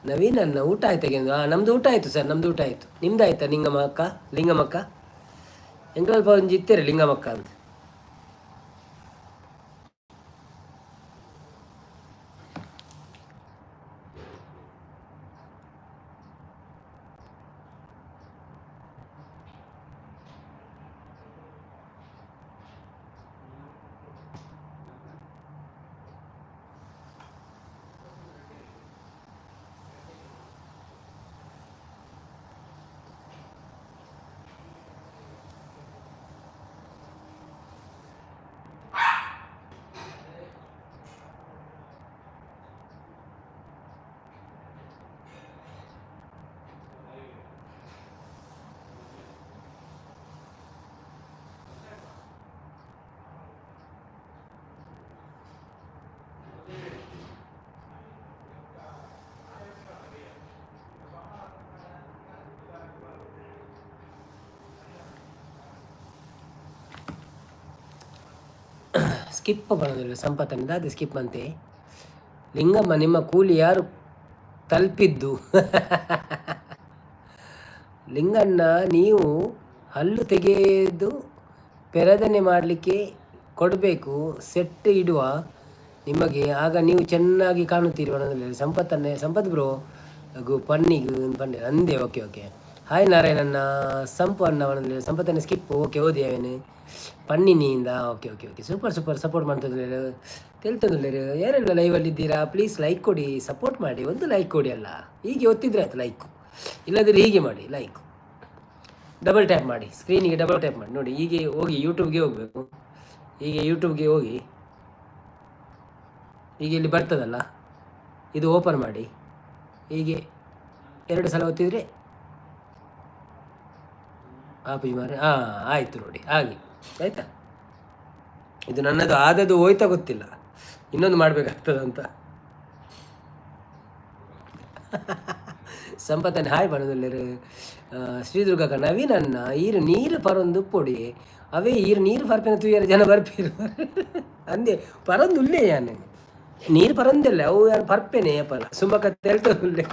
Speaker 1: ನವೀನ್ ಅಣ್ಣ? ಊಟ ಆಯ್ತಾ? ಹಾಂ, ನಮ್ಮದು ಊಟ ಆಯಿತು ಸರ್, ನಮ್ಮದು ಊಟ ಆಯಿತು. ನಿಮ್ದು ಆಯ್ತಾ ಲಿಂಗಮ್ಮಕ್ಕ? ಲಿಂಗಮ್ಮಕ್ಕ ಎಂಕಲ್ಪ ಒಂಜಿ ಇತ್ತೀರ ಲಿಂಗಮ್ಮಕ್ಕ ಅಂತ. ಸ್ಕಿಪ್ ಪನೊಂದುಲ್ಲೆರ್ ಸಂಪತ್ತನ್ನು ದಾದ ಸ್ಕಿಪ್ ಅಂತೆ. ಲಿಂಗಮ್ಮ ನಿಮ್ಮ ಕೂಲಿ ಯಾರು ತಲುಪಿದ್ದು. ಲಿಂಗಣ್ಣ, ನೀವು ಹಲ್ಲು ತೆಗೆದು ಪೆರದನೆ ಮಾಡಲಿಕ್ಕೆ ಕೊಡಬೇಕು. ಸೆಟ್ ಇಡುವ ನಿಮಗೆ, ಆಗ ನೀವು ಚೆನ್ನಾಗಿ ಕಾಣುತ್ತೀರಿ. ಸಂಪತ್ತನ್ನೇ ಸಂಪತ್ ಬ್ರೋ ಗು ಪನ್ನಿಗ್ ಪನ್ನೆ ಅಂದೆ. ಓಕೆ ಓಕೆ, ಹಾಯ್ ನಾರಾಯಣಣ್ಣ, ಸಂಪು ಅಣ್ಣ. ಸಂಪತ್ತನ್ನ ಸ್ಕಿಪ್. ಓಕೆ, ಓದಿ ಅವೇನು ಪನ್ನಿನಿಯಿಂದ. Okay okay okay, super super, support ಮಾಡ್ತಂದ್ರೆ ತೆಲ್ತಂದುಲ್ಲೇರು. ಯಾರೆಲ್ಲ ಲೈವಲ್ಲಿ ಇದ್ದೀರಾ, ಪ್ಲೀಸ್ ಲೈಕ್ ಕೊಡಿ, ಸಪೋರ್ಟ್ ಮಾಡಿ. ಒಂದು ಲೈಕ್ ಕೊಡಿ ಅಲ್ಲ, ಹೀಗೆ ಒತ್ತಿದ್ರೆ ಆಯ್ತು ಲೈಕ್. ಇಲ್ಲದ್ರೆ ಹೀಗೆ ಮಾಡಿ, ಲೈಕ್ ಡಬಲ್ ಟ್ಯಾಪ್ ಮಾಡಿ, ಸ್ಕ್ರೀನಿಗೆ ಡಬಲ್ ಟ್ಯಾಪ್ ಮಾಡಿ. ನೋಡಿ, ಹೀಗೆ ಹೋಗಿ ಯೂಟ್ಯೂಬ್ಗೆ ಹೋಗಬೇಕು. ಹೀಗೆ ಯೂಟ್ಯೂಬ್ಗೆ ಹೋಗಿ, ಹೀಗೆ ಇಲ್ಲಿ ಬರ್ತದಲ್ಲ, ಇದು ಓಪನ್ ಮಾಡಿ. ಹೀಗೆ ಎರಡು ಸಲ ಒತ್ತಿದರೆ ಆಪಿ ಮಾರೆ. ಹಾಂ, ಆಯಿತು ನೋಡಿ, ಹಾಗೆ ಆಯಿತಾ? ಇದು ನನ್ನದು ಆದದ್ದು ಹೋಯ್ತಾ ಗೊತ್ತಿಲ್ಲ, ಇನ್ನೊಂದು ಮಾಡಬೇಕಾಗ್ತದಂತ. ಸಂಪತ್ತನ್ನು ಹಾಯ್ ಬಣ್ಣದಲ್ಲಿರು. ಶ್ರೀದುರ್ಗಕ್ಕ, ನವೀನ್ ಅನ್ನ, ಈರು ನೀರು ಪರೊಂದು ಪೊಡಿ ಅವೇ ಈರು ನೀರು ಪರ್ಪಿನ ತೂಯರ ಜನ ಬರ್ಪೀರು ಅಂದೆ. ಪರೊಂದು ಉಲ್ಲೇ ಯಾನು ನೀರು ಪರೊಂದಿಲ್ಲ, ಅವು ಯಾರು ಪರ್ಪೇನೆ ಅಪ್ಪಲ್ಲ. ಸುಮ್ಮಕ ತೆಳ್ತುಲ್ಲೆ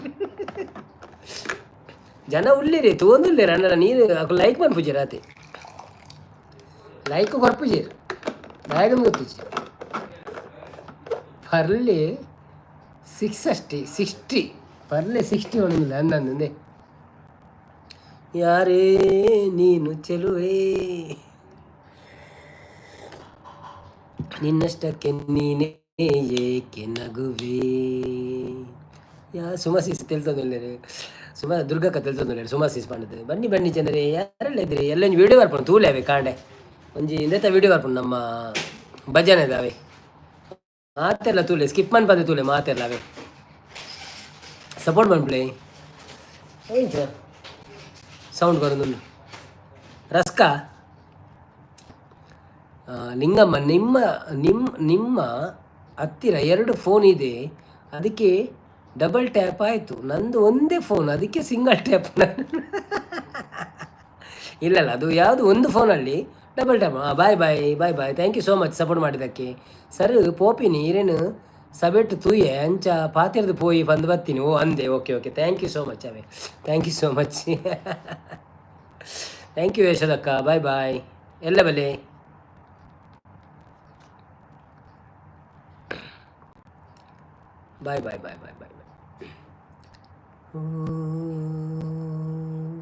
Speaker 1: ಜನ ಉಲ್ಲಿರಿ ತೂವೊಂದುಲ್ಲೇರು ಅಣ್ಣನ ನೀರು ಲೈಕ್ ಮನ್ಪುಜೆರ್ ಆತೆ, ಲೈಕ್ ಕೊರ್ಪುಜೆರ್ ದಾಯೆಗಂದ್ ಗೊತ್ತಿಜ್ಜಿ. ಪರ್ಲಿ ಸಿಕ್ಸ್ ಅಷ್ಟಿ 60 ಪರ್ಲೆ 60 ಒಂದಿಲ್ಲ ಅಂದಂದೆ. ಯಾರೇ ನೀನು ಚೆಲುವೆ, ನಿನ್ನಷ್ಟಕ್ಕೆ ನೀನೇ ಏಕೆ ನಗುವೆ? ಯಾ ಸುಮಸಿಸ್ ತೆಲ್ತೊಂದುಲ್ಲೆರ್, ಸುಮ ದುರ್ಗಕ್ಕ ತೆಲ್ತೊಂದುಲ್ಲೆರ್. ಸುಮಸಿಸ್ ಪಂಡದು. ಬನ್ನಿ ಬನ್ನಿ ಜನರೇ, ಯಾರೆಲ್ಲ ಇದ್ದೀರಿ? ಎಲ್ಲ ಒಂಜಿ ವೀಡಿಯೋ ಬರ್ಪುಂಡು ತೂಲೆ. ಅವೆ ಕಾಂಡೆ ಒಂಜಿ ಇಂದೆತ ವೀಡಿಯೋ ಬರ್ಪುಂಡು ನಮ್ಮ ಭಜನೆದ. ಅವೆ ಮಾತೆಲ್ಲ ತೂಲೆ, ಸ್ಕಿಪ್ ಮನ್ಪಂದೆ ತೂಲೆ ಮಾತೆಲ್ಲ. ಅವೇ ಸಪೋರ್ಟ್ ಮನ್ಪುಲೆ. ಎಂಚ ಸೌಂಡ್ ಬರೋದುಂಡು ರಸ್ಕ. ಲಿಂಗಮ್ಮ, ನಿಮ್ಮ ನಿಮ್ಮ ನಿಮ್ಮ ಹತ್ತಿರ ಎರಡು ಫೋನ್ ಇದೆ, ಅದಕ್ಕೆ ಡಬಲ್ ಟ್ಯಾಪ್ ಆಯಿತು. ನಂದು ಒಂದೇ ಫೋನ್, ಅದಕ್ಕೆ ಸಿಂಗಲ್ ಟ್ಯಾಪ್. ಇಲ್ಲಲ್ಲ, ಅದು ಯಾವುದು ಒಂದು ಫೋನಲ್ಲಿ double tap. Bye bye bye bye, thank you so much support ಮಾಡಿದ್ದಕ್ಕೆ. ಸರ್ ಪೋಪಿನಿ ಇರೇನು ಸಬೆಟ್ ತೂಯೆ ಅಂಚ ಪಾತೆರ್ದು ಪೋಯಿ ಬಂದು ಬರ್ತೀನಿ. ಓ ಅಂದೆ. Okay okay, thank you so much. ಅವೇ thank you so much, thank you ಯಶೋದಕ್ಕ. ಬಾಯ್ ಬಾಯ್ ಎಲ್ಲ ಬಲೆ. Bye bye bye bye bye bye.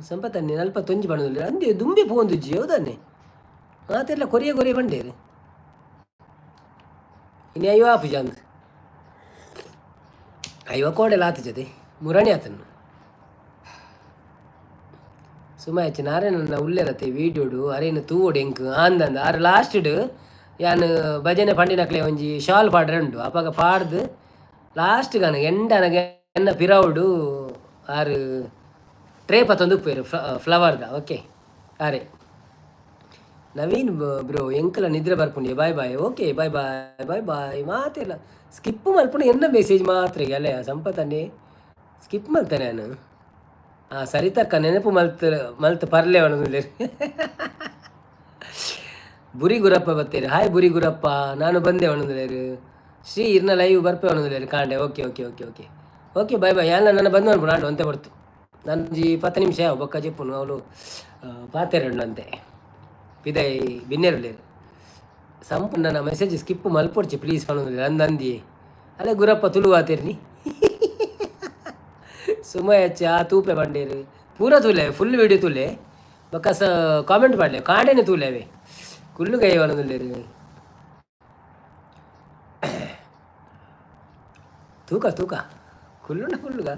Speaker 1: ಸಂಪತ್ತನ್ನೆ ಅಲ್ಪ ತೊಂಜಿ ಬಣ್ಣದಲ್ಲಿ ಅಂದೆ ದುಂಬಿ ಪೋಂದುಜ್ಜಿ ಹೌದನ್ನೆ. ಮಾತೆಲ್ಲ ಕೊರಿಯ ಕೊರಿಯ ಬಂಡೇರು. ಇನ್ನು ಅಯ್ಯೋ ಆಪುಜ ಅಂದ್ ಅಯ್ಯೋ ಕೋಡೆಲ್ಲ ಆತು ಜೊತೆ ಮುರಣಿ ಆತನು. ಸುಮಾಯಚ್ಚ ನಾರಾಯಣನ ಉಲ್ಲೆರತೆ ವೀಡಿಯೋಡು ಅರೇನು ತೂವೊಡು ಎಂಕ್ ಆಂದಂದ. ಆರು ಲಾಸ್ಟ್ಡ್ ಯಾನ್ ಭಜನೆ ಪಂಡಿನಕ್ಲೆ ಒಂಜಿ ಶಾಲ್ ಪಾಡ್ರೆ ಉಂಡು. ಅಪಗ ಪಾಡ್ದು ಲಾಸ್ಟ್ ಗಾನ ಎಂಡನಗ ಎನ್ನ ಪಿರವುಡು ಆರು ಟ್ರೇ ಪತ್ತೊಂದು ಉಪ್ಪೇರು ಫ್ಲವರ್ದ. ಓಕೆ, ಅರೆ ನವೀನ್ ಬ್ರೋ, ಎಂಕಲ ನಿದ್ರೆ ಬರ್ಪುಂಡಿ. Bye bye. Okay, bye bye bye bye. ಮಾತೆಲ್ಲ ಸ್ಕಿಪ್ ಮಲ್ಪುಂಡು ಎನ್ನ ಮೆಸೇಜ್ ಮಾತ್ರ ಅಲ್ಲೇ. ಸಂಪತ್ತನ್ನೇ ಸ್ಕಿಪ್ ಮಲ್ತಾನೆ ನಾನು. ಹಾಂ, ಸರಿತಕ್ಕ ನೆನಪು ಮಲ್ತ್ ಮಲ್ತ್ ಪರ್ಲೆ. ಬುರಿ ಗುರಪ್ಪ ಬತ್ತೀರಿ. ಹಾಯ್ ಬುರಿ ಗುರಪ್ಪ, ನಾನು ಬಂದೆ ಒಣಂದ್ಲೇರು. ಶ್ರೀ ಇರ್ನ ಲೈವ್ ಬರ್ಪೆ ಒಣಂದ್ಲೇರು ಕಾಂಡೆ. Okay okay okay okay okay, bye bye. ಯಾನ್ ನನ್ನ ಬಂದು ಅನ್ಪು ನಾನು ಒಂತೆ ಬರ್ತು. ನಾನು ಜಿ 10 ನಿಮಿಷ ಬೊಕ್ಕ ಜೆಪ್ಪುನು. ಅವಳು ಪಾತೆರಣ್ಣಂತೆ ಪಿದೈ ಬಿನ್ನೆರ್ಲೇರು. ಸಂಪೂರ್ಣ ನನ್ನ ಮೆಸೇಜ್ ಸ್ಕಿಪ್ ಮಲ್ಪೊಡ್ಚಿ ಪ್ಲೀಸ್ ಪನೊಂದುಲ್ಲೆರ್ ಅಂದಂದಿ. ಅಲೆ ಗುರಪ್ಪ ತುಳು ಆತೇರ್ನಿ. ಸುಮಯಚ್ಚ ಆ ತೂಪೆ ಬಂಡೇರು ಪೂರ ತೂಲೆ, ಫುಲ್ ವೀಡಿಯೋ ತೂಲೆ. ಬೊಕ್ಕ ಸ ಕಾಮೆಂಟ್ ಪಾಡ್ಲೆ, ಕಾಂಡೆನೆ ತೂಲೆ. ಅವೆ ಕುಲ್ಲುಗೈ ಪನೊಂದುಲ್ಲೆರ್. ತೂಕ ತೂಕ ಕುಲ್ಲುಂಡ ಕುಲ್ಲುಗ.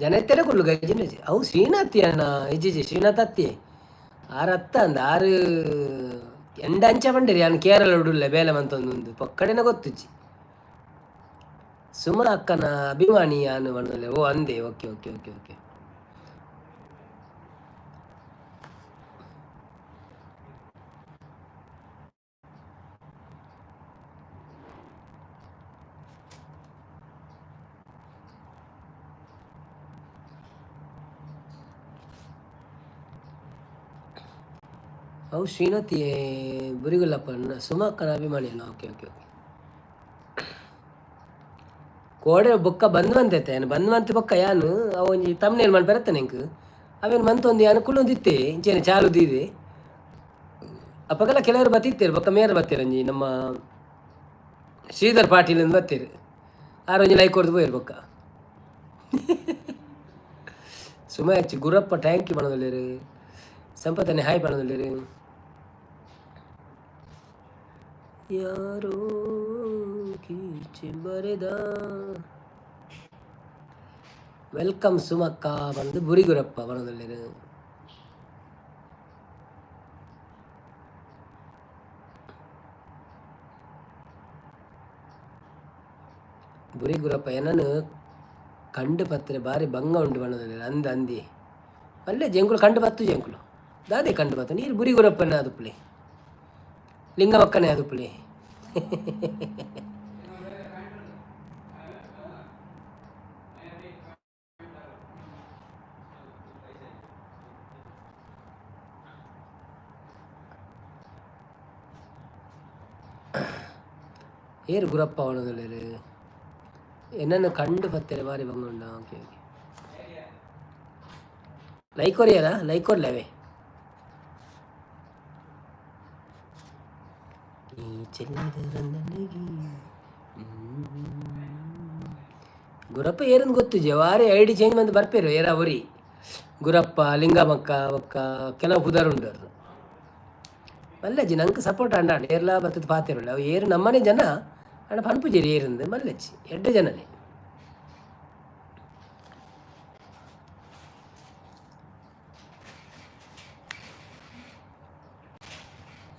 Speaker 1: ಜನ ಇತ್ತೆರೆ ಕುಲ್ಲುಗ. ಇಜ್ಜಿಂಡ ಅವು ಶ್ರೀನಾಥ್ ಅಣ್ಣ. ಇಜ್ಜಿಜಿ ಶ್ರೀನಾಥ್ ಅತ್ತಿ ಆರು ಅತ್ತ ಅಂದ. ಆರು ಎಂಡ ಅಂಚ ಬಂಡೇರಿ. ಯಾನ್ ಕೇರಳ ಉಡುಲ್ಲೆ ಬೇಲೆ ಮಂತೊಂದುಂದು ಪೊಕ್ಕಡೆನ ಗೊತ್ತುಜ್ಜಿ. ಸುಮಾ ಅಕ್ಕನ ಅಭಿಮಾನಿ ಯಾನು ಪಂಡೊಂದುಲ್ಲೆ. ಓ ಅಂದೆ. Okay okay okay okay. ಅವು ಶ್ರೀನಾಥ್ ಬುರಿಗುಲ್ಲಪ್ಪ, ಸುಮಾ ಅಕ್ಕನ ಅಭಿಮಾನಿ ಅಲ್ಲ. Okay okay okay. ಕೋಡೆ ಬೊಕ್ಕ ಬಂದ್ವಂತೈತೆ ಯಾನ್ ಬಂದ್ವಂತ ಬೊಕ್ಕ ಯಾನು ಅವು ಒಂಜಿ ತಮ್ನೇಲ್ ಮನ್ಪೆರತ್ತೆ ಎಂಕ್ ಅವೇನು ಮಂತೊಂದು ಯಾನು ಕುಲ್ಲೊಂದಿತ್ತೆ ಇಂಚೆನೆ ಚಾಲು ದೀದೆ. ಅಪಗಲ ಕೆಲವರು ಬತ್ತಿತ್ತೇರು, ಬೊಕ್ಕ ಮೇರ್ ಬತ್ತೀರಂಜಿ ನಮ್ಮ ಶ್ರೀಧರ್ ಪಾಟೀಲ್ ಅಂದ್ ಬತ್ತೀರು. ಆರ್ ಒಂಜಿ ಲೈಕ್ ಕೊರ್ದು ಪೋಯೆರ್ ಬೊಕ್ಕ. ಸುಮಾಚ್ ಗುರಪ್ಪ thank you ಪನೊಂದುಲ್ಲೆರ್. ಸಂಪತನೆ ಹಾಯ್ ಪನೊಂದುಲ್ಲೆರ್. ಯಾರೋ ಕೀಚಿ ಬರೆದ. Welcome ಸುಮಕ್ಕ ಬಂದು ಬುರಿ ಗುರಪ್ಪ ಪನೊಂದುಲ್ಲೆರ್. ಬುರಿ ಗುರಪ್ಪ ಎನನ್ ಕಂಡು ಪತ್ರೆ ಬಾರಿ ಬಂಗ ಉಂಡು ಪನೊಂದುಲ್ಲೆರ್. ಅಂದ್ ಅಂದಿ ಮಲ್ಲೆ ಜಂಕುಲು ಕಂಡು ಪತ್ತು ಜಂಕುಲು ದಾದೆ ಕಂಡು ಪತ್ತು ನೀರು ಬುರಿ ಗುರಪ್ಪನ ಅದುಪ್ಪುಲೆ ಲಿಂಗಮಕ್ಕನೇ ಅದುಪ್ಪುಲೆ. ಏರು ಗುರಪ್ಪ ಪನೊಂದುಲ್ಲೆರ್. ಎನನ್ ಕಂಡು ಪತ್ತೆರೆ ಬಾರಿ ಬಂಗ ಉಂಡು. ಓಕೆ ಓಕೆ, ಲೈಕ್ ಕೊರಿಯರಾ? ಲೈಕ್ ಕೊರ್ಲೆ. ನೀ ಚೆಲ್ಲಿದ ನನಗೆ ಗುರಪ್ಪ ಏರಂದು ಗೊತ್ತಿಜೆ. ವಾರಿ ಐಡಿ ಚೇಂಜ್ ಮಂತ್ ಬರ್ಪೇರು ಏರ ಒರಿ ಗುರಪ್ಪ ಲಿಂಗಮಕ್ಕ ಬೊಕ್ಕ ಕೆಲವು ಪುದರ್ ಉಂಡು. ಅದು ಮಲ್ಲಜ್ಜಿ ನಂಗೆ ಸಪೋರ್ಟ್ ಅಂಡ ಏರ್ಲಾ ಬತ್ತದ ಪಾತೆರುಳ್ಳ ಅವು ಏರು ನಮ್ಮನೆ ಜನ ಅಣ್ಣ ಪನ್ಪುಜೇರಿ ಏರಿಂದು ಮಲ್ಲಜ್ಜಿ ಎಡ್ಡೆ ಜನನೇ.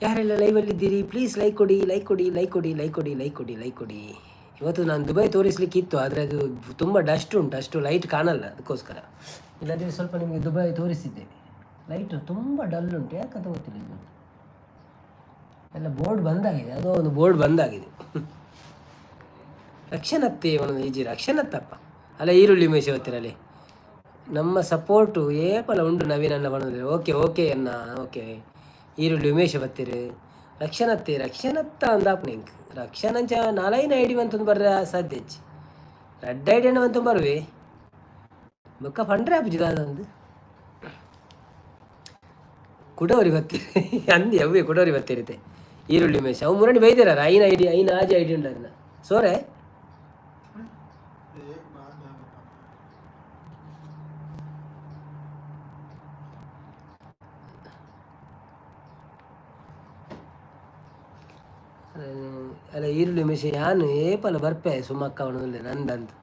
Speaker 1: ಯಾರೆಲ್ಲ ಲೈವಲ್ಲಿದ್ದೀರಿ ಪ್ಲೀಸ್ ಲೈಕ್ ಕೊಡಿ, ಲೈಕ್ ಕೊಡಿ, ಲೈಕ್ ಕೊಡಿ, ಲೈಕ್ ಕೊಡಿ, ಲೈಕ್ ಕೊಡಿ, ಲೈಕ್ ಕೊಡಿ. ಇವತ್ತು ನಾನು ದುಬೈ ತೋರಿಸ್ಲಿಕ್ಕೆ ಇತ್ತು, ಆದರೆ ಅದು ತುಂಬ ಡಸ್ಟ್ ಉಂಟು, ಅಷ್ಟು ಲೈಟ್ ಕಾಣಲ್ಲ, ಅದಕ್ಕೋಸ್ಕರ. ಇಲ್ಲದ್ರೆ ಸ್ವಲ್ಪ ನಿಮಗೆ ದುಬೈ ತೋರಿಸಿದ್ದೆ. ಲೈಟು ತುಂಬ ಡಲ್ ಉಂಟು, ಯಾಕಂತ ಗೊತ್ತಿಲ್ಲ. ಇದು ಎಲ್ಲ ಬೋರ್ಡ್ ಬಂದಾಗಿದೆ, ಅದು ಒಂದು ಬೋರ್ಡ್ ಬಂದಾಗಿದೆ. ರಕ್ಷಣತ್ತೆ ಒಂದು ಈಜಿ ರಕ್ಷಣತ್ತಪ್ಪ. ಅಲ್ಲ ಈರುಳ್ಳಿ ಮೇಷ ಹೊತ್ತಿರಲ್ಲಿ ನಮ್ಮ ಸಪೋರ್ಟು ಏಪಲ ಉಂಟು ನವೀನ್ ಅನ್ನ ಬಂದ್ರೆ. ಓಕೆ ಓಕೆ ಅನ್ನ ಓಕೆ. ಈರುಳ್ಳಿ ಉಮೇಶ ಬತ್ತೀರು ರಕ್ಷಣತ್ತೆ ರಕ್ಷಣತ್ತ ಅಂದಾಪು ನಿಂಕ್ ರಕ್ಷಣಂಚ ನಾಲೈನ ಐಡಿ ಬಂತಂದು ಬರ್ರ ಸಾಧ್ಯ ಹೆಚ್ಚು ರಡ್ಡ ಐಡಿ ಅಣ್ಣ ಬಂತು ಬರುವೆ ಬೊಕ್ಕ ಪಂಡ್ರೆ ಆಪುಜಿ ದಾದಂದು ಕುಡವರಿ ಬತ್ತೀರಿ ಅಂದಿ ಅವೇ ಕುಡವರಿ ಬತ್ತೀರಿತೆ. ಈರುಳ್ಳಿ ಉಮೇಶ್ ಅವು ಮುರಣಿ ಬೈದಿರ ಐನ ಐಡಿ ಐನ ಆಜಿ ಐಡಿ ಉಂಡು ಅದನ್ನ ಸೋರೆ.
Speaker 2: एक बात मैं बताता हूँ।
Speaker 1: ಅಲ್ಲ ಈರುಳ್ಳಿ ಉಮೇಶ್ ಯಾನು ಏಪಲ ಬರ್ಪೆ ಸುಮಕ್ಕ ಅವನು ನಂದಂದು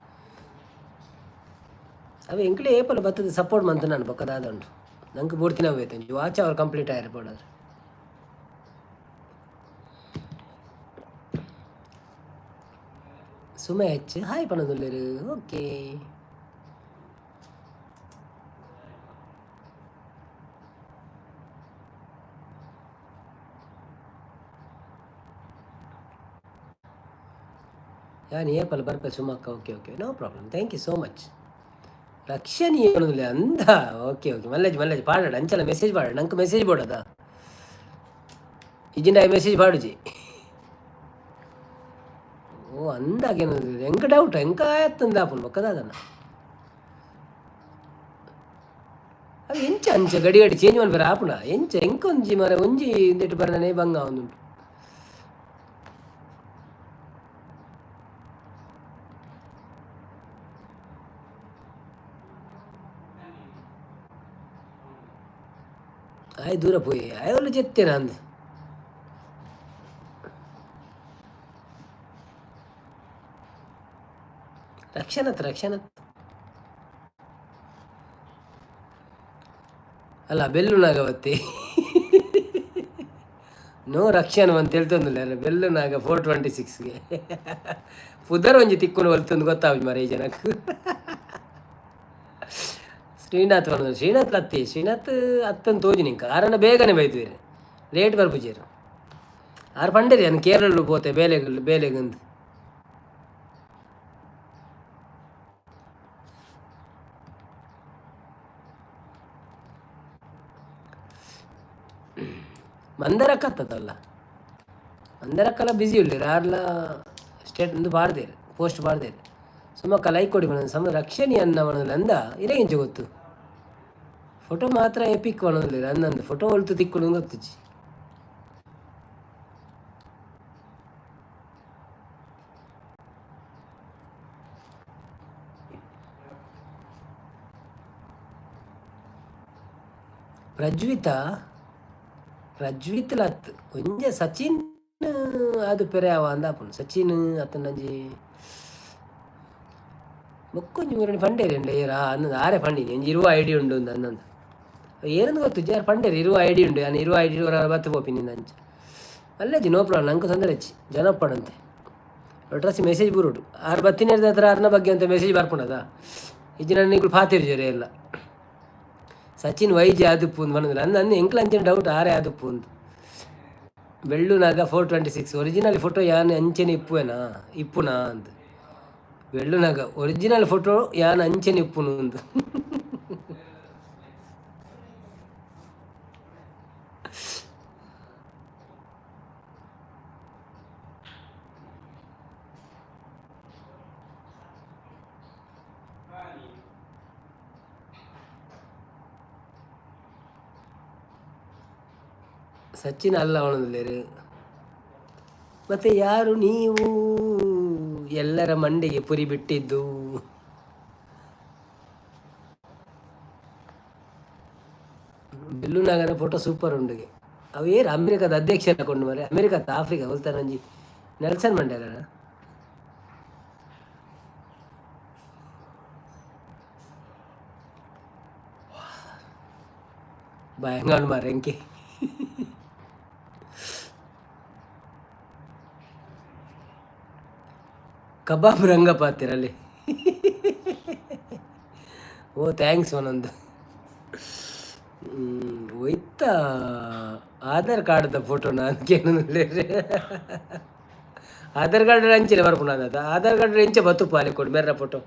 Speaker 1: ಅವೆ ಎಂಕ್ಲೆ ಏಪಲ ಬತ್ತದ ಸಪೋರ್ಟ್ ಮಂತ ನಾನು ಬೊಕ್ಕದಾದ ಉಂಟು ನಂಗೆ ಪೂರ್ತಿ ನಾವು ಐತೆ ವಾಚ್ ಅವ್ರು ಕಂಪ್ಲೀಟ್ ಆಯಿರ್ಬೋಡಾದ್ರೆ. ಸುಮೆ ಹೆಚ್ಚು ಹಾಯ್ ಪನೊಂದುಲ್ಲೆರ್. ಓಕೆ ಯಾನ್ ಏಪಲ ಬರ್ಪೆ ಸುಮಕ್ಕ. Okay okay, no problem, thank you so much. ರಕ್ಷಣಿ ಪನೊಂದುಲ್ಲೆ ಅಂದ. ಓಕೆ ಓಕೆ, ಮಲ್ಲೆಜ್ ಮಲ್ಲೆಜ್ ಪಾಡಡ ಅಂಚಲ ಮೆಸೇಜ್ ಪಾಡ ನಂಗೆ ಮೆಸೇಜ್ ಬೋಡದ ಇಜಿಂಡ ಮೆಸೇಜ್ ಪಾಡುಜಿ. ಓ ಅಂದಾಗೇನು ಎಂಕ ಡೌಟ್ ಎಂಕ ಆಯತ್ತಂದ ಆಪುಂಡು ಬೊಕ್ಕದಾದನ ಅದು ಎಂಚ ಅಂಚ ಗಡಿ ಗಡಿ ಚೇಂಜ್ ಮನ್ಪೆರೆ ಆಪುಂಡ ಎಂಚ ಎಂಕ ಒಂಜಿ ಮರ ಒಂಜಿ ಇಂದೆಟ್ ಬರನೇ ಬಂಗ ಒಂದುಂಟು. ಆಯ್ ದೂರ ಪೋಯಿ ಆಯ್ ಒಲ್ಲ ಜೆತ್ತೇನ ಅಂದ್. ರಕ್ಷಣತ್ ರಕ್ಷಣತ್ ಅಲ್ಲ ಬೆಲ್ಲು ನಾಗವತಿ ನೋ ರಕ್ಷಣ ಅಂತ ಹೇಳ್ತಂದಿಲ್ಲ ಅಲ್ಲ ಬೆಲ್ಲು ನಾಗ 426ಗೆ ಪುದರ್ ಒಂಜಿ ತಿಕ್ಕೊಂಡು ಒಲ್ತಂದು ಗೊತ್ತಾವು ಮರ ಈ ಜನಕ್ಕೆ. ಶ್ರೀನಾಥ್ ಬಂದ ಶ್ರೀನಾಥ್ ಲತ್ತಿ ಶ್ರೀನಾಥ್ ಅತ್ತನ್ ತೋಜಿ ನಿಂಕ ಆರನ್ನ ಬೇಗನೆ ಬೈದ್ವೀರು ಲೇಟ್ ಬರ್ಪುಜೇರು ಆರು ಪಂಡೇರಿ ಅನ್ ಕೇರಳ ಪೋತೆ ಬೇಲೆಗ್ ಬೇಲೆಗಂದು. ಮಂದರಕ್ಕ ಹತ್ತದಲ್ಲ ಮಂದರಕ್ಕೆಲ್ಲ ಬ್ಯುಸಿ ಉಳ್ಳೇರು ಆರ್ಲ ಸ್ಟೇಟ್ ಒಂದು ಪಾಡ್ದೇರು ಪೋಸ್ಟ್ ಪಾಡ್ದೇರು. ಸುಮಕ್ಕ ಲೈಕ್ ಕೊಡಿ ಪಣ ಸಮ ರಕ್ಷಣಿ ಅನ್ನ ಪಣಂದು ಅಂದ ಇರೆಗಿಂಚ ಗೊತ್ತು. ಫೋಟೋ ಮಾತ್ರ ಎಪಿಕ್ ಪಣಂದು ಅಂದಂದು ಫೋಟೋ ಒಲ್ತು ತಿಕ್ಕುಡು ಗೊತ್ತುಜಿ. ಪ್ರಜ್ವಿತ ಪ್ರಜ್ವಿತ್ ಲತ್ ಒಂಜೆ ಸಚಿನ್ ಅದು ಪೆರೆ ಅವ ಅಂದಾಪುಂಡು ಸಚಿನ್ ಅತ್ತಂಡಂಜಿ ಬೊಕ್ಕೊಂಜಿ ಮೂರಣಿ ಪಂಡೇರಿ ಉಂಡು ಏರ ಅನ್ನಂದು ಆರೆ ಪಂಡಿನಿ ಒಂಜಿ ಇರುವ ಐಡಿ ಉಂಡು ಅಂದು ಅನ್ನಂದು ಏರಂದು ಗೊತ್ತು ಜಾರ್ ಪಂಡೇರಿ ಇರುವ ಐಡಿ ಉಂಡು ಯಾನ್ ಇರುವ ಐಡಿ ಬತ್ತು ಪೋಪಿನಿ ಅಂಚ ಅಲ್ಲೇಜಿ ನೋ ಪ್ರಾಬ್ಲಮ್ ನಂಗೆ ತೊಂದರೆ ಹೆಚ್ಚಿ ಜನಪ್ಪಡಂತೆ ಒಟ್ರಾಸಿ ಮೆಸೇಜ್ ಬುರುಡು ಆರು ಬತ್ತಿನ ಹತ್ರ ಅರ್ನ ಬಗ್ಗೆ ಅಂತ ಮೆಸೇಜ್ ಬರ್ಪುಂಡದ ಇಜ್ಜಿ ನನ್ನ ಇಗುಳು ಪಾತಿರ್ಜರೆ ಎಲ್ಲ. ಸಚಿನ್ ವೈಜೆ ಆದುಪ್ಪು ಅಂದ್ ಪನೊಂದುಲ್ಲ ಅಂದ್ ಅಂದ್ ಎಂಕ್ಲ ಅಂಚಿನ ಡೌಟ್ ಆರೆ ಆದುಪ್ಪು ಅಂದ್. ಬೆಳ್ಳುನಾಗ 426 ಒರಿಜಿನಲ್ ಫೋಟೋ ಯಾನ್ ಅಂಚನೆ ಇಪ್ಪುವೆನಾ ಇಪ್ಪುನಾ ಅಂದ್. ಬೆಳ್ಳುನಾಗ ಒರಿಜಿನಲ್ ಫೋಟೋ ಯಾನ್ ಅಂಚನೆ ಇಪ್ಪುನು ಅಂದ್. ಸಚಿನ್ ಅಲ್ಲ ಅವನದಲ್ಲೇರು. ಮತ್ತೆ ಯಾರು ನೀವು ಎಲ್ಲರ ಮಂಡೆಗೆ ಪುರಿ ಬಿಟ್ಟಿದ್ದು? ಬೆಲ್ಲುನಾಗನ ಫೋಟೋ ಸೂಪರ್ ಉಂಡುಗೆ. ಅವು ಏರು ಅಮೆರಿಕದ ಅಧ್ಯಕ್ಷ ಕೊಂಡು ಮರೆ ಅಮೆರಿಕ ಆಫ್ರಿಕಾ ಹೊಲ್ತಾನಂಜಿ ನೆಲ್ಸನ್ ಮಂಡೇಲ. ಭಯಂಗಾಣ್ ಮಾರೆ ಎಂಕೆ. ಕಬಾಬ್ ರಂಗಪಾತಿರಲ್ಲಿ. ಓ thanks ಒಂದೊಂದು ಒಯ್ತ ಆಧಾರ್ ಕಾರ್ಡ್ದ ಫೋಟೋ ನಾನು ಆಧಾರ್ ಕಾರ್ಡ್ ಅಂಚನೆ ಬರ್ಪುಂಡು ಅಂದ ಆಧಾರ್ ಕಾರ್ಡ್ ಎಂಚ ಬತ್ತುಪ್ಪ ಅಲ್ಲಿ ಕೊಡು ಮೇರ್ನ ಫೋಟೋ.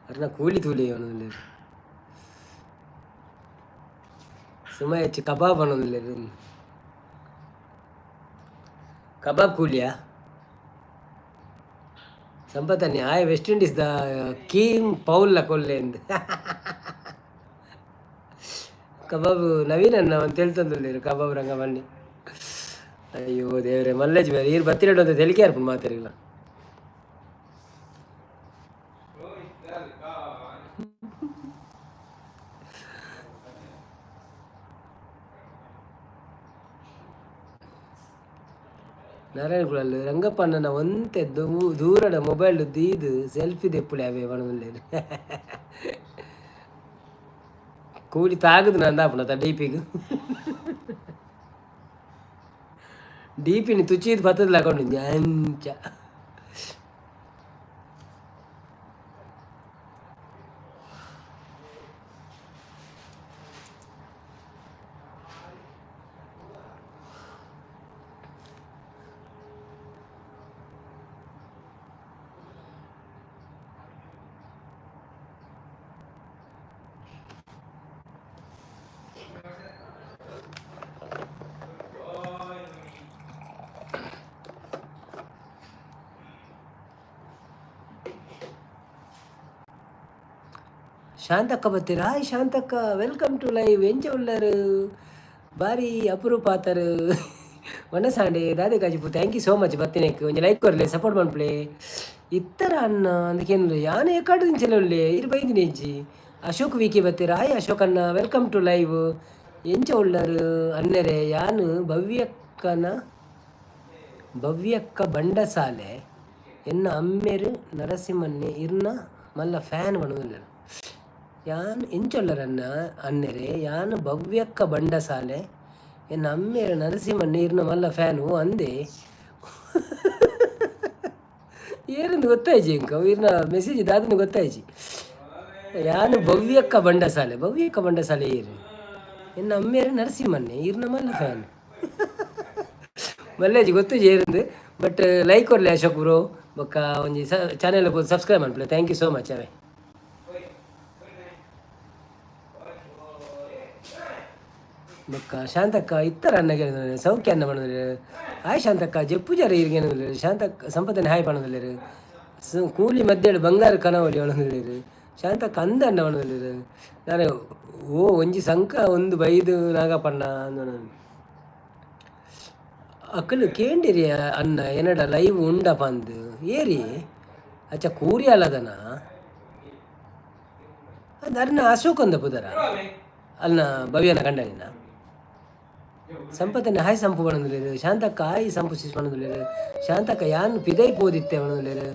Speaker 1: ಅರ್ನ ಕೂಲಿ ತೂಲಿ ಅವನು ಸುಮಯ ಕಬಾಬ್ ಅನ್ನೋದಿಲ್ಲ. ಕಬಾಬ್ ಕೂಲಿಯಾ ಸಂಪತ್ತನ್ನಿ ಆಯ್ ವೆಸ್ಟ್ ಇಂಡೀಸ್ the ಕೀಮ್ ಪೌಲ್ ಕೊಲ್ಲೆ ಅಂದ್. ಕಬಾಬ್ ನವೀನ್ ಅನ್ನ ಅಂತ ಹೇಳ್ತಂದುಲ್ಲೇರು ಕಬಾಬ್ ರಂಗ ಬನ್ನಿ. ಅಯ್ಯೋ ದೇವ್ರೆ ಮಲ್ಲೇಜ್ ಬೇರೆ ಈರು ಬತ್ತಿರಡು ಅಂತ ತೆಲಿಕೆ ಅರ್ಪುಂಡು ಮಾತಾರಿಲ್ಲ. ನಾರಾಯಣ ರಂಗಪ್ಪಣ್ಣನ ಒಂತೆ ದೂರದ ಮೊಬೈಲ್ ದೀದ್ ಸೆಲ್ಫಿ ದೆಪ್ಪುಲೆ ಅವೇ ಪಣೊಂದುಲ್ಲೆರ್. ಕೂಲಿ ತಾಗುದು ನಂದಾಪುಂಡು ಡಿ ಪಿಗ್ ಡಿ ಪಿನಿ ತುಚೀದ್ ಪತ್ತದ್ ಲಕೊಂಡು ಅಂಚ. ಶಾಂತಕ್ಕ ಬತ್ತೀರ. ಹಾಯ್ ಶಾಂತಕ್ಕ, welcome to live. ಎಂಚ ಉಲ್ಲರು? ಬಾರಿ ಅಪರೂಪ ಆತರು. ವನಸಾಂಡೆ ದಾದೆ ಕಾಜಿಪು thank you so much ಬತ್ತಿನಕ್ಕೆ. ಒಂಜಿ ಲೈಕ್ ಕೊರ್ಲೆ, ಸಪೋರ್ಟ್ ಮನ್ಪುಲೆ. ಇತ್ತರ ಅಣ್ಣ ಅಂದಕೇನು ಯಾನ್ ಏಕಾಡು ದಿಂಚಲ ಉಲ್ಲೆ ಇರು ಬೈದಿನಿ ಇಜ್ಜಿ. ಅಶೋಕ್ ವಿಕೆ ಬತ್ತೀರ. ಹಾಯ್ ಅಶೋಕ್ ಅಣ್ಣ, welcome to live. ಎಂಚ ಉಲ್ಲರು ಅನ್ನೆರೆ? ಯಾನು ಭವ್ಯಕ್ಕನ ಭವ್ಯಕ್ಕ ಬಂಡಸಾಲೆ ಎನ್ನ ಅಮ್ಮೆರು ನರಸಿಂಹನ್ನೆ ಇರ್ನ ಮಲ್ಲ ಫ್ಯಾನ್ ಪಣೊಂದುಲ್ಲೆರ್. ಯಾನ್ ಎಂಚೊಲ್ಲರನ್ನ ಅನ್ನೆರೆ? ಯಾನ್ ಭವ್ಯಕ್ಕ ಬಂಡಸಾಲೆ ಎನ್ನ ಅಮ್ಮೆರ್ ನರಸಿಂಹನ್ನೆ ಇರ್ನ ಮಲ್ಲ ಫ್ಯಾನು ಅಂದೆ. ಏರಂದು ಗೊತ್ತಾಯ್ಜಿ ಎಂಕ್ ಇರ್ನ ಮೆಸೇಜ್ ದಾದನ ಗೊತ್ತಾಯ್ಜಿ. ಯಾನ್ ಭವ್ಯಕ್ಕ ಬಂಡಸಾಲೆ, ಭವ್ಯಕ್ಕ ಬಂಡಸಾಲೆ ಏರು ಎನ್ನ ಅಮ್ಮೆರ್ ನರಸಿಂಹನ್ನೆ ಇರ್ನ ಮಲ್ಲ ಫ್ಯಾನ್. ಮಲ್ಲೇಜಿ ಗೊತ್ತುಜಿ ಏರಂದು. ಬಟ್ ಲೈಕ್ ಕೊರ್ಲೆ ಅಶೋಕ್ ಬ್ರೋ, ಬೊಕ್ಕ ಒಂಜಿ ಸ ಚಾನೆಲ್ ಸಬ್ಸ್ಕ್ರೈಬ್ ಮನ್ಪುಲೆ. Thank you so much ಅವೇ. ಬೊಕ್ಕ ಶಾಂತಕ್ಕ ಇತ್ತರ ಅನ್ನ ಸೌಖ್ಯ ಅನ್ನ ಪನೊಂದುಲ್ಲೆರ್. ಹಾಯ್ ಶಾಂತಕ್ಕ, ಜೆಪ್ಪುಜಾರ ಈರ್ಗೆ. ಶಾಂತಕ್ಕ, ಸಂಪತನೆ ಹಾಯ್ ಪನೊಂದುಲ್ಲೆರ್. ಕೂಲಿ ಮಧ್ಯೆ ಬಂಗಾರ ಕನವಲಿ ಪನೊಂದುಲ್ಲೆರ್. ಶಾಂತಕ್ಕ ಅಂದ ಅನ್ನ ಪನೊಂದುಲ್ಲೆರ್. ನಾನು ಓ ಒಂಜಿ ಸಂಕ ಒಂದು ಬೈದು ನಾಗಪ್ಪಣ್ಣ ಅಂದ್. ಅಕುಲು ಕೇಂಡಿರಿ ಅನ್ನ ಎನ್ನಡ ಲೈವ್ ಉಂಡಪ್ಪ ಅಂದ್. ಏರಿ ಅಚ್ಚ ಕೂರಿಯಾಲದನ ಅದು ಅರ್ನ ಅಶೋಕ್ ಅಂದ ಪುದರ ಅಲ್ನ ಭವ್ಯನ ಗಂಡನಿನ. ಸಂಪತನೆ ಹಾಯ್ ಸಂಪು ಪನೊಂದುಲ್ಲೆರ್. ಶಾಂತಕ್ಕ ಹಾಯ್ ಸಂಪು ಸಿಸ್ ಪನೊಂದುಲ್ಲೆರ್. ಶಾಂತಕ್ಕ ಯಾನ್ ಪಿದೈ ಪೋದಿತ್ತೆ ಪನೊಂದುಲ್ಲೆರ್.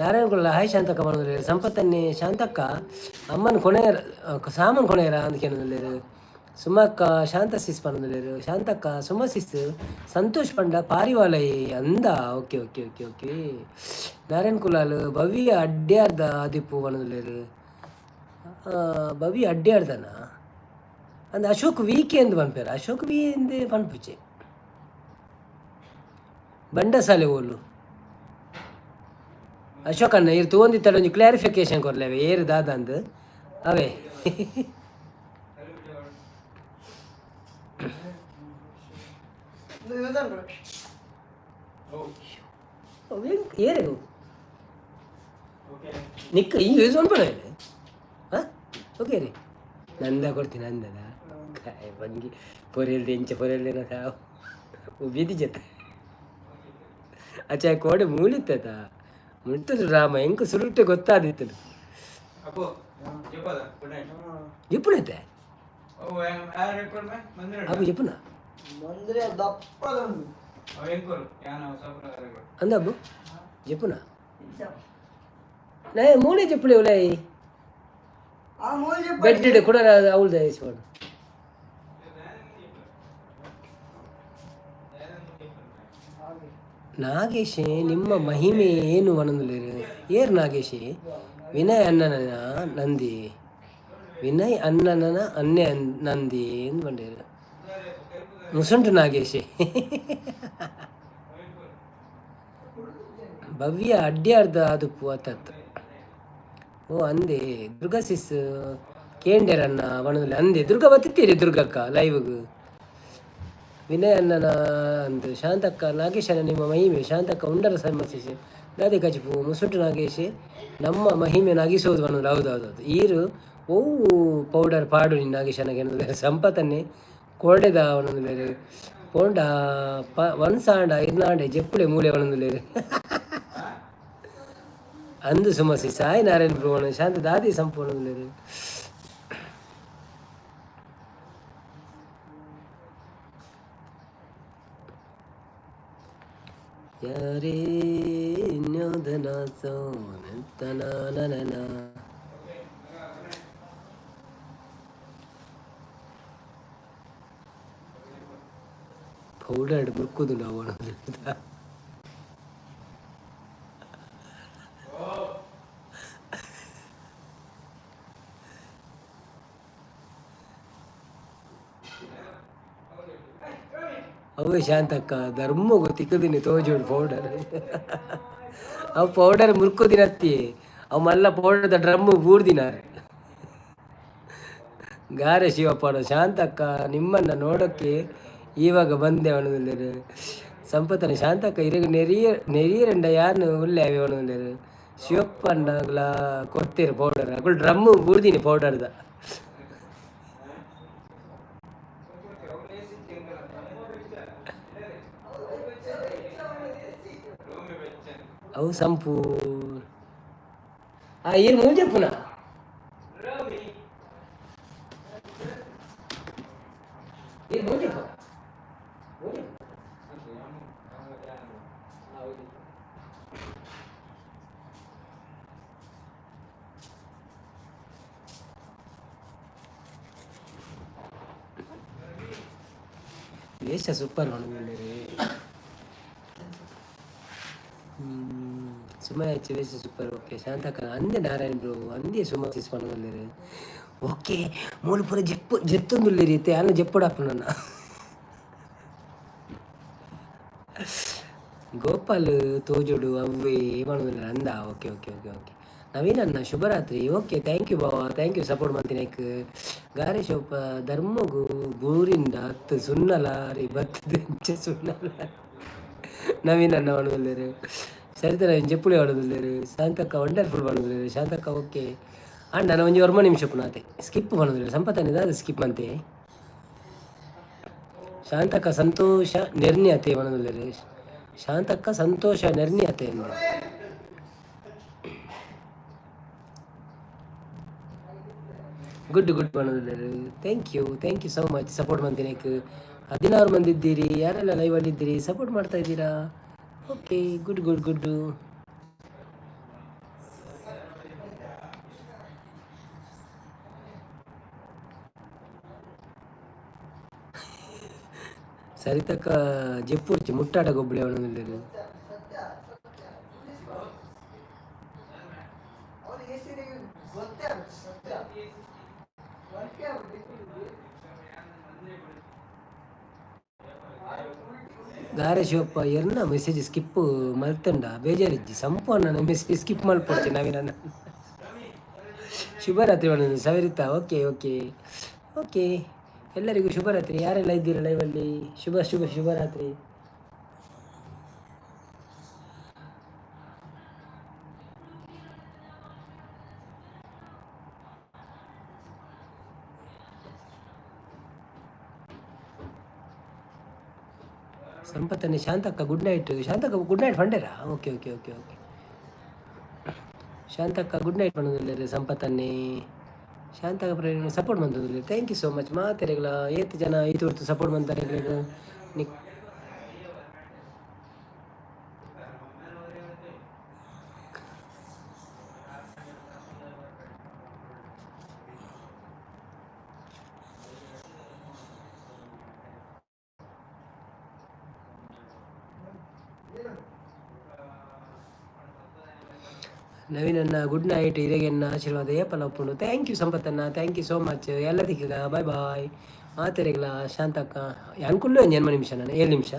Speaker 1: ನಾರಾಯಣ ಕುಲ್ಲ ಹಾಯ್ ಶಾಂತಕ್ಕ ಪನೊಂದುಲ್ಲೆರ್. ಸಂಪತ್ತನ್ನೇ ಶಾಂತಕ್ಕ ಅಮ್ಮನ ಕೊಣೆಯರ ಸಾಮಾನ್ ಕೊಣೆಯರ ಅಂದ್ ಕೇನೊಂದುಲ್ಲೆರ್. ಸುಮಕ್ಕ ಶಾಂತ ಸಿಸ್ ಪನೊಂದುಲ್ಲೆರ್. ಶಾಂತಕ್ಕ ಸುಮ ಸಿಸ್ ಸಂತೋಷ್ ಪಂಡ ಪಾರಿವಾಳೈ ಅಂದ. Okay okay okay okay. Narayana Kulal Bhavya ಅಡ್ಯಾರ್ದ ಆದಿಪ್ಪು ಪನೊಂದುಲ್ಲೆರ್. ಭವ್ಯ ಅಡ್ಯಾರ್ದನ ಅಂದ್ ಅಶೋಕ್ ವಿ ಕೆ ಅಂದ್ ಪನ್ಪೆರ್. ಅಶೋಕ್ ವಿ ಅಂದ್ ಪನ್ಪುಚೆ. ಬಂಡಸಾಲೆ ಓಲು ಅಶೋಕ್ ಅಣ್ಣ? ಇರ್ ತೂವೊಂದಿತ್ತಡ ಒಂಜಿ ಕ್ಲಾರಿಫಿಕೇಶನ್ ಕೊರ್ಲೆವೆ, ಏರು ದಾದ ಅಂದ್ ಅವೇ.
Speaker 4: ಯೂಸ್ ಅನ್ಬಿಡು.
Speaker 1: ಏರು ನಿಕ್ ಈ ಯೂಸ್ ಮನ್ಪುನ? ಹಾಂ, ಓಕೆ ರೀ. ನಂದ ಕೊಡ್ತೀನಿ ನಂದದ ಕಾಯ್ ಬಂಗಿ ಪೊರೆಲ್ದೆ ಇಂಚ ಪೊರೆಲ್ದೇನ ಸಾವು ಬೀದಿ ಜೊತೆ ಅಚ್ಚ ಕೋಡೆ ಮೂಲಿತ್ತದ ಮುಟ್ಟದು ರಾಮ ಎಂಕ್ ಸುರುಟ್ಟೆ ಗೊತ್ತಾದಿತ್ತು.
Speaker 3: ಅಪ್ಪು, ಜಪ್ಪದ ಗುಡ್ ನೈಟ್.
Speaker 1: ಜಪ್ಪುನೈತೆ.
Speaker 3: ಓ ಯಾರು ಕೊಡ್ಮೆ ಮಂದಿರ.
Speaker 1: ಅಪ್ಪು ಜಪ್ಪುನ.
Speaker 4: ಮಂದ್ರೆ ದಪ್ಪದೊಂದು.
Speaker 3: ಅವ ಎಂಕೋರು ಯಾನ ಹೊಸ ರೆಕಾರ್ಡ್.
Speaker 1: ಅಂದ ಅಬ್ಬು ಜಪ್ಪುನ ನಾ ಮೂಲೆ ಜಪ್ಪುಲೆ ಉಲೈ.
Speaker 4: ಆ ಮೂಲ.
Speaker 1: ಬೆಡ್ ಕೂಡ ಅವಳ್ದ ಇಸ್ವಾಡು. ನಾಗೇಶ್ ನಿಮ್ಮ ಮಹಿಮೆ ಏನು ಪನೊಂದುಲ್ಲೆರ್. ಏರ್ ನಾಗೇಶ್? ವಿನಯ್ ಅಣ್ಣನ ನಂದಿ, ವಿನಯ್ ಅಣ್ಣನ ಅನ್ನೆ ನಂದಿ ಅಂದ್ ಪಂಡೆರ್. ಮುಸುಂಟು ನಾಗೇಶ್. ಭವ್ಯ ಅಡ್ಯಾರ್ದ ಆದುಪ್ಪು ಅತ್ತತ್. ಓ ಅಂದೆ. ದುರ್ಗಾ ಸಿಸ್ ಕೇಂಡೆರನ್ನ ಪನೊಂದುಲ್ಲೆ. ಅಂದೆ ದುರ್ಗಾ ಬತ್ತಿತ್ತೀರಿ ದುರ್ಗಕ್ಕ ಲೈವ್ಗ್. ವಿನಯ್ ಅಣ್ಣನ ಅಂದ್. ಶಾಂತಕ್ಕ ನಾಗೇಶನ ನಿಮ್ಮ ಮಹಿಮೆ. ಶಾಂತಕ್ಕ ಉಂಡರ ಸಮಸ್ಯೆ ದಾದೆ ಕಜಿಪು. ಮುಸುಂಟು ನಾಗೇಶ್ ನಮ್ಮ ಮಹಿಮೆ ನಗಿಸೋದು ಪನೊಂದು. ಹೌದು ಹೌದು ಹೌದು. ಈರು ಒವು ಪೌಡರ್ ಪಾಡು ನಿನ್ನ ನಾಗೇಶನ. ಸಂಪತನ್ನೇ ಕೋಡೆದ ಪನೊಂದುಲ್ಲೆರ್. ಪೋಂಡ ಪ ಒನ್ಸಾಂಡ ಇರ್ನಾಂಡೆ ಜೆಪ್ಪುಡೆ ಮೂಲೆ ಪನೊಂದುಲ್ಲೆರ್. ಅಂದು ಸುಮಸಿ ಸಾಯಿ ನಾರಾಯಣ ಬ್ರೋ ಶಾಂತ ದಾದಿ ಸಂಪೂರ್ಣ. ಯಾರೇ ನನ ಪೌಡರ್ ಮುರ್ಕುದು ನಾವು. ಅವು ಶಾಂತಕ್ಕ ಧರ್ಮಗು ತಿಕ್ಕದಿನಿ ತೋಜೋಡು ಪೌಡರ್. ಅವು ಪೌಡರ್ ಮುರ್ಕುದಿನತ್ತಿ ಅವು ಮಲ್ಲ ಪೌಡರ್ದ ಡ್ರಮ್ ಬೂರ್ದಿನಾರೆ ಗಾರೆ ಶಿವಪ್ಪನ. ಶಾಂತಕ್ಕ ನಿಮ್ಮನ್ನ ನೋಡೋಕ್ಕೆ ಇವಾಗ ಬಂದೆ ಅವನು. ಸಂಪತನ ಶಾಂತಕ್ಕ ಇರಗ ನೆರಿಯ ನೆರಿಯರಂಡ ಯಾರನ್ನು ಉಲ್ಲೆ ಅವೆ ಅವನು. ಶಿವಪ್ಪಣ್ಣಗ್ಲ ಕೊಡ್ತೀರಿ ಪೌಡರ್ ಅಗುಲ್ ಡ್ರಮ್ ಬೂರ್ದಿನಿ ಪೌಡರ್ದ. ಅವು ಸಂಪು ಆ ಏನ್ ಮೂಜೆ ಪುನಃ ಏನ್ ಮೂಜೆ ಮೂಜೆ. ವೇಷ ಸೂಪರ್ ಪನೊಂದುಲ್ಲೆರ್. ಸುಮಯ ವೇಷ ಸೂಪರ್. ಓಕೆ ಶಾಂತಕ್ಕ ಅಂದೆ. ನಾರಾಯಣ ಬ್ರೋ ಅಂದೆ. ಸುಮ ಸಿಸ್ ಪನೊಂದುಲ್ಲೆರ್. ಓಕೆ, ಮೂಲು ಪೂರ ಜೆಪ್ಪು ಜೆತ್ತೊಂದುಲ್ಲೆರ್. ಇತ್ತೆ ಯಾನ್ ಜೆಪ್ಪುಡಾಪುನ. ಗೋಪಾಲ್ ತೋಜೋಡು ಅವ್ವೇ ಪನೊಂದುಲ್ಲೆರ್. ಅಂದ okay okay okay okay. Naveen ಅಣ್ಣ ಶುಭರಾತ್ರಿ. ಓಕೆ, thank you ಬಾವ, thank you support ಮಂತಿನಕ್. ಗಾರೆ ಶೋಪ ಧರ್ಮಗು ಬೂರಿಂದ ಅತ್ತು ಸುನ್ನಲಾರಿ ಬತ್ತದಂಚೆ ಸುನ್ನಲ. ನವೀನ್ ಅಣ್ಣ ಮಾಡೋದಿಲ್ಲೇರು, ಸರಿತ ನವೀನ್ ಜೆಪ್ಪುಳಿ ಮಾಡೋದಿಲ್ಲೇರು. ಶಾಂತಕ್ಕ ವಂಡರ್ಫುಲ್ ಮಾಡೋದಿಲ್ಲೇರು. ಶಾಂತಕ್ಕ ಓಕೆ. ಅಣ್ಣ ನಾನು ಒಂಜಿ ಒರ್ಮ ನಿಮಿಷ ಪುನಾತೆ ಸ್ಕಿಪ್ ಮಾಡೋದಿಲ್ಲ. ಸಂಪತ್ತನಿದ ಅದು ಸ್ಕಿಪ್ ಅಂತೆ. ಶಾಂತಕ್ಕ ಸಂತೋಷ ನಿರ್ಣ್ಯತೆ ಮಾಡೋದಿಲ್ಲೇರು. ಶಾಂತಕ್ಕ ಸಂತೋಷ ನಿರ್ಣ್ಯತೆ ಎಂದೆ. ಗುಡ್ ಗುಡ್ ಮಾಡೋದಿಲ್ಲೇರು. Thank you, thank you so much. Support ಮಂತಿನೇಕ್ 16 ಮಂದಿ ಇದ್ದೀರಿ. ಯಾರೆಲ್ಲ ಲೈವಲ್ಲಿ ಇದ್ದೀರಿ, ಸಪೋರ್ಟ್ ಮಾಡ್ತಾ ಇದ್ದೀರಾ? Okay, good good good. ಸರಿತಕ್ಕ ಜೆಪ್ಪುರ್ಚಿ ಮುಟ್ಟಾಟ ಗೊಬ್ಬಳಿ ಅವನು.
Speaker 4: ಸತ್ಯ ಸತ್ಯ ಅವ್ನು ಎ ಸಿ ಗೊತ್ತೇ ಆಗುತ್ತೆ ಸತ್ಯ ವರ್ಕೇ ಆಗುತ್ತೆ.
Speaker 1: ಗಾರೆ ಶಿವಪ್ಪ ಎರ್ನ ಮೆಸೇಜ್ ಸ್ಕಿಪ್ ಮಲ್ತಂಡ ಬೇಜಾರಿಜ್ಜಿ. ಸಂಪೂರ್ಣ ಮೆಸೇಜ್ ಸ್ಕಿಪ್ ಮಲ್ಪೊಡ್ಚಿ ನವೀನ. ಶುಭರಾತ್ರಿ ಮೇಡಮ್. ಸವಿರಿತಾ ಓಕೆ ಓಕೆ ಓಕೆ. ಎಲ್ಲರಿಗೂ ಶುಭರಾತ್ರಿ. ಯಾರೆಲ್ಲ ಇದ್ದೀರಾ ಲೈವಲ್ಲಿ, ಶುಭ ಶುಭ ಶುಭರಾತ್ರಿ. ಸಂಪತ್ತನ್ನೇ ಶಾಂತಕ್ಕ ಗುಡ್ ನೈಟ್. ಶಾಂತಕ್ಕ ಗುಡ್ ನೈಟ್ ಫಂಡೇರಾ? Okay okay okay okay. ಶಾಂತಕ್ಕ good night ಪನ್ನೊಂದುಲ್ಲೆರ್. ಸಂಪತ್ತನ್ನೇ ಶಾಂತಕ್ಕ ಪ್ರೇರಣೆ ಸಪೋರ್ಟ್ ಮಂತೊಂದುಲ್ಲೆರ್. Thank you so much ಮಾತೆರೆಗ್ಲ. ಏತ್ ಜನ ಈತ್ ಹೊರ್ತು ಸಪೋರ್ಟ್ ಮಂತಾರೆ ನಿಕ್. ನವೀನ್ ಅಣ್ಣ ಗುಡ್ ನೈಟ್. ಇರೆಗೆನ್ನ ಆಶೀರ್ವಾದ ಏಪಲ ಉಪ್ಪುಂಡು. Thank you ಸಂಪತ್ತಣ್ಣ, thank you so much. ಎಲ್ಲ ದಿಕ್ಕಿಗ ಬಾಯ್ ಬಾಯ್ ಮಾತೆರೆಗ್ಲ. ಶಾಂತಕ್ಕ ಅನ್ಕುಲ್ಲು ಒಂಜಿ ಎನ್ಮ ನಿಮಿಷ, ನಾನು 7 ನಿಮಿಷ.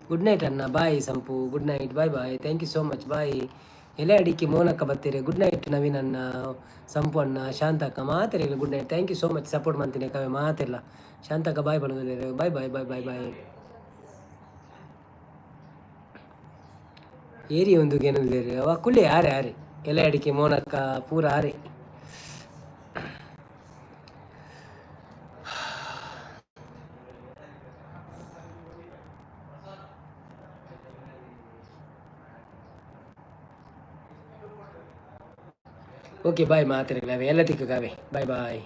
Speaker 1: ಗುಡ್ ನೈಟ್ ಅಣ್ಣ, ಬಾಯ್ ಸಂಪು, good night, bye bye, thank you so much, bye. ಎಲೆ ಅಡಿಕೆ ಮೋನಕ್ಕ ಬತ್ತೀರಿ. ಗುಡ್ ನೈಟ್ ನವೀನ್ ಅಣ್ಣ, ಸಂಪು ಅಣ್ಣ, Shantakka ಮಾತೆರೆಗ್ಲ good night. Thank you so much support ಮಾಡ್ತೀನಿ ಕವೆ ಮಾತೆಲ್ಲ. Shantakka boy ಪನ್ನೊಂದುಲ್ಲೆರ್. Bye bye bye bye bye. ಏರಿ ಒಂದು ಗೆನೊಂದುಲ್ಲೆರ್ ಅವ ಕುಲ್ಲೆ ಆರೆ ಆರೆ ಎಲೆ ಅಡಿಕೆ ಮೋನಕ್ಕ ಪೂರ ಆರೆ. ಓಕೆ ಬಾಯ್ ಮಾತೆರೆಗ್ಲ. ಎಲ್ಲ ತಿಕ್ಕುಗಾವೆ. Boy boy.